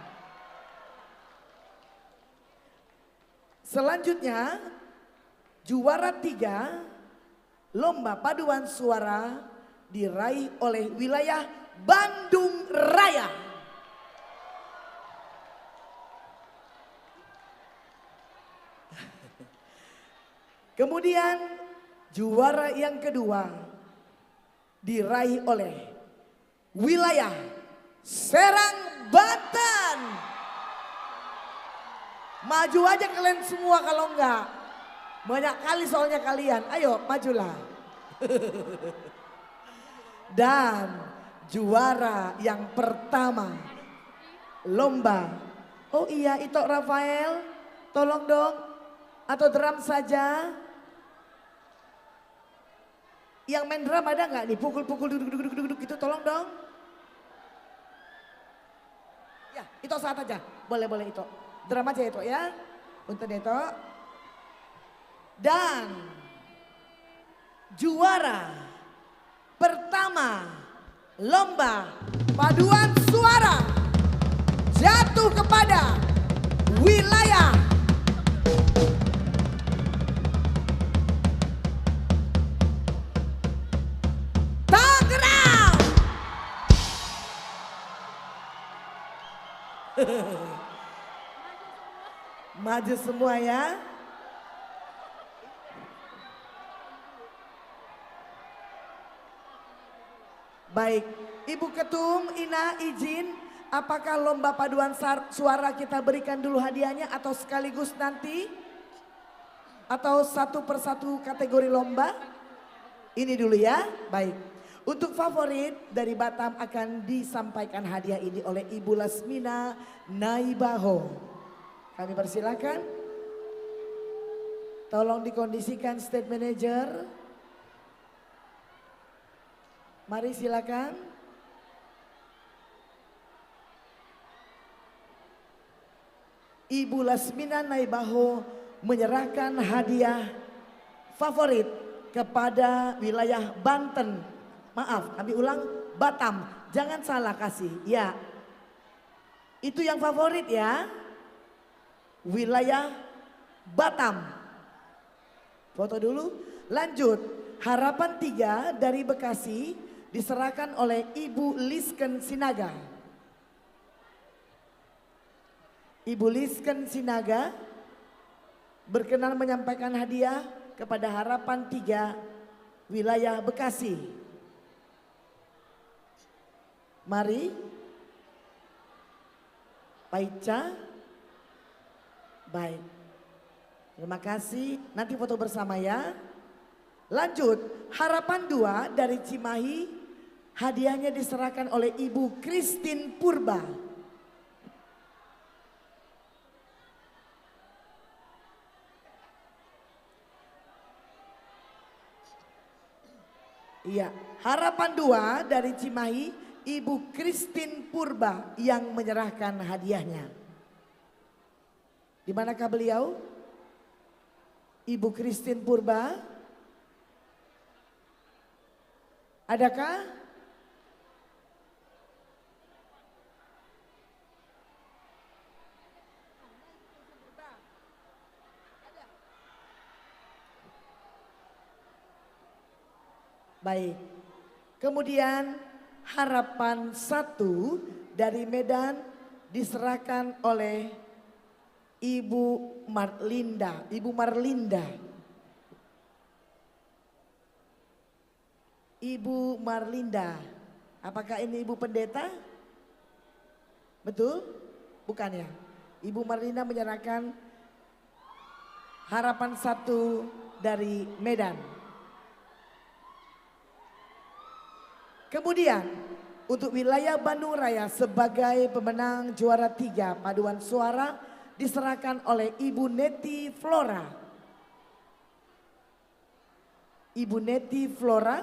Selanjutnya, juara tiga lomba paduan suara diraih oleh wilayah Bandung Raya. Kemudian, juara yang kedua diraih oleh wilayah Serang Banten. Maju aja kalian semua kalau enggak. Banyak kali soalnya kalian. Ayo, majulah. Dan juara yang pertama lomba. Oh iya, Ito Rafael, tolong dong. Atau drum saja. Yang main drum ada nggak nih? Pukul-pukul duduk, duduk, duduk, duduk gitu, tolong dong. Ya, Ito saat aja. Boleh, boleh Ito. Drum aja Ito ya. Punten Ito. Dan juara pertama lomba paduan suara jatuh kepada wilayah Tangerang. Maju semua ya. Baik, Ibu Ketum, Ina, izin, apakah lomba paduan sar-, suara kita berikan dulu hadiahnya atau sekaligus nanti? Atau satu per satu kategori lomba? Ini dulu ya, baik. Untuk favorit dari Batam akan disampaikan hadiah ini oleh Ibu Lasmina Naibaho. Kami persilakan. Tolong dikondisikan stage manager. Mari silakan. Ibu Lasmina Naibaho menyerahkan hadiah favorit kepada wilayah Banten. Maaf, kami ulang, Batam. Jangan salah kasih, ya. Itu yang favorit ya. Wilayah Batam. Foto dulu. Lanjut, harapan tiga dari Bekasi diserahkan oleh Ibu Lisken Sinaga. Ibu Lisken Sinaga berkenan menyampaikan hadiah kepada harapan tiga wilayah Bekasi. Mari. Pak Ica. Baik. Terima kasih. Nanti foto bersama ya. Lanjut, harapan dua dari Cimahi, Hadiahnya diserahkan oleh Ibu Christine Purba. Iya, harapan dua dari Cimahi, Ibu Christine Purba yang menyerahkan hadiahnya. Di manakah beliau? Ibu Christine Purba? Adakah? Baik. Kemudian harapan satu dari Medan diserahkan oleh Ibu Marlinda. Ibu Marlinda. Ibu Marlinda. Apakah ini Ibu Pendeta? Betul? Bukan ya? Ibu Marlinda menyerahkan harapan satu dari Medan. Kemudian, untuk wilayah Bandung Raya sebagai pemenang juara tiga paduan suara diserahkan oleh Ibu Neti Flora. Ibu Neti Flora.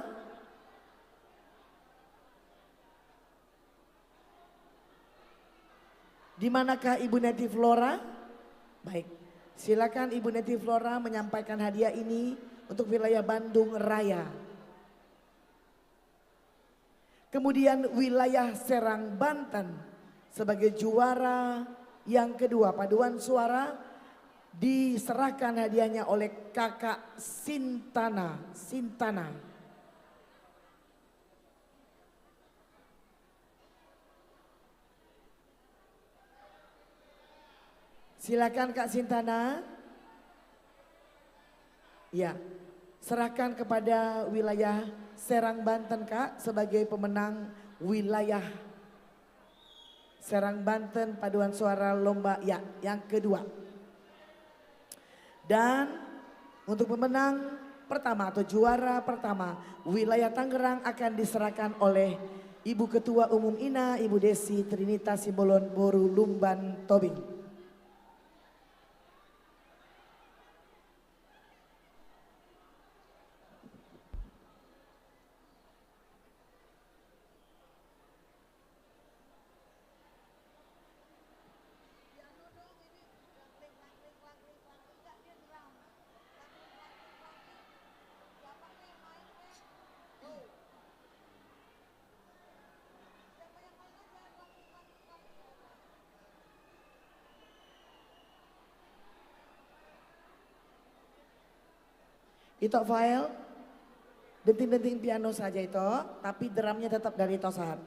Di manakah Ibu Neti Flora? Baik, silakan Ibu Neti Flora menyampaikan hadiah ini untuk wilayah Bandung Raya. Kemudian wilayah Serang, Banten sebagai juara yang kedua paduan suara diserahkan hadiahnya oleh Kakak Sintana. Sintana. Silakan, Kak Sintana. Ya, serahkan kepada wilayah Serang, Banten, Kak, sebagai pemenang wilayah Serang, Banten, paduan suara lomba, ya, yang kedua. Dan untuk pemenang pertama atau juara pertama, wilayah Tangerang akan diserahkan oleh Ibu Ketua Umum INA, Ibu Desi Trinita Simbolon boru Lumban Tobing. Ito, file, denting-denting piano saja, Ito, tapi drumnya tetap dari Tosar.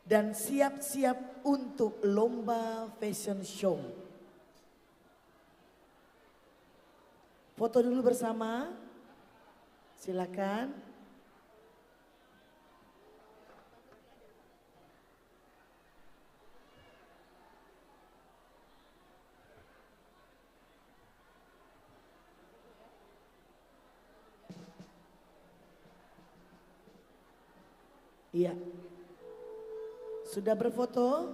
Dan siap-siap untuk lomba fashion show. Foto dulu bersama. Silakan. Iya. Sudah berfoto?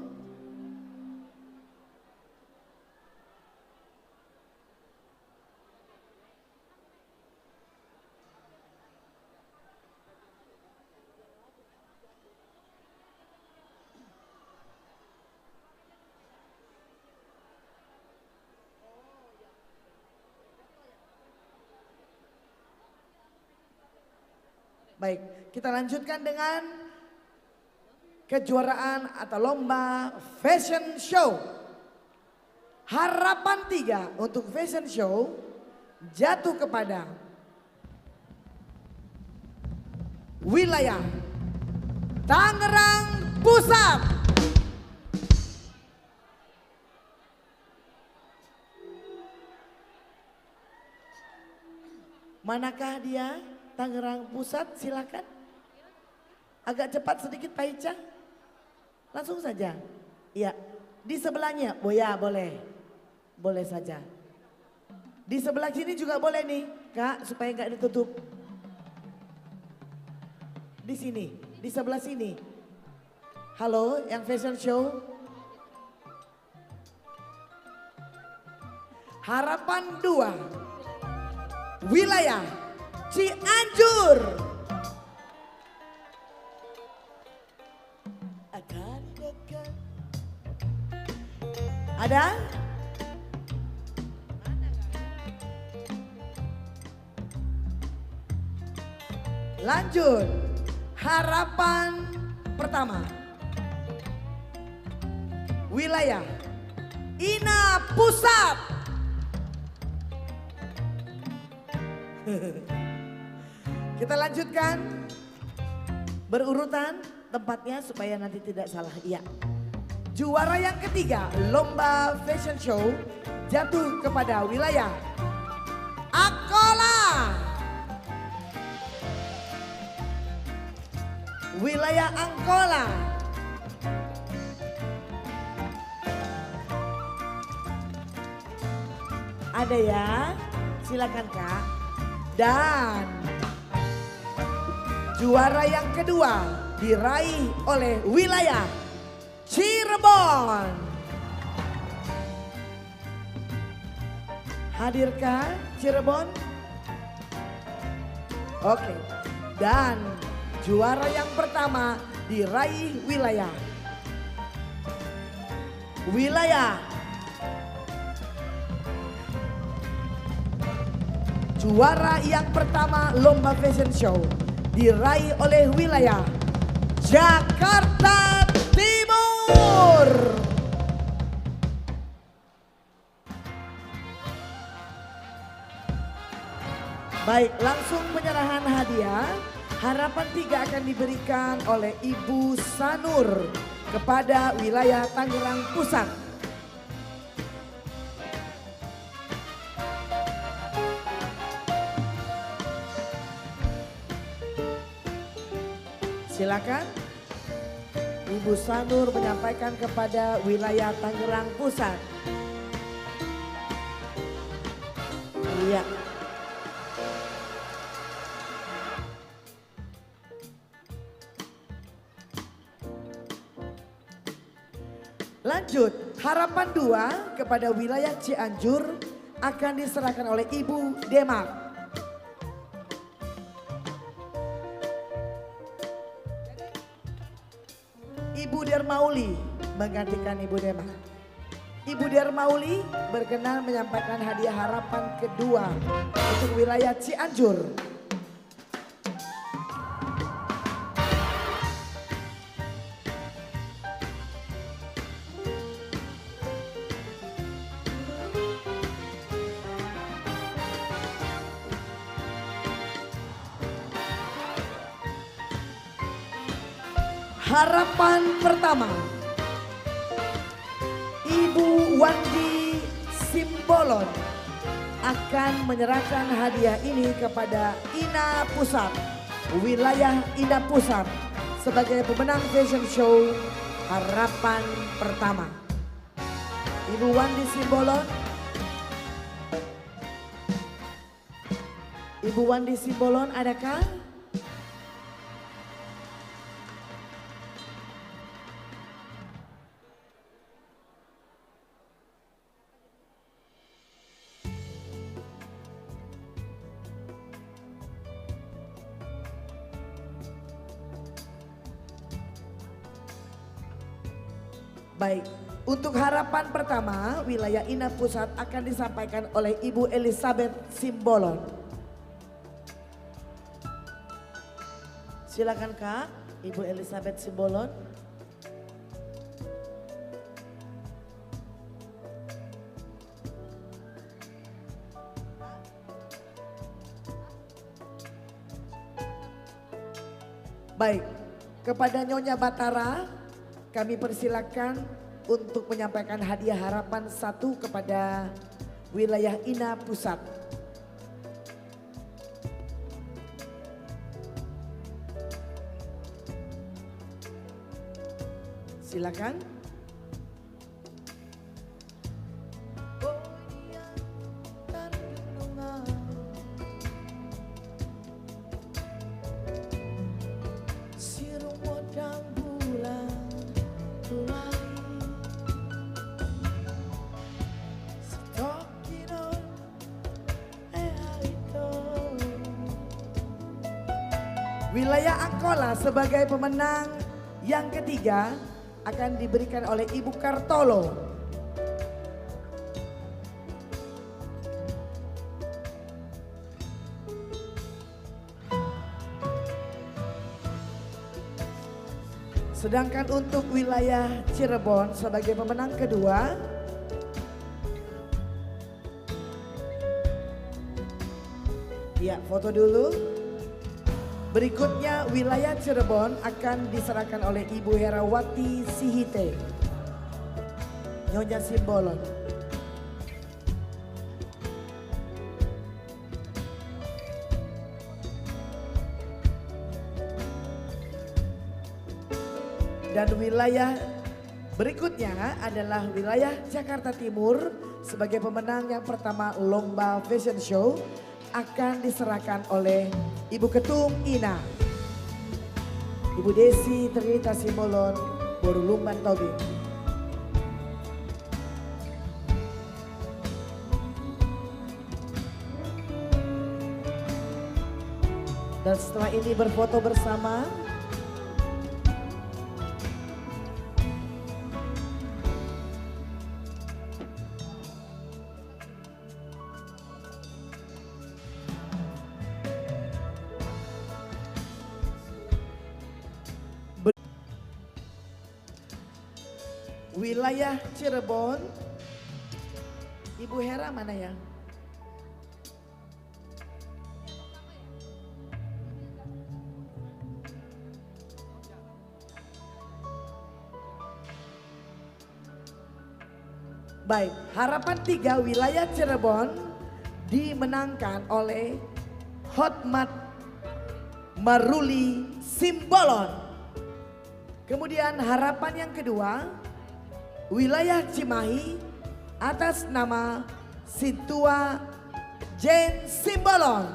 Baik, kita lanjutkan dengan kejuaraan atau lomba fashion show. Harapan tiga untuk fashion show jatuh kepada wilayah Tangerang Pusat. Manakah dia? Tangerang Pusat, silakan. Agak cepat sedikit, Pak Ica. Langsung saja. Iya. Di sebelahnya, oh ya, boleh. Boleh saja. Di sebelah sini juga boleh nih, Kak, supaya nggak ditutup. Di sini, di sebelah sini. Halo, yang fashion show. Harapan dua, wilayah Cianjur. Ada? Lanjut, harapan pertama. Wilayah Ina Pusat. Kita lanjutkan berurutan tempatnya supaya nanti tidak salah. Iya. Juara yang ketiga lomba fashion show jatuh kepada wilayah Angkola. Wilayah Angkola. Ada ya? Silakan, Kak. Dan juara yang kedua diraih oleh wilayah Cirebon. Hadirkah Cirebon? Oke. Dan juara yang pertama diraih wilayah, wilayah Juara yang pertama lomba fashion show diraih oleh wilayah Jakarta Timur. Baik, langsung penyerahan hadiah. Harapan tiga akan diberikan oleh Ibu Sanur kepada wilayah Tangerang Pusat. Silakan. Ibu Sanur menyampaikan kepada wilayah Tangerang Pusat. Iya. Lanjut, harapan dua kepada wilayah Cianjur akan diserahkan oleh Ibu Demak. Ibu Dermauli menggantikan Ibu Demak. Ibu Dermauli berkenan menyampaikan hadiah harapan kedua untuk wilayah Cianjur. Harapan pertama, Ibu Wandi Simbolon akan menyerahkan hadiah ini kepada Ina Pusat, wilayah Ina Pusat, sebagai pemenang fashion show harapan pertama. Ibu Wandi Simbolon. Ibu Wandi Simbolon, adakah? Baik, untuk harapan pertama, wilayah Ina Pusat akan disampaikan oleh Ibu Elizabeth Simbolon. Silakan, Kak, Ibu Elizabeth Simbolon. Baik, kepada Nyonya Batara, kami persilakan untuk menyampaikan hadiah harapan satu kepada wilayah Ina Pusat. Silakan. Wilayah Angkola sebagai pemenang yang ketiga akan diberikan oleh Ibu Kartolo. Sedangkan untuk wilayah Cirebon sebagai pemenang kedua, ya, foto dulu. Berikutnya, wilayah Cirebon akan diserahkan oleh Ibu Herawati Sihite, Nyonya Simbolon. Dan wilayah berikutnya adalah wilayah Jakarta Timur sebagai pemenang yang pertama lomba fashion show akan diserahkan oleh Ibu Ketum Ina, Ibu Desi Trinita Simbolon, boru Lumban Tobing. Dan setelah ini berfoto bersama. Wilayah Cirebon. Ibu Hera mana ya? Baik, harapan tiga wilayah Cirebon dimenangkan oleh Hotmat Maruli Simbolon. Kemudian harapan yang kedua, wilayah Cimahi atas nama Sintua Jane Simbolon.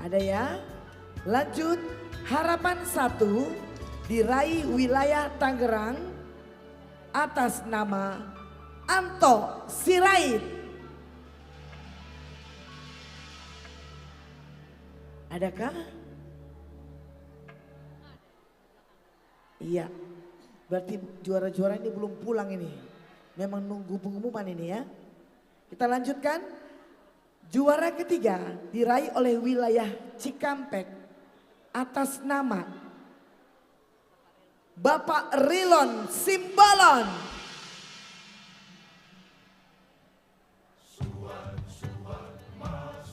Ada ya? Lanjut, harapan satu diraih wilayah Tangerang atas nama Anto Sirait. Adakah? Iya. Berarti juara-juara ini belum pulang ini. Memang nunggu pengumuman ini ya. Kita lanjutkan. Juara ketiga diraih oleh wilayah Cikampek atas nama Bapak Rilon Simbolon.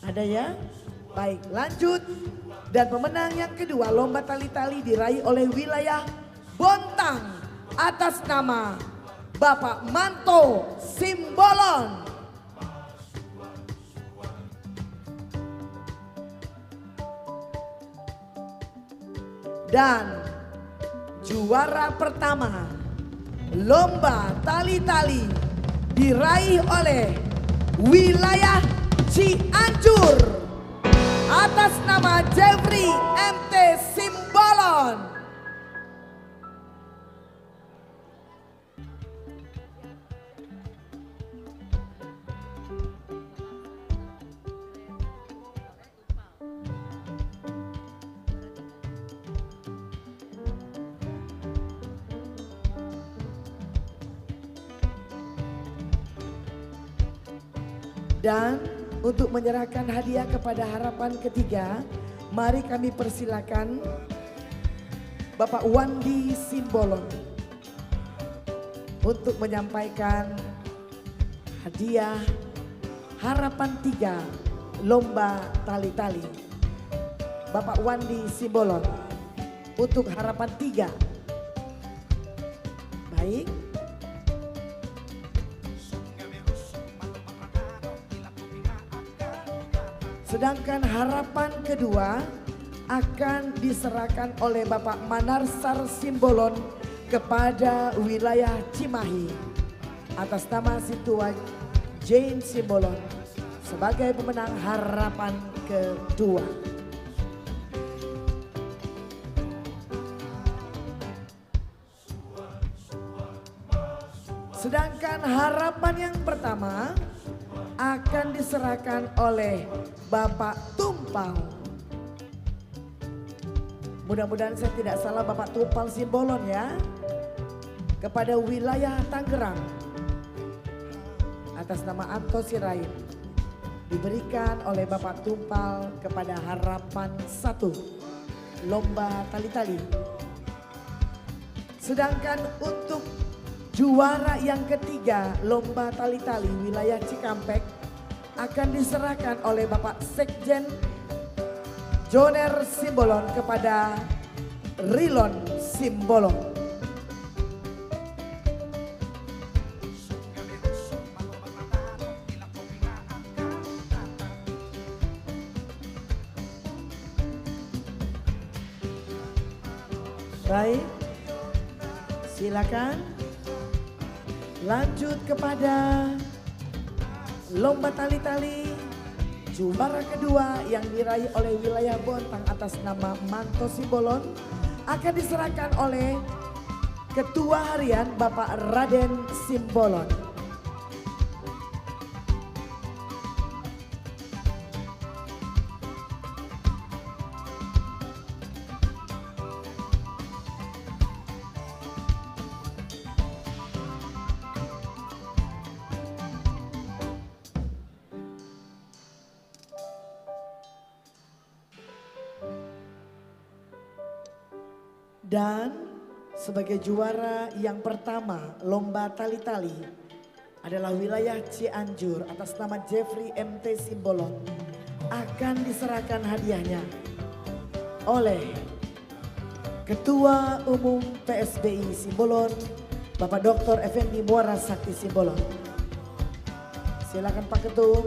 Ada ya? Baik, lanjut. Dan pemenang yang kedua lomba tali-tali diraih oleh wilayah Bontang atas nama Bapak Manto Simbolon. Dan juara pertama lomba tali-tali diraih oleh wilayah Cianjur atas nama Jeffrey M T Simbolon. Dan untuk menyerahkan hadiah kepada harapan ketiga, mari kami persilakan Bapak Wandi Simbolon untuk menyampaikan hadiah harapan tiga lomba tali-tali. Bapak Wandi Simbolon untuk harapan tiga. Baik. Sedangkan harapan kedua akan diserahkan oleh Bapak Manarsar Simbolon kepada wilayah Cimahi atas nama Sintua Jane Simbolon sebagai pemenang harapan kedua. Sedangkan harapan yang pertama akan diserahkan oleh Bapak Tumpal. Mudah-mudahan saya tidak salah, Bapak Tumpal Simbolon, ya. Kepada wilayah Tangerang. Atas nama Anto Sirait. Diberikan oleh Bapak Tumpal kepada Harapan Satu. Lomba tali-tali. Sedangkan untuk juara yang ketiga lomba tali-tali wilayah Cikampek akan diserahkan oleh Bapak Sekjen Joner Simbolon kepada Rilon Simbolon. Baik, silakan. Lanjut kepada lomba tali-tali juara kedua yang diraih oleh wilayah Bontang atas nama Manto Simbolon akan diserahkan oleh Ketua Harian Bapak Raden Simbolon. Dan sebagai juara yang pertama lomba tali-tali adalah wilayah Cianjur atas nama Jeffrey M T Simbolon, akan diserahkan hadiahnya oleh Ketua Umum P S B I Simbolon, Bapak Doktor Effendi Muara Sakti Simbolon. Silakan Pak Ketum.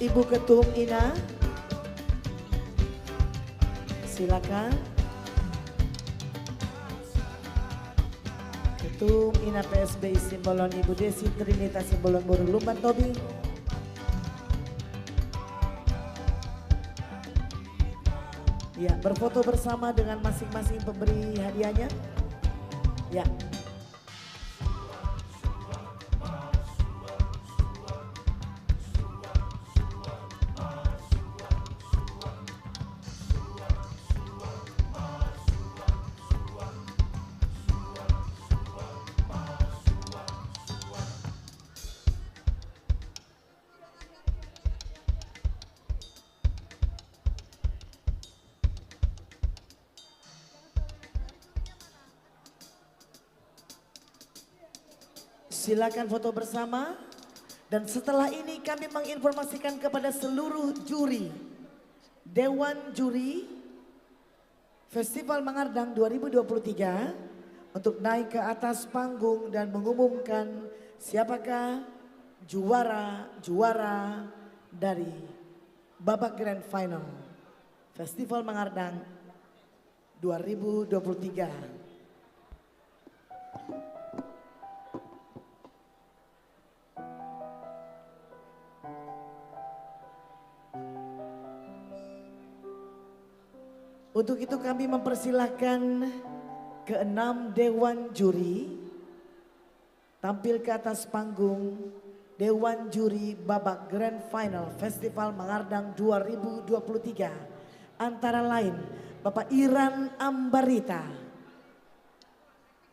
Ibu Ketum Ina, silakan. Ketum Ina P S B I Simbolon, Ibu Desi Trinita Simbolon boru Lumban Tobing. Ya, berfoto bersama dengan masing-masing pemberi hadiahnya. Ya. Silakan foto bersama. Dan setelah ini kami menginformasikan kepada seluruh juri, Dewan Juri Festival Mangardang dua ribu dua puluh tiga, untuk naik ke atas panggung dan mengumumkan siapakah juara-juara dari babak grand final Festival Mangardang dua ribu dua puluh tiga. Untuk itu kami mempersilahkan keenam dewan juri tampil ke atas panggung, dewan juri babak grand final Festival Mangardang dua ribu dua puluh tiga, antara lain Bapak Iran Ambarita,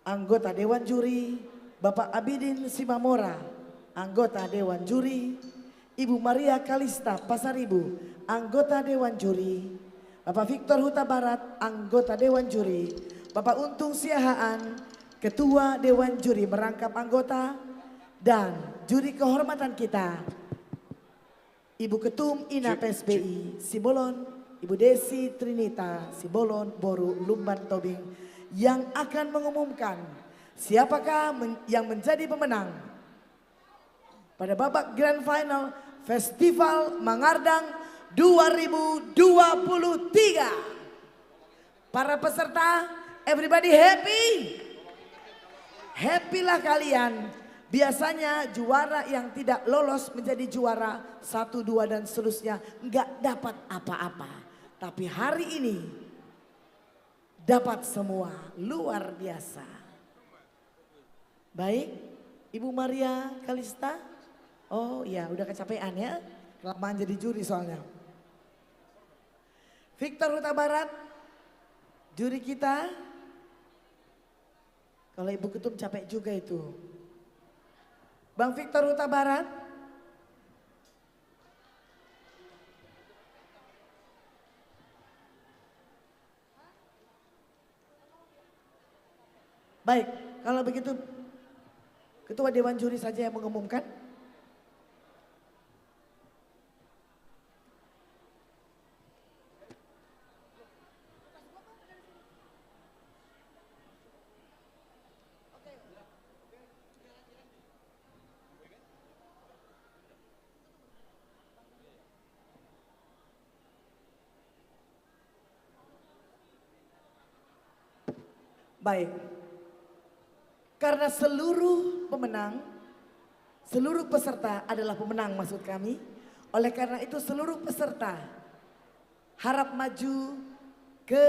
anggota dewan juri, Bapak Abidin Simamora, anggota dewan juri, Ibu Maria Kalista Pasaribu, anggota dewan juri, Bapak Victor Hutabarat, anggota dewan juri, Bapak Untung Siahaan, ketua dewan juri merangkap anggota, dan juri kehormatan kita, Ibu Ketum Ina P S B I Simbolon, Ibu Desi Trinita Simbolon boru Lumban Tobing, yang akan mengumumkan siapakah men-, yang menjadi pemenang pada babak grand final Festival Mangardang dua ribu dua puluh tiga. Para peserta, everybody happy? Happy lah kalian. Biasanya juara yang tidak lolos menjadi juara satu, dua, dan seterusnya nggak dapat apa-apa. Tapi hari ini dapat semua, luar biasa. Baik, Ibu Maria Kalista. Oh iya, udah kecapean ya. Kelamaan jadi juri soalnya. Victor Hutabarat, juri kita. Kalau Ibu Ketum capek juga itu. Bang Victor Hutabarat. Baik, kalau begitu Ketua Dewan Juri saja yang mengumumkan. Baik. Karena seluruh pemenang, seluruh peserta adalah pemenang maksud kami. Oleh karena itu seluruh peserta harap maju ke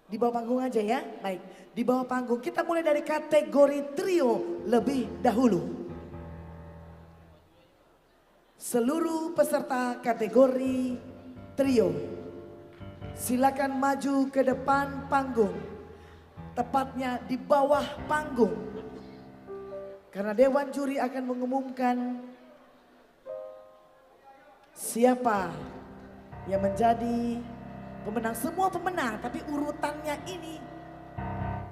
di bawah panggung aja ya. Baik, di bawah panggung. Kita mulai dari kategori trio lebih dahulu. Seluruh peserta kategori trio, silakan maju ke depan panggung, tepatnya di bawah panggung. Karena dewan juri akan mengumumkan siapa yang menjadi pemenang. Semua pemenang, tapi urutannya ini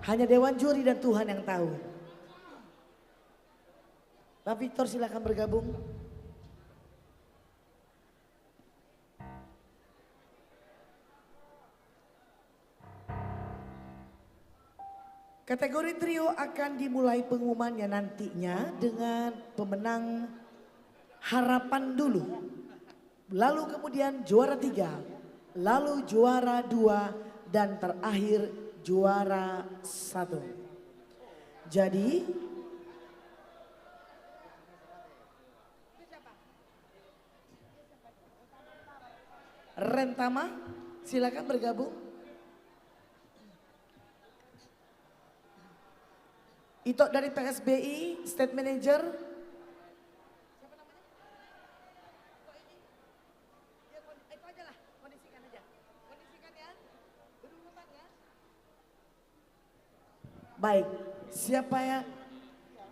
hanya dewan juri dan Tuhan yang tahu. Pak Victor, silakan bergabung. Kategori trio akan dimulai pengumumannya nantinya dengan pemenang harapan dulu, lalu kemudian juara tiga, lalu juara dua, dan terakhir juara satu. Jadi, Rentama, silakan bergabung. Ito dari P S B I, State Manager. Baik, siapa ya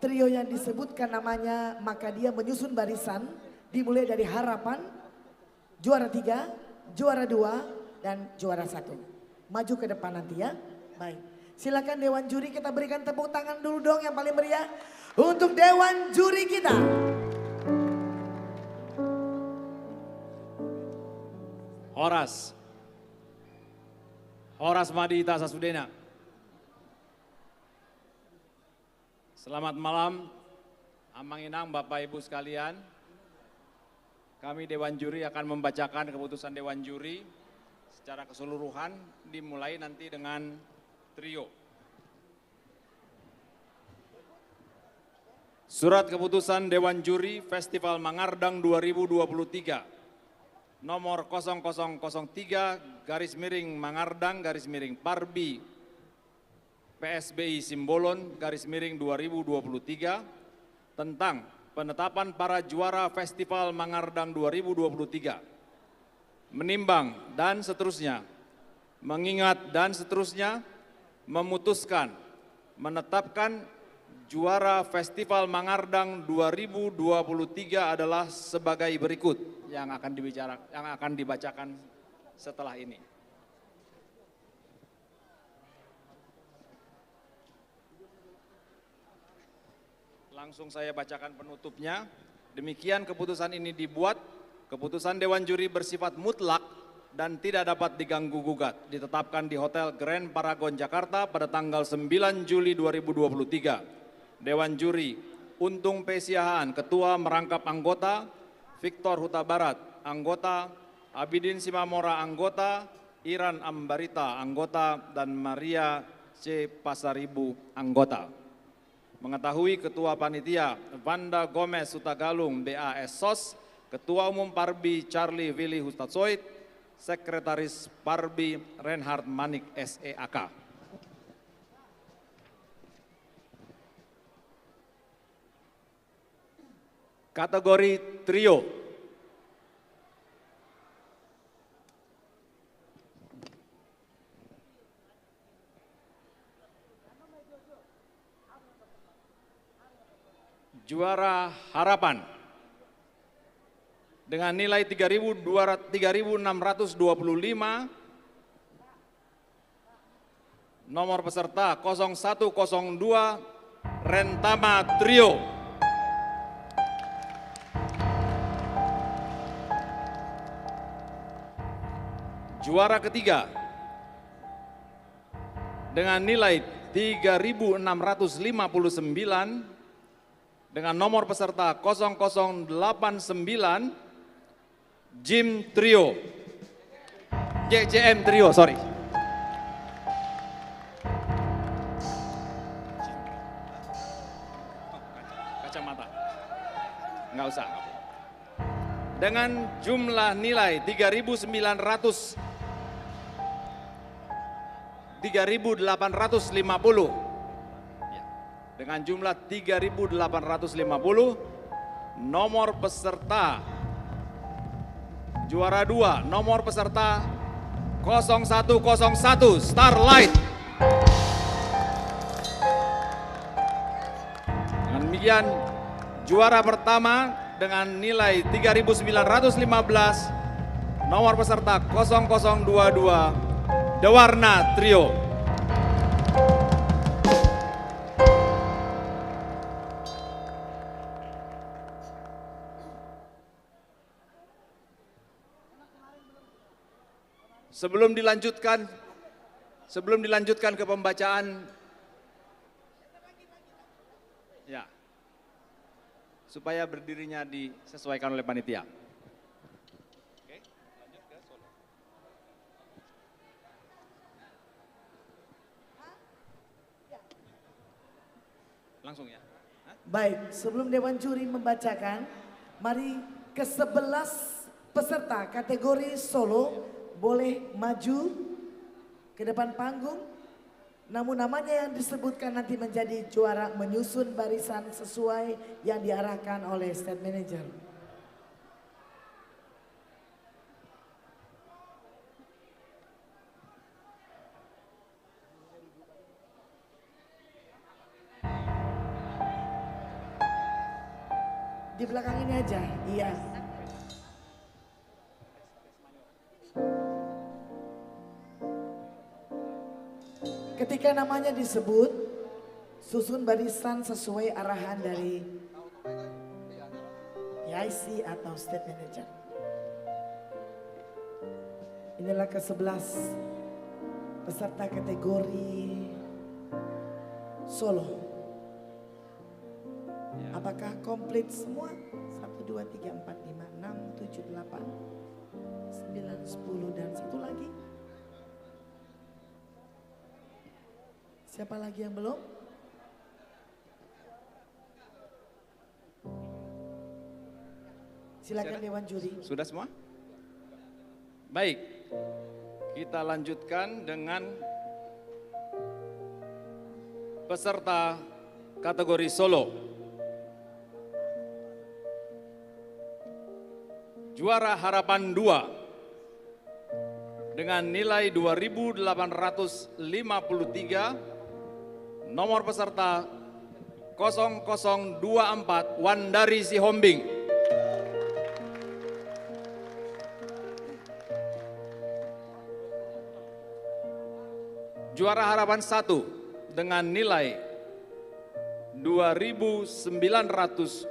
trio yang disebutkan namanya, maka dia menyusun barisan, dimulai dari harapan, juara tiga, juara dua, dan juara satu. Maju ke depan nanti ya. Baik, silakan dewan juri, kita berikan tepuk tangan dulu dong yang paling meriah untuk dewan juri kita. Horas. Horas ma di hita sasudena. Selamat malam, Amang Inang, Bapak Ibu sekalian. Kami Dewan Juri akan membacakan keputusan Dewan Juri secara keseluruhan, dimulai nanti dengan trio. Surat keputusan Dewan Juri Festival Mangardang dua ribu dua puluh tiga, nomor kosong kosong kosong tiga garis miring Mangardang garis miring Parbi P S B I Simbolon garis miring dua ribu dua puluh tiga, tentang penetapan para juara Festival Mangardang dua ribu dua puluh tiga. Menimbang dan seterusnya, mengingat dan seterusnya, memutuskan, menetapkan juara Festival Mangardang dua ribu dua puluh tiga adalah sebagai berikut yang akan dibicara-, yang akan dibacakan setelah ini. Langsung saya bacakan penutupnya. Demikian keputusan ini dibuat. Keputusan Dewan Juri bersifat mutlak dan tidak dapat diganggu gugat. Ditetapkan di Hotel Grand Paragon Jakarta pada tanggal sembilan Juli dua ribu dua puluh tiga. Dewan Juri: Untung P. Siahaan, ketua merangkap anggota; Victor Hutabarat, anggota; Abidin Simamora, anggota; Iran Ambarita, anggota, dan Maria C Pasaribu anggota. Mengetahui Ketua Panitia Wanda Gomez Hutagalung B A S Sos, Ketua Umum Parbi Charlie Willy Hutasoit, Sekretaris Parbi Reinhard Manik S E A K. Kategori trio. Juara harapan dengan nilai tiga ribu dua ratus, tiga ribu enam ratus dua puluh lima, nomor peserta kosong satu kosong dua, Rentama Trio. Juara ketiga dengan nilai tiga ribu enam ratus lima puluh sembilan, dengan nomor peserta kosong kosong delapan sembilan, Jim Trio. J J M Trio, sorry. Kacamata. Nggak usah. Dengan jumlah nilai tiga ribu sembilan ratus, tiga ribu delapan ratus lima puluh. Ya. Dengan jumlah tiga ribu delapan ratus lima puluh, nomor peserta juara dua, nomor peserta kosong satu kosong satu, Starlight. Dengan demikian, juara pertama dengan nilai tiga ribu sembilan ratus lima belas, nomor peserta kosong kosong dua dua, Dewarna Trio. Sebelum dilanjutkan, sebelum dilanjutkan ke pembacaan, ya, supaya berdirinya disesuaikan oleh panitia. Oke, lanjut ke Solo. Langsung ya. Hah? Baik, sebelum Dewan Juri membacakan, mari ke sebelas peserta kategori solo boleh maju ke depan panggung. Namun namanya yang disebutkan nanti menjadi juara menyusun barisan sesuai yang diarahkan oleh stage manager. Di belakang ini aja, iya. Ketika namanya disebut, susun barisan sesuai arahan dari P I C atau stage manager. Inilah kesebelas peserta kategori solo. Ya. Apakah komplit semua? Satu, dua, tiga, empat, lima, enam, tujuh, delapan, sembilan, sepuluh, dan satu lagi. Siapa lagi yang belum? Silakan, Dewan Juri. Sudah semua? Baik. Kita lanjutkan dengan peserta kategori solo. Juara harapan dua dengan nilai dua ribu delapan ratus lima puluh tiga, nomor peserta kosong kosong dua empat, Wandari Sihombing. Juara harapan satu dengan nilai dua ribu sembilan ratus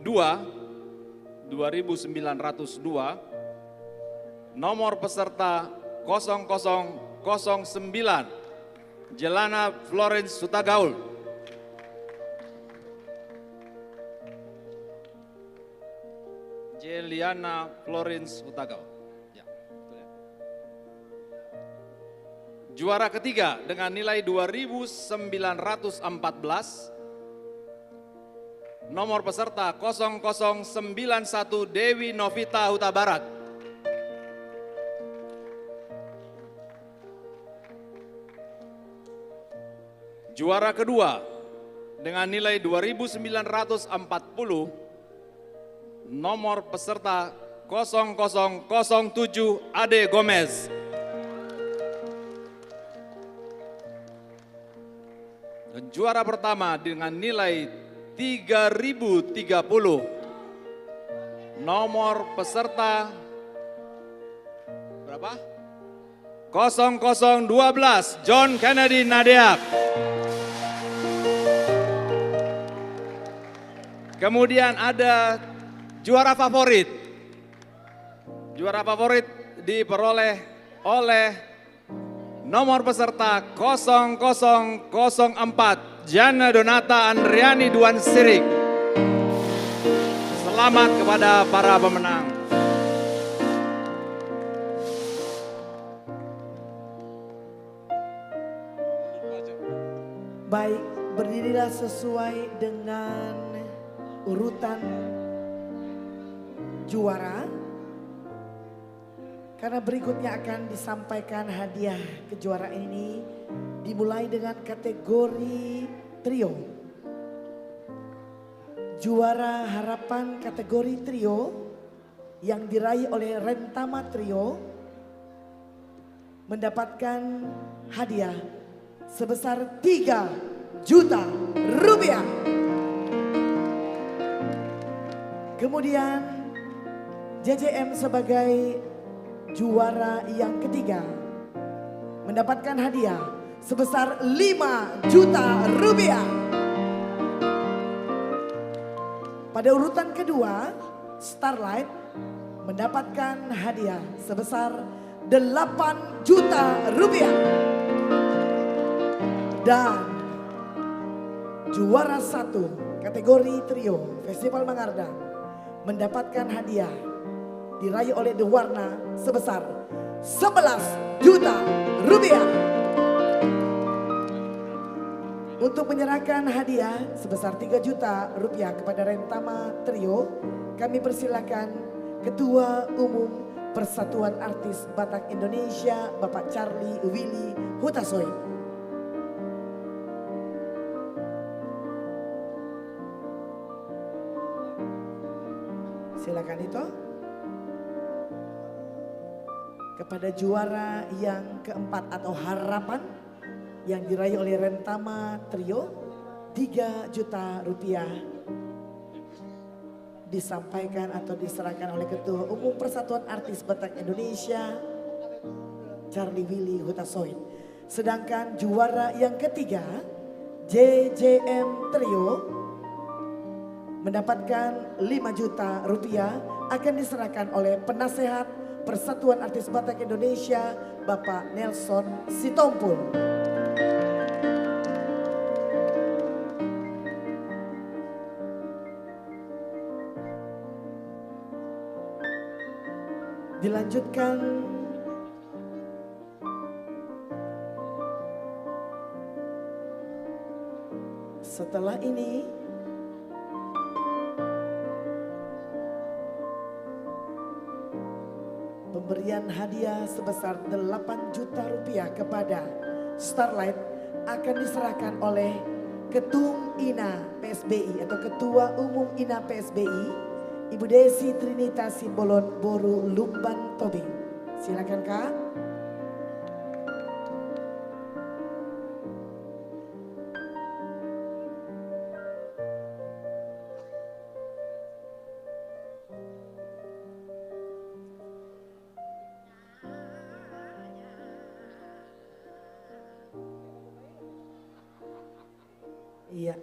dua, dua ribu sembilan ratus dua, nomor peserta kosong kosong kosong sembilan, Jelana Florence Hutagaul. Jeliana Florence Hutagaul. Ya, betul ya. Juara ketiga dengan nilai dua ribu sembilan ratus empat belas, nomor peserta kosong kosong sembilan satu, Dewi Novita Hutabarat. Juara kedua dengan nilai dua ribu sembilan ratus empat puluh, nomor peserta kosong kosong kosong tujuh, Ade Gomez. Dan juara pertama dengan nilai tiga ribu tiga puluh, nomor peserta berapa? Kosong kosong dua belas, John Kennedy Nadeak. Kemudian ada juara favorit. Juara favorit diperoleh oleh nomor peserta kosong kosong kosong empat, Jana Donata Andriani Duan Sirik. Selamat kepada para pemenang. Baik, berdirilah sesuai dengan urutan juara. Karena berikutnya akan disampaikan hadiah kejuaraan ini, dimulai dengan kategori trio. Juara harapan kategori trio yang diraih oleh Rentama Trio mendapatkan hadiah sebesar tiga juta rupiah. Kemudian J J M sebagai juara yang ketiga mendapatkan hadiah sebesar lima juta rupiah. Pada urutan kedua, Starlight mendapatkan hadiah sebesar delapan juta rupiah. Dan juara satu kategori trio Festival Mangardang mendapatkan hadiah diraih oleh The Warna sebesar sebelas juta rupiah. Untuk menyerahkan hadiah sebesar tiga juta rupiah kepada Rentama Trio, kami persilakan Ketua Umum Persatuan Artis Batak Indonesia, Bapak Charly Willy Hutasoit. Silakan, Ito. Kepada juara yang keempat atau harapan yang diraih oleh Rentama Trio, tiga juta rupiah disampaikan atau diserahkan oleh Ketua Umum Persatuan Artis Batak Indonesia, Charly Willy Hutasoit. Sedangkan juara yang ketiga, J J M Trio, mendapatkan lima juta rupiah, akan diserahkan oleh Penasehat Persatuan Artis Batak Indonesia, Bapak Nelson Sitompul. Dilanjutkan. Setelah ini, pemberian hadiah sebesar delapan juta rupiah kepada Starlight akan diserahkan oleh Ketum Ina P S B I atau Ketua Umum Ina P S B I, Ibu Desi Trinita Simbolon boru Lumban Tobing. Silakan, Kak. Iya.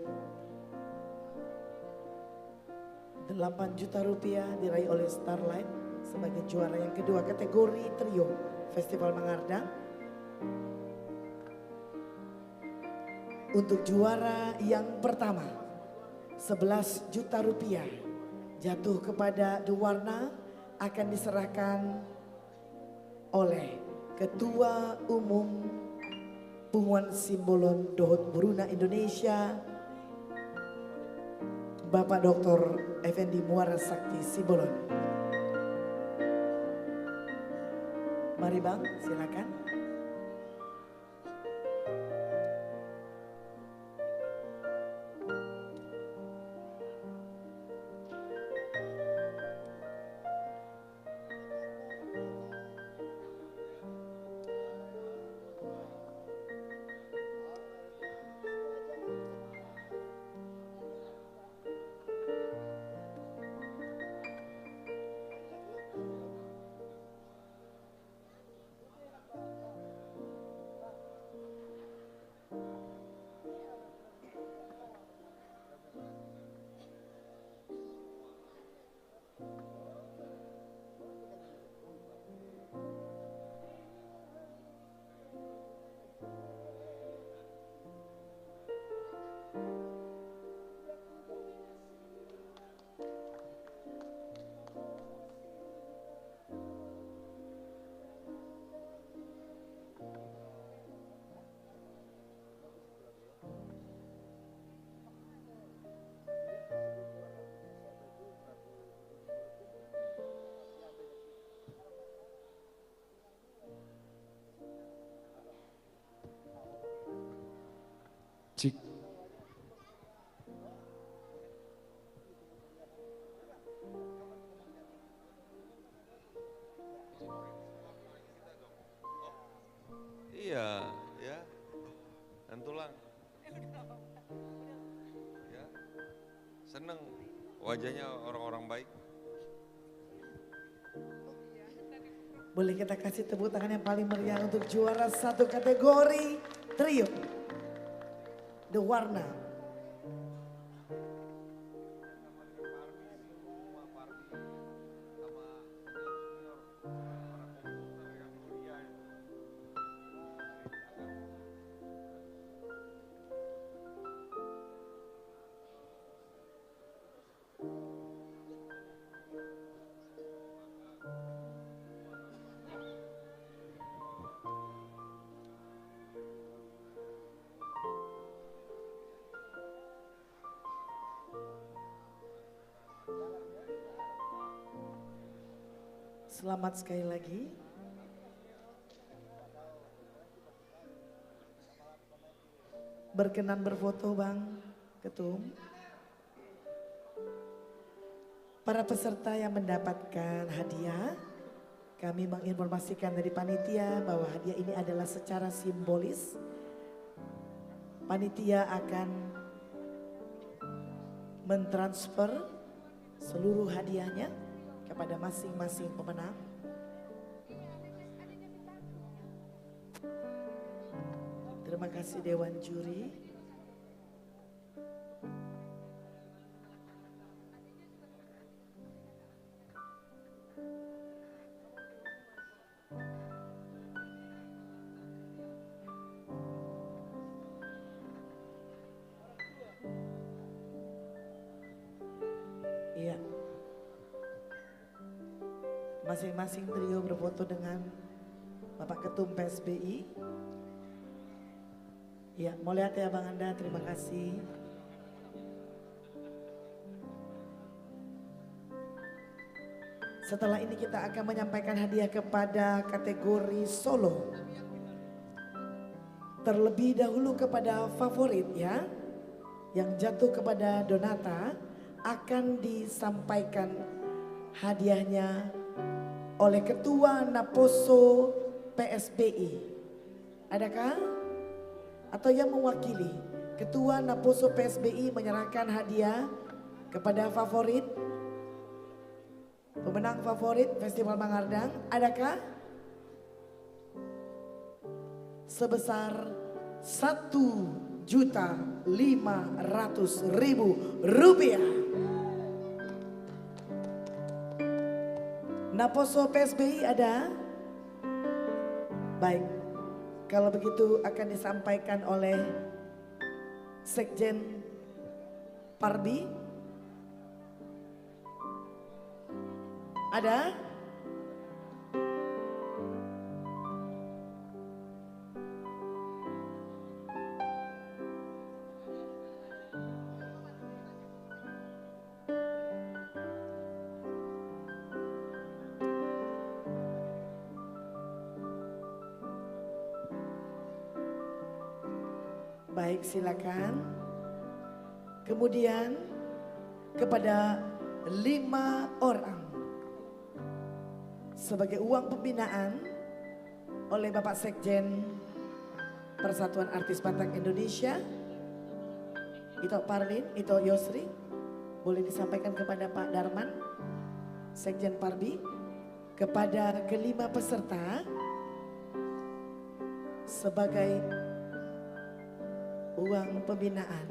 Delapan juta rupiah diraih oleh Starlight sebagai juara yang kedua kategori trio Festival Mangardang. Untuk juara yang pertama, sebelas juta rupiah jatuh kepada The Warna, akan diserahkan oleh Ketua Umum Punguan Simbolon dohot boruna Indonesia, Bapak Doktor Effendi Muara Sakti Simbolon. Mari Bang, silakan. Cik. Iya, ya. Dan tulang. Ya. Seneng wajahnya orang-orang baik. Boleh kita kasih tepuk tangan yang paling meriah untuk juara satu kategori trio. The Warna. Selamat sekali lagi. Berkenan berfoto, Bang Ketum. Para peserta yang mendapatkan hadiah, kami menginformasikan dari panitia bahwa hadiah ini adalah secara simbolis. Panitia akan mentransfer seluruh hadiahnya kepada masing-masing pemenang. Terima kasih Dewan Juri. Iya. Masing-masing trio berfoto dengan Bapak Ketum P S B I. Iya, mauliate Abang Anda, terima kasih. Setelah ini kita akan menyampaikan hadiah kepada kategori solo. Terlebih dahulu kepada favorit, ya, yang jatuh kepada Donata, akan disampaikan hadiahnya oleh Ketua Naposo P S B I. Adakah? Atau yang mewakili, Ketua Naposo P S B I menyerahkan hadiah kepada favorit, pemenang favorit Festival Mangardang. Adakah? Sebesar satu juta lima ratus ribu rupiah. Naposo P S B I ada? Baik, kalau begitu akan disampaikan oleh Sekjen Parbi. Ada? Baik, silakan. Kemudian kepada lima orang sebagai uang pembinaan oleh Bapak Sekjen Persatuan Artis Batak Indonesia, Ito Parlin, Ito Yosri, boleh disampaikan kepada Pak Darman, Sekjen Parbi, kepada kelima peserta sebagai uang pembinaan.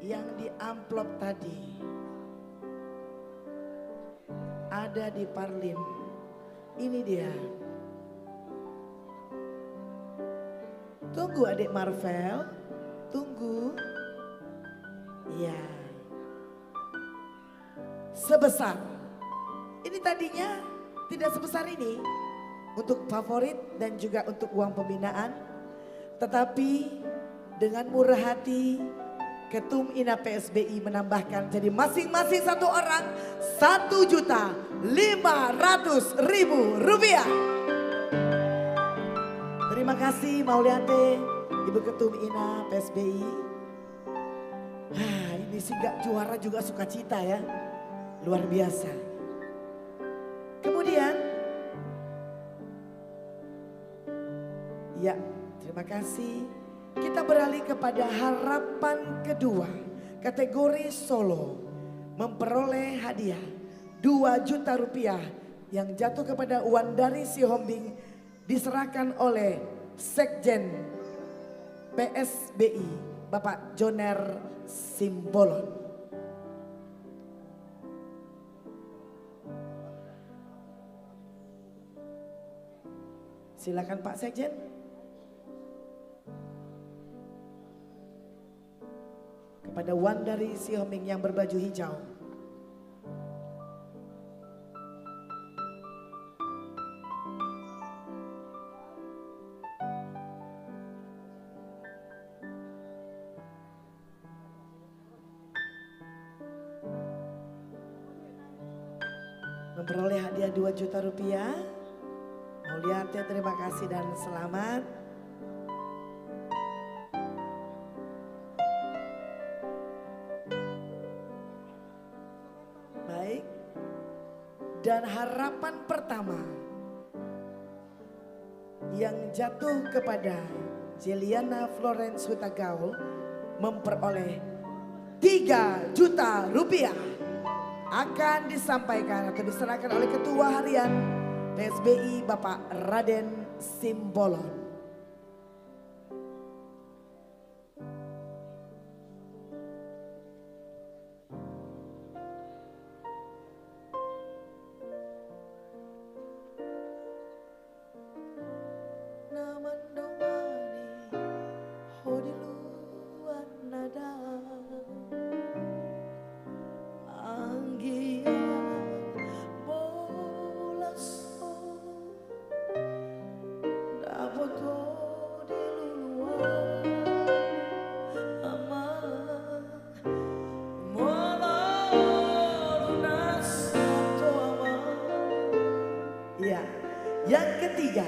Yang di amplop tadi ada di Parlin. Ini dia. Tunggu, Adik Marvel. Tunggu. Ya. Sebesar. Ini tadinya tidak sebesar ini untuk favorit dan juga untuk uang pembinaan. Tetapi dengan murah hati, Ketum Ina P S B I menambahkan jadi masing-masing satu orang satu juta lima ratus ribu rupiah. Terima kasih, mauliate, Ibu Ketum Ina P S B I. Ah, ini sih nggak juara juga sukacita ya. Luar biasa. Kemudian, ya, terima kasih. Kita beralih kepada harapan kedua, kategori solo, memperoleh hadiah dua juta rupiah yang jatuh kepada Wandari Sihombing, diserahkan oleh Sekjen P S B I, Bapak Joner Simbolon. Silakan, Pak Sekjen. Kepada Wandari Sihombing yang berbaju hijau. Memperoleh hadiah dua juta rupiah. Mauliate, terima kasih dan selamat. Baik. Dan harapan pertama yang jatuh kepada Jeliana Florence Hutagaul memperoleh tiga juta rupiah, akan disampaikan atau diserahkan oleh Ketua Harian P S B I, Bapak Raden Simbolon. Na mandongani ho di luat na dao, anggiat bolas ho dapot ho di luluan, Amang. Iya. Yang ketiga,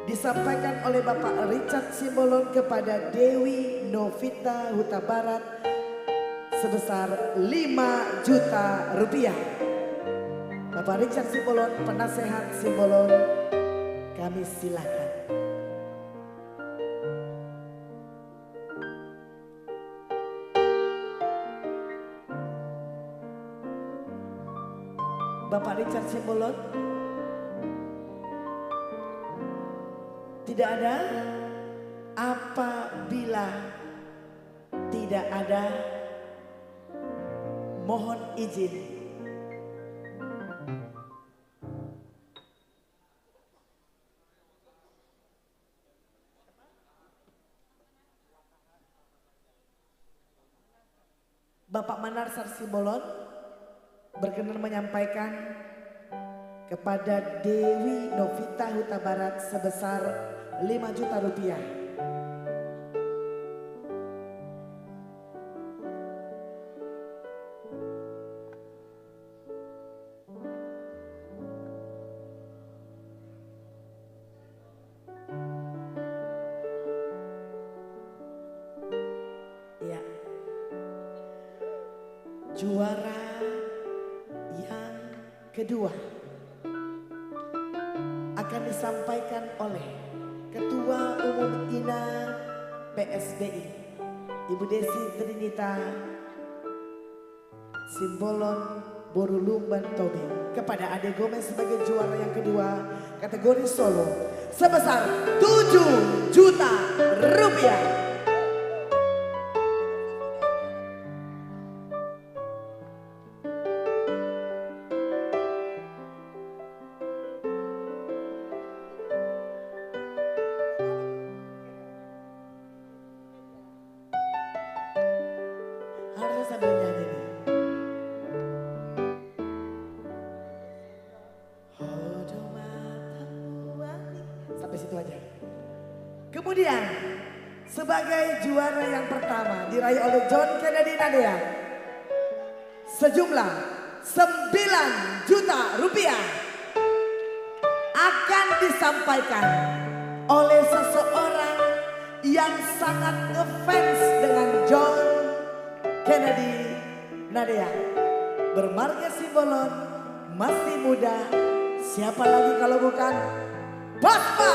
disampaikan oleh Bapak Richard Simbolon kepada Dewi Novita Hutabarat sebesar lima juta rupiah. Bapak Richard Simbolon, penasehat Simbolon, kami silakan. Bapak Richard Simbolon? Tidak ada? Apabila tidak ada, mohon izin. Bapak Manarsar Simbolon berkenan menyampaikan kepada Dewi Novita Hutabarat sebesar lima juta rupiah. Juara yang kedua akan disampaikan oleh Ketua Umum INA P S D I, Ibu Desi Trinita Simbolon, boru Lumban Tobing, kepada Ade Gomez sebagai juara yang kedua kategori solo sebesar tujuh juta rupiah. Harusnya sambil nyanyi nih. Sampai situ aja. Kemudian, sebagai juara yang pertama diraih oleh John Kennedy Nadea, sejumlah sembilan juta rupiah akan disampaikan oleh seseorang yang sangat ngefans dengan John Kennedy Nadea, bermarga Simbolon, masih muda, siapa lagi kalau bukan Basma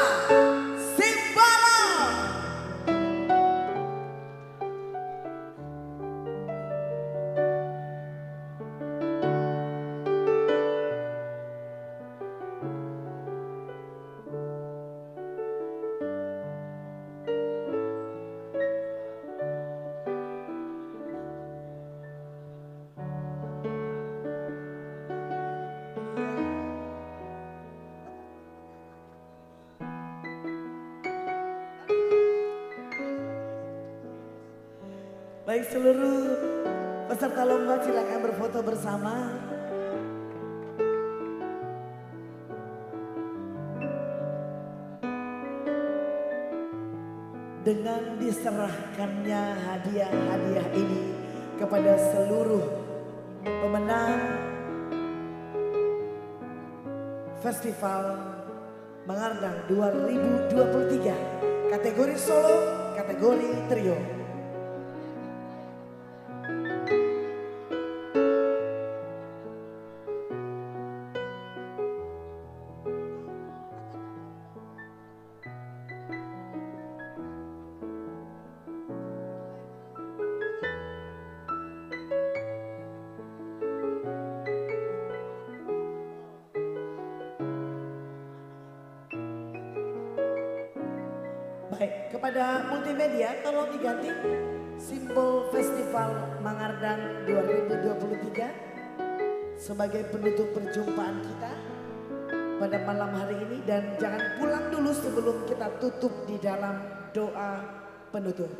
Simbolon. Baik, seluruh peserta lomba, silakan berfoto bersama. Dengan diserahkannya hadiah-hadiah ini kepada seluruh pemenang Festival Mangardang dua ribu dua puluh tiga, kategori solo, kategori trio. Baik, kepada multimedia tolong diganti simbol Festival Mangardang dua ribu dua puluh tiga sebagai penutup perjumpaan kita pada malam hari ini, dan jangan pulang dulu sebelum kita tutup di dalam doa penutup.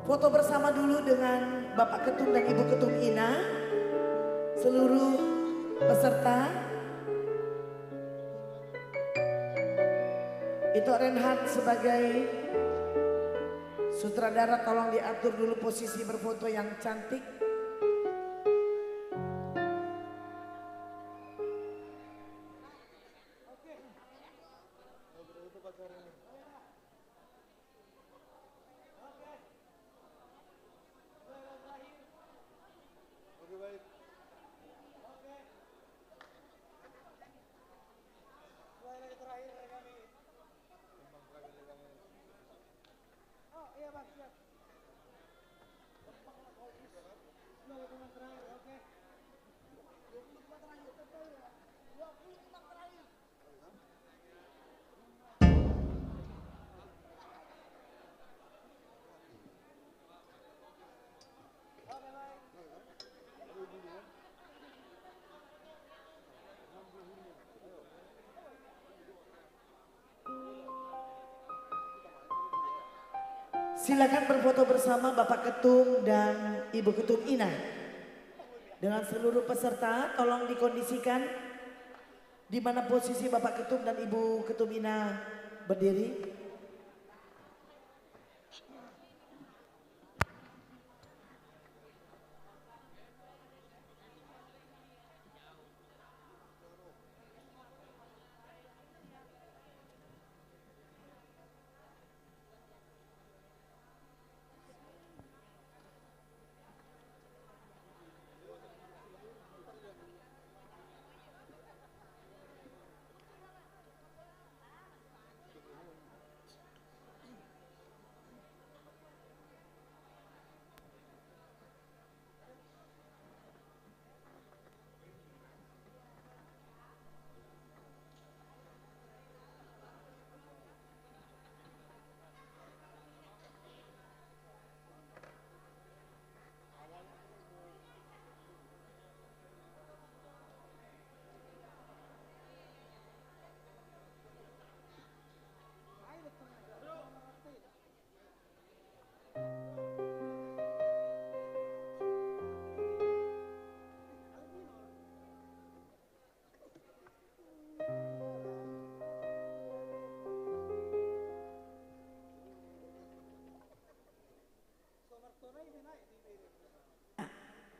Foto bersama dulu dengan Bapak Ketum dan Ibu Ketum INA, seluruh peserta. Ito Renhard sebagai sutradara, tolong diatur dulu posisi berfoto yang cantik. Oke, baik. Oke. Slide lagi terakhir dari kami. Tembang terakhir dari kami. Oh, iya, Bang, siap. Tembang terakhir, oke. Dua puluh lima terakhir, betul ya? Dua puluh lima terakhir. Silakan berfoto bersama Bapak Ketum dan Ibu Ketum INA. Dengan seluruh peserta, tolong dikondisikan di mana posisi Bapak Ketum dan Ibu Ketum INA berdiri.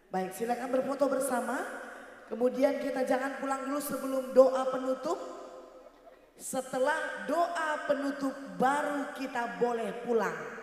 Baik, silakan berfoto bersama. Kemudian kita jangan pulang dulu sebelum doa penutup. Setelah doa penutup baru kita boleh pulang.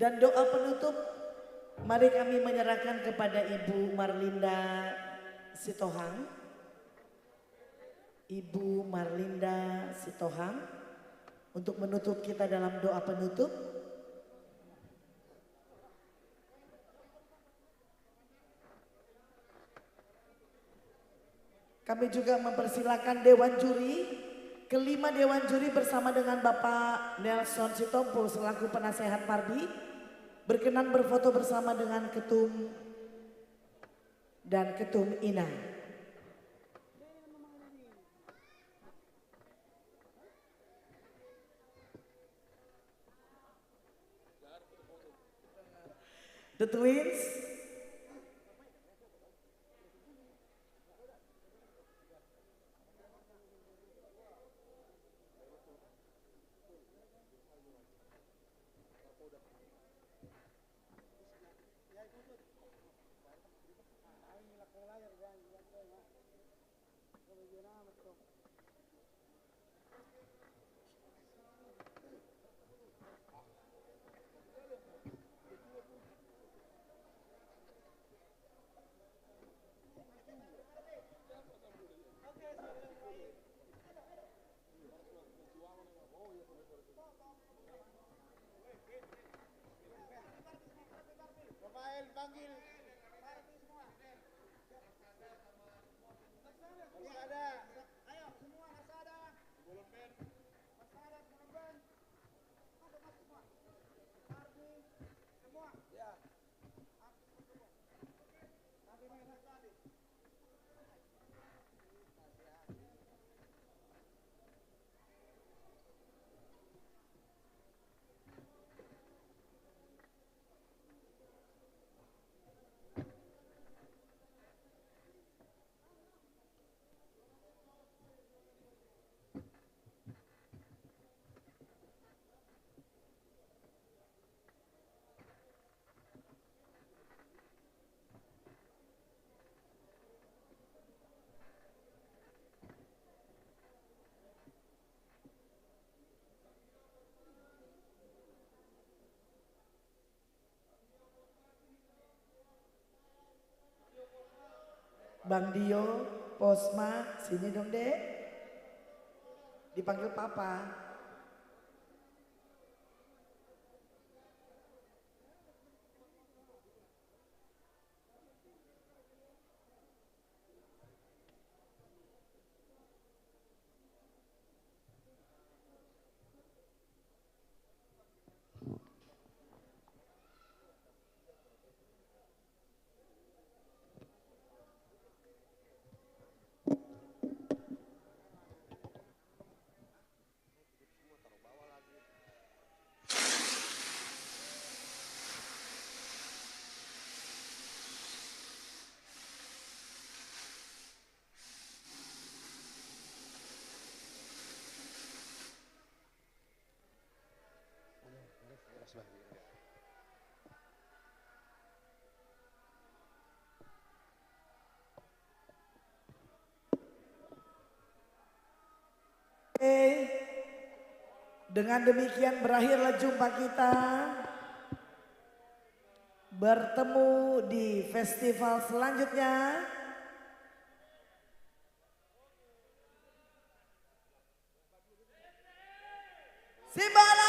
Dan doa penutup, mari kami menyerahkan kepada Ibu Marlinda Sitohang. Ibu Marlinda Sitohang untuk menutup kita dalam doa penutup. Kami juga mempersilakan dewan juri, kelima dewan juri bersama dengan Bapak Nelson Sitompul selaku penasehat Pardi, berkenan berfoto bersama dengan Ketum dan Ketum Ina. The twins. Rafael, panggil. Ada. Ayo, semua, Nasada. Nasada, semua. Masuk, masuk, semua. Ardi, semua. Ya. Ardi, mana? Bang Dio, Posma, sini dong, Dek. Dipanggil Papa. Oke, dengan demikian berakhirlah jumpa kita. Bertemu di festival selanjutnya. Simbol